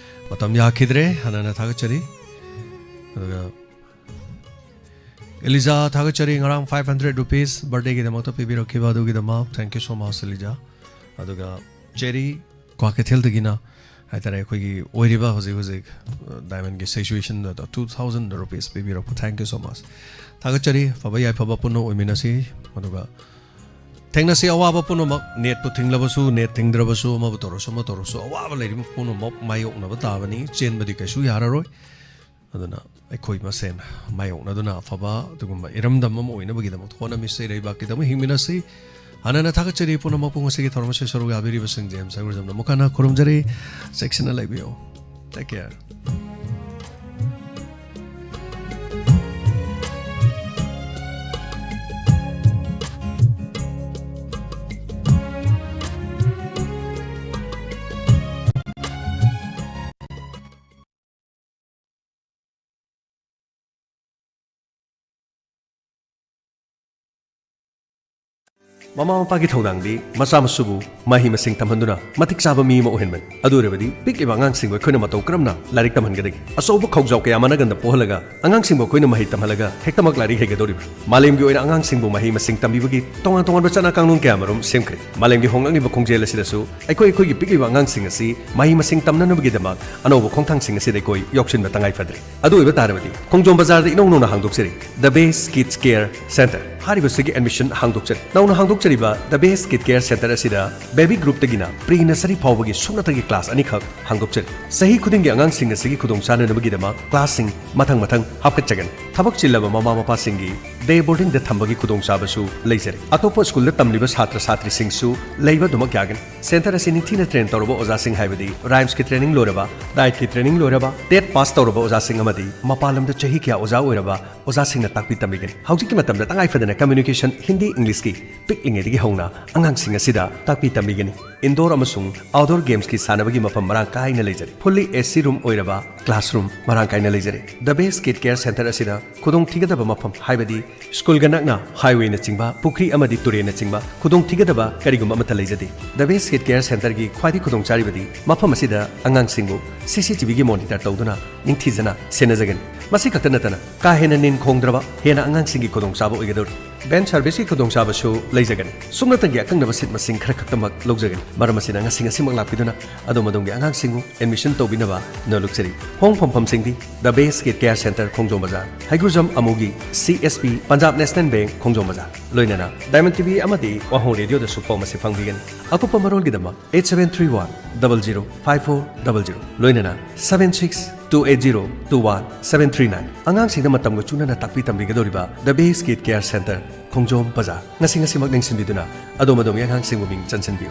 ꯃꯇꯝ ꯌꯥꯈꯤꯗ꯭ꯔꯦ, ꯍꯟꯅ ꯍꯟꯅ ꯊꯥꯒꯠꯆꯔꯤ꯫ ꯑꯗꯨꯒ ꯑꯦꯂꯤꯖꯥ ꯊꯥꯒꯠꯆꯔꯤ, ꯉꯔꯥꯡ five hundred rupees birthdayꯒꯤꯗꯃꯛꯇ ꯄꯤꯕꯤꯔꯛꯈꯤꯕ ꯑꯗꯨꯒꯤꯗꯃꯛ thank you so much, ꯑꯦꯂꯤꯖꯥ꯫ ꯑꯗꯨꯒ ꯆꯦꯔꯤ ꯀ꯭ꯋꯥꯀꯩꯊꯦꯜꯗꯒꯤꯅ ꯍꯥꯏꯇꯥꯔꯦ, ꯑꯩꯈꯣꯏꯒꯤ ꯑꯣꯏꯔꯤꯕ ꯍꯧꯖꯤꯛ ꯍꯧꯖꯤꯛ, ꯑ, diamondꯒꯤ situationꯗ two thousand rupees ꯄꯤꯕꯤꯔꯛꯄ, thank you so much꯫ ꯊꯥꯒꯠꯆꯔꯤ, ꯐꯕ ꯌꯥꯏꯐꯕ ꯄꯨꯟꯅ ꯑꯣꯏꯃꯤꯟꯅꯁꯤ꯫ ꯑꯗꯨꯒ ꯊꯦꯡꯅꯁꯤ ꯑꯋꯥꯕ ꯄꯨꯝꯅꯃꯛ, ꯅꯦꯠꯄꯨ ꯊꯤꯡꯂꯕꯁꯨ, ꯅꯦꯠ ꯊꯤꯡꯗ꯭ꯔꯕꯁꯨ, ꯑꯃꯕꯨ ꯇꯧꯔꯁꯨ, ꯑꯃ ꯇꯧꯔꯁꯨ, ꯑꯋꯥꯕ ꯂꯩꯔꯤꯕ ꯄꯨꯝꯅꯃꯛ ꯃꯥꯌꯣꯛꯅꯕ ꯇꯥꯕꯅꯤ, ꯆꯦꯟꯕꯗꯤ ꯀꯩꯁꯨ ꯌꯥꯔꯔꯣꯏ꯫ ꯑꯗꯨꯅ ꯑꯩꯈꯣꯏ ꯃꯁꯦꯟ ꯃꯥꯌꯣꯛꯅꯗꯨꯅ ꯑꯐꯕ ꯑꯗꯨꯒꯨꯝꯕ ꯏꯔꯝꯗꯝ ꯑꯃ ꯑꯣꯏꯅꯕꯒꯤꯗꯃꯛ ꯍꯣꯠꯅꯃꯤꯟꯅꯁꯤ, ꯏꯔꯩꯕꯥꯛꯀꯤꯗꯃꯛ ꯍꯤꯡꯃꯤꯟꯅꯁꯤ꯫ ꯍꯟꯅ ꯍꯟꯅ ꯊꯥꯒꯠꯆꯔꯤ ꯄꯨꯝꯅꯃꯛꯄꯨ, ꯉꯁꯤꯒꯤ ꯊꯧꯔꯝ ꯑꯁꯤ ꯁꯔꯨꯛ ꯌꯥꯕꯤꯔꯤꯕꯁꯤꯡ ꯖꯦꯝꯁ ꯑꯦꯜ ꯔꯤꯖꯝꯅ ꯑꯃꯨꯛ ꯍꯟꯅ ꯈꯨꯔꯨꯝꯖꯔꯤ꯫ ꯆꯦꯛꯁꯤꯟꯅ ꯂꯩꯕꯤꯌꯨ꯫ Take care. ꯃꯃꯥ ꯃꯄꯥꯒꯤ ꯊꯧꯗꯥꯡꯗꯤ ꯃꯆꯥ ꯃꯁꯨꯕꯨ ꯃꯍꯩ ꯃꯁꯤꯡ ꯇꯝꯍꯟꯗꯨꯅ ꯃꯇꯤꯛ ꯆꯥꯕ ꯃꯤ ꯑꯃ ꯑꯣꯏꯍꯟꯕꯅꯤ꯫ ꯑꯗꯨ ꯑꯣꯏꯔꯕꯗꯤ ꯄꯤꯛꯂꯤꯕ ꯑꯉꯥꯡꯁꯤꯡꯕꯨ ꯑꯩꯈꯣꯏꯅ ꯃꯇꯧ ꯀꯔꯝꯅ ꯂꯥꯏꯔꯤꯛ ꯇꯝꯍꯟꯒꯗꯒꯦ? ꯑꯆꯧꯕ ꯈꯧꯖꯥꯎ ꯀꯌꯥ ꯃꯅꯒꯟꯗ ꯄꯣꯛꯍꯜꯂꯒ ꯑꯉꯥꯡꯁꯤꯡꯕꯨ ꯑꯩꯈꯣꯏꯅ ꯃꯍꯩ ꯇꯝꯍꯜꯂꯒ ꯍꯦꯛꯇꯃꯛ ꯂꯥꯏꯔꯤꯛ ꯍꯩꯒꯗꯧꯔꯤꯕ꯭ꯔꯥ? ꯃꯥꯂꯦꯝꯒꯤ ꯑꯣꯏꯅ ꯑꯉꯥꯡꯁꯤꯡꯕꯨ ꯃꯍꯩ ꯃꯁꯤꯡ ꯇꯝꯕꯤꯕꯒꯤ ꯇꯣꯉꯥꯟ ꯇꯣꯉꯥꯟꯕ ꯆꯠꯅ ꯀꯥꯡꯂꯣꯟ ꯀꯌꯥ ꯃꯔꯨꯝ ꯁꯦꯝꯈ꯭ꯔꯦ꯫ ꯃꯥꯂꯦꯝꯒꯤ ꯍꯣꯡꯂꯛꯂꯤꯕ ꯈꯣꯡꯖꯦꯜ ꯑꯁꯤꯗꯁꯨ ꯑꯩꯈꯣꯏ ꯑꯩꯈꯣꯏꯒꯤ ꯄꯤꯛꯂꯤꯕ ꯑꯉꯥꯡꯁꯤꯡ ꯑꯁꯤ ꯃꯍꯩ ꯃꯁꯤꯡ ꯇꯝꯅꯅꯕꯒꯤꯗꯃꯛ ꯑꯅꯧꯕ ꯈꯣꯡꯊꯥꯡꯁꯤꯡ ꯑꯁꯤꯗ ꯑꯩꯈꯣꯏ ꯌꯥꯎꯁꯤꯟꯕ ꯇꯉꯥꯏ ꯐꯗ꯭ꯔꯦ꯫ ꯑꯗꯨ ꯑꯣꯏꯕ ꯇꯥꯔꯕꯗꯤ ꯈꯣꯡꯖꯣꯝ ꯕꯖꯥꯔꯗ ꯏꯅꯧ ꯅꯧꯅ ꯍꯥꯡꯗꯣꯛꯆꯔꯤ The Best Kids Care Center꯫ ꯍꯥꯏꯔꯤꯕꯁꯤꯒꯤ admission ꯍꯥꯡꯗꯣꯛꯆꯔꯤ꯫ ꯅꯧꯅ ꯍꯥꯡꯗꯣꯛꯆꯔꯤꯕ The Best Kid Care Center ꯑꯁꯤꯗ baby groupꯇꯒꯤꯅ pre nursery ꯐꯥꯎꯕꯒꯤ ꯁꯨꯞꯅꯇꯒꯤ class ꯑꯅꯤꯈꯛ ꯍꯥꯡꯗꯣꯛꯆꯔꯤ꯫ ꯆꯍꯤ ꯈꯨꯗꯤꯡꯒꯤ ꯑꯉꯥꯡꯁꯤꯡ ꯑꯁꯤꯒꯤ ꯈꯨꯗꯣꯡ ꯆꯥꯅꯅꯕꯒꯤꯗꯃꯛ classꯁꯤꯡ ꯃꯊꯪ ꯃꯊꯪ ꯍꯥꯞꯀꯠꯆꯒꯅꯤ꯫ ꯊꯕꯛ ꯆꯤꯜꯂꯕ ꯃꯃꯥ ꯃꯄꯥꯁꯤꯡꯒꯤ day boardingꯗ ꯊꯝꯕꯒꯤ ꯈꯨꯗꯣꯡꯆꯥꯕꯁꯨ ꯂꯩꯖꯔꯤ꯫ ꯑꯇꯣꯞꯄ ꯁ꯭ꯀꯨꯜꯗ ꯇꯝꯂꯤꯕ ꯁꯥꯇ꯭ꯔ ꯁꯥꯇ꯭ꯔꯤꯁꯤꯡꯁꯨ ꯂꯩꯕ ꯑꯗꯨꯃꯛ ꯌꯥꯒꯅꯤ꯫ Center ꯑꯁꯤ ꯅꯤꯡꯊꯤꯅ train ꯇꯧꯔꯕ ꯑꯣꯖꯥꯁꯤꯡ, ꯍꯥꯏꯕꯗꯤ rhymesꯀꯤ training ꯂꯣꯏꯔꯕ, dietꯀꯤ training ꯂꯣꯏꯔꯕ, TET pass ꯇꯧꯔꯕ ꯑꯣꯖꯥꯁꯤꯡ ꯑꯃꯗꯤ ꯃꯄꯥꯟ ꯂꯝꯗ ꯆꯍꯤ ꯀꯌꯥ ꯑꯣꯖꯥ ꯑꯣꯏꯔꯕ ꯑꯣꯖꯥꯁꯤꯡꯅ ꯇꯥꯛꯄꯤ ꯇꯝꯕꯤꯒꯅꯤ꯫ ꯍꯧꯖꯤꯛꯀꯤ ꯃꯇꯝꯗ ꯇꯉꯥꯏ ꯐꯗꯅ communication Hindi Englishꯀꯤ ꯄꯤꯛꯂꯤꯉꯩꯗꯒꯤ ꯍꯧꯅ ꯑꯉꯥꯡꯁꯤꯡ ꯑꯁꯤꯗ ꯇꯥꯛꯄꯤ ꯇꯝꯕꯤꯒꯅꯤ꯫ Indoor ꯑꯃꯁꯨꯡ outdoor gamesꯀꯤ ꯁꯥꯟꯅꯕꯒꯤ ꯃꯐꯝ ꯃꯔꯥꯡ ꯀꯥꯏꯅ ꯂꯩꯖꯔꯤ꯫ Fully AC room ꯑꯣꯏꯔꯕ classroom ꯃꯔꯥꯡ ꯀꯥꯏꯅ ꯂꯩꯖꯔꯤ꯫ The Best Kid Care Center ꯑꯁꯤꯗ ꯈꯨꯗꯣꯡꯊꯤꯒꯗꯕ ꯃꯐꯝ, ꯍꯥꯏꯕꯗꯤ ꯁ꯭ꯀꯨꯜꯒ ꯅꯛꯅ highwayꯅꯆꯤꯡꯕ, ꯄꯨꯈ꯭ꯔꯤ ꯑꯃꯗꯤ ꯇꯨꯔꯦꯜꯅꯆꯤꯡꯕ ꯈꯨꯗꯣꯡꯊꯤꯒꯗꯕ ꯀꯔꯤꯒꯨꯝꯕ ꯑꯃꯠꯇ ꯂꯩꯖꯗꯦ꯫ The Best Kid Care Centerꯒꯤ ꯈ꯭ꯋꯥꯏꯗꯒꯤ ꯈꯨꯗꯣꯡ ꯆꯥꯔꯤꯕꯗꯤ ꯃꯐꯝ ꯑꯁꯤꯗ ꯑꯉꯥꯡꯁꯤꯡꯕꯨ CCTVꯒꯤ monitor ꯇꯧꯗꯨꯅ ꯅꯤꯡꯊꯤꯖꯅ ꯁꯦꯟꯅꯖꯒꯅꯤ꯫ ꯃꯁꯤ ꯈꯛꯇ ꯅꯠꯇꯅ ꯀꯥ ꯍꯦꯟꯅ ꯅꯤꯟ ꯈꯣꯡꯗ꯭ꯔꯕ ꯍꯦꯟꯅ ꯑꯉꯥꯡꯁꯤꯡꯒꯤ ꯈꯨꯗꯣꯡꯆꯥꯕ ꯑꯣꯏꯒꯗꯧꯔꯤ꯫ Van service ꯀꯤ ꯈꯨꯗꯣꯡꯆꯥꯕꯁꯨ ꯂꯩꯖꯒꯅꯤ꯫ ꯁꯨꯞꯅꯇꯪꯒꯤ ꯑꯀꯛꯅꯕ seat ꯃꯁꯤꯡ ꯈꯔ ꯈꯛꯇꯃꯛ ꯂꯧꯖꯒꯅꯤ꯫ ꯃꯔꯝ ꯑꯁꯤꯅ, ꯉꯁꯤ ꯉꯁꯤꯃꯛ ꯂꯥꯛꯄꯤꯗꯨꯅ ꯑꯗꯣꯝ ꯑꯗꯣꯝꯒꯤ ꯑꯉꯥꯡꯁꯤꯡꯕꯨ admission ꯇꯧꯕꯤꯅꯕ ꯅꯣꯜꯂꯨꯛꯆꯔꯤ꯫ ꯍꯣꯡꯐꯝ ꯐꯝꯁꯤꯡꯗꯤ The Best Kid Care Center, ꯈꯣꯡꯖꯣꯝ ꯕꯖꯥꯔ, ꯍꯩꯒ꯭ꯔꯨꯖꯝ ꯑꯃꯨꯒꯤ C S P, Punjab National Bank, ꯈꯣꯡꯖꯣꯝ ꯕꯖꯥꯔ, ꯂꯣꯏꯅꯅ Diamond T V ꯑꯃꯗꯤ ꯋꯥꯍꯣꯡ Radio ꯗꯁꯨ ꯄꯥꯎ ꯑꯁꯤ ꯐꯪꯕꯤꯒꯅꯤ꯫ ꯑꯀꯨꯞꯄ ꯃꯔꯣꯜꯒꯤꯗꯃꯛ eight seven three one double zero five four double zero, ꯂꯣꯏꯅꯅ seven six two eight zero two one seven three nine꯫ ꯑꯉꯥꯡꯁꯤꯡꯗ ꯃꯇꯝꯒ ꯆꯨꯅꯅ ꯇꯥꯛꯄꯤ ꯇꯝꯕꯤꯒꯗꯧꯔꯤꯕ The Best Kid Care Center, ꯈꯣꯡꯖꯣꯝ ꯕꯖꯥꯔ꯫ ꯉꯁꯤ ꯉꯁꯤꯃꯛ ꯅꯤꯡꯁꯤꯡꯕꯤꯗꯨꯅ ꯑꯗꯣꯝ ꯑꯗꯣꯝꯒꯤ ꯑꯉꯥꯡꯁꯤꯡꯕꯨ ꯃꯤꯡ ꯆꯟꯁꯤꯟꯕꯤꯌꯨ꯫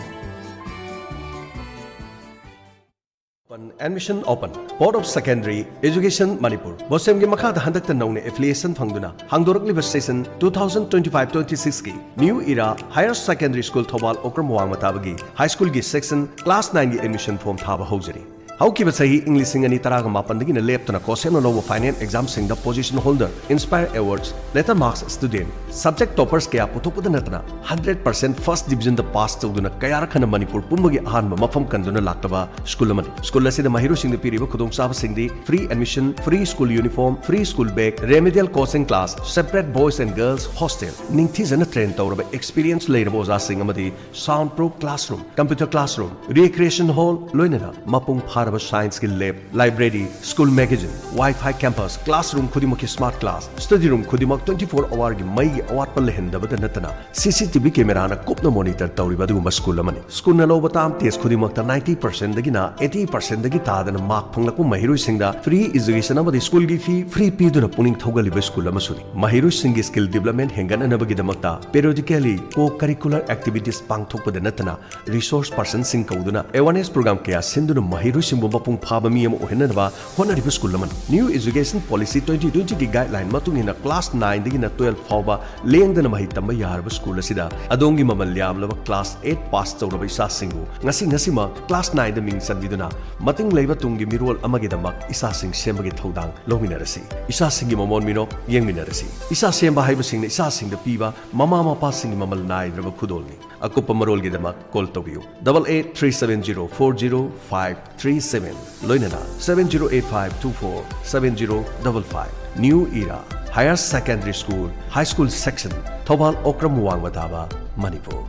Open, admission open꯫ Board of Secondary Education Manipur, BOSEM ꯒꯤ ꯃꯈꯥꯗ ꯍꯟꯗꯛꯇ ꯅꯧꯅ affiliation ꯐꯪꯗꯨꯅ ꯍꯥꯡꯗꯣꯔꯛꯂꯤꯕ session two thousand twenty five twenty six ꯀꯤ New Era Higher Secondary School Thoubal ꯑꯣꯀ꯭ꯔꯝ ꯋꯥꯡꯃ ꯇꯥꯕꯒꯤ high school ꯒꯤ section class nine ꯒꯤ admission form ꯊꯥꯕ ꯍꯧꯖꯔꯤ꯫ ꯍꯧꯈꯤꯕ ꯆꯍꯤ ꯏꯪ ꯂꯤꯁꯤꯡ ꯑꯅꯤ ꯇꯔꯥꯒ ꯃꯥꯄꯟꯗꯒꯤꯅ ꯂꯦꯞꯇꯅ ꯀꯣꯁꯦꯞꯅ ꯂꯧꯕ final exam ꯁꯤꯡꯗ position holder, inspire awards, letter marks student, subject toppers ꯀꯌꯥ ꯄꯨꯊꯣꯛꯄꯗ ꯅꯠꯇꯅ hundred percent first division ꯗ pass ꯇꯧꯗꯨꯅ ꯀꯌꯥꯔꯛ ꯍꯟꯅ ꯃꯅꯤꯄꯨꯔ ꯄꯨꯝꯕꯒꯤ ꯑꯍꯥꯟꯕ ꯃꯐꯝ ꯀꯟꯗꯨꯅ ꯂꯥꯛꯂꯕ school ꯑꯃꯅꯤ꯫ School ꯑꯁꯤꯗ ꯃꯍꯩꯔꯣꯏꯁꯤꯡꯗ ꯄꯤꯔꯤꯕ ꯈꯨꯗꯣꯡꯆꯥꯕꯁꯤꯡꯗꯤ free admission, free school uniform, free school bag, remedial coaching class, separate boys and girls hostel, ꯅꯤꯡꯊꯤꯖꯅ train ꯇꯧꯔꯕ experience ꯂꯩꯔꯕ ꯑꯣꯖꯥꯁꯤꯡ ꯑꯃꯗꯤ sound proof classroom, computer classroom, recreation hall, ꯂꯣꯏꯅꯅ ꯃꯄꯨꯡ ꯐꯥꯔꯕ science ꯀꯤ lab, library, school magazine, Wi-Fi campus, classroom ꯈꯨꯗꯤꯡꯃꯛꯀꯤ smart glass, study room ꯈꯨꯗꯤꯡꯃꯛ twenty four hour ꯒꯤ ꯃꯩꯒꯤ ꯑꯋꯥꯠꯄ ꯂꯩꯍꯟꯗꯕꯗ ꯅꯠꯇꯅ C C T V camera ꯅ ꯀꯨꯞꯅ monitor ꯇꯧꯔꯤꯕ ꯑꯗꯨꯒꯨꯝꯕ school ꯑꯃꯅꯤ꯫ School ꯅ ꯂꯧꯕ term test ꯈꯨꯗꯤꯡꯃꯛꯇ ninety percent ꯗꯒꯤꯅ eighty percent ꯗꯒꯤ ꯇꯥꯗꯅ mark ꯐꯪꯂꯛꯄ ꯃꯍꯩꯔꯣꯏꯁꯤꯡꯗ free education ꯑꯃꯗꯤ school ꯒꯤ fee free ꯄꯤꯗꯨꯅ ꯄꯨꯛꯅꯤꯡ ꯊꯧꯒꯠꯂꯤꯕ school ꯑꯃꯁꯨꯅꯤ꯫ ꯃꯍꯩꯔꯣꯏꯁꯤꯡꯒꯤ skill development ꯍꯦꯟꯒꯠꯅꯅꯕꯒꯤꯗꯃꯛꯇ periodically co-curricular activities ꯄꯥꯡꯊꯣꯛꯄꯗ ꯅꯠꯇꯅ resource person ꯁꯤꯡ ꯀꯧꯗꯨꯅ awareness program ꯀꯌꯥ ꯁꯤꯟꯗꯨꯅ ꯃꯍꯩꯔꯣꯏꯁꯤꯡꯕꯨ ꯃꯄꯨꯡ ꯐꯥꯕ ꯃꯤ ꯑꯃ ꯑꯣꯏꯍꯟꯅꯅꯕ ꯍꯣꯠꯅꯔꯤꯕ school ꯑꯃꯅꯤ꯫ New Education Policy twenty twenty ꯒꯤ guideline ꯃꯇꯨꯡ ꯏꯟꯅ class nine ꯗꯒꯤꯅ twelve ꯐꯥꯎꯕ ꯂꯦꯡꯗꯅ ꯃꯍꯩ ꯇꯝꯕ ꯌꯥꯔꯕ school ꯑꯁꯤꯗ ꯑꯗꯣꯝꯒꯤ ꯃꯃꯜ ꯌꯥꯝꯂꯕ class eight pass ꯇꯧꯔꯕ ꯏꯆꯥꯁꯤꯡꯕꯨ ꯉꯁꯤ ꯉꯁꯤꯃꯛ class nine ꯗ ꯃꯤꯡ ꯆꯟꯕꯤꯗꯨꯅ ꯃꯇꯤꯡ ꯂꯩꯕ ꯇꯨꯡꯒꯤ ꯃꯤꯔꯣꯜ ꯑꯃꯒꯤꯗꯃꯛ ꯏꯆꯥꯁꯤꯡ ꯁꯦꯝꯕꯒꯤ ꯊꯧꯗꯥꯡ ꯂꯧꯃꯤꯟꯅꯔꯁꯤ꯫ ꯏꯆꯥꯁꯤꯡꯒꯤ ꯃꯃꯣꯟ ꯃꯤꯅꯣꯛ ꯌꯦꯡꯃꯤꯟꯅꯔꯁꯤ꯫ ꯏꯆꯥ ꯁꯦꯝꯕ ꯍꯥꯏꯕꯁꯤꯡꯅ ꯏꯆꯥꯁꯤꯡꯗ ꯄꯤꯕ ꯃꯃꯥ ꯃꯄꯥꯁꯤꯡꯒꯤ ꯃꯃꯜ ꯅꯥꯏꯗ꯭ꯔꯕ ꯈꯨꯗꯣꯜꯅꯤ꯫ ꯑꯀꯨꯞꯄ ꯃꯔꯣꯜꯒꯤꯗꯃꯛ call ꯇꯧꯕꯤꯌꯨ double eight three seven zero four zero five three six. seven, ꯂꯣꯏꯅꯅ seven zero eight five two four seven zero double five꯫ New Era Higher Secondary School, High School Section, Thoubal ꯑꯣꯀ꯭ꯔꯝ ꯋꯥꯡꯃ ꯇꯥꯕ, Manipur.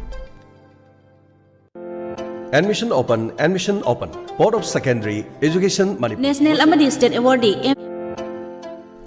Admission open, admission open. Board of Secondary Education, Manipur. National ꯑꯃꯗꯤ state awardꯗꯤ M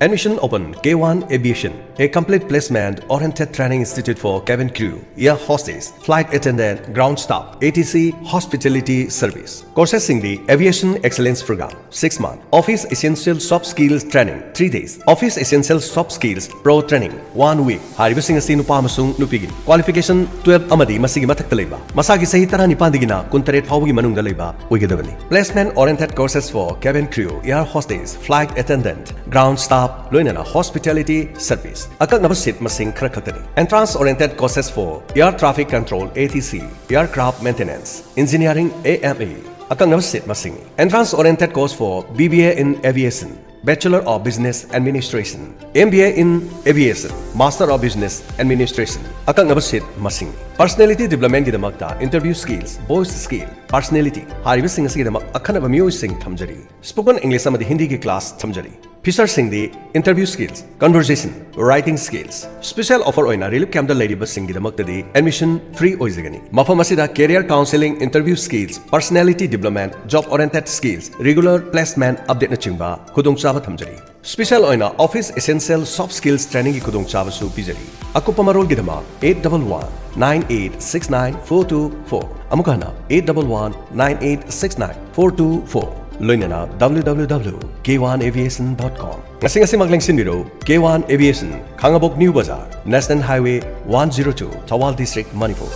Admission open, K one Aviation, a complete placement oriented training institute for cabin crew, air hostess, flight attendant, ground staff, A T C, hospitality service. Courses ꯁꯤꯡꯗꯤ Aviation Excellence Program, six month, Office Essential Soft Skills Training, three days, Office Essential Soft Skills Pro Training, one week꯫ ꯍꯥꯏꯔꯤꯕꯁꯤꯡ ꯑꯁꯤ ꯅꯨꯄꯥ ꯑꯃꯁꯨꯡ ꯅꯨꯄꯤꯒꯤꯅꯤ꯫ Qualification twelve ꯑꯃꯗꯤ ꯃꯁꯤꯒꯤ ꯃꯊꯛꯇ ꯂꯩꯕ, ꯃꯁꯥꯒꯤ ꯆꯍꯤ ꯇꯔꯥꯅꯤꯄꯥꯟꯗꯒꯤꯅ ꯀꯨꯟꯇꯔꯦꯠ ꯐꯥꯎꯕꯒꯤ ꯃꯅꯨꯡꯗ ꯂꯩꯕ ꯑꯣꯏꯒꯗꯕꯅꯤ꯫ Placement oriented courses for cabin crew, air hostess, flight attendant, ground staff, ꯂꯣꯏꯅꯅ hospitality service꯫ ꯑꯀꯛꯅꯕ seat ꯃꯁꯤꯡ ꯈꯔ ꯈꯛꯇꯅꯤ꯫ Entrance oriented courses for air traffic control, A T C, aircraft maintenance, engineering, A M E꯫ ꯑꯀꯛꯅꯕ seat ꯃꯁꯤꯡ꯫ Entrance oriented course for B B A in Aviation, Bachelor of Business Administration, M B A in Aviation, Master of Business Administration꯫ ꯑꯀꯛꯅꯕ seat ꯃꯁꯤꯡ꯫ Personality developmentꯒꯤꯗꯃꯛꯇ interview skills, voice skill, personality ꯍꯥꯏꯔꯤꯕꯁꯤꯡ ꯑꯁꯤꯒꯤꯗꯃꯛ ꯑꯈꯟꯅꯕ ꯃꯤꯑꯣꯏꯁꯤꯡ ꯊꯝꯖꯔꯤ꯫ Spoken English ꯑꯃꯗꯤ ꯍꯤꯟꯗꯤꯒꯤ class ꯊꯝꯖꯔꯤ꯫ Featureꯁꯤꯡꯗꯤ interview skills, conversation, writing skills꯫ Special offer ꯑꯣꯏꯅ relief campꯇ ꯂꯩꯔꯤꯕꯁꯤꯡꯒꯤꯗꯃꯛꯇꯗꯤ admission free ꯑꯣꯏꯖꯒꯅꯤ꯫ ꯃꯐꯝ ꯑꯁꯤꯗ career counseling, interview skills, personality development, job oriented skills, regular placement updateꯅꯆꯤꯡꯕ ꯈꯨꯗꯣꯡꯆꯥꯕ ꯊꯝꯖꯔꯤ꯫ Special ꯑꯣꯏꯅ Office Essential Soft Skills Trainingꯒꯤ ꯈꯨꯗꯣꯡꯆꯥꯕꯁꯨ ꯄꯤꯖꯔꯤ꯫ ꯑꯀꯨꯞꯄ ꯃꯔꯣꯜꯒꯤꯗꯃꯛ eight double one nine eight six nine four two four꯫ ꯑꯃꯨꯛ ꯍꯟꯅ eight double one nine eight six nine four two four꯫ ꯂꯣꯏꯅꯅ W W W K one aviation dot com꯫ ꯉꯁꯤ ꯉꯁꯤꯃꯛ ꯂꯦꯡꯁꯤꯟꯕꯤꯔꯧ K one Aviation, ꯈꯥꯉꯕꯣꯛ New Bazaar, National Highway one zero two, Thoubal District, Manipur.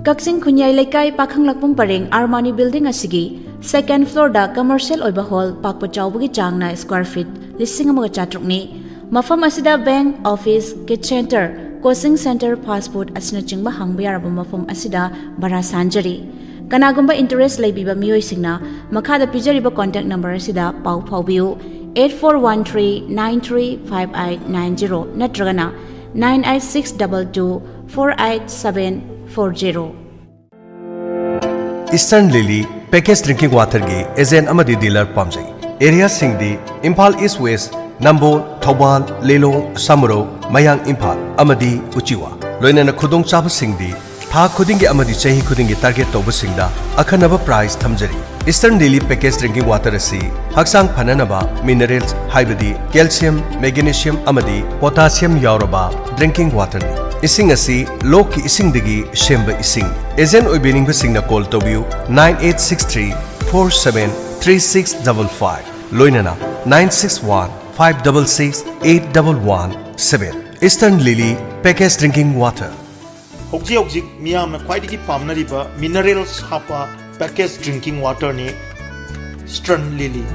ꯀꯛꯆꯤꯡ ꯈꯨꯟꯌꯥꯏ ꯂꯩꯀꯥꯏ ꯄꯥꯈꯪ ꯂꯛꯄꯝ ꯄꯔꯦꯡ ꯑꯥꯔꯃꯥꯅꯤ building ꯑꯁꯤꯒꯤ second floorꯗ commercial ꯑꯣꯏꯕ hall ꯄꯥꯛꯄ ꯆꯥꯎꯕꯒꯤ ꯆꯥꯡꯅ square feet ꯂꯤꯁꯤꯡ ꯑꯃꯒ ꯆꯥꯇ꯭ꯔꯨꯛꯅꯤ꯫ ꯃꯐꯝ ꯑꯁꯤꯗ bank, office, kid center, coaching center, fast food ꯑꯁꯤꯅꯆꯤꯡꯕ ꯍꯥꯡꯕ ꯌꯥꯔꯕ ꯃꯐꯝ ꯑꯁꯤꯗ ꯚꯔꯥ ꯁꯥꯟꯖꯔꯤ꯫ ꯀꯅꯥꯒꯨꯝꯕ interest ꯂꯩꯕꯤꯕ ꯃꯤꯑꯣꯏꯁꯤꯡꯅ ꯃꯈꯥꯗ ꯄꯤꯖꯔꯤꯕ contact number ꯑꯁꯤꯗ ꯄꯥꯎ ꯐꯥꯎꯕꯤꯌꯨ, eight four one three nine three five eight nine zero ꯅꯠꯇ꯭ꯔꯒꯅ nine eight six double two four eight seven four zero꯫ Eastern Lily Package Drinking Waterꯒꯤ agent ꯑꯃꯗꯤ dealer ꯄꯥꯝꯖꯩ꯫ Areaꯁꯤꯡꯗꯤ ꯏꯝꯐꯥꯜ East West, ꯅꯝꯕꯣꯜ, ꯊꯧꯕꯥꯜ, ꯂꯤꯂꯣꯡ, ꯁꯃꯨꯔꯧ, ꯃꯌꯥꯡ ꯏꯝꯐꯥꯜ ꯑꯃꯗꯤ ꯎꯆꯤꯋꯥ꯫ ꯂꯣꯏꯅꯅ ꯈꯨꯗꯣꯡꯆꯥꯕꯁꯤꯡꯗꯤ ꯊꯥ ꯈꯨꯗꯤꯡꯒꯤ ꯑꯃꯗꯤ ꯆꯍꯤ ꯈꯨꯗꯤꯡꯒꯤ target ꯇꯧꯕꯁꯤꯡꯗ ꯑꯈꯟꯅꯕ prize ꯊꯝꯖꯔꯤ꯫ Eastern Lily Package Drinking Water ꯑꯁꯤ ꯍꯛꯆꯥꯡ ꯐꯅꯅꯕ minerals ꯍꯥꯏꯕꯗꯤ calcium, magnesium ꯑꯃꯗꯤ potassium ꯌꯥꯎꯔꯕ drinking waterꯅꯤ꯫ ꯏꯁꯤꯡ ꯑꯁꯤ ꯂꯣꯛꯀꯤ ꯏꯁꯤꯡꯗꯒꯤ ꯁꯦꯝꯕ ꯏꯁꯤꯡ꯫ Agent ꯑꯣꯏꯕꯤꯅꯤꯡꯕꯁꯤꯡꯅ call ꯇꯧꯕꯤꯌꯨ nine eight six three four seven three six double five, ꯂꯣꯏꯅꯅ nine six one five double six eight double one seven꯫ Eastern Lily Package Drinking Water꯫ ꯍꯧꯖꯤꯛ ꯍꯧꯖꯤꯛ ꯃꯤꯌꯥꯝꯅ ꯈ꯭ꯋꯥꯏꯗꯒꯤ ꯄꯥꯝꯅꯔꯤꯕ minerals ꯍꯥꯞꯄ package drinking waterꯅꯤ Eastern Lily꯫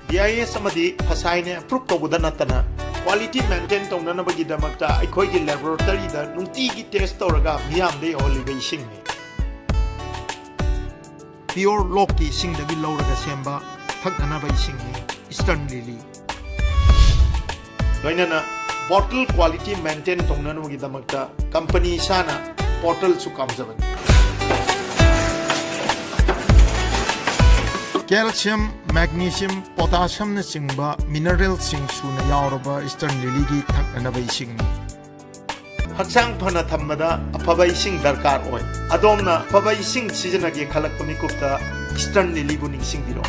B I S ꯑꯃꯗꯤ ꯐꯁꯥꯏꯅ approve ꯇꯧꯕꯗ ꯅꯠꯇꯅ quality maintain ꯇꯧꯅꯅꯕꯒꯤꯗꯃꯛꯇ ꯑꯩꯈꯣꯏꯒꯤ laboratoryꯗ ꯅꯨꯡꯇꯤꯒꯤ test ꯇꯧꯔꯒ ꯃꯤꯌꯥꯝꯗ ꯌꯧꯍꯜꯂꯤꯕ ꯏꯁꯤꯡꯅꯤ꯫ Pure ꯂꯣꯛꯀꯤ ꯏꯁꯤꯡꯗꯒꯤ ꯂꯧꯔꯒ ꯁꯦꯝꯕ ꯊꯛꯅꯅꯕ ꯏꯁꯤꯡꯅꯤ Eastern Lily꯫ ꯂꯣꯏꯅꯅ bottle quality maintain ꯇꯧꯅꯅꯕꯒꯤꯗꯃꯛꯇ company ꯏꯁꯥꯅ bottle ꯁꯨ ꯀꯥꯝꯖꯕꯅꯤ꯫ Calcium, magnesium, potassiumꯅꯆꯤꯡꯕ mineralꯁꯤꯡ ꯁꯨꯅ ꯌꯥꯎꯔꯕ Eastern Lilyꯒꯤ ꯊꯛꯅꯅꯕ ꯏꯁꯤꯡꯅꯤ꯫ ꯍꯛꯆꯥꯡ ꯐꯅ ꯊꯝꯕꯗ ꯑꯐꯕ ꯏꯁꯤꯡ ꯗꯔꯀꯥꯔ ꯑꯣꯏ꯫ ꯑꯗꯣꯝꯅ ꯑꯐꯕ ꯏꯁꯤꯡ ꯁꯤꯖꯤꯟꯅꯒꯦ ꯈꯜꯂꯛꯄ ꯃꯤꯀꯨꯞꯇ Eastern Lilyꯕꯨ ꯅꯤꯡꯁꯤꯡꯕꯤꯔꯣ꯫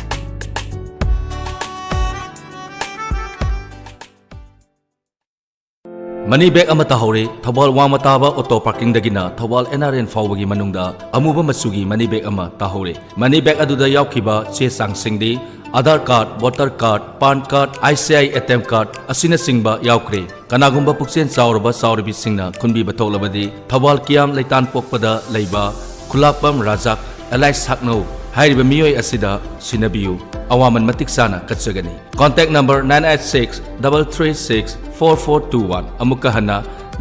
Money bag ꯑꯃ ꯇꯥꯍꯧꯔꯦ꯫ ꯊꯧꯕꯥꯜ ꯋꯥꯡꯃ ꯇꯥꯕ auto parkingꯗꯒꯤꯅ Thoubal N R N ꯐꯥꯎꯕꯒꯤ ꯃꯅꯨꯡꯗ ꯑꯃꯨꯕ ꯃꯆꯨꯒꯤ money bag ꯑꯃ ꯇꯥꯍꯧꯔꯦ꯫ Money bag ꯑꯗꯨꯗ ꯌꯥꯎꯈꯤꯕ ꯆꯦ ꯆꯥꯡꯁꯤꯡꯗꯤ Aadhaar card, voter card, PAN card, I C I ATM card ꯑꯁꯤꯅꯆꯤꯡꯕ ꯌꯥꯎꯈ꯭ꯔꯦ꯫ ꯀꯅꯥꯒꯨꯝꯕ ꯄꯨꯛꯆꯦꯜ ꯆꯥꯎꯔꯕ ꯆꯥꯎꯔꯕꯤꯁꯤꯡꯅ ꯈꯨꯟꯕꯤꯕ ꯊꯣꯛꯂꯕꯗꯤ ꯊꯧꯕꯥꯜ ꯀꯤꯌꯥꯝ ꯂꯩꯇꯥꯟ ꯄꯣꯛꯄꯗ ꯂꯩꯕ ꯈꯨꯂꯥꯛꯄꯝ ꯔꯥꯖꯥꯛ alias ꯍꯥꯛꯅꯧ ꯍꯥꯏꯔꯤꯕ ꯃꯤꯑꯣꯏ ꯑꯁꯤꯗ ꯁꯤꯟꯅꯕꯤꯌꯨ꯫ ꯑꯋꯥꯃꯟ ꯃꯇꯤꯛ ꯆꯥꯅ ꯀꯠꯆꯒꯅꯤ꯫ Contact number nine eight six double three six four four two one꯫ ꯑꯃꯨꯛꯀ ꯍꯟꯅ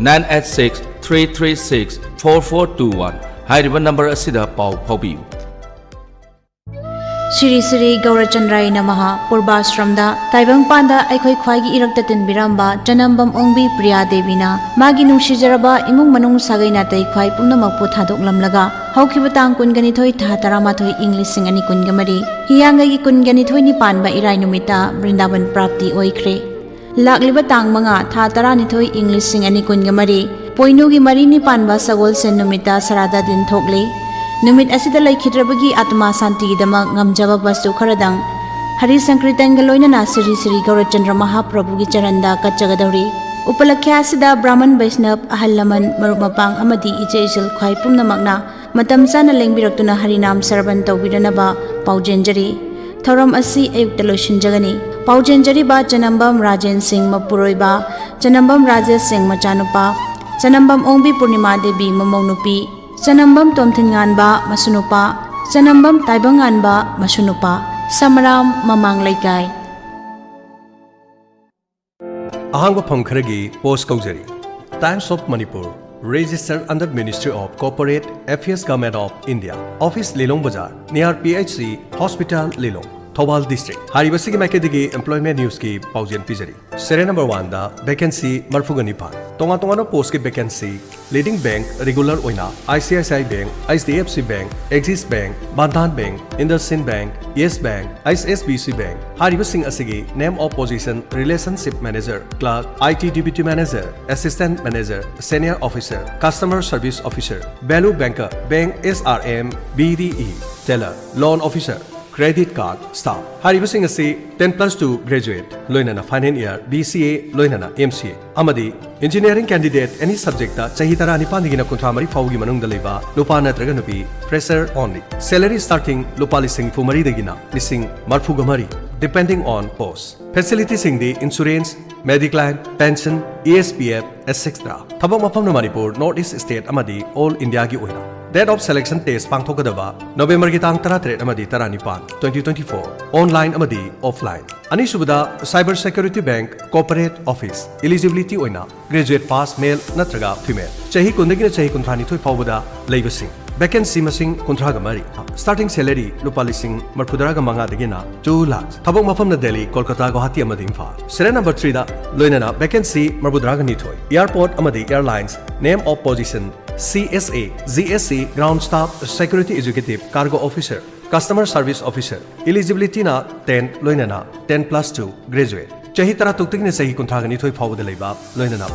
nine eight six three three six four four two one ꯍꯥꯏꯔꯤꯕ number ꯑꯁꯤꯗ ꯄꯥꯎ ꯐꯥꯎꯕꯤꯌꯨ꯫ ꯁ꯭ꯔꯤ ꯁ꯭ꯔꯤ ꯒꯧꯔꯆꯟꯗ꯭ꯔꯥꯌ ꯅꯃꯍ꯫ ꯄꯨꯔꯕꯥꯁ꯭ꯔꯝꯗ ꯇꯥꯏꯕꯪꯄꯥꯟꯗ ꯑꯩꯈꯣꯏ ꯈ꯭ꯋꯥꯏꯒꯤ ꯏꯔꯛꯇ ꯇꯤꯟꯕꯤꯔꯝꯕ ꯆꯅꯝꯕꯝ ꯑꯣꯡꯕꯤ ꯄ꯭ꯔꯤꯌꯥ ꯗꯦꯕꯤꯅ ꯃꯥꯒꯤ ꯅꯨꯡꯁꯤꯖꯔꯕ ꯏꯃꯨꯡ ꯃꯅꯨꯡ ꯁꯥꯒꯩ ꯅꯥꯇꯩ ꯈ꯭ꯋꯥꯏ ꯄꯨꯝꯅꯃꯛꯄꯨ ꯊꯥꯗꯣꯛꯂꯝꯂꯒ ꯍꯧꯈꯤꯕ ꯇꯥꯡ ꯀꯨꯟꯒ ꯅꯤꯊꯣꯏ ꯊꯥ ꯇꯔꯥꯃꯥꯊꯣꯏ ꯏꯪ ꯂꯤꯁꯤꯡ ꯑꯅꯤ ꯀꯨꯟꯒ ꯃꯔꯤ ꯍꯤꯌꯥꯡꯒꯩꯒꯤ ꯀꯨꯟꯒ ꯅꯤꯊꯣꯏꯅꯤ ꯄꯥꯟꯕ ꯏꯔꯥꯏ ꯅꯨꯃꯤꯠꯇ ꯕ꯭ꯔꯤꯟꯗꯥꯕꯟ ꯄ꯭ꯔꯥꯞꯇꯤ ꯑꯣꯏꯈ꯭ꯔꯦ꯫ ꯂꯥꯛꯂꯤꯕ ꯇꯥꯡ ꯃꯉꯥ ꯊꯥ ꯇꯔꯥꯅꯤꯊꯣꯏ ꯏꯪ ꯂꯤꯁꯤꯡ ꯑꯅꯤ ꯀꯨꯟꯒ ꯃꯔꯤ ꯄꯣꯏꯅꯨꯒꯤ ꯃꯔꯤꯅꯤ ꯄꯥꯟꯕ ꯁꯒꯣꯜꯁꯦꯟ ꯅꯨꯃꯤꯠꯇ ꯁꯔꯥꯗꯥ ꯗꯤꯟ ꯊꯣꯛꯂꯤ꯫ ꯅꯨꯃꯤꯠ ꯑꯁꯤꯗ ꯂꯩꯈꯤꯗ꯭ꯔꯕꯒꯤ ꯑꯥꯇꯃꯥ ꯁꯥꯟꯇꯤꯒꯤꯗꯃꯛ ꯉꯝꯖꯕ ꯕꯁꯇꯨ ꯈꯔꯗꯪ ꯍꯔꯤ ꯁꯪꯀ꯭ꯔꯤꯇꯟꯒ ꯂꯣꯏꯅꯅ ꯁ꯭ꯔꯤ ꯁ꯭ꯔꯤ ꯒꯧꯔꯆꯟꯗ꯭ꯔ ꯃꯍꯥꯄ꯭ꯔꯚꯨꯒꯤ ꯆꯔꯟꯗ ꯀꯠꯆꯒꯗꯧꯔꯤ꯫ ꯎꯄꯂꯛꯈ꯭ꯌꯥ ꯑꯁꯤꯗ ꯕ꯭ꯔꯥꯍꯃꯟ ꯕꯩꯁꯅꯕ, ꯑꯍꯜ ꯂꯃꯟ, ꯃꯔꯨꯞ ꯃꯄꯥꯡ ꯑꯃꯗꯤ ꯏꯆꯦ ꯏꯆꯜ ꯈ꯭ꯋꯥꯏ ꯄꯨꯝꯅꯃꯛꯅ ꯃꯇꯝ ꯆꯥꯅ ꯂꯦꯡꯕꯤꯔꯛꯇꯨꯅ ꯍꯔꯤꯅꯥꯝ ꯁ꯭ꯔꯕꯟ ꯇꯧꯕꯤꯔꯅꯕ ꯄꯥꯎꯖꯦꯟꯖꯔꯤ꯫ ꯊꯧꯔꯝ ꯑꯁꯤ ꯑꯌꯨꯛꯇ ꯂꯣꯏꯁꯤꯟꯖꯒꯅꯤ꯫ ꯄꯥꯎꯖꯦꯟꯖꯔꯤꯕ ꯆꯅꯝꯕꯝ ꯔꯥꯖꯦꯟ ꯁꯤꯡ ꯃꯄꯨꯔꯣꯏꯕ, ꯆꯅꯝꯕꯝ ꯔꯥꯖꯦꯁ ꯁꯤꯡ ꯃꯆꯥꯅꯨꯄꯥ, ꯆꯅꯝꯕꯝ ꯑꯣꯡꯕꯤ ꯄꯨꯔꯅꯤꯃꯥ ꯗꯦꯕꯤ ꯃꯃꯧ ꯅꯨꯄꯤ, ꯆꯅꯝꯕꯝ ꯇꯣꯝꯊꯤꯟꯉꯥꯟꯕ ꯃꯁꯨꯅꯨꯄꯥ, ꯆꯅꯝꯕꯝ ꯇꯥꯏꯕꯪꯉꯥꯟꯕ ꯃꯁꯨꯅꯨꯄꯥ, ꯁꯃꯔꯥꯝ ꯃꯃꯥꯡ ꯂꯩꯀꯥꯏ꯫ ꯑꯍꯥꯡꯕ ꯐꯝ ꯈꯔꯒꯤ ꯄꯣꯁ ꯀꯧꯖꯔꯤ꯫ Times of Manipur, registered under Ministry of Corporate Affairs, Government of India. Office, ꯂꯤꯂꯣꯡ ꯕꯖꯥꯔ, near P H C Hospital, ꯂꯤꯂꯣꯡ, ꯊꯧꯕꯥꯜ district꯫ ꯍꯥꯏꯔꯤꯕꯁꯤꯒꯤ ꯃꯥꯏꯀꯩꯗꯒꯤ employment newsꯀꯤ ꯄꯥꯎꯖꯦꯜ ꯄꯤꯖꯔꯤ꯫ Serial number oneꯗ vacancy ꯃꯔꯤꯐꯨꯒ ꯅꯤꯄꯥꯟ꯫ ꯇꯣꯉꯥꯟ ꯇꯣꯉꯥꯟꯕ postꯀꯤ vacancy, leading bank regular ꯑꯣꯏꯅ I C I C I Bank, H D F C Bank, Axis Bank, Bandhan Bank, IndusInd Bank, Yes Bank, H S B C Bank꯫ ꯍꯥꯏꯔꯤꯕꯁꯤꯡ ꯑꯁꯤꯒꯤ name of position, relationship manager, clerk, I T deputy manager, assistant manager, senior officer, customer service officer, value banker, bank S R M, B D E, teller, loan officer, credit card staff꯫ ꯍꯥꯏꯔꯤꯕꯁꯤꯡ ꯑꯁꯤ ten plus two graduate, ꯂꯣꯏꯅꯅ final year B C A, ꯂꯣꯏꯅꯅ M C A, ꯑꯃꯗꯤ engineering candidate any subjectꯇ ꯆꯍꯤ ꯇꯔꯥꯅꯤꯄꯥꯟꯗꯒꯤꯅ ꯀꯨꯟꯊ꯭ꯔꯥ ꯃꯔꯤ ꯐꯥꯎꯕꯒꯤ ꯃꯅꯨꯡꯗ ꯂꯩꯕ ꯅꯨꯄꯥ ꯅꯠꯇ꯭ꯔꯒ ꯅꯨꯄꯤ, fresher only꯫ Salary starting ꯂꯨꯄꯥ ꯂꯤꯁꯤꯡ ꯅꯤꯐꯨ ꯃꯔꯤꯗꯒꯤꯅ ꯂꯤꯁꯤꯡ ꯃꯔꯤꯐꯨꯒ ꯃꯔꯤ, depending on post꯫ Facilitiesꯁꯤꯡꯗꯤ insurance, mediclaim, pension, E S P F, et cetera꯫ ꯊꯕꯛ ꯃꯐꯝꯅ ꯃꯅꯤꯄꯨꯔ, North East State ꯑꯃꯗꯤ all Indiaꯒꯤ ꯑꯣꯏꯅ꯫ Date of selection test ꯄꯥꯡꯊꯣꯛꯀꯗꯕ Novemberꯒꯤ ꯇꯥꯡ ꯇꯔꯥꯇꯔꯦꯠ ꯑꯃꯗꯤ ꯇꯔꯥꯅꯤꯄꯥꯟ, twenty twenty-four, online ꯑꯃꯗꯤ offline꯫ ꯑꯅꯤꯁꯨꯕꯗ, Cyber Security Bank Corporate Office, eligibility ꯑꯣꯏꯅ graduate pass male ꯅꯠꯇ꯭ꯔꯒ female, ꯆꯍꯤ ꯀꯨꯟꯗꯒꯤꯅ ꯆꯍꯤ ꯀꯨꯟꯊ꯭ꯔꯥꯅꯤꯊꯣꯏ ꯐꯥꯎꯕꯗ ꯂꯩꯕꯁꯤꯡ꯫ Vacancy ꯃꯁꯤꯡ ꯀꯨꯟꯊ꯭ꯔꯥꯒ ꯃꯔꯤ꯫ Starting salary ꯂꯨꯄꯥ ꯂꯤꯁꯤꯡ ꯃꯔꯤꯐꯨꯇꯔꯥꯒ ꯃꯉꯥꯗꯒꯤꯅ two lakh꯫ ꯊꯕꯛ ꯃꯐꯝꯅ ꯗꯦꯜꯂꯤ, ꯀꯣꯜꯀꯇꯥ, ꯒꯨꯋꯥꯍꯥꯇꯤ ꯑꯃꯗꯤ ꯏꯝꯐꯥꯜ꯫ Serial number three ꯗ ꯂꯣꯏꯅꯅ vacancy ꯃꯔꯤꯐꯨꯇꯔꯥꯒ ꯅꯤꯊꯣꯏ꯫ Airport ꯑꯃꯗꯤ airlines, name of position, C S A, G S C, ground staff, security executive, cargo officer, customer service officer꯫ Eligibility ꯅ ten ꯂꯣꯏꯅꯅ ten plus two graduate꯫ ꯆꯍꯤ ꯇꯔꯥꯇꯔꯨꯛꯇꯒꯤꯅ ꯆꯍꯤ ꯀꯨꯟꯊ꯭ꯔꯥꯒ ꯅꯤꯊꯣꯏ ꯐꯥꯎꯕꯗ ꯂꯩꯕ ꯂꯣꯏꯅꯅ